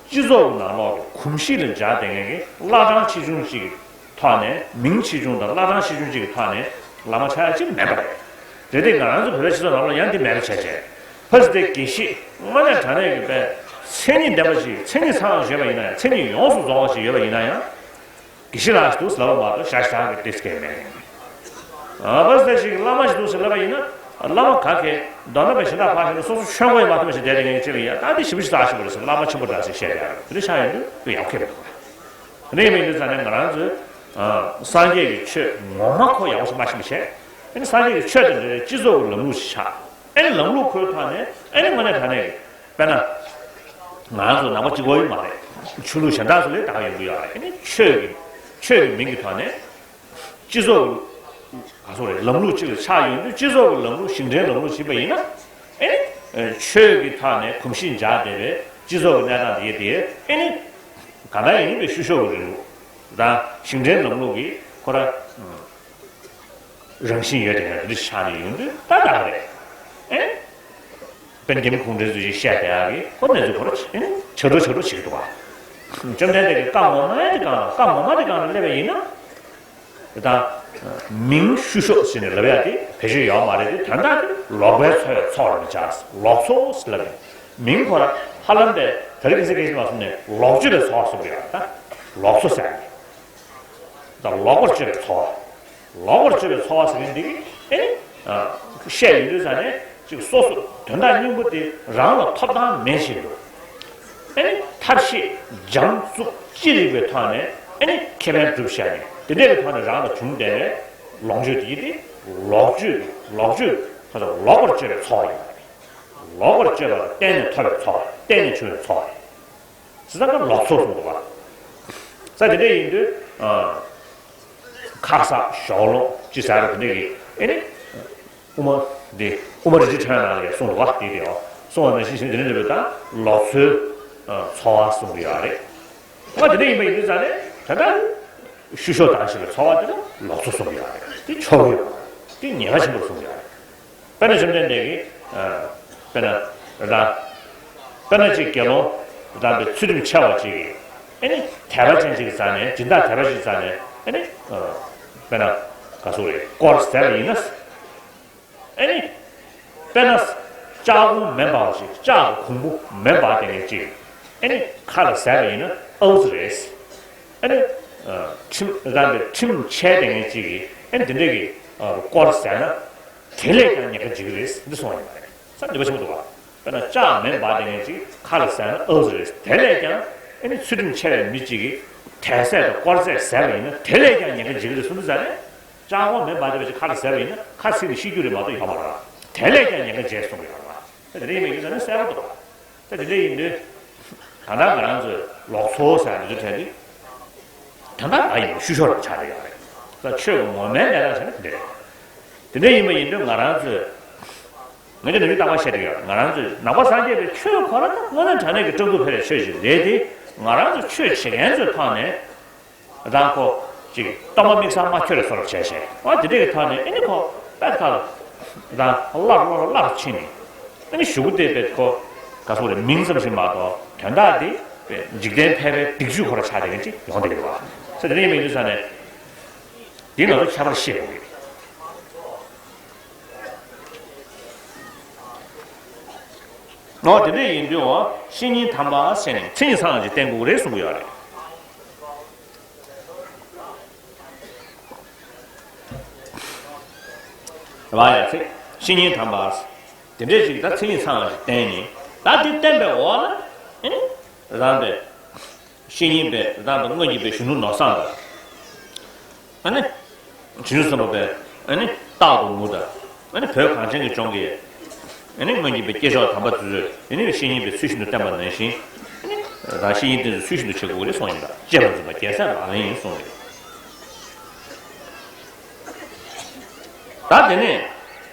སྤྱི་ཚོགས་ཀྱི་ནང་ལོགས་ཀྱི་གོམས་གཤིས་ལ་འཇགས་བསྡད་མཁན་གྱི་བླ་བྲང་ཆེ་ཆུང་ཅིག་གི་ཐོག་ནས། མིང་ཆེ་ཆུང་དང་བླ་བྲང་ཆེ་ཆུང་གཅིག་གི་ཐོག་ནས་བླ་མ་ཆགས་ཡ་གཅིག་མེད་པ་རེད། དེ་དེ་ང་རང་ཚོ་བོད་པའི་སྤྱི་ཚོགས་ནང་ལ་ཡང་དེ་མེད་པ་བྱས་བྱས། ཕ་སི་དེ་དགེ་བཤེས་དངོས་གནས་དྲང་གནས་ཀྱི་པའི་མཚན་ཉིད་ལྡན་པ་ཞིག་མཚན་ཉིད་ཚང་བ་ཞིག་ཡོད་པ་ཡིན་ན་ཡང་། མཚན་ཉིད་ཡོངས་སུ་རྫོགས་པ་ཞིག་ཡོད་པ་ཡིན་ན་ཡང་། དགེ་བཤེས་ལགས་ཤིག་འདུག་ཟེར་ལབ་པ་མ་གཏོགས་ཞག་ཞག་གི་དེ་སྐད་མེད། ཨ་ཕ་སི་དེ་ཞིག་བླ་མ་ཞིག་འདུག་ཟེར་ལབ་པ་ཡིན་ན། བླ་མ་ག་གེ་མདོར་ན་པའི་གཞན་དག་ཕར་བཞག་ན་སོ་སོ་ཆོས་མགོ་ཡང་མ་ཐོན་པ་ཞིག་བསྡད་དེ་ངས་ཅི་ལ་ཡ་ད་དེ་ཞེ་པོ་ཞིག་རྩ་ཆེན་པོ་རེད་ཟེར། བླ་མ་ཆེན་པོ་འདྲ་ཞིག་བཤད་ཡ་རེད། དེ་འདྲ་ཆགས་ཡོང་དུས་དེ་ཡག་གི་མི་འདུག་དེ་འདྲ་ཡིན་པ་ཡིན་དུས་ཙང་ནས་ང་རང་ཚོས། ཨ། སངས་རྒྱས་ཀྱི་ཆོས་ངོ་མ་ཁོ་ཡག་པོ་ཞིག་མ་ཤེས་པ་བྱས། ཨ་ནི་སངས་རྒྱས་ཀྱི་ཆོས་དེ་འདྲའི་སྤྱི་ཚོགས་ཀྱི་ལམ་ལུགས་ཤིག་ཆགས། ཨ་ནི་ལམ་ལུགས་ཁོའི་ཐོག་ནས་ཨ་ནི་དངོས་གནས་དྲང་གནས་ཀྱི་དཔེར་ན། ང་རང་ཚོ་ནང་པ་གཅིག་པོ་ཡིན་མ་རེད། ཆོས་ལུགས་གཞན་དག་ཚོ་ལས་ད་ག་ཡོང་གི་ཡོད་རེད། ཨ་ནི་ཆོས་ཀྱི་ཆོས་ཀྱི་མིང་གི་ཐོག་ནས་སྤྱི་ཚོགས་ཀྱི་ག་ཚོད་རེད། ལམ་ལུགས་གཅིག་ལ་ཆགས་ཡོང་དུས། སྤྱི་ཚོགས་ཀྱི་ལམ་ལུགས་ཞིང་བྲན་ལམ་ལུགས་ཞིག་ཡིན་པ་ཡིན་ན། ཨེ་ནི་ཆོས་ཀྱི་ཐོག་ནས་གོམས་གཤིས་འཇགས་བསྡད་པའི་སྤྱི་ཚོགས་ཀྱི་གནས་སྟངས་དེ་དེ་ཨེ་ནི་གང་ལྟར་ཡིན་པའི་བཤུ་གཞོག་གི་རིང་ལུགས་དང་ཞིང་བྲན་ལམ་ལུགས་ཀྱི་ཁོ་ར་རང་བཞིན་ཡོད་དེ། ང་འདི་ཆགས་ནས་ཡོང་དུས་ད་ད་རེད། ཨེ། དཔལ་ལྡན་གུང་ཁྲན་ཚོས་ཞིག་བཤད་བསྡད་ཡག་གི་ཁོ་གནས་ཚུལ་ཁོ་ར་ཨེ་ནི་ཆགས་འགྲོ་ཆགས་འགྲོ་བྱེད་ཀྱི་འདུག་བ། བཅོམ་ལྡན་འདས་ཀྱིས་བཀའ་ངོ་མ་དེ་གང་ལ། བཀའ་ངོ་མ་དེ་གང་ལ་སླེབས་པ་ཡིན་ན། དེ་དང་། མིང་བཤུ་གཞོག་ཟེར་ནས་ལབ་ཡ་དེ་བེད་སྤྱོད་ཡོད་མ་རེད་དེ། དོན་དག་དེ་ལོག་པའི་ཚོགས་ཚོགས་ལ་མི་བྱ། ལོག་འཚོ་ཟེར་ལབ་ཡ། མིང་ཁོ་ར་ཧ་ལམ་པའི་ད་རེས་ཀྱི་སེ་ཀེ་ཞི་མ་སོང་ནས་ལོག་སྤྱོད་པའི་ཚོགས་སོགས་ཡོད་ད། ལོག་འཚོ་ཟེར་ཡ། ད་ལོག་པར་སྤྱོད་པའི་ཚོར་བ། ལོག་པར་སྤྱོད་པའི་ཚོར་བ་ཟེར་མཁན་འདི་གི་ཨེ་ནི། བཤད་ཡོང་དུས་ཙ་ནས་ཅིག་སོ་སོ་དོན་དག་སྙིང་པོ་དེ་རང་ལ་ཐོབ་ཐང་མེད་བཞིན་དུ། ཨེ་ནི་ཐབས་ཤེས་འཇམ་རྩུབ་ཅི་རིགས་པའི་ཐོག་ནས་ཨེ་ནི་ཁེ་ཕན་སྒྲུབ་བཞག་ནས་དེ་འདྲའི་གི་ཐོག་ནས་རང་ལ་བྱུང་བསྡད་པའི་ལོངས་སྤྱོད་དེ་ཡིན་ཏེ། ལོག་སྤྱོད་ལོག་སྤྱོད་ཁ་ཚ་ལོག་པར་སྤྱོད་པའི་ཚོར་བ་ཡིན་པ་རེད། ལོག་པར་སྤྱོད་པ་ལ་བརྟེན་ནས་ཐོབ་པའི་ཚོར་བ་རེད། བརྟེན་ནས་བྱུང་བའི་ཚོར་བ་རེད། ཟེར་ད་ག་ལོག་ཚོར་གསུངས་འདུག་ག་ས་དེ་འདྲ་ཡིན་དུས། ཁ་ས་ཞོག་ལོང་ཅི་ཟེར་ར་དེ་འདྲ་གི་ཨེ་ནི། དབུ་མ་འདི་དབུ་མ་རིན་ཆེན་ཕྲེང་བ་ནང་ལ་ཡང་གསུངས་འདུག་ག་དེ་དེའོ་གསུངས་པ་ནང་བཞིན་བཞིན་དེ་འདྲ་འདྲ་བའི་ད་ལོག་ཚོར་ཚོར་བ་གསུངས་ཀྱི་ཡོད་རེད། ང་དེ་འདྲ་ཡིན་པ་ཡིན་དུས་ཙ་ནས་ད་ལྟ་བཤུ་གཞོག་བཏང་བཞིན་པའི་ཚོར་བ་དེ་ལ་ལོག་ཚོར་གསུངས་ཀྱི་ཡོད་རེད། དེ་ཆོག་གི་ཡོད་རེད། དེ་ཉེན་ཁ་ཆེན་པོ་གསུངས་ཀྱི་ཡོད་རེད། དཔེར་ན་བཅོམ་ལྡན་འདས་ཀྱིས། དཔེར་ན། རེད་དང་། དཔེར་ན་ཅིག་དགེ་སློང་། རེད་དང་པའི་ཚུལ་ཁྲིམས་འཆལ་བ་ཅིག་གིས། ཨེ་ནི། དད་པ་ཅན་ཅིག་རྩ་ནས་སྦྱིན་བདག་དད་པ་ཅིག་རྩ་ནས་ཨེ་ནི། དཔེར་ན། ག་སོགས་རེད་དཀོར་ཟད་པ་ཡིན་ན། ཨེ་ནི། དཔེར་ན། ལྕགས་གོང་མེ་འབར་བ་ཅིག་ལྕགས་ཀྱི་གོང་བུ་མེ་འབར་བསྡད་མཁན་ཅིག་ཨེ་ནི། ཁ་ལ་ཟད་པ་ཡིན་ན་ཨའུ་ཙི་རེད། ཨེ་ནི། ཁྲིམས་རེད་དང་པའི་ཁྲིམས་འཆལ་བསྡད་མཁན་ཅིག་གིས་ཨེ་ནི་དེ་འདྲ་གི་དཀོར་ཟད་ན། དེ་ལས་ཀྱང་ཉེན་ཁ་འཇིགས་རེད་འདི་གསུངས་པ་ཡིན་པ་རེད། ས་འདི་པ་ཆེན་པོ་འདུག་བ། དཔེར་ན་ལྕགས་མེ་འབར་དེ་ངན་ཅིག་ཁ་ལ་ཟ་ན་ཨ་ཟེར་རེད། དེ་ལས་ཀྱང་ཨེ་ནི་ཚུལ་ཁྲིམས་འཆལ་བའི་མི་གཅིག་གིས་དད་ཟས་དང་དཀོར་ཟས་ཟས་པ་ཡིན་ན་དེ་ལས་ཀྱང་ཉེན་ཁ་འཇིགས་རེད་གསུངས་འདུག་ཟེར་ནས། ལྕགས་མེ་འབར་དེ་པ་ཅིག་ཁ་ལ་ཟ་བ་ཡིན་ན་ཁ་ཚིག་ནས་ཤི་རྒྱུ་རེད་མ་གཏོགས་ཡོང་མ་རེད། དེ་ལས་ཀྱང་ཉེན་ཁ་འཇིགས་གསུངས་ཡོད་རེད། ད་དེ་འདྲ་ཡིན་པ་ཡིན་ན་གསལ་པོ་འདུག་ད་དེ་འདྲ་ཡིན་དུས། ད་ལྟ་ང་རང་ཚོས་ལོག་འཚོ་ཟེར་འདི་ཚོ་བྲལ་ཏེ། ད་ལྟ་ང་ཡིན་ཤུ་ཤོར་ཆགས་ཡོད་རེད། ད་ཆོས་ཀྱི་ངོ་མའི་གནས་སྟངས་ཟེར་ན་དེ་འདྲ་རེད། དེ་འདྲ་ཡིན་པ་ཡིན་དུས་ང་རང་ཚོས། ང་ཚོས་ནམ་རྒྱུན་རྟག་པར་བཤད་ཀྱི་ཡོད། ང་རང་ཚོས་ནང་པ་སངས་རྒྱས་པའི་ཆོས་ཁོ་རང་ད་དངོས་གནས་དྲང་གནས་ཀྱི་སྤྲང་ཕྲུག་ཕེ་རེ་ཆོས་ཤིག་རེད་དེ། ང་རང་ཚོ་ཆོས་བྱེད་མཁན་ཚོའི་ཐོག་ནས། རང་ཁོ་ཅིག་གཏོར་མ་དམིགས་བསལ་མ་ཁྱོད་རེ་སོར་བྱས་བྱས་ཨ་དེ་འདྲ་གི་ཐོག་ནས་ཨེ་ནི་ཁོ་པད་ཁ་ལ་རང་སླར་སླར་སླར་ཕྱིན་ནས་ཨེ་ནི་གཞུག་གུ་དེ་པད་ཁོ་ག་སོག་རེ་མིང་ཙམ་ཞིག་མ་གཏོགས་དོན་དག་དེ་པད་འཇིག་རྟེན་ཕལ་པའི་སྡིག་སྤྱོད་ཁོ་ར་ཆགས་བསྡད་མཁན་ཅིག་ཡོང་བསྡད་ཀྱི་འདུག་བ། ས་དེ་འདྲ་ཡིན་པའི་དུས་ས་ནས་དེ་ང་ཚོ་ཁྱད་པར་ཤེས་དགོས་ཀྱི་རེད། ཨོ་དེ་འདྲ་ཡིན་དུས་འོ་བཤེས་གཉེན་དམ་པ་ཟེར་ནས་མཚན་ཉིད་ཚང་ཅིག་བསྟེན་དགོས་རེད་གསུང་གི་ཡོད་རེད། རེད་བ། ཡ་ཚེ་བཤེས་གཉེན་དམ་པ་དེ་འདྲས་ཅིག་ད་མཚན་ཉིད་ཚང་ཅིག་བསྟེན་ནས་ད་དེ་བསྟེན་པའི་འོག་ལ་ཨེ་རང་པས། བཤེས་གཉེན་པས་རང་པས་སྔོན་གྱི་པའི་གཞོན་ནུ་ནོར་བཟང་དང་། ཨ་ནི། བྱང་ཆུབ་སེམས་དཔའ་པས་ཨ་ནི་རྟག་ཏུ་ངུ་དང་། ཨ་ནི་བོད་གངས་ཅན་གྱི་ལྗོངས་ཀྱི་ཨ་ནི་སྔོན་གྱི་པའི་སྐྱེས་མཆོག་དམ་པ་དེ་ཚོས་ཨ་ནི་བཤེས་གཉེན་པའི་ཚུལ་བཞིན་དུ་བསྟེན་པ་ནང་བཞིན། ཨ་ནི་རང་བཤེས་གཉེན་དེ་ཚོའི་ཚུལ་བཞིན་དུ་བྱེད་དགོས་རེད་གསུངས་ཡིན་པ། གཅེས་པར་འཛིན་པ་རྒྱལ་སྲས་ལག་ལེན་ཡིན་གསུངས་རེད། ད་དེ་ནས་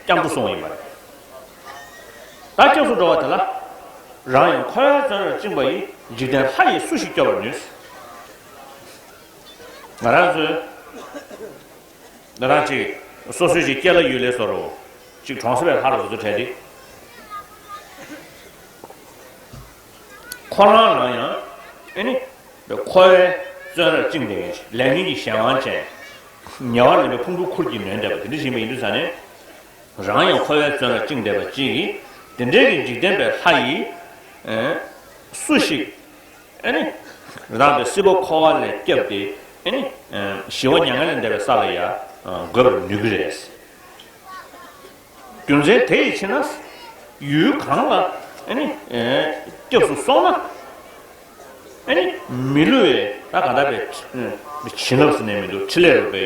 སྐྱབས་འགྲོ་གསུངས་ཡིན་པ་རེད། ད་སྐྱབས་སུ་འགྲོ་བ་དེ་ལ། རང་ཡང་འཁོར་བའི་བཙོན་རར་བཅིངས་པ་ཡིས། འཇིག་རྟེན་ལྷ་ཡིས་སུ་ཞིག་སྐྱོབ་པར་ནུས། ང་རང་ཚོས། ང་རང་ཅིག་སོ་སོའི་ཅིག་སྐྱེས་ལ་ཡུལ་ལས་བཟོ་རོ། ཅིག་གྲོང་གསེབ་པའི་ལྷ་རུ་བཟོ་བྲལ་ཏེ། ཁོ་རང་རང་ཡང་ཨེ་ནི། འཁོར་བའི་བཙོན་རར་བཅིངས་ཏེ་ལས་ངན་གྱི་གཞན་དབང་ཅན། ཉེ་བར་ལེན་པའི་ཕུང་པོའི་ཁུར་གྱིས་ནོན་བསྡད་པ་དེ་འདྲ་ཞིག་ཡིན་དུས་ས་ནས། རང་ཡང་འཁོར་བའི་བཙོན་ལ་བཅིངས་བསྡད་པ་ཅིག་གིས་དེ་འདྲའི་གི་འཇིག་རྟེན་པའི་ལྷ་ཡིས་སུ་ཞིག་ཨེ་ནི་རང་པའི་སྲིད་པ་འཁོར་བ་ལས་བསྐྱབས་ཏེ་ཨེ་ནི་ཞི་བ་མྱ་ངན་ལས་འདས་པའི་ས་ལ་ཡང་འགོད་པར་ནུས་ཀྱི་རེད། རྒྱུ་མཚན་དེ་ཡི་ཕྱིར་ན། ཡུལ་གང་ལ་ཨེ་ནི་སྐྱབས་སུ་སོང་ན། ཨེ་ནི་མི་བསླུ་བའི་ད་ག་ད་པའི་བྱིན་རླབས་ཟེར་ནས་མི་འདུག་ཕྲིན་ལས་རོལ་པའི་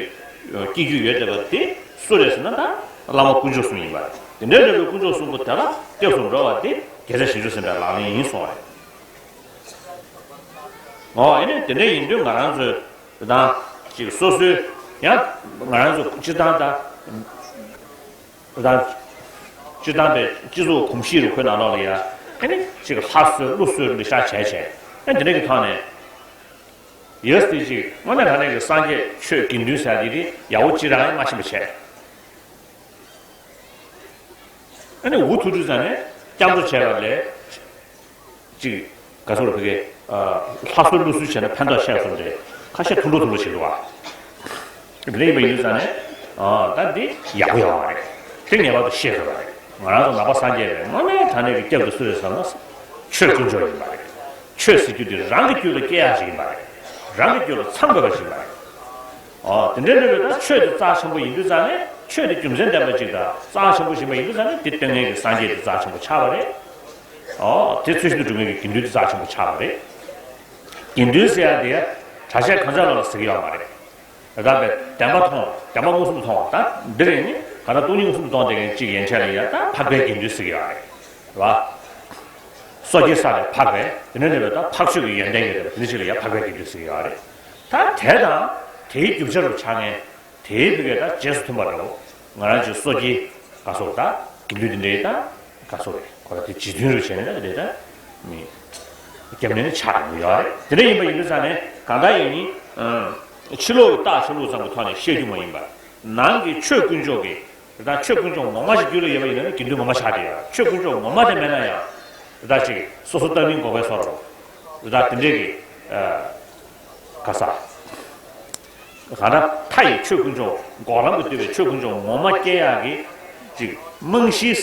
སྐྱེ་རྒྱུ་ཡོད་བསྡད་པ་དེ་སུ་རེད་ཟེར་ན་ད་བླ་མ་དཀོན་མཆོག་གསུམ་ཡིན་པ་རེད། དེ་འདྲའི་རོལ་པའི་དཀོན་མཆོག་གསུམ་པོ་དེ་ལ་སྐྱབས་སུ་འགྲོ་བ་དེ་རྒྱལ་སྲས་བྱང་ཆུབ་སེམས་དཔའི་ལག་ལེན་ཡིན་གསུངས་པ་རེད། ཨོ་ཨེ་ནི་དེ་འདྲ་ཡིན་དུས་ང་རང་ཚོས་དང་ཅིག་སོ་སོའི་ཡང་ང་རང་ཚོ་སྤྱིར་བཏང་དང་། དང་། སྤྱིར་བཏང་པའི་སྤྱི་ཚོགས་གོམས་གཤིས་རུ་ཁོའི་ནང་ལོགས་ལ་ཡ། ཨ་ནི་ཅིག་ལྷ་གསོལ་ཀླུ་གསོལ་འདི་ཤ་བྱས་བྱས། ཨ་འདི་འདྲ་གི་ཐོག་ནས། ཡོད་དེ་ཅིག་དངོས་གནས་དྲང་གནས་ཀྱི་སངས་རྒྱས་ཆོས་དགེ་འདུན་ཟེར་དེ་དེ་ཡག་པོ་ཅི་རང་ཡང་མ་ཤེས་པ་བྱས། ཨ་ནི་འུ་ཐུག་དུས་ཙང་ནས་སྐྱབས་འགྲོ་བྱས་པ་ལས། ཅིག་ག་ཚོད་རེད་ཕ་གི། ལྷ་གསོལ་ཀླུ་གསོལ་བྱས་ན་ཕན་ཐོགས་ཆེ་སོང་དེ་ཁ་ཤས་ཐུང་འགྲོ་ཐུང་འགྲོ་བྱེད་འདུག་བ། དེ་འདྲ་ཡིན་པ་ཡིན་དུས་ཙང་ནས། ད་འདི་ཡག་པོ་ཡག་པོ་རེད། དེ་ངེས་པར་དུ་ཤེས་དགོས་པ་རེད། ང་རང་ཚོ་ནང་པ་སངས་རྒྱས་པའི་དངོས་གནས་དྲང་གནས་ཀྱི་སྐྱབས་དེ་སུ་རེད་ཟེར་ན། ཆོས་དཀོན་མཆོག་ཡིན་པ་རེད། ཆོས་ཟེར་རྒྱུ་དེ་རང་གི་རྒྱུད་ལ་སྐྱེ་ཡག་ཞིག་ཡིན་པ་རེད། རང་གི་རྒྱུད་ལ་ཚང་དགོས་པ་ཞིག་ཡིན་པ་རེད། ཨོ་དེ་འདྲའི་འདྲ་བའི་ད་ཆོས་དེ་རྩ་ཆེན་པོ་ཡིན་དུས་ཙང་ནས། ཆོས་དེ་རྒྱུ་མཚན་ལྡན་པ་ཅིག་དང་རྩ་ཆེན་པོ་ཞིག་ཡིན་དུས་ཙང་ནས། དེ་སྟོན་མཁན་གྱི་སངས་རྒྱས་དེ་རྩ་ཆེན་པོ་ཆགས་པ་རེད། ཨོ་དེ་ཚུལ་བཞིན་དུ་སྒྲུབ་མཁན་གྱི་དགེ་འདུན་དེ་རྩ་ཆེན་པོ་ཆགས་པ་རེད། དགེ་འདུན་ཟེར་ཡ་དེ་གྲྭ་ཆས་གང་ཅག་ལོག་ལ་ཟེར་གྱི་ཡོད་མ་རེད། ད་ལྟ་བའི་བདེན་པ་མཐོང་བ། བདེན་པ་མངོན་སུམ་དུ་མཐོང་བ། ད་འདི་རེད་ནི། ག་ད་སྟོང་ཉིད་མངོན་སུམ་དུ་མཐོང་བསྡད་མཁན་གཅིག་ཡན་ཆད་ལ་ཡ་ད་འཕགས་པའི་དགེ་འདུན་ཟེར་གྱི་ཡོད་རེད། རེད་བ། སོ་སྐྱེའི་ས་ལས་འཕགས་པའི་དེ་འདྲ་འདྲ་བའི་ད་འཕགས་ཆོས་ཀྱི་ཡོན་ཏན་ཡོད་རེད་པ། དེ་འདྲ་ཞིག་ལ་ཡ་འཕགས་པའི་དགེ་འདུན་ཟེར་གྱི་ཡོད་རེད། ད་དེ་དང་དེའི་རྒྱུ་ཆ་རུ་ཆགས་མཁན། དེའི་ཕ་གིར་ད་རྗེས་སུ་མཐུན་པ་འདྲ་བོ། ང་རང་ཚོའི་སོ་སྐྱེའི་ག་སོགས་ད་དགེ་འདུན་དེ་འདྲའི་ད་ག་སོགས་རེད། ཁོ་ར་དེ་རྗེ་བཙུན་རུ་བྱས་ནས་ད་དེ་འདྲའི་ད་མི་སྐྱབས་གནས་ནི་ཆགས་ཡོང་གི་ཡོད་རེད། དེ་འདྲ་ཡིན་པ་ཡིན་དུས་ཙང་ནས་གང་ལྟར་ཡིན་ནི། ཕྱི་ལོགས་ཀྱི་རྟགས་ཆ་ལུགས་ཙམ་གྱི་ཐོག་ནས་བཤད་རྒྱུ་མ་ཡིན་པར། ནང་གི་ཆོས་དཀོན་མཆོག་གི། དེ་དག་ཆོས་དཀོན་མཆོག་ངོ་མ་ཞིག་རྒྱུད་ལ་ཡོད་པ་ཡིན་ན་ནི་དགེ་འདུན་ངོ་མ་ཆགས་ཀྱི་ཡོད། ཆོས་དཀོན་མཆོག་ངོ་མ་དེ་མེད་ན་ཡང་། དེ་དག་ཅིག་སོ་སོ་ལྟ་མིན་འགོག་པའི་བཟོ་འདྲ་བོ། དེ་དག་དེ་འདྲས་ཀྱི། ཨ། ག་ས། ག་ན་མཐའ་ཡི་ཆོས་དཀོན་མཆོག་འགོག་ལམ་དུ་འདུས་པའི་ཆོས་དཀོན་མཆོག་ངོ་མ་སྐྱེ་ཡག་གི་ཅིག་རྨང་གཞིའི་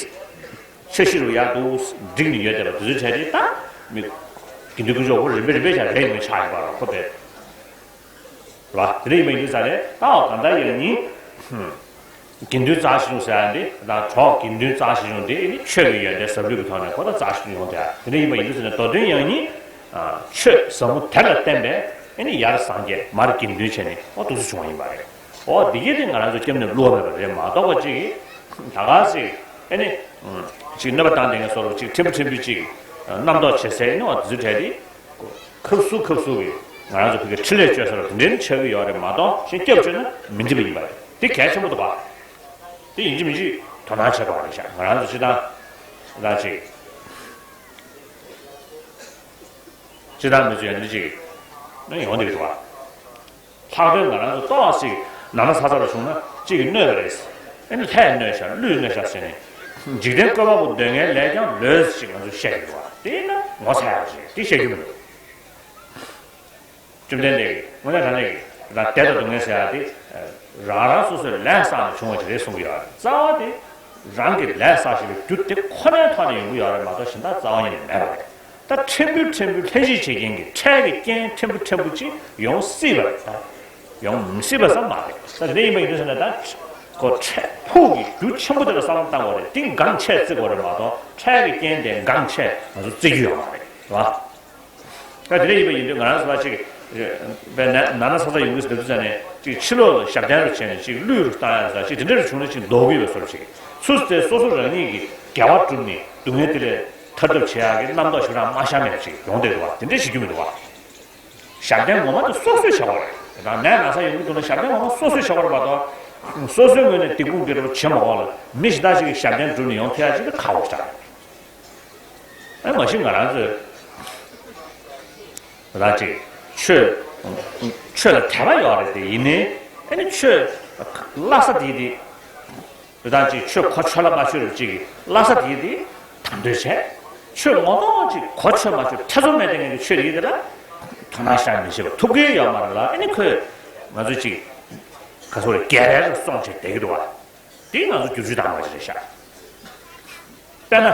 འཆར་གཞི་རུ་ཡར་འདུག་བསྒྲིགས་ནས་ཡོད་བསྡད་པ་དེ་ཚོའི་གྲས་དེ་ད་མི་དགེ་འདུན་དཀོན་མཆོག་གོ་རིམ་པས་རིམ་པས་ཀྱང་རེ་ཡིན་པའི་ཆགས་ཡོད་པ་རེད། ཁོ་པས། རེད་བ། དེ་འདྲ་ཡིན་པ་ཡིན་དུས་ཙང་ནས་ད་འོ་གང་ལྟར་ཡང་ནི། དགེ་འདུན་རྩ་ཆེ་ཤོས་ཟེར་ཡ་འདི་ད་གྲོགས་དགེ་འདུན་རྩ་ཆེ་ཤོས་འདི་ནི་ཆོས་ཀྱི་ཡོན་ཏན་ཟབ་རྒྱས་ཀྱི་ཐོག་ནས་ཁོ་ད་རྩ་ཆེ་ཤོས་ཡོང་དེ། དེ་འདྲ་ཡིན་པ་ཡིན་དུས་ཙང་ནས་མདོ་དོན་ཡང་ནི། ཆོས་ཟབ་མོ་དེ་ལ་བརྟེན་པའི་ནི་ཡར་སངས་རྒྱས་མར་དགེ་འདུན་བྱས་ནས་འོ་འདུག་སེ་བྱུང་བ་ཡིན་པ་རེད། འོ་འདི་གས་དེ་ང་རང་ཚོ་སྐྱབས་གནས་བསླུ་བ་མེད་པ་རེད་མ་གཏོགས་པ་ཅིག་ད་ག་ཟིག་ཨེ་ནི། ཅིག་གནོད་པ་བཏང་བསྡད་མཁན་བཟོ་འདྲ་ཅིག་ཕྲན་བུ་ཕྲན་བུ་ཅིག་རྣམ་རྟོག་བྱེད་སའི་ནི་འོ་དེ་ཚོའི་གྲས་དེ། ཁབ་སུ་ཁབ་སུ་གི་ང་རང་ཚོ་བོད་ཀྱི་འཕྲིན་ལས་བཅོལ་ས་རུ་དེ་འདྲའི་ཆགས་ཀྱི་ཡོད་རེད་མ་གཏོགས་གཞན་སྐྱབས་བཅོལ་ན་མི་འགྲིག་པ་ཡིན་པ་རེད། དེ་གལ་ཆེན་པོ་འདུག་ག་དེ་ཡིན་གཅིག་མིན་གཅིག་དོ་སྣང་བྱེད་དགོས་པ་རེད་ཤག་ང་རང་ཚོ་སྤྱིར་བཏང་རང་ཅིག་སྤྱིར་བཏང་མི་ཚོ་ཡང་འདི་ཅིག་ནི་ཡོང་བསྡད་ཀྱི་འདུག་ག་ལྷག་དོན་ང་རང་ཚོ་ཏོག་ཙམ་ན་ན་ཚ་ཚ་རུ་བྱུང་ན་གཅིག་གིས་གནོད་པ་རེད། ཨེ་ནི་ལྷས་གནོད་ཤག་ཀླུས་གནོད་ཤག་ཟེར་ནས། འཇིག་རྟེན་བཀོད་པ་པོ་འདོད་མཁན་ལས་ཀྱང་ལོས་ཞེས་ང་ཚོས་བཤད་ཀྱི་འདུག་བ། དེ་ན་ངོ་ཚ་ཡག་ཅིག་དེ་བཤད་རྒྱུ་མི་འདུག་བཅོམ་ལྡན་འདས་ཀྱིས་དངོས་གནས་དྲང་གནས་ཀྱི་ད་བདེ་དང་སྡུག་བསྔལ་ཟེར་ཡག་དེ། རང་རང་སོ་སོའི་ལས་བསགས་ནས་བྱུང་བ་ཅིག་རེད་གསུང་གི་ཡོད་རེད། རྩ་བ་དེ་རང་གི་ལས་བསགས་བཞིན་པའི་རྒྱུ་དེ་ཁོ་ནའི་ཐོག་ནས་ཡོང་གི་ཡོད་རེད་མ་གཏོགས་གཞན་དག་རྩ་བ་ཉིད་ནས་མེད་པ་རེད། ད་ཕྲན་བུ་ཕྲན་བུ་ལྷན་ཅིག་བྱེད་མཁན་གྱི་འཕྲལ་གྱི་རྐྱེན་ཕྲན་བུ་ཕྲན་བུ་ཅིག་ཡོང་སྲིད་པ་རེད། ད་ཡོང་མི་སྲིད་པ་ཙམ་མ་རེད། ད་དེ་འདྲ་ཡིན་པ་ཡིན་དུས་ཙང་ནས་ད་ཁོ་འཕྲལ་ཕུགས་ཀྱི་རྒྱུ་ཆེན་པོ་དེ་ལ་བསམ་བློ་བཏང་དགོས་རེད། དེ་འགངས་ཆེ་བརྩི་དགོས་རེད་མ་གཏོགས་འཕྲལ་གྱི་རྐྱེན་དེ་འགངས་ཆེ་ང་ཚོ་བརྩི་རྒྱུ་ཡོད་མ་རེད། རེད་བ། ད་དེ་འདྲ་ཡིན་པ་ཡིན་དུས་ང་རང་ཚོ་ལ་ཅིག་པའི་ན་ན་ཚ་ཚ་ཡོང་གི་ཟེར་དུས་ཙང་ནས་ཅིག་ཕྱི་ལོགས་ལ་ཞབས་བརྟན་རུ་བྱས་ནས་ཅིག་ཀླུ་རུ་བཏང་ཡ་ཟེར་ཅིག་དེ་འདྲ་རུ་བྱུང་ན་ཅིག་ལྡོག་གི་ཡོད་བཟོ་འདྲ་ཅིག་ཚུར་དེ་སོ་སོ་རང་ཉིད་ཀྱི་དགེ་བ་བསྒྲུབས་ནས་སྡུག་བསྔལ་དེ་ལས་ཐར་ཐབས་བྱེད་ཡག་གི་རྣམ་རྟོག་ཞེ་དྲག་མ་ཤར་མེད་པ་ཅིག་ཡོང་བསྡད་འདུག་བ། དེ་འདྲ་བྱེད་རྒྱུ་མི་འདུག་བ། ཞབས་བརྟན་ངོ་མ་དེ་སོ་སོས་བྱ་དགོས་རེད། ད་ནད་ན་ཚ་ཡོང་གི་འདུག་ན་ཞབས་བརྟན་ངོ་མ་སོ་སོས་བྱ་དགོས་རེད་མ་གཏོགས། སོ་སོའི་ངོས་ནས་སྡིག་སྤོང་གི་རེ་བ་བྱེད་མ་དགོས་ལ་མི་གཞན་དག་ཅིག་གིས་ཞབས་བརྟན་བསྒྲུབས་ནས་ཡོང་ཐུབ་ཡ་ཅིག་ད་ཁག་པོ་ཞིག་རེད། ཨ་མ་གཞི་ང་རང་ཚོས་ད་ཅིག་ཆོས་ཆོས་ལ་དད་པ་ཡོད་རེད་དེ། ཡིན་ནའི་ཨ་ནི་ཆོས་བསླབ་ས་དེ་དེ། དེ་དང་ཅིག་ཆོས་གོ་ཆོད་ལ་མ་ཆོད་རུ་ཅིག་གི་བསླབ་ས་དེ་དེ་དང་དོད་བྱས། ཆོས་ངོ་ཐོག་ཅིག་གོ་ཆོད་མ་ཆོད་ཐེ་ཚོམ་མེད་དེ་ངེད་ཀྱི་ཆོས་དེ་དེ་ལ་དོ་སྣང་ཤར་མི་བྱེད་པ་ཐུབ་ཀྱི་ཡོད་མ་རེད་ལ། ཨ་ནི་ཁོས་ང་ཚོ་ཅིག་ག་ཚོད་རེད་རྒྱལ་རལ་རུ་སོང་བྱས་བསྡད་ཀྱི་འདུག་བ། དེ་ང་ཚོ་བསྒྱུར་བཅོས་བཏང་བ་ཞིག་རེད་ཤག་དཔེར་ན།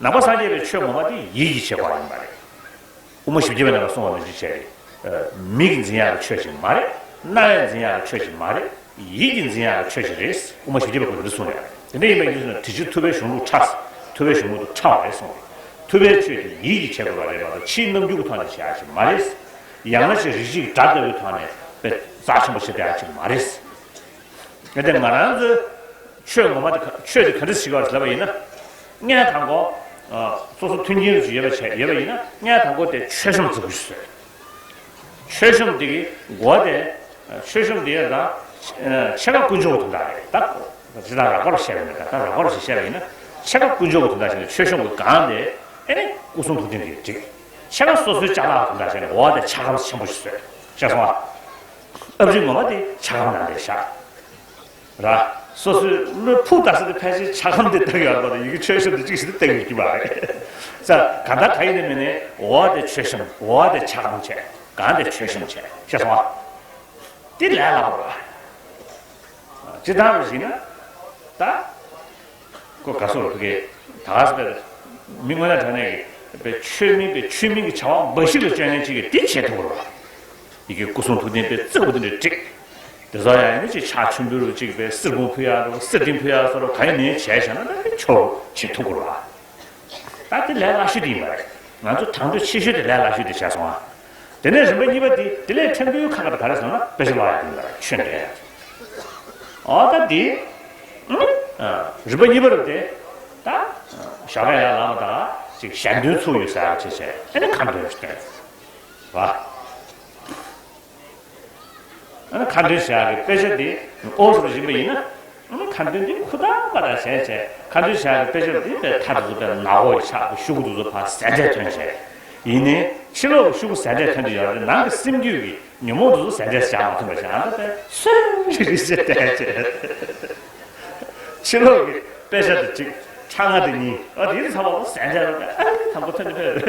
ནང་པ་སངས་རྒྱས་པའི་ཆོས་ངོ་མ་དེ་ཡིད་ཀྱིས་བྱེད་དགོས་པ་ཡིན་པ་རེད། དབུ་མ་བཞི་བརྒྱ་པའི་ནང་ལ་གསུངས་པ་ནང་བཞིན་བྱས་རེད། མིག་གིས་འཛིན་ཡག་གི་ཆོས་ཤིག་མ་རེད། རྣ་བས་འཛིན་ཡག་གི་ཆོས་ཤིག་མ་རེད། ཡིད་ཀྱིས་འཛིན་ཡག་གི་ཆོས་ཤིག་རེད། དབུ་མ་བཞི་བརྒྱ་པའི་སྐོར་འདི་གསུངས་ཡོད་རེད། དེ་འདྲ་ཡིན་པ་ཡིན་དུས་ན་དེ་ཕྱིར་ཐུབ་པའི་གཞུང་ལུགས་ཕྲ། ཐུབ་པའི་གཞུང་ལུགས་དེ་ཕྲ་བ་རེད་གསུངས་རེད། ཐུབ་པའི་ཆོས་དེ་ཡིད་ཀྱིས་བྱེད་དགོས་པ་རེད་མ་གཏོགས་ཕྱིའི་རྣམ་འགྱུར་གྱི་ཐོག་ནས་བྱེད་ཡག་ཅིག་མ་རེད། ཡང་ན་ཅིག་རིགས་གཅིག་སྒྲ་ལྟ་བུའི་ཐོག་ནས་དཔེ་རྩ་ཆེན་པོ་བྱེད་བསྡད་ཡག་ཅིག་མ་རེད། གལ་ཏེ་ང་རང་ཚོས་ཆོས་ངོ་མ་དེ་ག- ཆོས་དེ་ག་འདྲ་ཞིག་བར་ལབ་པ་ཡིན་ན། སྔོན་དང་པོ། ཨ། སོ་སོ་མཐུན་རྐྱེན་རེ་ཞིག་ཡོད་པ་བྱས་ཡོད་པ་ཡིན་ན། སྔོན་དང་པོ་དེ་མཆོད་བཤམས་རྫིག་པོ་ཞིག་བཟོས། མཆོད་བཤམས་དེ་གི་སྒོ་དེ། ཨ། མཆོད་བཤམས་དེ་ཡང་ད། ཨ། ཕྱེད་ཀ་དཀོན་མཆོག་གི་དོན་དག་རེད་ད། ཇི་ལྟར་རགས་པར་བཤད་པ་ཡིན་ན། ད་རགས་པར་ཞིག་བཤད་པ་ཡིན་ན། ཕྱེད་ཀ་དཀོན་མཆོག་གི་དོན་དག་བྱས་ནས་མཆོད་བཤམས་ཀྱི་སྒང་དེ་ཨེ་ནི་སྐུ་གསུང་ཐུགས་རྟེན་གྱིས་བསྒྲིགས། ཕྱེད་ཀ་སོ་སོའི་ཅ་ལག་གི་དོན་དག་བྱས་ནས་འོག་དེ་ཕྱག་སྒམ་ཆེན་པོ་ཞིག་བཟོས། ཤེས་སོང་ཨ། ཨབ་རི་ངོ་མ་དེ་ཕྱག་སྒམ་ནང་དེ་བཞག་ར། སོ་སོའི་བློ་ཕུགས་དག་ས་དེ་ཕལ་ཆེར་ཕྱག་སྒམ་དེ་བཏང་ཡོད་པ་དང་ཡི་གེ་མཆོད་བཤམས་དེ་གཅིག་ཞིག་ཏུ་བཏང་ཡོད་ཀྱི་མ་རེད། ས་ག་ད་ག་ཡིན་ནའི་མིན་ནའི་འོག་དེ་མཆོད་བཤམས། འོག་དེ་ཕྱག་སྒམ་བྱས། སྒང་དེ་མཆོད་བཤམས་བྱས། ཤེས་སོང་ཨ། དེ་ལས་སླ་པོ་རེད། ཇི་ལྟར་རེད་ཟེར་ན། ད། ཁོ་ག་སོགས་ལ་ཕ་གི་ད་ག་ས་པའི་མི་དངོས་གནས་དྲང་གནས་ཀྱི་པའི་ཆོས་མིན་པའི་ཆོས་མིན་གྱི་བྱ་བ་འབའ་ཞིག་ལ་སྤྱོད་མཁན་ཅིག་གིས་དེ་བྱེད་ཐུབ་པ་རེད་པ། ཡི་གེ་སྐུ་གསུང་ཐུགས་རྟེན་དཔེ་རྩེ་བོ་དེ་འདྲ་བསྒྲིགས། དེ་ཚོ་ཡང་ཡིན་ན་ཅིག་ཕྱག་མཆོད་འབུལ་རུ་ཅིག་པའི་གསེར་བུམ་ཕུལ་ཡག་རུ་གསེར་ཏིང་ཕུལ་ཡག་སོགས་རུ་ག་ཡིན་ནའི་བྱས་བཞག་ན་ད་ཆོག་ཅིག་ཐུག་གི་རེད་བ། ད་དེ་ལས་སླ་ཤོས་དེ་ཡིན་པ་རེད། ང་ཚོ་དང་དོད་ཆེ་ཤོས་དེ་ལས་སླ་ཤོས་དེ་བྱས་སོང་ཨ། དེ་ནས་རིམ་པ་གཉིས་པ་དེ་དེ་ལས་ཕྲན་བུ་ཁག་ཁག་དེ་ག་རེ་ཟེར་ན་དཔེ་ཆ་ཀློག་ཡག་དེ་ཡིན་པ་རེད། ཆོས་འདོན་ཡག་དེ། ཨོ་ད་དེ། ཨ། རིམ་པ་གཉིས་པ་རུ་དེ། ད། ཞོགས་ཀས་ཡར་ལངས་པ་དང་ཅིག་ཞལ་འདོན་ཚུགས་ཡོད་ཟེར་ཡག་བྱས་བྱས་ཨ་ནི་ཁ་འདོན་ཞིག་བཏོན། བ། ཨ་ནི་ཁ་འདོན་བྱ་གི་དཔེ་ཆ་འདི་ཨོ་ཟུར་བཞིན་པ་ཡིན་ན། ཨ་ནི་ཁ་འདོན་འདི་ཁུ་དག་པ་དང་གཞན་བྱས་ཁ་འདོན་བྱ་གི་དཔེ་ཆ་འདི་དཔེ་ཐ་དུ་དཔེ་ནག་པོ་ཆགས་པ་ཤུ་གུ་དུ་ཚོ་ཕར་ཟད་འདྲེས་ཐོན་བྱས། ཡིན་ནའི་ཕྱི་ལོགས་ཤུ་གུ་ཟད་འདྲེས་ཐོན་དུ་ཡོད་རེད། ནང་གི་སེམས་རྒྱུད་ཀྱི་ཉོན་མོངས་དུ་ཚོ་ཟད་འདྲེས་བྱ་མ་ཐུབ་པ་བྱས་ཨ་ད་དཔེ་སུན་རི་རི་ཟེར་བསྡད་བྱས། ཕྱི་ལོགས་ཀྱི་དཔེ་ཆ་དེ་གཅིག་ཕྲེང་བ་དེ་གཉིས། ཨ་དེ་ཚང་མ་ཟན་ཆ་རེད། ཨ་དང་པོ་ཐོན་ནས་ཕེབས།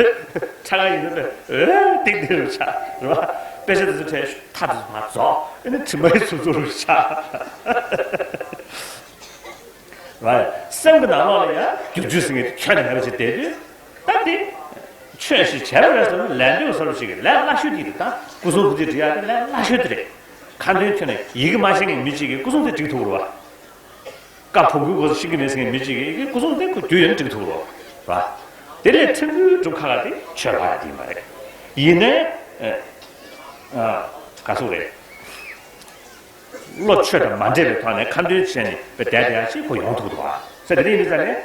ཕྲེང་བ་ཡིན་ན་ཕེབས། ཨེ་ཏིག་ཏིག་རུ་ཆགས་རེད་བ། དཔེ་ཆ་དེ་ཚོ་ཕྲེང་ཐག་དེ་ཚོ་མར་རྫོགས། ཨ་ནི་དྲི་མ་ཡི་ཚུབ་ཚུབ་རུ་ཆགས་རེད་བ། སེམས་ཀྱི་ནང་ལོགས་ལ་ཡང་རྒྱུ་རྒྱུ་ཟེར་མཁན་དེ་ཁྱོན་ནས་མེད་པ་ཅིག་བསྡད་དུས། ད་དེ་ཆོས་ཤིག་བྱས་པ་རེད་ཟེར་ན་ལས་འདོད་བཟོ་འདྲ་ཞིག་གི་ལས་སླ་ཤོས་དེ་རེད། ད་སྐུ་གསུང་ཐུགས་རྟེན་སྒྲིག་ཡག་དེ་ལས་སླ་ཤོས་དེ་རེད། ཁ་འདོན་ཁྱོན་ནས་ཡི་གེ་མ་ཤེས་མཁན་མི་གཅིག་གིས་སྐུ་གསུང་ཐུགས་རྟེན་སྒྲིག་ཐུབ་རེད་བ། བཀའ་བོན་སྐུའི་སྐོར་ཤེས་ཀྱི་མེད་ཟེར་མཁན་མི་གཅིག་གིས་ཡི་གེ་སྐུ་གསུང་ཐུགས་རྟེན་ཁོ་རྒྱུས་ཡོད་ན་སྒྲིག་ཐུབ་རེད་བ། དེ་ལས་ཕྲན་བུ་སྒྲུབ་ཁག་ཁག་དེ་ཆོས་ལ་ཡག་དེ་ཡིན་པ་རེད། ཡིན་ནའི། ཨ། ག་ཟེར་རེད། བློ་ཆོས་དང་མ་འདྲེས་པའི་ཐོག་ནས་ཁ་འདོན་བྱས་ནས་དཔེ་བསྡད་བསྡད་ཡག་ཅིག་ཁོ་ཡོང་ཐུབ་འདུག་ཨ། ས་དེ་རིང་འདི་ཙམ་ནས་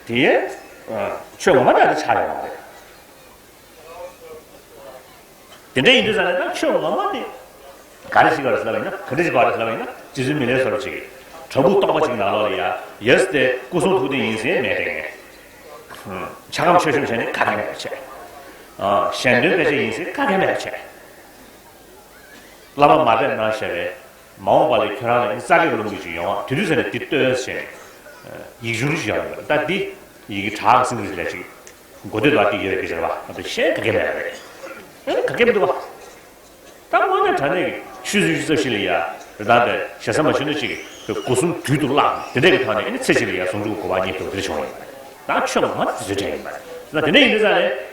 དེ་ཡས་ཆོས་ངོ་མ་འདྲ་དེ་ཆགས་ཡོང་བ་རེད། དེ་འདྲ་ཡིན་དུས་ཙམ་ནས་ད་ཆོས་ངོ་མ་དེ་ག་རེ་ཞིག་ག་རེ་ཟེར་ལབ་ཡིན་ན་ག་འདྲ་ཞིག་ག་རེ་ཟེར་ལབ་ཡིན་ན་རྗེ་བཙུན་མི་ལའི་སོགས་ཅིག་བྲག་ཕུག་སྟོང་པ་ཅིག་ནང་ལོགས་ལ་ཡ་ཡས་དེ་སྐུ་གསུང་ཐུགས་རྟེན་ཡིན་ཟེར་མེད་དེ་ངས། ཕྱག་སྒམ་མཆོད་བཤམས་བྱས་ནས་ག་གེ་མེད་པ་བྱས། ཞལ་འདོན་དཔེ་ཆ་ཡིན་ཟེར་ག་གེ་མེད་པ་བྱས། བླ་མ་མ་པས་གནང་བཞག་པའི་མ་འོངས་པ་ལ་ཁྱོད་རང་ལ་ཨིན་རྩ་བའི་ལུང་གི་ཅིག་ཡོང་བ་དུས་དུས་ཟེར་ནས་འདི་ལྟོས་ཟེར་ནས། ཡིག་ཆུང་ཞིག་ཡོང་ཡོད། ད་འདི་ཡི་གེ་བྲག་གི་སེང་ལ་ཅིག་མགོ་སྟོད་དུ་འདི་ཡོད་ཀྱི་རེད་བ། ཨ་ད་གཞན་ག་གེ་མེད་རེད། ཨེ་ག་གེ་མི་འདུག་བ། ད་དངོས་གནས་དྲང་གནས་ཀྱི་ཆུ་ཚོད་བཞི་རྩ་བཞི་ལ་ཡ་རེ་དང་པའི་ཞེ་ས་མ་ཞུ་ན་ཅིག་གི་སྒོ་གསུམ་དུས་དུ་བླངས་དེ་འདྲས་ཀྱི་ཐོག་ནས་ཨེ་ནི་ཚེ་གཅིག་ལ་ཡ་ཟུང་འཇུག་གི་གོ་འཕང་རྙེད་ཐུབ་དེ་འདྲ་བྱུང་ཡོད་པ་རེད། ད་ཆོས་ངོ་མ་དེ་ཚོའི་གྲས་ཡིན་པ་རེད། ད་དེ་འདྲ་ཡིན་དུས་ཙང་ནས།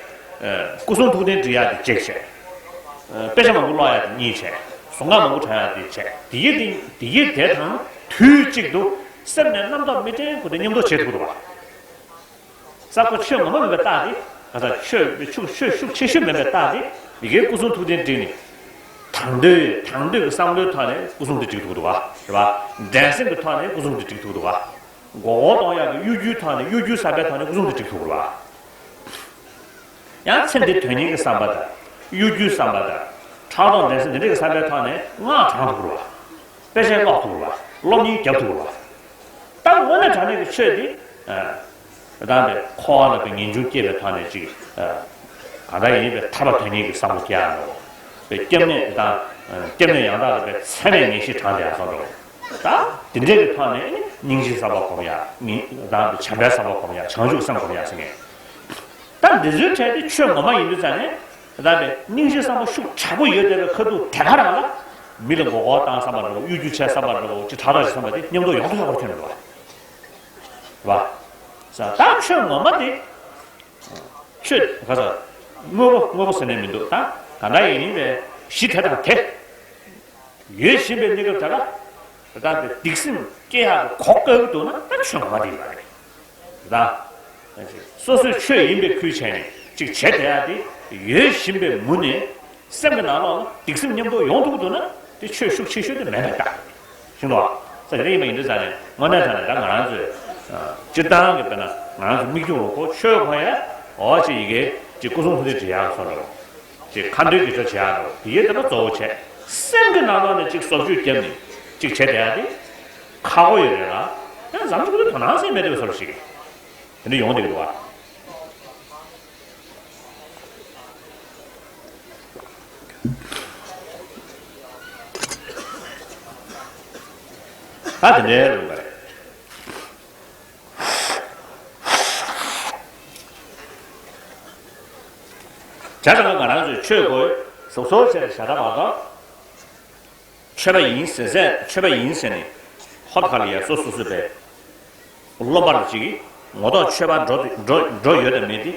སྐུ་གསུང་ཐུགས་རྟེན་སྒྲིག་ཡག་དེ་གཅིག་བྱས། དཔེ་ཆ་མང་པོ་ཀློག་ཡག་དེ་གཉིས་བྱས། གཟུངས་སྔགས་མང་པོ་བགྲང་ཡག་དེ་བྱས། དེ་ཡི་དེ་དེ་ཡི་དེ་དང་དུས་གཅིག་ཏུ་སེམས་ནས་རྣམ་རྟོག་མི་དྲན་དགོས་དེ་མཉམ་དུ་བྱེད་ཐུབ་རེད་བ། ས་ཁོ་ཆོས་ངོ་མ་མིན་པའི་རྟགས་དེ། ག་ས་ཆོས་ཆོས་ཆོས་ཤུགས་ཆེ་ཤོས་མིན་པའི་རྟགས་དེ། ཡི་གེ་སྐུ་གསུང་ཐུགས་རྟེན་བསྒྲིགས་ནས། དང་དོད་དང་དོད་ཀྱི་བསམ་བློའི་ཐོག་ནས་སྐུ་གསུང་དེ་བསྒྲིགས་ཐུབ་འདུག་བ། རེད་བ། འགྲན་སེམས་ཀྱི་ཐོག་ནས་སྐུ་གསུང་དེ་བསྒྲིགས་ཐུབ་འདུག་བ། མགོ་སྐོར་གཏོང་ཡག་གི་གཡོ་སྒྱུའི་ཐོག་ནས་གཡོ་སྒྱུའི་བསམ་པའི་ཐོག་ནས་སྐུ་གསུང་དེ་བསྒྲིགས་ཐུབ་འདུག་བ། ཡང་ཚེ་འདི་དོན་གཉེར་གྱི་བསམ་པ་དང་། གཡོ་སྒྱུའི་བསམ་པ་དང་། ཕྲག་དོག་འགྲན་སེམས་དེ་འདྲ་གི་བསམ་པའི་ཐོག་ནས་སྔགས་བགྲང་ཐུབ་འདུག་བ། དཔེ་ཆ་ཀློག་ཐུབ་རེད་བ། སློབ་གཉེར་རྒྱབ་ཐུབ་རེད་བ། ད་དངོས་གནས་དྲང་གནས་ཀྱི་ཆོས་འདི། ཨ། ད་ལྟ་འཁོར་བ་ལ་དཔེ་ངེས་འབྱུང་སྐྱེས་པའི་ཐོག་ནས་ཅིག་ཨ། གང་ལྟར་ཡིན་པའི་ཐར་པ་དོན་གཉེར་གྱི་བསམ་བློ་སྐྱེ་ཡག་འགྲོ། དཔེ་སྐྱབས་གནས་དང་། སྐྱབས་གནས་ཡང་དག་ལ་དཔེ་ཚད་མེད་ངེས་ཤེས་དྲངས་བསྡད་ཡག་སོགས་འགྲོ། ད་འདི་འདྲའི་གི་ཐོག་ནས་སྙིང་རྗེའི་བསམ་པ་སྒོམ་ཡག་ངེས་ད་བྱམས་པའི་བསམ་པ་སྒོམ་ཡག་བྱང་ཆུབ་སེམས་སྒོམ་ཡག་ཟེར་མཁན། ད་འདི་ཚོའི་གྲས་དེ་ཆོས་ངོ་མ་ཡིན་དུས་ཙང་ནས། ད་ལྟ་སྙིང་རྗེ་བསམ་པ་ཤུགས་དྲག་པོ་ཡོད་བསྡད་པའི་ཁ་ཐུག་དེ་ག་རང་ལ། མི་ལ་མགོ་སྐོར་བཏང་བསམ་པ་འདྲ་བོ་གཡོ་སྒྱུ་བྱས་བསམ་པ་འདྲ་བོ་ཅི་དྲག་དྲག་ཅིག་བསམ་པ་དེ་མཉམ་དུ་ཡོང་དུ་ཡོང་བར་ཁྱོན་འགྲོ་བ། བ། ས་ད་ཆོས་ངོ་མ་དེ། ཆོས་ག་ས། དངོས་པོ་དངོས་པོ་ཟེར་ནས་མི་འདུག་ད་ག་འདྲ་ཡིན་ཡིན་པའི་གཞི་དེ་དང་དེ། ཡོད་བཞིན་པའི་གནས་སྐབས་དེ་ལ། ད་ལྟ་སྡིག་སེམས་སྐྱེ་ཡག་གི་གོ་སྐབས་འདུག་ན་ད་ཆོས་ངོ་མ་དེ་ཡིན་པ་རེད། ད། སོ་སོའི་ཆོས་ཡིན་པའི་ཁུལ་བྱས་ནས་ཅིག་བྱེད་བསྡད་ཡག་དེ་ཡོད་བཞིན་པའི་མུ་ནས་སེམས་ཀྱི་ནང་ལོགས་ལ་སྡིག་སེམས་མཉམ་དུ་ཡོང་ཐུབ་ཀྱི་འདུག་ན་དེ་ཆོས་ཤུགས་ཆེ་ཤོས་དེ་མེད་པའི་རྟགས་རེད། ཤེས་འདུག་བ། ས་དེ་འདྲ་ཡིན་པ་ཡིན་དུས་ཙང་ནས་དངོས་གནས་དྲང་གནས་ད་ང་རང་ཚོས་སྤྱིར་བཏང་གི་དཔེར་ན་ང་རང་ཚོ་མིག་ཆུང་རུ་ཁོ་ཆོས་གོ་ཡ་འོ་ཅིག་ཡི་གེ་ཅིག་སྐུ་གསུང་ཐུགས་རྟེན་སྒྲིག་ཡག་སོགས་རེད། ཅིག་ཁ་འདོན་གྱི་ཆོས་བྱེད་ཡག་རེད། དེ་ཡི་དེ་ལ་གཙོ་བོ་བྱས་སེམས་ཀྱི་ནང་ལོགས་ནས་ཅིག་བཟོ་བཅོས་བརྒྱབ་ནས་ཅིག་བྱེད་བསྡད་ཡག་དེ་ཁག་པོ་ཡོད་རེད་ལ། ཡང་ཟམ་ཆུང་དུ་དོ་སྣང་སེམས་མེད་དུ་བཟོ་ཞིག་དེ་འདྲ་ཡོང་བསྡད་ཀྱི་འདུག་བ། ད་དེ་འདྲའི་ལུང་པ་རེད། བྱ་དང་ང་རང་ཚོས་ཆོས་གོས་གཟུགས་གསོལ་བྱས་ནས་བཞག་ད་མ་གཏོགས། ཆོས་པ་ཡིན་ཟེར་ཟེར་ཆོས་པ་ཡིན་ཟེར་ནས་ཧོབ་ཁ་ལ་ཡ་སོ་སོ་སོ་པའི་སློབ་པར་ཅིག་གིས་ངོ་ཐོག་ཆོས་པ་འགྲོ་འགྲོ་འགྲོ་ཡོད་དམ་མེད་དེ་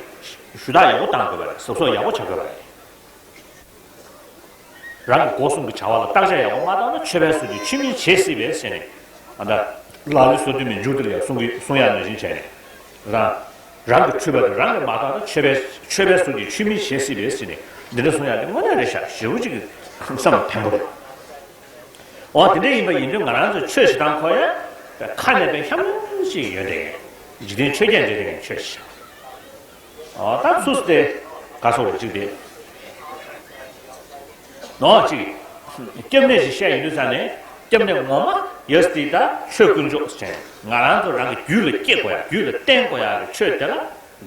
ཞུ་དག་ཡག་པོ་བཏང་དགོས་པ་རེད། གཟབ་གཟབ་ཡག་པོ་བྱ་དགོས་པ་རེད། རང་གི་སྒོ་གསུམ་གྱི་བྱ་བ་ལ་བརྟག་དཔྱད་ཡག་པོ་མ་བཏང་ན་ཆོས་པའི་སྲོལ་འདི་ཆོས་མིན་བྱེད་སྲིད་པས་ཟེར་ནས། ཨ་ད་ལག་ལེན་སོ་བདུན་མའི་མཇུག་དེ་ལ་ཡང་གསུང་གི་གསུང་ཡག་ནང་བཞིན་བྱས་ནས། རང་རང་གི་འཁྲུལ་པ་དེ་རང་གིས་མ་བཏང་ན་ཆོས་པའི་ཆོས་པའི་སྲོལ་འདི་ཆོས་མིན་བྱེད་སྲིད་པས་ཟེར་ནས་འདི་འདྲ་གསུང་ཡག་དེ་དངོས་གནས་རེད་ཤག་ཞེ་པོ་ཅིག་བསམ་པ་ཕན་པོ་རེད། འོ་དེ་འདྲ་ཡིན་པ་ཡིན་དུས་ང་རང་ཚོས་ཆོས་བྱེད་སྟངས་ཁོ་ཡང་ཁ་ནས་པའི་ཤམ་ཞིག་ཡོད་དེ། འཇིག་རྟེན་ཆོས་བརྒྱད་འདྲེས་དེ་ངས་ཆོས་བྱེད། འོ་ད་ཚུགས་ཏེ་ག་སོགས་ཅིག་དེ། ནོ་ཅིག་སྐྱབས་གནས་ཞིག་བཤད་ཡོང་དུས་ཙང་ནས་སྐྱབས་གནས་ངོ་མ་ཡོད་སྲིད་ད་ཆོས་དཀོན་མཆོག་ཟེར། ང་རང་ཚོ་རང་གི་རྒྱུད་ལ་སྐྱེ་དགོས་ཡ་རྒྱུད་ལ་བརྟེན་དགོས་ཡ་གི་ཆོས་དེ་ལ་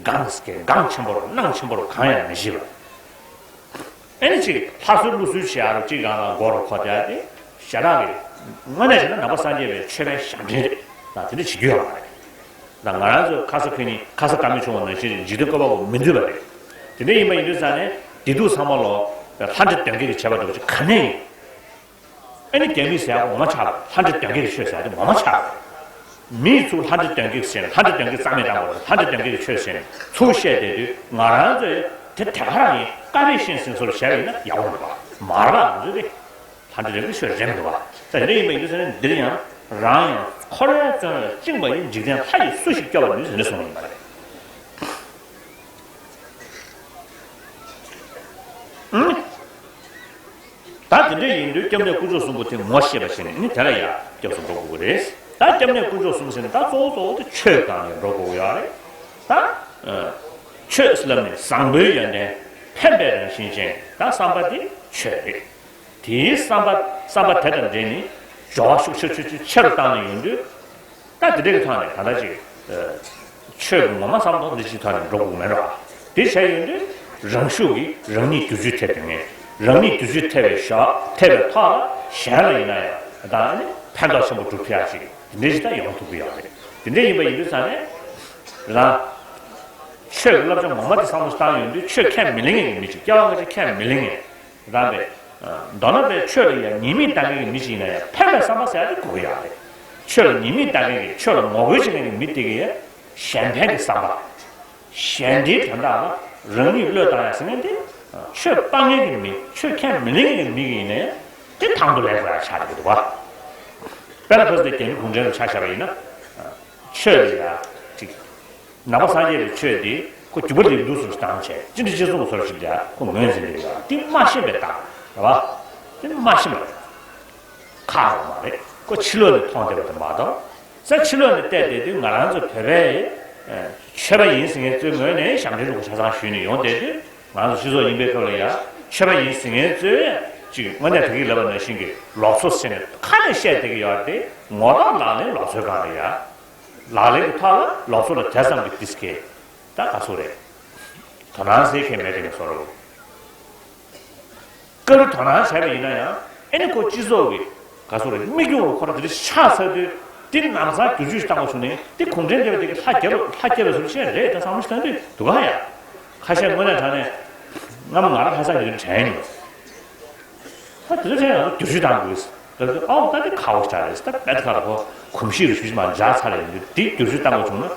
གང་ཟེར་གང་ཆེན་པོ་རུ་གནང་ཆེན་པོ་རུ་གང་ཡང་མི་བཞེས་པ། ཨེ་ནི་ཅིག་ལྷ་གསོལ་ཀླུ་གསོལ་བྱེད་ཡ་རུ་ཅིག་གང་ལ་མགོ་རུ་འཁོར་བསྡད་དེ་ཞེ་དྲག་གི། དངོས་གནས་བྱས་ན་ནང་པ་སངས་རྒྱས་པའི་ཆོས་པའི་ཞབས་འདྲེན་རེད། ད་དེ་འདྲ་བྱེད་རྒྱུ་ཡོད་མ་རེད། ད་ང་རང་ཚོ་ཁ་ས་ཁོ་ནི་ཁ་ས་ཀ་མེད་ཆུང་བ་ནང་བཞིན་འཇིག་རྟེན་བཀོད་པ་པོ་མི་འདུས་པ་རེད། དེ་འདྲ་ཡིན་པ་ཡིན་དུས་ཙང་ནས་བདེ་སྡུག་ཚང་མ་ལོ་ལྷ་འདྲེ་གདོན་བགེགས་ཀྱིས་བྱས་པ་འདྲ་བོ་ཅིག་ག་ནས་ཡིན། ཨ་ནི་རྒྱ་མིས་ཟེར་ཡག་ངོ་མ་ཆགས་པ། ལྷ་འདྲེ་གདོན་བགེགས་ཀྱི་ཆོས་ཟེར་ཡག་དེ་ངོ་མ་ཆགས་པ། མིས་ཚུར་ལྷ་འདྲེ་གདོན་བགེགས་ཟེར་ནས་ལྷ་འདྲེ་གདོན་བགེགས་རྩ་མེད་བཏང་དགོས་རེད། ལྷ་འདྲེ་གདོན་བགེགས་ཀྱི་ཆོས་ཟེར་ནས་ཚུར་བཤད་བསྡད་དུས་ང་རང་ཚོས་དེ་དེ་ག་རང་ཡིན་བཀའ་བེད་ཤེས་ཟིན་སོར་བྱས་པ་ཡིན་ན་ཡག་པོ་མི་འདུག་བ། མ་རེད་པ། ང་ཚོས་དེ་ལྷ་འདྲེ་གདོན་བགེགས་ཆོས་རེད་མི་འདུག་བ། ད་དེ་འདྲ་ཡིན་པ་ཡིན་དུས་ཟེར་ནས་འདིར་ཡང་རང་ཡང་འཁོར་བའི་བཙོན་རར་བཅིངས་པ་ཡིན། འཇིག་རྟེན་ལྷ་ཡིས་སུ་ཞིག་སྐྱོབ་པར་ནུས་ཟེར་ནས་གསུངས་ཡོད་པ་རེད། ཨང་། ད་དེ་འདྲ་ཡིན་དུས་སྐྱབས་གནས་དཀོན་མཆོག་གསུམ་པོ་དེ་ངོ་ཤེས་པ་ཞིག་ནི་ནི་དེ་ལ་ཡང་སྐྱབས་སུ་འགྲོ་དགོས་ཀྱི་རེད། ད་སྐྱབས་གནས་དཀོན་མཆོག་གསུམ་ཟེར་ནས་ད་གཙོ་བོ་གཙོ་བོ་དེ་ཆོས་སྒང་ལ་འགྲོ་དགོས་ཀྱི་ཡོད་རེད། ད་ཨ་ཆོས་ཟེར་ལབ་ནས་བཟང་པོའི་ཡོན་ཏན་ཕན་པའི་རང་བཞིན་ཅན་ད་བསམ་པ་དེ་ཆོས་རེད། དེའི་བསམ་པ་བསམ་པ་དེ་དང་འབྲེལ་ནས་སྦྱོར་བ་ཤུགས་ཆེ་ཆེ་ཆེ་ཆེ་རུ་བཏང་ནས་ཡོང་དུས། ད་དེ་འདྲའི་ཐོག་ནས་ད་ལྟ་ཅིག་ཆོས་ཀྱི་ངོ་མ་བསམ་བློ་འདི་ཅིག་ཐོག་ནས་འགྲོ་དགོས་མེད་རོགས། དེ་བྱས་ཡོང་དུས་རང་ཤུགས་ཀྱིས་རང་ཉིད་བསྒྱུར་བཅོས་ཐེབས་དུས་ངས་རང་ཉིད་བསྒྱུར་བཅོས་ཐེབས་པའི་ཞོག་ཐེབས་པའི་ཐོག་ལ་གཞན་ལ་ཡིན་ན་ཡང་ད་ནི་ཕན་ཐོགས་ཆེན་པོ་སྒྲུབ་ཐུབ་ཡག་ཅིག་དེ་འདྲའི་ཞིག་ད་ཡོང་ཐུབ་ཀྱི་ཡོད་རེད། དེ་འདྲ་ཡིན་པ་ཡིན་དུས་ཙང་ནས་རང་ཆོས་ཀྱི་བསླབ་བྱ་ངོ་མ་དེ་བསམ་བློ་བཏང་ཡོང་དུས་ཆོས་ཁས་མི་ལེན་མཁན་གྱི་མི་ཅིག་སྐྱེ་བ་སྔ་ཕྱི་ཁས་མི་ལེན་མཁན། རང་པས། མདོར་ན་པའི་ཆོས་ལ་ཡང་ཉེས་དམིགས་བལྟ་མཁན་གྱི་མི་ཞིག་ཡིན་ན་ཡང་ཕན་པའི་བསམ་པ་ཟེར་ཡ་དེ་དགོས་ཀྱི་ཡོད་རེད། ཆོས་ལ་ཉེས་དམིགས་བལྟ་མཁན་གྱི་ཆོས་ལ་ངོ་རྒོལ་བྱེད་མཁན་གྱི་མི་དེ་གི་གཞན་ཕན་གྱི་བསམ་པ། གཞན་དེའི་དོན་དག་ལ་རང་ཉིད་བློས་བཏང་ཡ་ཟེར་མཁན་དེ། ཆོས་སྤང་མཁན་གྱི་མི་ཆོས་ཁས་མི་ལེན་མཁན་གྱི་མི་གི་ཡིན་ནའི་དེ་དང་དུ་ལེན་དགོས་ཡ་ཆགས་ཀྱི་འདུག་བ། དཔེར་ན་ཁོ་ཚོས་རྒྱ་མི་གུང་ཁྲན་ལ་ཆ་བཞག་པ་ཡིན་ན། ཆོས་ལ་ཡ་ཅིག་ནང་པ་སངས་རྒྱས་པའི་ཆོས་འདི་ཁོ་རྒྱུད་པ་ལེགས་གྲུབ་སོར་བཏང་བྱས་སྤྱི་འགྲོ་ཅི་གསུང་གི་སོར་ཞིག་ལ་ཁོ་ངོས་འཛིན་གྱི་ཡོད། འདི་མ་ཤེས་པའི་རྟགས་རེད་བ། འདི་མ་ཤེས་པ་རེད། ཁག་པོ་མ་རེད། ཁོ་ཕྱི་ལོགས་ནས་མཐོང་བསྡད་པ་དེ་མ་གཏོགས། ས་ཕྱི་ལོགས་ནས་བལྟས་བསྡད་དུས་ང་རང་ཚོ་བོད་པའི་ཆོས་པ་ཡིན་ཟེར་མཁན་ཚོའི་ངོས་ནས་ཞབས་འདྲེན་རུ་ཁོ་ཆ་ཚང་ཞུས་ནས་ཡོང་བསྡད་དུས་ང་ཚོ་སྤྱི་ཚོགས་ཡིན་པའི་སྐབས་ལ་ཡ་ཆོས་པ་ཡིན་ཟེར་མཁན་ཚོས་ཅིག་དངོས་གནས་ད་གིན་ལབ་པ་ནང་བཞིན་གྱི་ལོག་འཚོ་ཟེར་ནས་ཁ་ནས་བཤད་བསྡད་ཀྱི་ཡོད་རེད་དེ་ངོ་ཐོག་ལག་ལེན་ལོག་འཚོའི་སྒང་ལ་ཡ། ལག་ལེན་གྱི་ཐོག་ལ་ལོག་འཚོ་ལ་དེ་ཙམ་གྱི་ཏིས་ཀེ། ད་ག་ཚོད་རེད། དོ་སྣང་ཟེར་མཁན་མེད་དེ་ནས་བཟོ་རོགས། སྐབས་རེ་དོ་སྣང་བྱས་པ་ཡིན་ན་ཡང་ཨེ་ནི་ཁོ་སྤྱི་ཚོགས་ཀྱི་ག་ཚོད་རེད་དམིགས་ཡུལ་ཁོ་རང་དེ་འདྲ་ཆགས་ཚར་དུས་དེ་ནམ་སང་བསྒྱུར་བཅོས་ཤིག་བཏང་དགོས་བྱུང་ནས་དེ་གུང་ཁྲན་སྡེ་བ་དེ་གི་ལྷ་རྒྱབ་ལྷ་རྒྱབ་པའི་བཟོ་འདྲ་ཅིག་རེད་ད་བསམ་བློ་ཞིག་བཏང་དུས་འདུག་ག་ཡ། ཁ་ཤས་དངོས་གནས་དྲང་གནས་སྔ་མོ་ང་རང་ལྷ་ས་ཡོད་དུས་དྲན་ཡོང་། ད་དེ་ཚོ་ཚན་ཡང་བསྒྱུར་བཅོས་བཏང་དགོས། ད་དེ་ཨའོ་ད་དེ་ཁག་པོ་ཞིག་རེད། ད་དཔེ་ཁ་ལ་ཁོ་གོམས་གཤིས་རེ་ཞུ་ཞིག་མ་འཇགས་ཚར་ཡོང་དུས་དེ་བསྒྱུར་བཅོས་བཏང་དགོས་བྱུང་ན།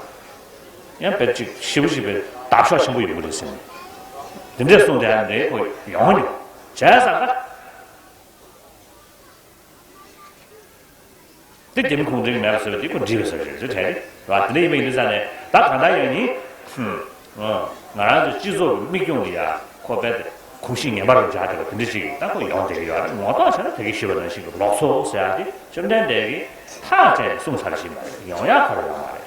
ཡང་དཔེ་ཅིག་ཞེ་པོ་ཞིག་པའི་བརྡབ་ཤོག་ཆེན་པོ་ཡོང་གི་རེད་ཟེར་ནས། དེ་འདྲས་གསུངས་དེ་ཡང་འདྲའི་ཁོ་ཡོང་མྱོང་བྱས་ཙང་ད། དེ་རྒྱ་མི་གུང་ཁྲན་གྱི་མེད་པ་བཟོས་པ་དེ་ཁོ་འགྲིག་པའི་བཟོ་ཞིག་རེད་དྲན་རེད་བ། དེ་འདྲ་ཡིན་པ་ཡིན་དུས་ཙང་ནས་ད་གང་ལྟར་ཡང་ཡིན། ང་རང་ཚོའི་སྤྱི་ཚོགས་ཀྱི་དམིགས་ཡོང་ལ་ཡ་ཁོ་དཔེ་དེ་གོམས་གཤིས་ངན་པ་རུ་འཇགས་བསྡད་པ་དེ་འདྲ་ཞིག་ད་ཁོ་ཡོང་བསྡད་ཀྱི་ཡོད་རེད། ངོ་ཐོག་བྱས་ན་ད་གིན་ཞུས་པ་ནང་བཞིན་གྱི་ལོག་འཚོ་ཟེར་ཡ་དེ་བཅོམ་ལྡན་འདས་ཀྱིས་ཐག་བཅད་ནས་གསུངས་ཚར་བཞིན་པ་རེད། ཡོང་ཡ་ག་རེ་ཡོང་མ་རེད།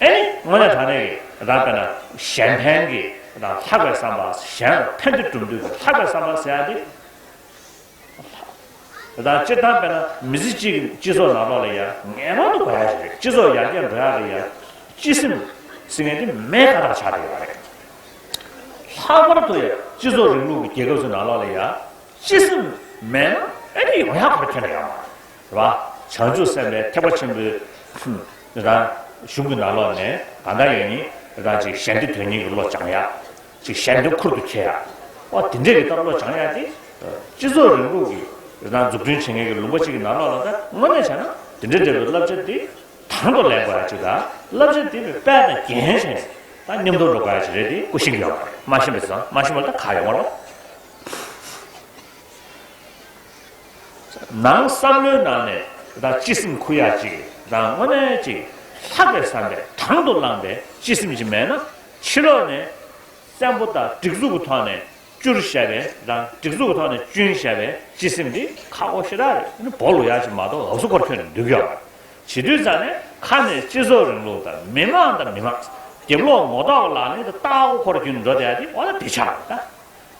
ཨེ་ནི་དངོས་གནས་དྲང་གནས་ཀྱི་ད་དཔེར་ན་གཞན་ཕན་གྱི་ད་ལྷག་པའི་བསམ་པ་གཞན་ལ་ཕན་བདེ་སྒྲུབ་འདོད་ཀྱི་ལྷག་པའི་བསམ་པ་ཟེར་ཡ་དེ། ད་སྤྱིར་བཏང་དཔེར་ན་མི་ཚེ་གཅིག་གི་སྤྱི་ཚོགས་ནང་ལོགས་ལ་ཡ་ངེས་པར་དུ་དགོས་ཡ་ཞིག་རེད། སྤྱི་ཚོགས་ཡར་རྒྱས་འགྲོ་ཡ་ལ་ཡ་སྤྱི་སེམས་ཟེར་མཁན་དེ་མེད་ཁ་ཐག་ཆགས་བསྡད་ཡོད་རེད། ལྷག་པར་དུ་ཡ་སྤྱི་ཚོགས་རིང་ལུགས་ཀྱི་རྒྱལ་ཁབ་ཚོའི་ནང་ལོགས་ལ་ཡ་སྤྱི་སེམས་མེད་ན་ཨེ་ནི་ཡོང་ཡ་ཁོ་ར་ཁྱོན་ནས་ཡོད་མ་རེད། རེད་བ། བྱང་ཆུབ་སེམས་དཔའི་ཐེག་པ་ཆེན་པོའི་རང་གཞུང་གི་ནང་ལོགས་ནས་གང་ལྟར་ཡང་ཡིན་རང་ཅིག་གཞན་སྡེ་དོན་གཉེར་གྱི་བློ་སྦྱང་ཡ། ཅིག་གཞན་དོན་ཁུར་དུ་འཁྱེར་ཡ། ཨོ་དེ་འདྲས་ཀྱི་ལྟ་བློ་སྦྱང་ཡ་དེ། སྤྱི་ཚོགས་རིང་ལུགས་ཀྱི་རང་འཛུགས་སྐྲུན་བྱེད་མཁན་གྱི་ལུང་པ་གཅིག་གི་ནང་ལོགས་ལ་ད་དངོས་གནས་བྱས་ན་དེ་འདྲས་འདྲ་བའི་བསླབ་བྱ་དེ་དང་དུ་ལེན་དགོས་ཡ་ཅིག་དང་བསླབ་བྱ་དེ་དཔེ་དང་རྒྱན་བྱས་ནས་ད་མཉམ་དུ་འགྲོ་དགོས་ཡ་ཅིག་རེད་དེ་ཀུ་ཤིང་ཡོད་མ་རེད། མ་ཤེས་པ་དང་ག་ཡོད་མ་རེད། ནང་བསམ་བློའི་ནང་ནས་ད་སྤྱི་སེམས་ཁུར་ཡག་ཅིག་དང་། དངོས་གནས་ཅིག་ལྷག་པའི་བསམ་པས་དང་དུ་བླངས་པའི་སྤྱི་སེམས་ཅིག་མེད་ན། ཕྱི་ལོགས་ནས་བཙན་པོ་དང་སྒྲིག་འཛུགས་ཀྱི་ཐོག་ནས་བསྐྱུར་བཞག་པའི་དང་། སྒྲིག་འཛུགས་ཀྱི་ཐོག་ནས་བསྐྱོན་བཞག་པའི་སྤྱི་སེམས་འདི་ཁག་པོ་ཞེ་དྲག་རེད། ཨ་ནི་སྦོ་ལོག་ཡག་ཅིག་མ་གཏོགས་འུབ་སུ་འཁོར་ཁྱོན་ནས་འདུག་ཡོད་མ་རེད། བྱེད་དུས་ཙང་ནས་ཁ་ནས་སྤྱི་ཚོགས་རིང་ལུགས་དང་། མི་མང་དང་མི་མང་། རྒྱབ་ལོགས་ངོ་ཐོག་ལག་ལེན་དུ་བསྟར་དགོས་སྐོར་རྒྱུན་འགྲོ་བསྡད་ཡ་དེ་འོ་ན་དེ་ཆགས་རེད་ད།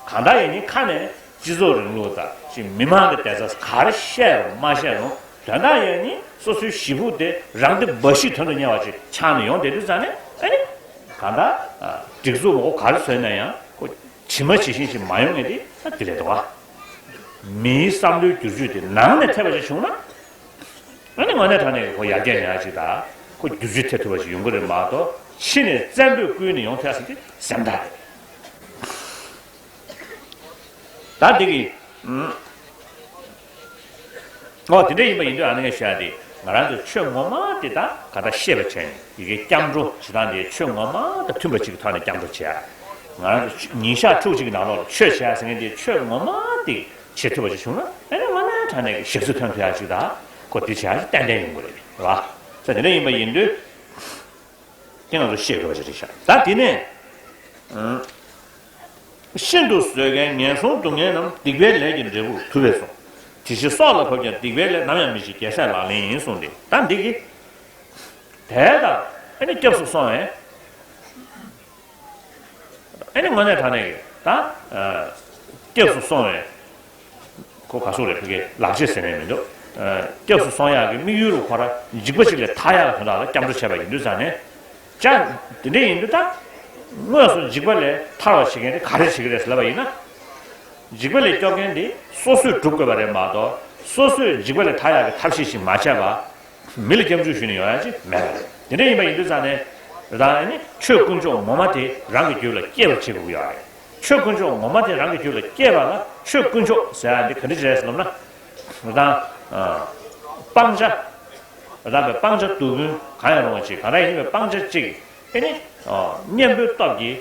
གང་ལྟར་ཡིན་ནའི་ཁ་ནས་སྤྱི་ཚོགས་རིང་ལུགས་དང་ཅིག་མི་མང་གི་བདེ་རྩ་ག་རེ་བཤད་རུང་མ་བཤད་རུང་། དོན་དག་ཡིན་ནའི་སོ་སོའི་གཞིས་ཕུག་དེ་རང་བདེ་འབའ་ཞིག་དོན་དུ་གཉེར་བ་ཅིག་ཆགས་ནས་ཡོང་བསྡད་དུས་ཙང་ནས། ཨ་ནི་གང་ལྟར་སྒྲིག་འཛུགས་མང་པོ་ག་རེ་བཟོས་ན་ཡང་ཁོ་ཇི་མ་ཇི་བཞིན་ཞིག་མ་ཡོང་ངེས་དེ་ད་དེ་རེད་དོ། མིའི་བསམ་བློའི་བསྒྱུར་བཅོས་དེ་ནང་ནས་ཐེབས་པ་ཞིག་བྱུང་ན། ཨ་ནི་དངོས་གནས་དྲང་གནས་ཁོ་ཡར་རྒྱས་ཡོང་ཡ་ཅིག་དང་། ཁོ་བསྒྱུར་བཅོས་ཐེབས་ཐུབ་པ་ཞིག་ཡོང་གི་རེད་མ་གཏོགས། ཕྱི་ནས་བཙན་པོས་བསྐུལ་ནས་ཡོང་ཐུབ་ཡ་ཟེར་དེ་གཟེངས་རྟགས་རེད། ད་འདི་གི་ཨུམ། ཨོ་དེ་འདྲ་ཡིན་པ་ཡིན་དུས། ཨ་ནི་ངས་ཞུ་ཡ་དེ། ང་རང་ཚོས་ཆོས་ངོ་མ་དེ་དག་ག་ད་ཤེས་པ་བྱས་ནས། ཡི་གེ་སྐྱབས་འགྲོ་བྱེད་སྟངས་དེ་ཆོས་ངོ་མ་དང་མཐུན་པ་ཅིག་གི་ཐོག་ནས་སྐྱབས་འགྲོ་བྱེད་ཡ། ང་རང་ཚོ་ཉིན་ཞག་ཕྲུགས་གཅིག་གི་ནང་ལོགས་ལ་ཆོས་བྱེད་ཡ་ཟེར་མཁན་དེ་ཆོས་ངོ་མ་དེ་བྱེད་ཐུབ་པ་ཅིག་བྱུང་ན། ཨ་ནི་དངོས་གནས་དྲང་གནས་ཀྱི་ཞབས་སུ་ཐོན་ཐུབ་ཡ་ཅིག་དང་། ཁོ་དེ་བྱེད་ཡ་ཅིག་ཏན་ཏན་ཡོང་གི་རེད། རེད་བ། ས་དེ་འདྲ་ཡིན་པ་ཡིན་དུས། དེ་ང་ཚོ་ཤེས་དགོས་པ་ཞིག་རེད་ཤག་ད་དེ་ནས། ཨང་། ཤིན་ཏུ་བཟོད་མཁན་ངན་སོང་སྡུག་བསྔལ་རྣམས། སྡིག་པའི་ལས་ཀྱི་འབྲས་བུར་གྱུར་པས་སོ། དེ་བཞིན་སྲོག་ལ་བབ་ཀྱང་། སྡིག་པའི་ལས་ནམ་ཡང་མི་བྱེད། རྒྱལ་སྲས་ལག་ལེན་ཡིན་གསུངས་ཏེ། ད་འདི་གི་དེ་དང་། ཨ་ནི་སྐྱབས་སུ་སོང་བས། ཨ་ནི་དངོས་གནས་དྲང་གནས་ཀྱི་ད། ཨ། སྐྱབས་སུ་སོང་བས། ཁོ་ག་སུ་རེད། ཕ་གི་ལག་རྗེས་ཟེར་ནས་མི་འདུག་ཨ། སྐྱབས་སུ་སོང་ཡག་གི་དམིགས་ཡུལ་རུ་ཁོ་རང་འཇིགས་པ་ཅིག་ལས་ཐར་ཡག་གི་དོན་དག་ལ་སྐྱབས་འགྲོ་བྱས་པ་ཡིན་དུས་ཙང་ནས། ཅང་དེ་འདྲ་ཡིན་དུས་ད། དངོས་སུ་འཇིགས་པ་ལས་ཐར་བར་བྱེད་མཁན་དེ་ག་རེ་བྱེད་ཀྱི་རེད་ཟེར་ལབ་པ་ཡིན་ན། འཇིགས་པ་ལས་སྐྱོབ་མཁན་དེ་སོ་སོས་སྒྲུབ་དགོས་པ་རེད་མ་གཏོགས། སོ་སོས་འཇིགས་པ་ལས་ཐར་ཡག་གི་ཐབས་ཤེས་ཤིག་མ་བྱས་པ། མི་ལ་སྐྱབས་འཇུག་ཞུས་ནས་ཡོང་ཡ་ཅིག་མེད་པ་རེད། དེ་འདྲ་ཡིན་པ་ཡིན་དུས་ཙང་ནས། རང་ནི་ཆོས་དཀོན་མཆོག་ངོ་མ་དེ་རང་གི་རྒྱུད་ལ་སྐྱེ་བར་བྱེད་དགོས་ཀྱི་ཡོད་རེད། ཆོས་དཀོན་མཆོག་ངོ་མ་དེ་རང་གི་རྒྱུད་ལ་སྐྱེ་བ་ལ་ཆོས་དཀོན་མཆོག་ཟེར་ཡ་འདི་ག་འདྲ་ཅིག་རེད་ཟེར་ལབ་ན། རང་། ཨ། སྤང་བྱ། རང་པའི་སྤང་བྱ་སྡུག་ཀུན་གང་ཡང་རུང་བ་ཅིག་གང་ལྟར་ཡིན་པའི་སྤང་བྱ་གཅིག་ཨེ་ནི། ཨ། གཉེན་པོའི་སྟོབས་ཀྱིས་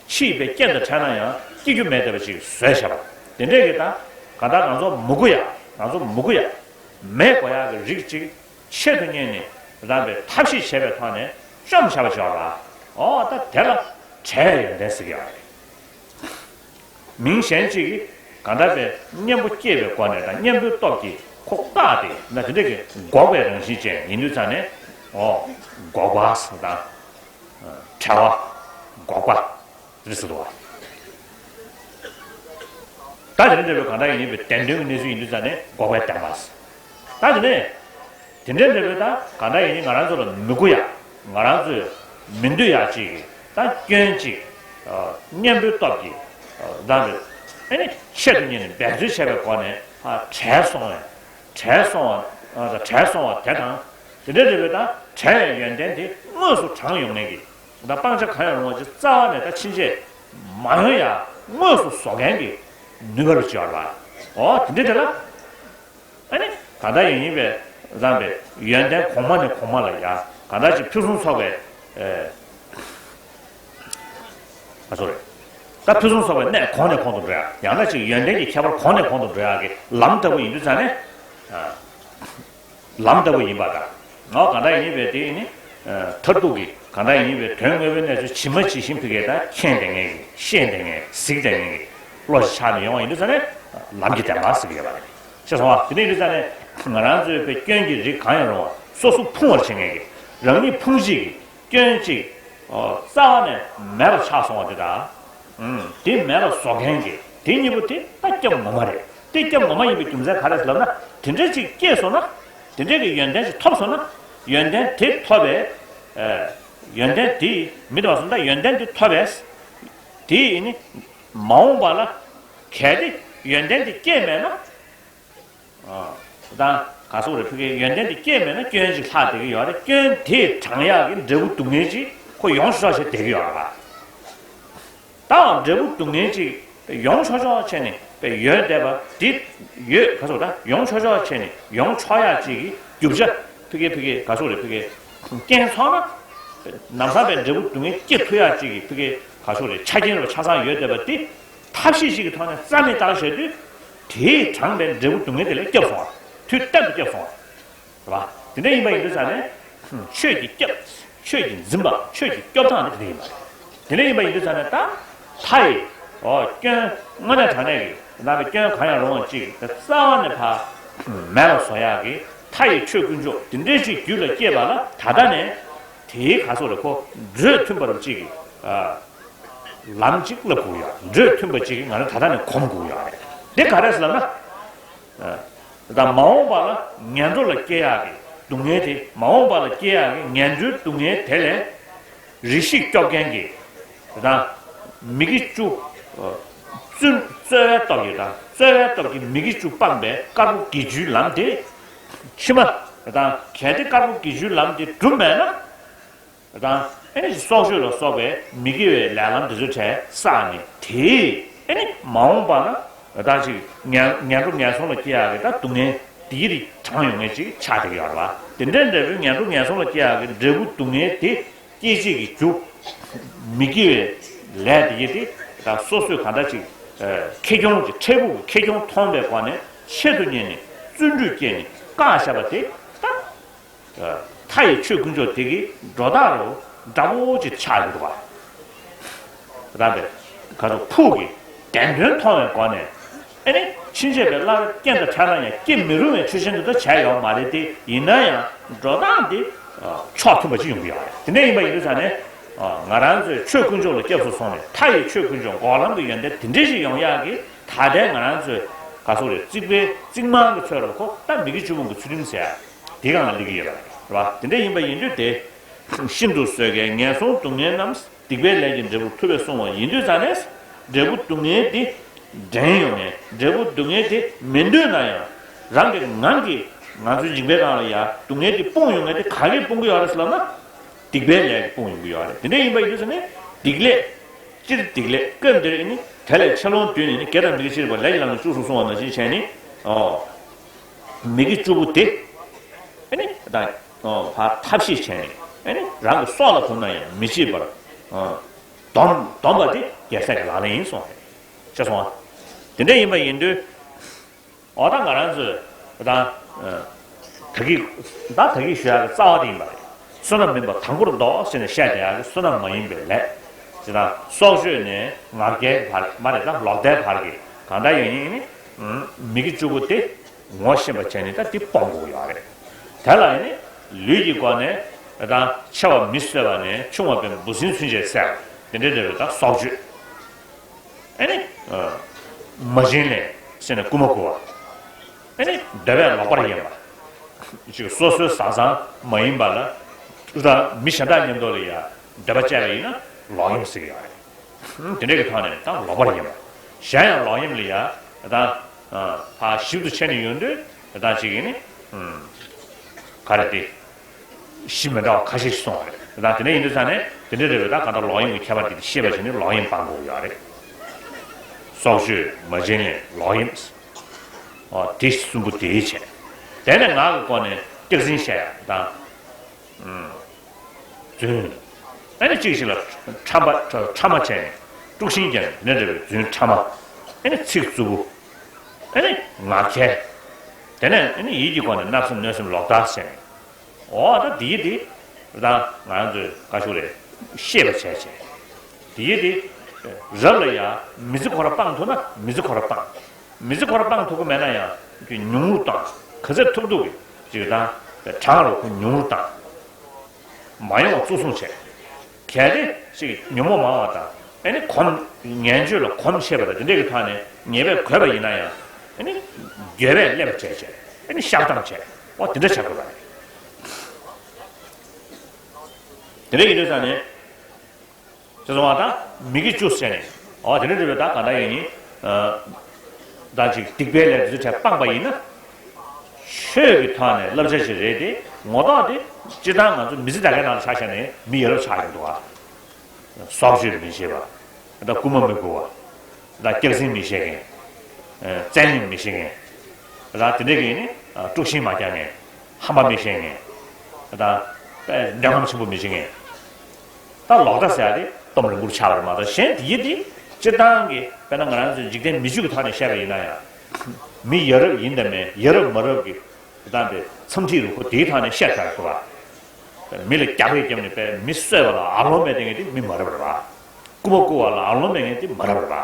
ཕྱིས་པའི་རྐྱེན་དང་འཕྲད་ན་ཡང་སྐྱེ་རྒྱུ་མེད་བསྡད་པ་ཅིག་བཟོས་བཞག་པ། དེ་འདྲས་ཀྱི་ད་གང་ལྟར་ང་ཚོ་མི་མགུ་ཡ། ང་ཚོ་མི་མགུ་ཡ། མེད་དགོས་ཡག་གི་རིགས་ཅིག་ཆེད་དུ་གཉེར་ནས་རང་པའི་ཐབས་ཤེས་བྱས་པའི་ཐོག་ནས་བཅོམ་བཞག་པ་བྱས་པ། ཨོ་ད་དེ་ལ་བྲལ་བའི་ཡོན་ཏན་ཟེར་གྱི་ཡོད་རེད། མིང་གཞན་གཅིག་གིས་གང་ལྟར་པའི་གཉེན་པོ་སྐྱེས་པའི་སྒོ་ནས་དང་། གཉེན་པོའི་སྟོབས་ཀྱིས་ཁོ་བཀག་སྟེ་ན། དེ་འདྲ་གི་འགོག་པའི་རང་བཞིན་ཅན་ཡིན་དུས་ཙང་ནས། ཨོ། འགོག་པ་ཟེར་དང་། བྲལ་བ། འགོག་པ། རེད་ཟེར་འདུག་བ། ད་དེ་འདྲ་འདྲ་བའི་གང་ལྟར་ཡིན་པའི་བདེན་དོན་གྱི་གནས་ཚུལ་ཡིན་དུས་ཙང་ནས་འགོག་པའི་བདེན་པ་ཟེར། ད་དེ་ནས། དེ་འདྲའི་འདྲ་བའི་ད་གང་ལྟར་ཡིན་ནའི་ང་རང་ཚོ་ལ་མི་མགུ་ཡ། ང་རང་ཚོས་མི་འདོད་ཡ་ཅིག་གི་ད་སྐྱོན་ཅིག་ཨ། གཉེན་པོའི་སྟོབས་ཀྱིས། ཨ། ད་རེད། ཨེ་ནི་ཆེད་དུ་གཉེར་ནས་འབད་རྩོལ་བྱས་པའི་སྒོ་ནས། ཨ། བྲལ་སོང་བས། བྲལ་སོང་བ། ཨ། བྲལ་སོང་བ་དེ་དང་། དེ་འདྲའི་འདྲ་བའི་ད་བྲལ་བའི་ཡོན་ཏན་དེ་དངོས་སུ་དྲངས་ཡོང་མཁན་གྱི། ད་སྤང་བྱ་གང་ཡང་རུང་བ་ཅིག་རྩ་བ་ནས་ད་ཕྱིན་ཆད་མ་ཡོང་ཡ་དངོས་སུ་བཟོ་མཁན་གྱི་ནུས་པ་རུ་གྱུར་བ། ཨོ་དེ་འདྲའི་དེ་ལ། ཨ་ནི་གང་ལྟར་ཡིན་ཡིན་པའི་རང་པའི་ཡོན་ཏན་གོང་མ་ནས་གོང་མ་ལ་ཡ། གང་ལྟར་ཅིག་ཕུན་སུམ་ཚོགས་པའི། ཨེ། ཨ། སོ་རེད། ད་ཕུན་སུམ་ཚོགས་པའི་གནས་གོང་ནས་གོང་དུ་འགྲོ་ཡ། ཡང་ན་ཅིག་ཡོན་ཏན་གྱི་ཁྱད་པར་གོང་ནས་གོང་དུ་འགྲོ་ཡ་གི་ལམ་ལྟ་བུ་ཡིན་དུས་ཙང་ནས། ཨ། ལམ་ལྟ་བུ་ཡིན་པ་དང་། ཨོ་གང་ལྟར་ཡིན་པའི་དེ་ནི། ཨ། མཐར་ཐུག་གི་གང་ལྟར་ཡིན་པའི་དོན་དངོས་པོའི་གནས་ཚུལ་ཇི་མ་ཇི་བཞིན་ཕ་གིར་ད་མཁྱེན་བསྡད་མཁན་གྱི། ཤེས་བསྡད་མཁན་གྱི། གཟིགས་བསྡད་མཁན་གྱི་བློ་ཞིག་ཆགས་ནས་ཡོང་བ་ཡིན་དུས་ཙང་ནས་ལམ་གྱི་བདེན་པ་ཟེར་གྱི་ཡོད་པ་རེད། ཤེས་སོང་བ། དེ་ནས་ཡིན་དུས་ཙང་ནས་ང་རང་ཚོའི་པའི་སྐྱོན་གྱི་རིགས་གང་ཡང་རུང་བ་སོ་སོ་ཕུང་བར་བྱེད་མཁན་གྱི། རང་ཉིད་ཕུང་བྱེད་ཀྱི་སྐྱོན་གཅིག་ཨོ། རྩ་བ་ནས་མེད་པ་ཆགས་སོང་བ་དེ་དང་། ཨུམ། དེ་མེད་པ་བཟོ་མཁན་གྱི་དེ་གཉིས་པོ་དེ་ད་སྐྱབས་ངོ་མ་རེད། དེ་སྐྱབས་ངོ་མ་ཡིན་པའི་རྒྱུ་མཚན་ག་རེ་ལབ་ན། དེ་འདྲ་ཅིག་སྐྱེས་སོང་ན། དེ་འདྲ་གི་ཡོན་ཏན་ཅིག་ཐོབ་སོང་ན། ཡོན་ཏན་དེ་ཐོབ་པའི། ཨ། ཡོན་ཏན་དེ་མི་འདུག་བ་སོང་ད། ཡོན་ཏན་དེ་ཐོབ་པས། དེ་ནི་མ་འོངས་པ་ལ་གལ་ཏེ་ཡོན་ཏན་དེ་སྐྱེས་མེད་ན། ཨ། ད་ག་སོག་རེད། ཕ་གིའི་ཡོན་ཏན་དེ་སྐྱེས་མེད་ན་སྐྱོན་ཅིག་ལྷག་བསྡད་ཀྱི་ཡོད་རེད། སྐྱོན་དེ་དྲང་ཡག་གི་འབྲས་བུ་སྡུག་བསྔལ་ཅིག་ཁོ་ཡོང་ཆོག་ཆོག་བྱས་བསྡད་ཀྱི་ཡོད་རེད་པ། ད་འབྲས་བུ་སྡུག་བསྔལ་ཅིག་ཡོང་ཆོག་ཆོག་བྱས་ནས་ཡོད་བསྡད་པ་འདི་ཡོད། ག་སོག་ད་ཡོང་ཆོག་ཆོག་བྱས་ནས་ཡོང་ཆོག་ཡག་ཅིག་གི་རྒྱུ་ཆ་ཕ་གིའི་ཕ་གིའི་ག་སོག་རེད། ཕ་གིའི་རྐྱེན་ཚོགས་ན། ལམ་སང་པའི་འབྲས་བུ་སྡུག་བསྔལ་སྐྱེ་ཐུབ་ཡག་ཅིག་གི་ཕ་གིའི་ག་སོག་རེད། ཆ་རྐྱེན་རུ་ཆ་ཚང་ཡོད་བསྡད་པ་འདི། ཐབས་ཤེས་ཤིག་གི་ཐོག་ནས་རྩ་མེད་བཏང་བྱས་དུས། དེས་དྲངས་པའི་འབྲས་བུ་སྡུག་བསྔལ་དེ་ལས་སྐྱབས་སོང་བ། དུས་གཏན་དུ་སྐྱབས་སོང་བ་རེད་པ། དེ་འདྲ་ཡིན་པ་ཡིན་དུས་ཙང་ནས་ཆོས་ཀྱི་སྐྱབས། ཆོས་ཀྱི་འཛིན་པ། ཆོས་ཀྱི་སྐྱོབ་སྟངས་ནི་དེ་འདྲ་ཡིན་པ་རེད། དེ་འདྲ་ཡིན་པ་ཡིན་དུས་ཙང་ནས་ད་མཐའ་ཡི་ཨོ་སྐྱོན་དངོས་གནས་དྲང་གནས་ཀྱི་ནང་གི་སྐྱོན་གང་ཡང་རུང་བ་ཅིག་རྩ་བ་ནས་ཕར་མེད་པ་བཟོ་ཡག་གི་མཐའ་ཡི་ཆོས་དཀོན་མཆོག་དེ་འདྲའི་ཅིག་རྒྱུད་ལ་སྐྱེས་པ་ལ་ད་ལྟ་ནས་དེའི་ག་སོགས་ལ་ཁོ་འགྲོས་མཐུན་པ་རུ་ཅིག་གི་ལམ་ཅིག་བསླབ་དགོས་ཡོད། འགྲོས་མཐུན་པ་ཅིག་གི་ང་རང་ད་ལྟ་ནས་གོམས་དགོས་ཡོད་རེད། དེ་ག་རེ་ཟེར་ལབ་ན། ད་མ་འོངས་པ་ལ་ངན་འགྲོ་ལ་སྐྱེ་ཡག་གི་སྡུག་བསྔལ་དེ། མ་འོངས་པ་ལ་སྐྱེ་ཡག་གི་ངན་འགྲོའི་སྡུག་བསྔལ་དེ་ལས་རེ་ཞིག་སྐྱོབ་མཁན་གྱི་ད་མི་དགེ་བཅུ། བཙུན་རྩོལ་བའི་སྟོབས་ཀྱིས་ད་རྩོལ་བའི་སྟོབས་ཀྱིས་མི་དགེ་བཅུ་སྤངས་པའི་དཀར་པོ་དགེ་བཅུའི་ལམ་དེ། ཕྱི་མ་ད་གལ་ཏེ་དཀར་པོ་དགེ་བཅུའི་ལམ་དེ་བསྒྲུབས་མེད་ན། དང་ཨེ་ནི་སྲོག་གཅོད་ལ་སོགས་པའི་མི་དགེ་བའི་ལས་ལམ་འདི་ཚོའི་གྲས་བསགས་ནས་དེས་ཨེ་ནི་མ་འོངས་པ་ན་ད་ཅིག་ངན་ངན་འགྲོ་ངན་སོང་ལ་སྐྱེ་ཡག་གི་ད་སྡུག་བསྔལ་དེའི་རིགས་དྲངས་ཡོང་མཁན་ཅིག་ཆགས་བསྡད་ཀྱི་ཡོད་རེད་པ། དེ་འདྲའི་འབྲས་བུའི་ངན་འགྲོ་ངན་སོང་ལ་སྐྱེ་ཡག་གི་འབྲས་བུ་སྡུག་བསྔལ་དེ་སྐྱེད་བྱེད་ཀྱི་རྒྱུ་མི་དགེ་བའི་ལས་དེ་གྱིས་དེ་ད་སོ་སོས་གང་འདྲ་ཅིག་ཁེ་གྱོང་གི་འཕྲལ་ཕུགས་ཀྱི་ཁེ་གྱོང་མཐོང་བའི་སྒོ་ནས་ཆེད་དུ་གཉེར་ནས་བརྩོན་འགྲུས་བསྐྱེད་ནས་བཀག་བཞག་པ་དེ་ད། མཐའ་ཡི་ཆོས་དཀོན་མཆོག་དེ་གིས་སྒྲོ་བཏགས་རུ་འདྲ་པོ་ཅིག་ཆགས་ཡོང་འདུག་པ། ར་བས་ག་ཚོད་ཕུགས་ཀྱི་བདེན་དོན་མཐོང་བའི་སྒོ་ནས་ཨེ་ནི་ཕྱིན་ཆད་པའི་སླར་རྐྱེན་དང་བྲལ་ན་ཡང་སྐྱེ་མི་རུང་བའི་ཆོས་ཅན་དུ་ད་བྱས་ཡོད་མ་རེད་དེ། ཡིན་ན་ཡང་འགྲོ་སྟངས་དེ་ཕྱོགས་མཐུན་པ་ཅིག་ཡོང་གི་ཡོད་རེད། དེ་འདྲ་ཡིན་པ་ཡིན་དུས་ཙང་ནས་ང་རང་ཚོས་ཆོས་དཀོན་མཆོག་ལ་སྐྱབས་སུ་སོང་ནས་མཐའ་ཡི་ཆོས་དཀོན་མཆོག་འགོག་ལམ་གྱི་ཡོན་ཏན་དེ་འདྲ་ཞིག་ཡོང་ཡག་གི་ད་ལྟའི་ང་རང་ཚོའི་ག་སོགས་རེད། རྩིག་པའི་རྩིག་རྨང་གི་ཚོད་རུ་ཁོ་ད་མི་དགེ་བཅུ་སྤོང་གི་ཚུལ་ཁྲིམས་ཟེར་ཡ། དེ་སྒང་ལ་སླེབས་ཀྱི་ཡོད་པ་རེད་པ། དེ་འདྲ་ཡིན་པ་ཡིན་དུས་དེ་ཤིན་ཏུ་བཟོད་དཀའི་ངན་སོང་སྡུག་བསྔལ་རྣམས་སྡིག་པའི་ལས་ཀྱི་འབྲས་བུར་ཐུབ་པས་གསུངས་པ་ཡིན་དུས་ཙང་ནས་འབྲས་བུ་སྡུག་བསྔལ་དེ་འདྲེན་ཡོང་ནས་འབྲས་བུ་སྡུག་བསྔལ་དེ་མི་འདོད་ན་ཡང་རང་གི་ངང་གིས་ང་ཚོའི་འཇིགས་པའི་སྒང་ལ་ཡ་སྡུག་བསྔལ་དེ་སྤོང་ཡོང་ངེས་དེ་ག་གིས་སྤོང་གི་ཡོད་རེད་ཟེར་ལབ་ན་སྡིག་པའི་ལས་ཀྱིས་སྤོང་ཡོང་གི་ཡོད་རེད། དེ་འདྲ་ཡིན་པ་ཡིན་དུས་ཙང་ནས་སྡིག་ལས། སྤྱིར་སྡིག་ལས་སྐབས་འདིར་ནི་དེ་ལས་ཆེ་ལོང་བདུན་ནི་ནི་དགེ་དང་མི་དགེ་ཕྱེ་བ་ལས་ཀྱི་ལམ་ནི་བཅུ་དྲུག་གསུངས་པ་ནང་བཞིན་བྱས་ནི། ཨོ། མི་དགེ་བཅུ་པོ་དེ། ཨེ་ནི་ད། ཨོ་ཕར་ཐབས་ཤེས་བྱས་ནི། ཨེ་ནི་རང་གི་སྲོག་ལ་གོམས་ན་ཡང་མི་བྱེད་པར། ཨོ། སྡོམ་སྡོམ་པ་དེ་རྒྱལ་སྲས་ཀྱི་ལག་ལེན་ཡིན་གསུངས་པ་རེད། ཤེས་སོང་ཨ། དེ་འདྲ་ཡིན་པ་ཡིན་དུས། འོ་ད་ང་རང་ཚོས་ད་ད་གིན་ད་ད་གིན་ཞུ་ཡག་གི་རྩ་བ་དེ་ཡིན་པ་རེད། བསོད་ནམས་མིན་པ་དང་པོར་འདོགས་ཟེར་ནས་བཤད་བསྡད་ཡག་གི་བསོད་ནམས་མ་ཡིན་པའི་ལས། ཅེས་དང་སྲོག་གཅོད་ནས་ངག་འཁྱལ་བར་མ་རེད་ད་ལོག་ལྟའི་བར་གྱི་གང་ལྟར་ཡོད་ཉིད་ནི་མི་དགེ་བཅུ་པོ་དེ་ངོ་ཤེས་པ་བྱས་ནས་ད་དེ་སྤོང་དགོས་ཡོད་རེད། དེ་ལ་ཡིན་ནི་ལུས་ཀྱི་སྒོ་ནས་ད་འཆི་བ་མི་གསོད་པ་ནས་ཆུང་བ་པའི་འབུ་སྲིན་ཚུན་ཆད་བསད་པ་དེ་འདྲའི་འབྲས་བུ་ད་སྲོག་གཅོད། ཨེ་ནི། མ་བྱིན་ལེན་ཟེར་ནས་རྐུ་མ་རྐུ་བ། ཨེ་ནི། འདོད་པས་ལོག་པར་གཡེམ་པ། ཅིག་སོ་སོའི་བཟའ་ཚང་མ་ཡིན་པ་ལ། ད་མི་གཞན་དག་མཉམ་དུ་ལ་ཡ་འདོད་པ་སྤྱད་པ་ཡིན་ན་ལོག་གཡེམ་ཟེར་གྱི་ཡོད་རེད། དེ་འདྲ་གི་ཐོག་ནས་ད་ལོག་པར་གཡེམ་པ། གཞན་ཡང་ལོག་གཡེམ་ལ་ཡ་ད་ཕར་ཞིབ་ཏུ་ཕྱེ་ནས་ཡོང་དུས་ད་ཅིག་ཡིན་ནི། ག་རེ་དེ། གཞི་མི་འདྲ་བ་ཁ་ཤས་ཤིག་གསུངས་པ་རེད། ད་དེ་འདྲ་ཡིན་དུས་ཙང་ནས་དེ་འདྲ་རེད་པས། ད་གང་ལྟར་ལོག་གཡེམ་གྱི་ཁྱད་པར་དེ་དེ་ཤེས་པ་བྱས་ནས་ལོག་གཡེམ་སྤང་དགོས་ཡོད་རེད། སྲོག་གཅོད་མ་བྱིན་ལེན་ལོག་གཡེམ། ཨོ་དེ་གསུམ་པོ་དེའི་བྱས། དེ་ནས་ངག་གི་སྒོ་ནས་སྐྱག་རྫུན་བཤད་ཡ་དང་། རྫུན། ཨ་ནི་གཅིག་གཅིག་ལ་ཕྲ་མ་ཕྲ་མ་བྱས་ནས་དཀྲུག་ཤིང་བརྒྱབ་ནས་དེ་འདྲ་རེད་པས། རྫུན་ཕྲ་མ། ཨ་ནི་ཚིག་རྩུབ་པོ། ཨ་ནི་ངག་འཁྱལ། དེ་ནས་ཨ་ནི་ཡིད་ཀྱི་སྒོ་ནས་བརྣབ་སེམས་གནོད་སེམས་ལོག་ལྟ་བྱས་ནས། འོ་ད་འདི་ཡི་འདི། ད་ང་ཚོས་བཀའ་ཤོག་རེ་ཤེས་པ་བྱས་བྱས། འདི་ཡི་འདི། རབ་ལ་ཡང་མི་ཚེ་ཁོ་ར་སྤང་ཐུབ་ན་མི་ཚེ་ཁོ་ར་སྤང་། མི་ཚེ་ཁོ་ར་སྤང་ཐུབ་ཀྱི་མེད་ན་ཡང་ཉུང་རུ་བཏང་། ག་ཚོད་ཐུབ་ཐུབ་ཀྱི་ཅིག་དང་གྲངས་རུ་ཁོ་ཉུང་རུ་བཏང་། མ་ཡོང་བ་གཙོ་བཟུང་བྱས། གལ་ཏེ་ཅིག་ཉོན་མོངས་མང་བ་དང་། ཨེ་ནི་གོམས་ངན་སྤྱོད་ལ་གོམས་ཆེ་བ་དང་དེ་འདྲས་ཀྱི་ཐོག་ནས་ཉེས་པས་གོས་པ་ཡིན་ན་ཡང་། ཨེ་ནི་འགྱོད་པས་སླེབས་པ་བྱས་བྱས། ཨེ་ནི་བཤགས་བཏང་བྱས། འོ་དེ་འདྲ་བྱ་དགོས་པ་རེད། དེ་འདྲ་ཡིན་དུས་ཙང་ནས། ཅེས་གསུངས་པ་དང་མི་དགེ་བཅུ་ཟེར་ནས། འོ་དེ་འདྲ་རེད་པས། ད་གང་ལྟར་ཡིན་ནི། ད་ཅིག་སྡིག་པའི་ལས་དེ་ཚོ་བྱས་སྤངས་པ་ཡིན་ན། ཆོས་ཀྱི་ཐོག་ནས་བསླབ་བྱ་ཞིག་རེད་དེ། ངོ་ཐོག་དེ་སྤྱིར་བཏང་ང་ཚོ་མི་ཚེ་ད་གའི་ནང་ལ་ཆ་བཞག་ནས་མི་ཡ་རབས་ཆགས་ཡོང་འདུག་ཨ། སྲོག་གཅོད་མི་བྱེད་པ། ད་རྐུ་མ་མི་རྐུ་བ། ད་སྐྱག་རྫུན་མི་བཤད་མཁན། བཙན་གཡེམ་མི་བྱེད་མཁན། ད་དེ་འདྲ་གི་ནི་དཀྲུག་ཤིང་མ་རྒྱག་མཁན། ཧམ་པ་མི་བཤད་མཁན། ད་འདོད་ཁམས་ཆེན་པོ་མི་བྱེད་མཁན། ད་ལོག་ལྟ་ཟེར་ཡ་དེ་སྟོབས་རིང་པོར་ཆགས་པ་རེད་མ་གཏོགས། གཞན་དེ་ཡི་དེ་སྤྱིར་བཏང་གི་དཔེར་ན་ང་རང་ཚོའི་འཇིག་རྟེན་མི་ཆོས་ཀྱི་ཐོག་ནས་བཤད་པ་ཡིན་ན་ཡང་། མི་ཡ་རབས་ཡིན་དང་མིན། ཡ་རབས་མ་རབས་ཀྱི་ དེ་དང་དེ་འཚམས་འདྲི་རུ་ཁོ་དེའི་ཐོག་ནས་བཤད་ཚར་དགོས་པ། མི་ལ་རྒྱག་རེས་བརྒྱབ་ནས་པས་མི་གསོད་པ་ལ་ཨ་ལོང་མེད་དེ་ངས་དེ་མི་མ་རབས་རེད་པ། རྐུ་མ་རྐུ་བ་ལ་ཨ་ལོང་མེད་ངས་དེ་མ་རབས་རེད་པ།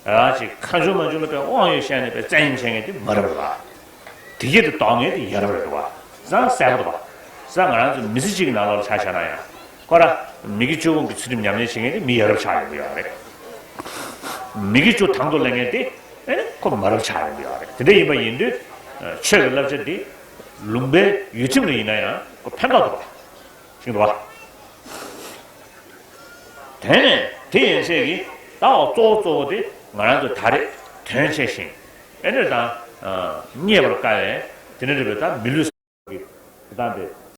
རང་ཅིག་ཁ་ཆུང་མ་ཆུང་ལ་པས་དབང་ཡོད་བཤད་ནས་པས་བཙན་གཡེམ་བྱེད་ངས་དེ་མ་རབས་རེད་པ། དེ་གྱད་དེ་ལྡོག་ངས་དེ་ཡ་རབས་རེད་པ། ས་གསལ་པོ་འདུག་པ། ས་ང་རང་ཚོ་མི་ཚེ་གཅིག་གི་ནང་ལོགས་ལ་ཆ་བཞག་ན་ཡང་། ཁོ་ར་མི་དགེ་བཅུ་སྤོང་གི་ཚུལ་ཁྲིམས་ཉམས་ལེན་བྱེད་མཁན་དེ་མི་ཡ་རབས་ཆགས་ཡོང་གི་ཡོད་རེད། མི་དགེ་བཅུ་དང་དུ་ལེན་མཁན་དེ་ཨེ་ནི་ཁོ་མ་རབས་ཆགས་ཡོང་གི་ཡོད་རེད། དེ་འདྲ་ཡིན་པ་ཡིན་དུས་ཆོས་ཀྱི་བསླབ་བྱ་འདི་ལུང་པའི་ཡུལ་ཁྲིམས་ལ་ཡིན་ན་ཡང་ཁོ་ཕན་ཐོགས་འདུག་པ། ཤེས་འདུག་པ། དེ་ནས་དེ་ཡན་ཆད་ཀྱི་ད་འོ་གཙོ་བོ་གཙོ་བོ་དེ་ང་རང་ཚོ་ད་རེས་དོན་ཆེ་ཞིང་ཨེ་འདྲ་དང་རྙེད་པར་དཀའ་བའི་དེ་འདྲ་རེད་པས། ད་མི་ལུས་ཀྱི་དེ་དང་དེ་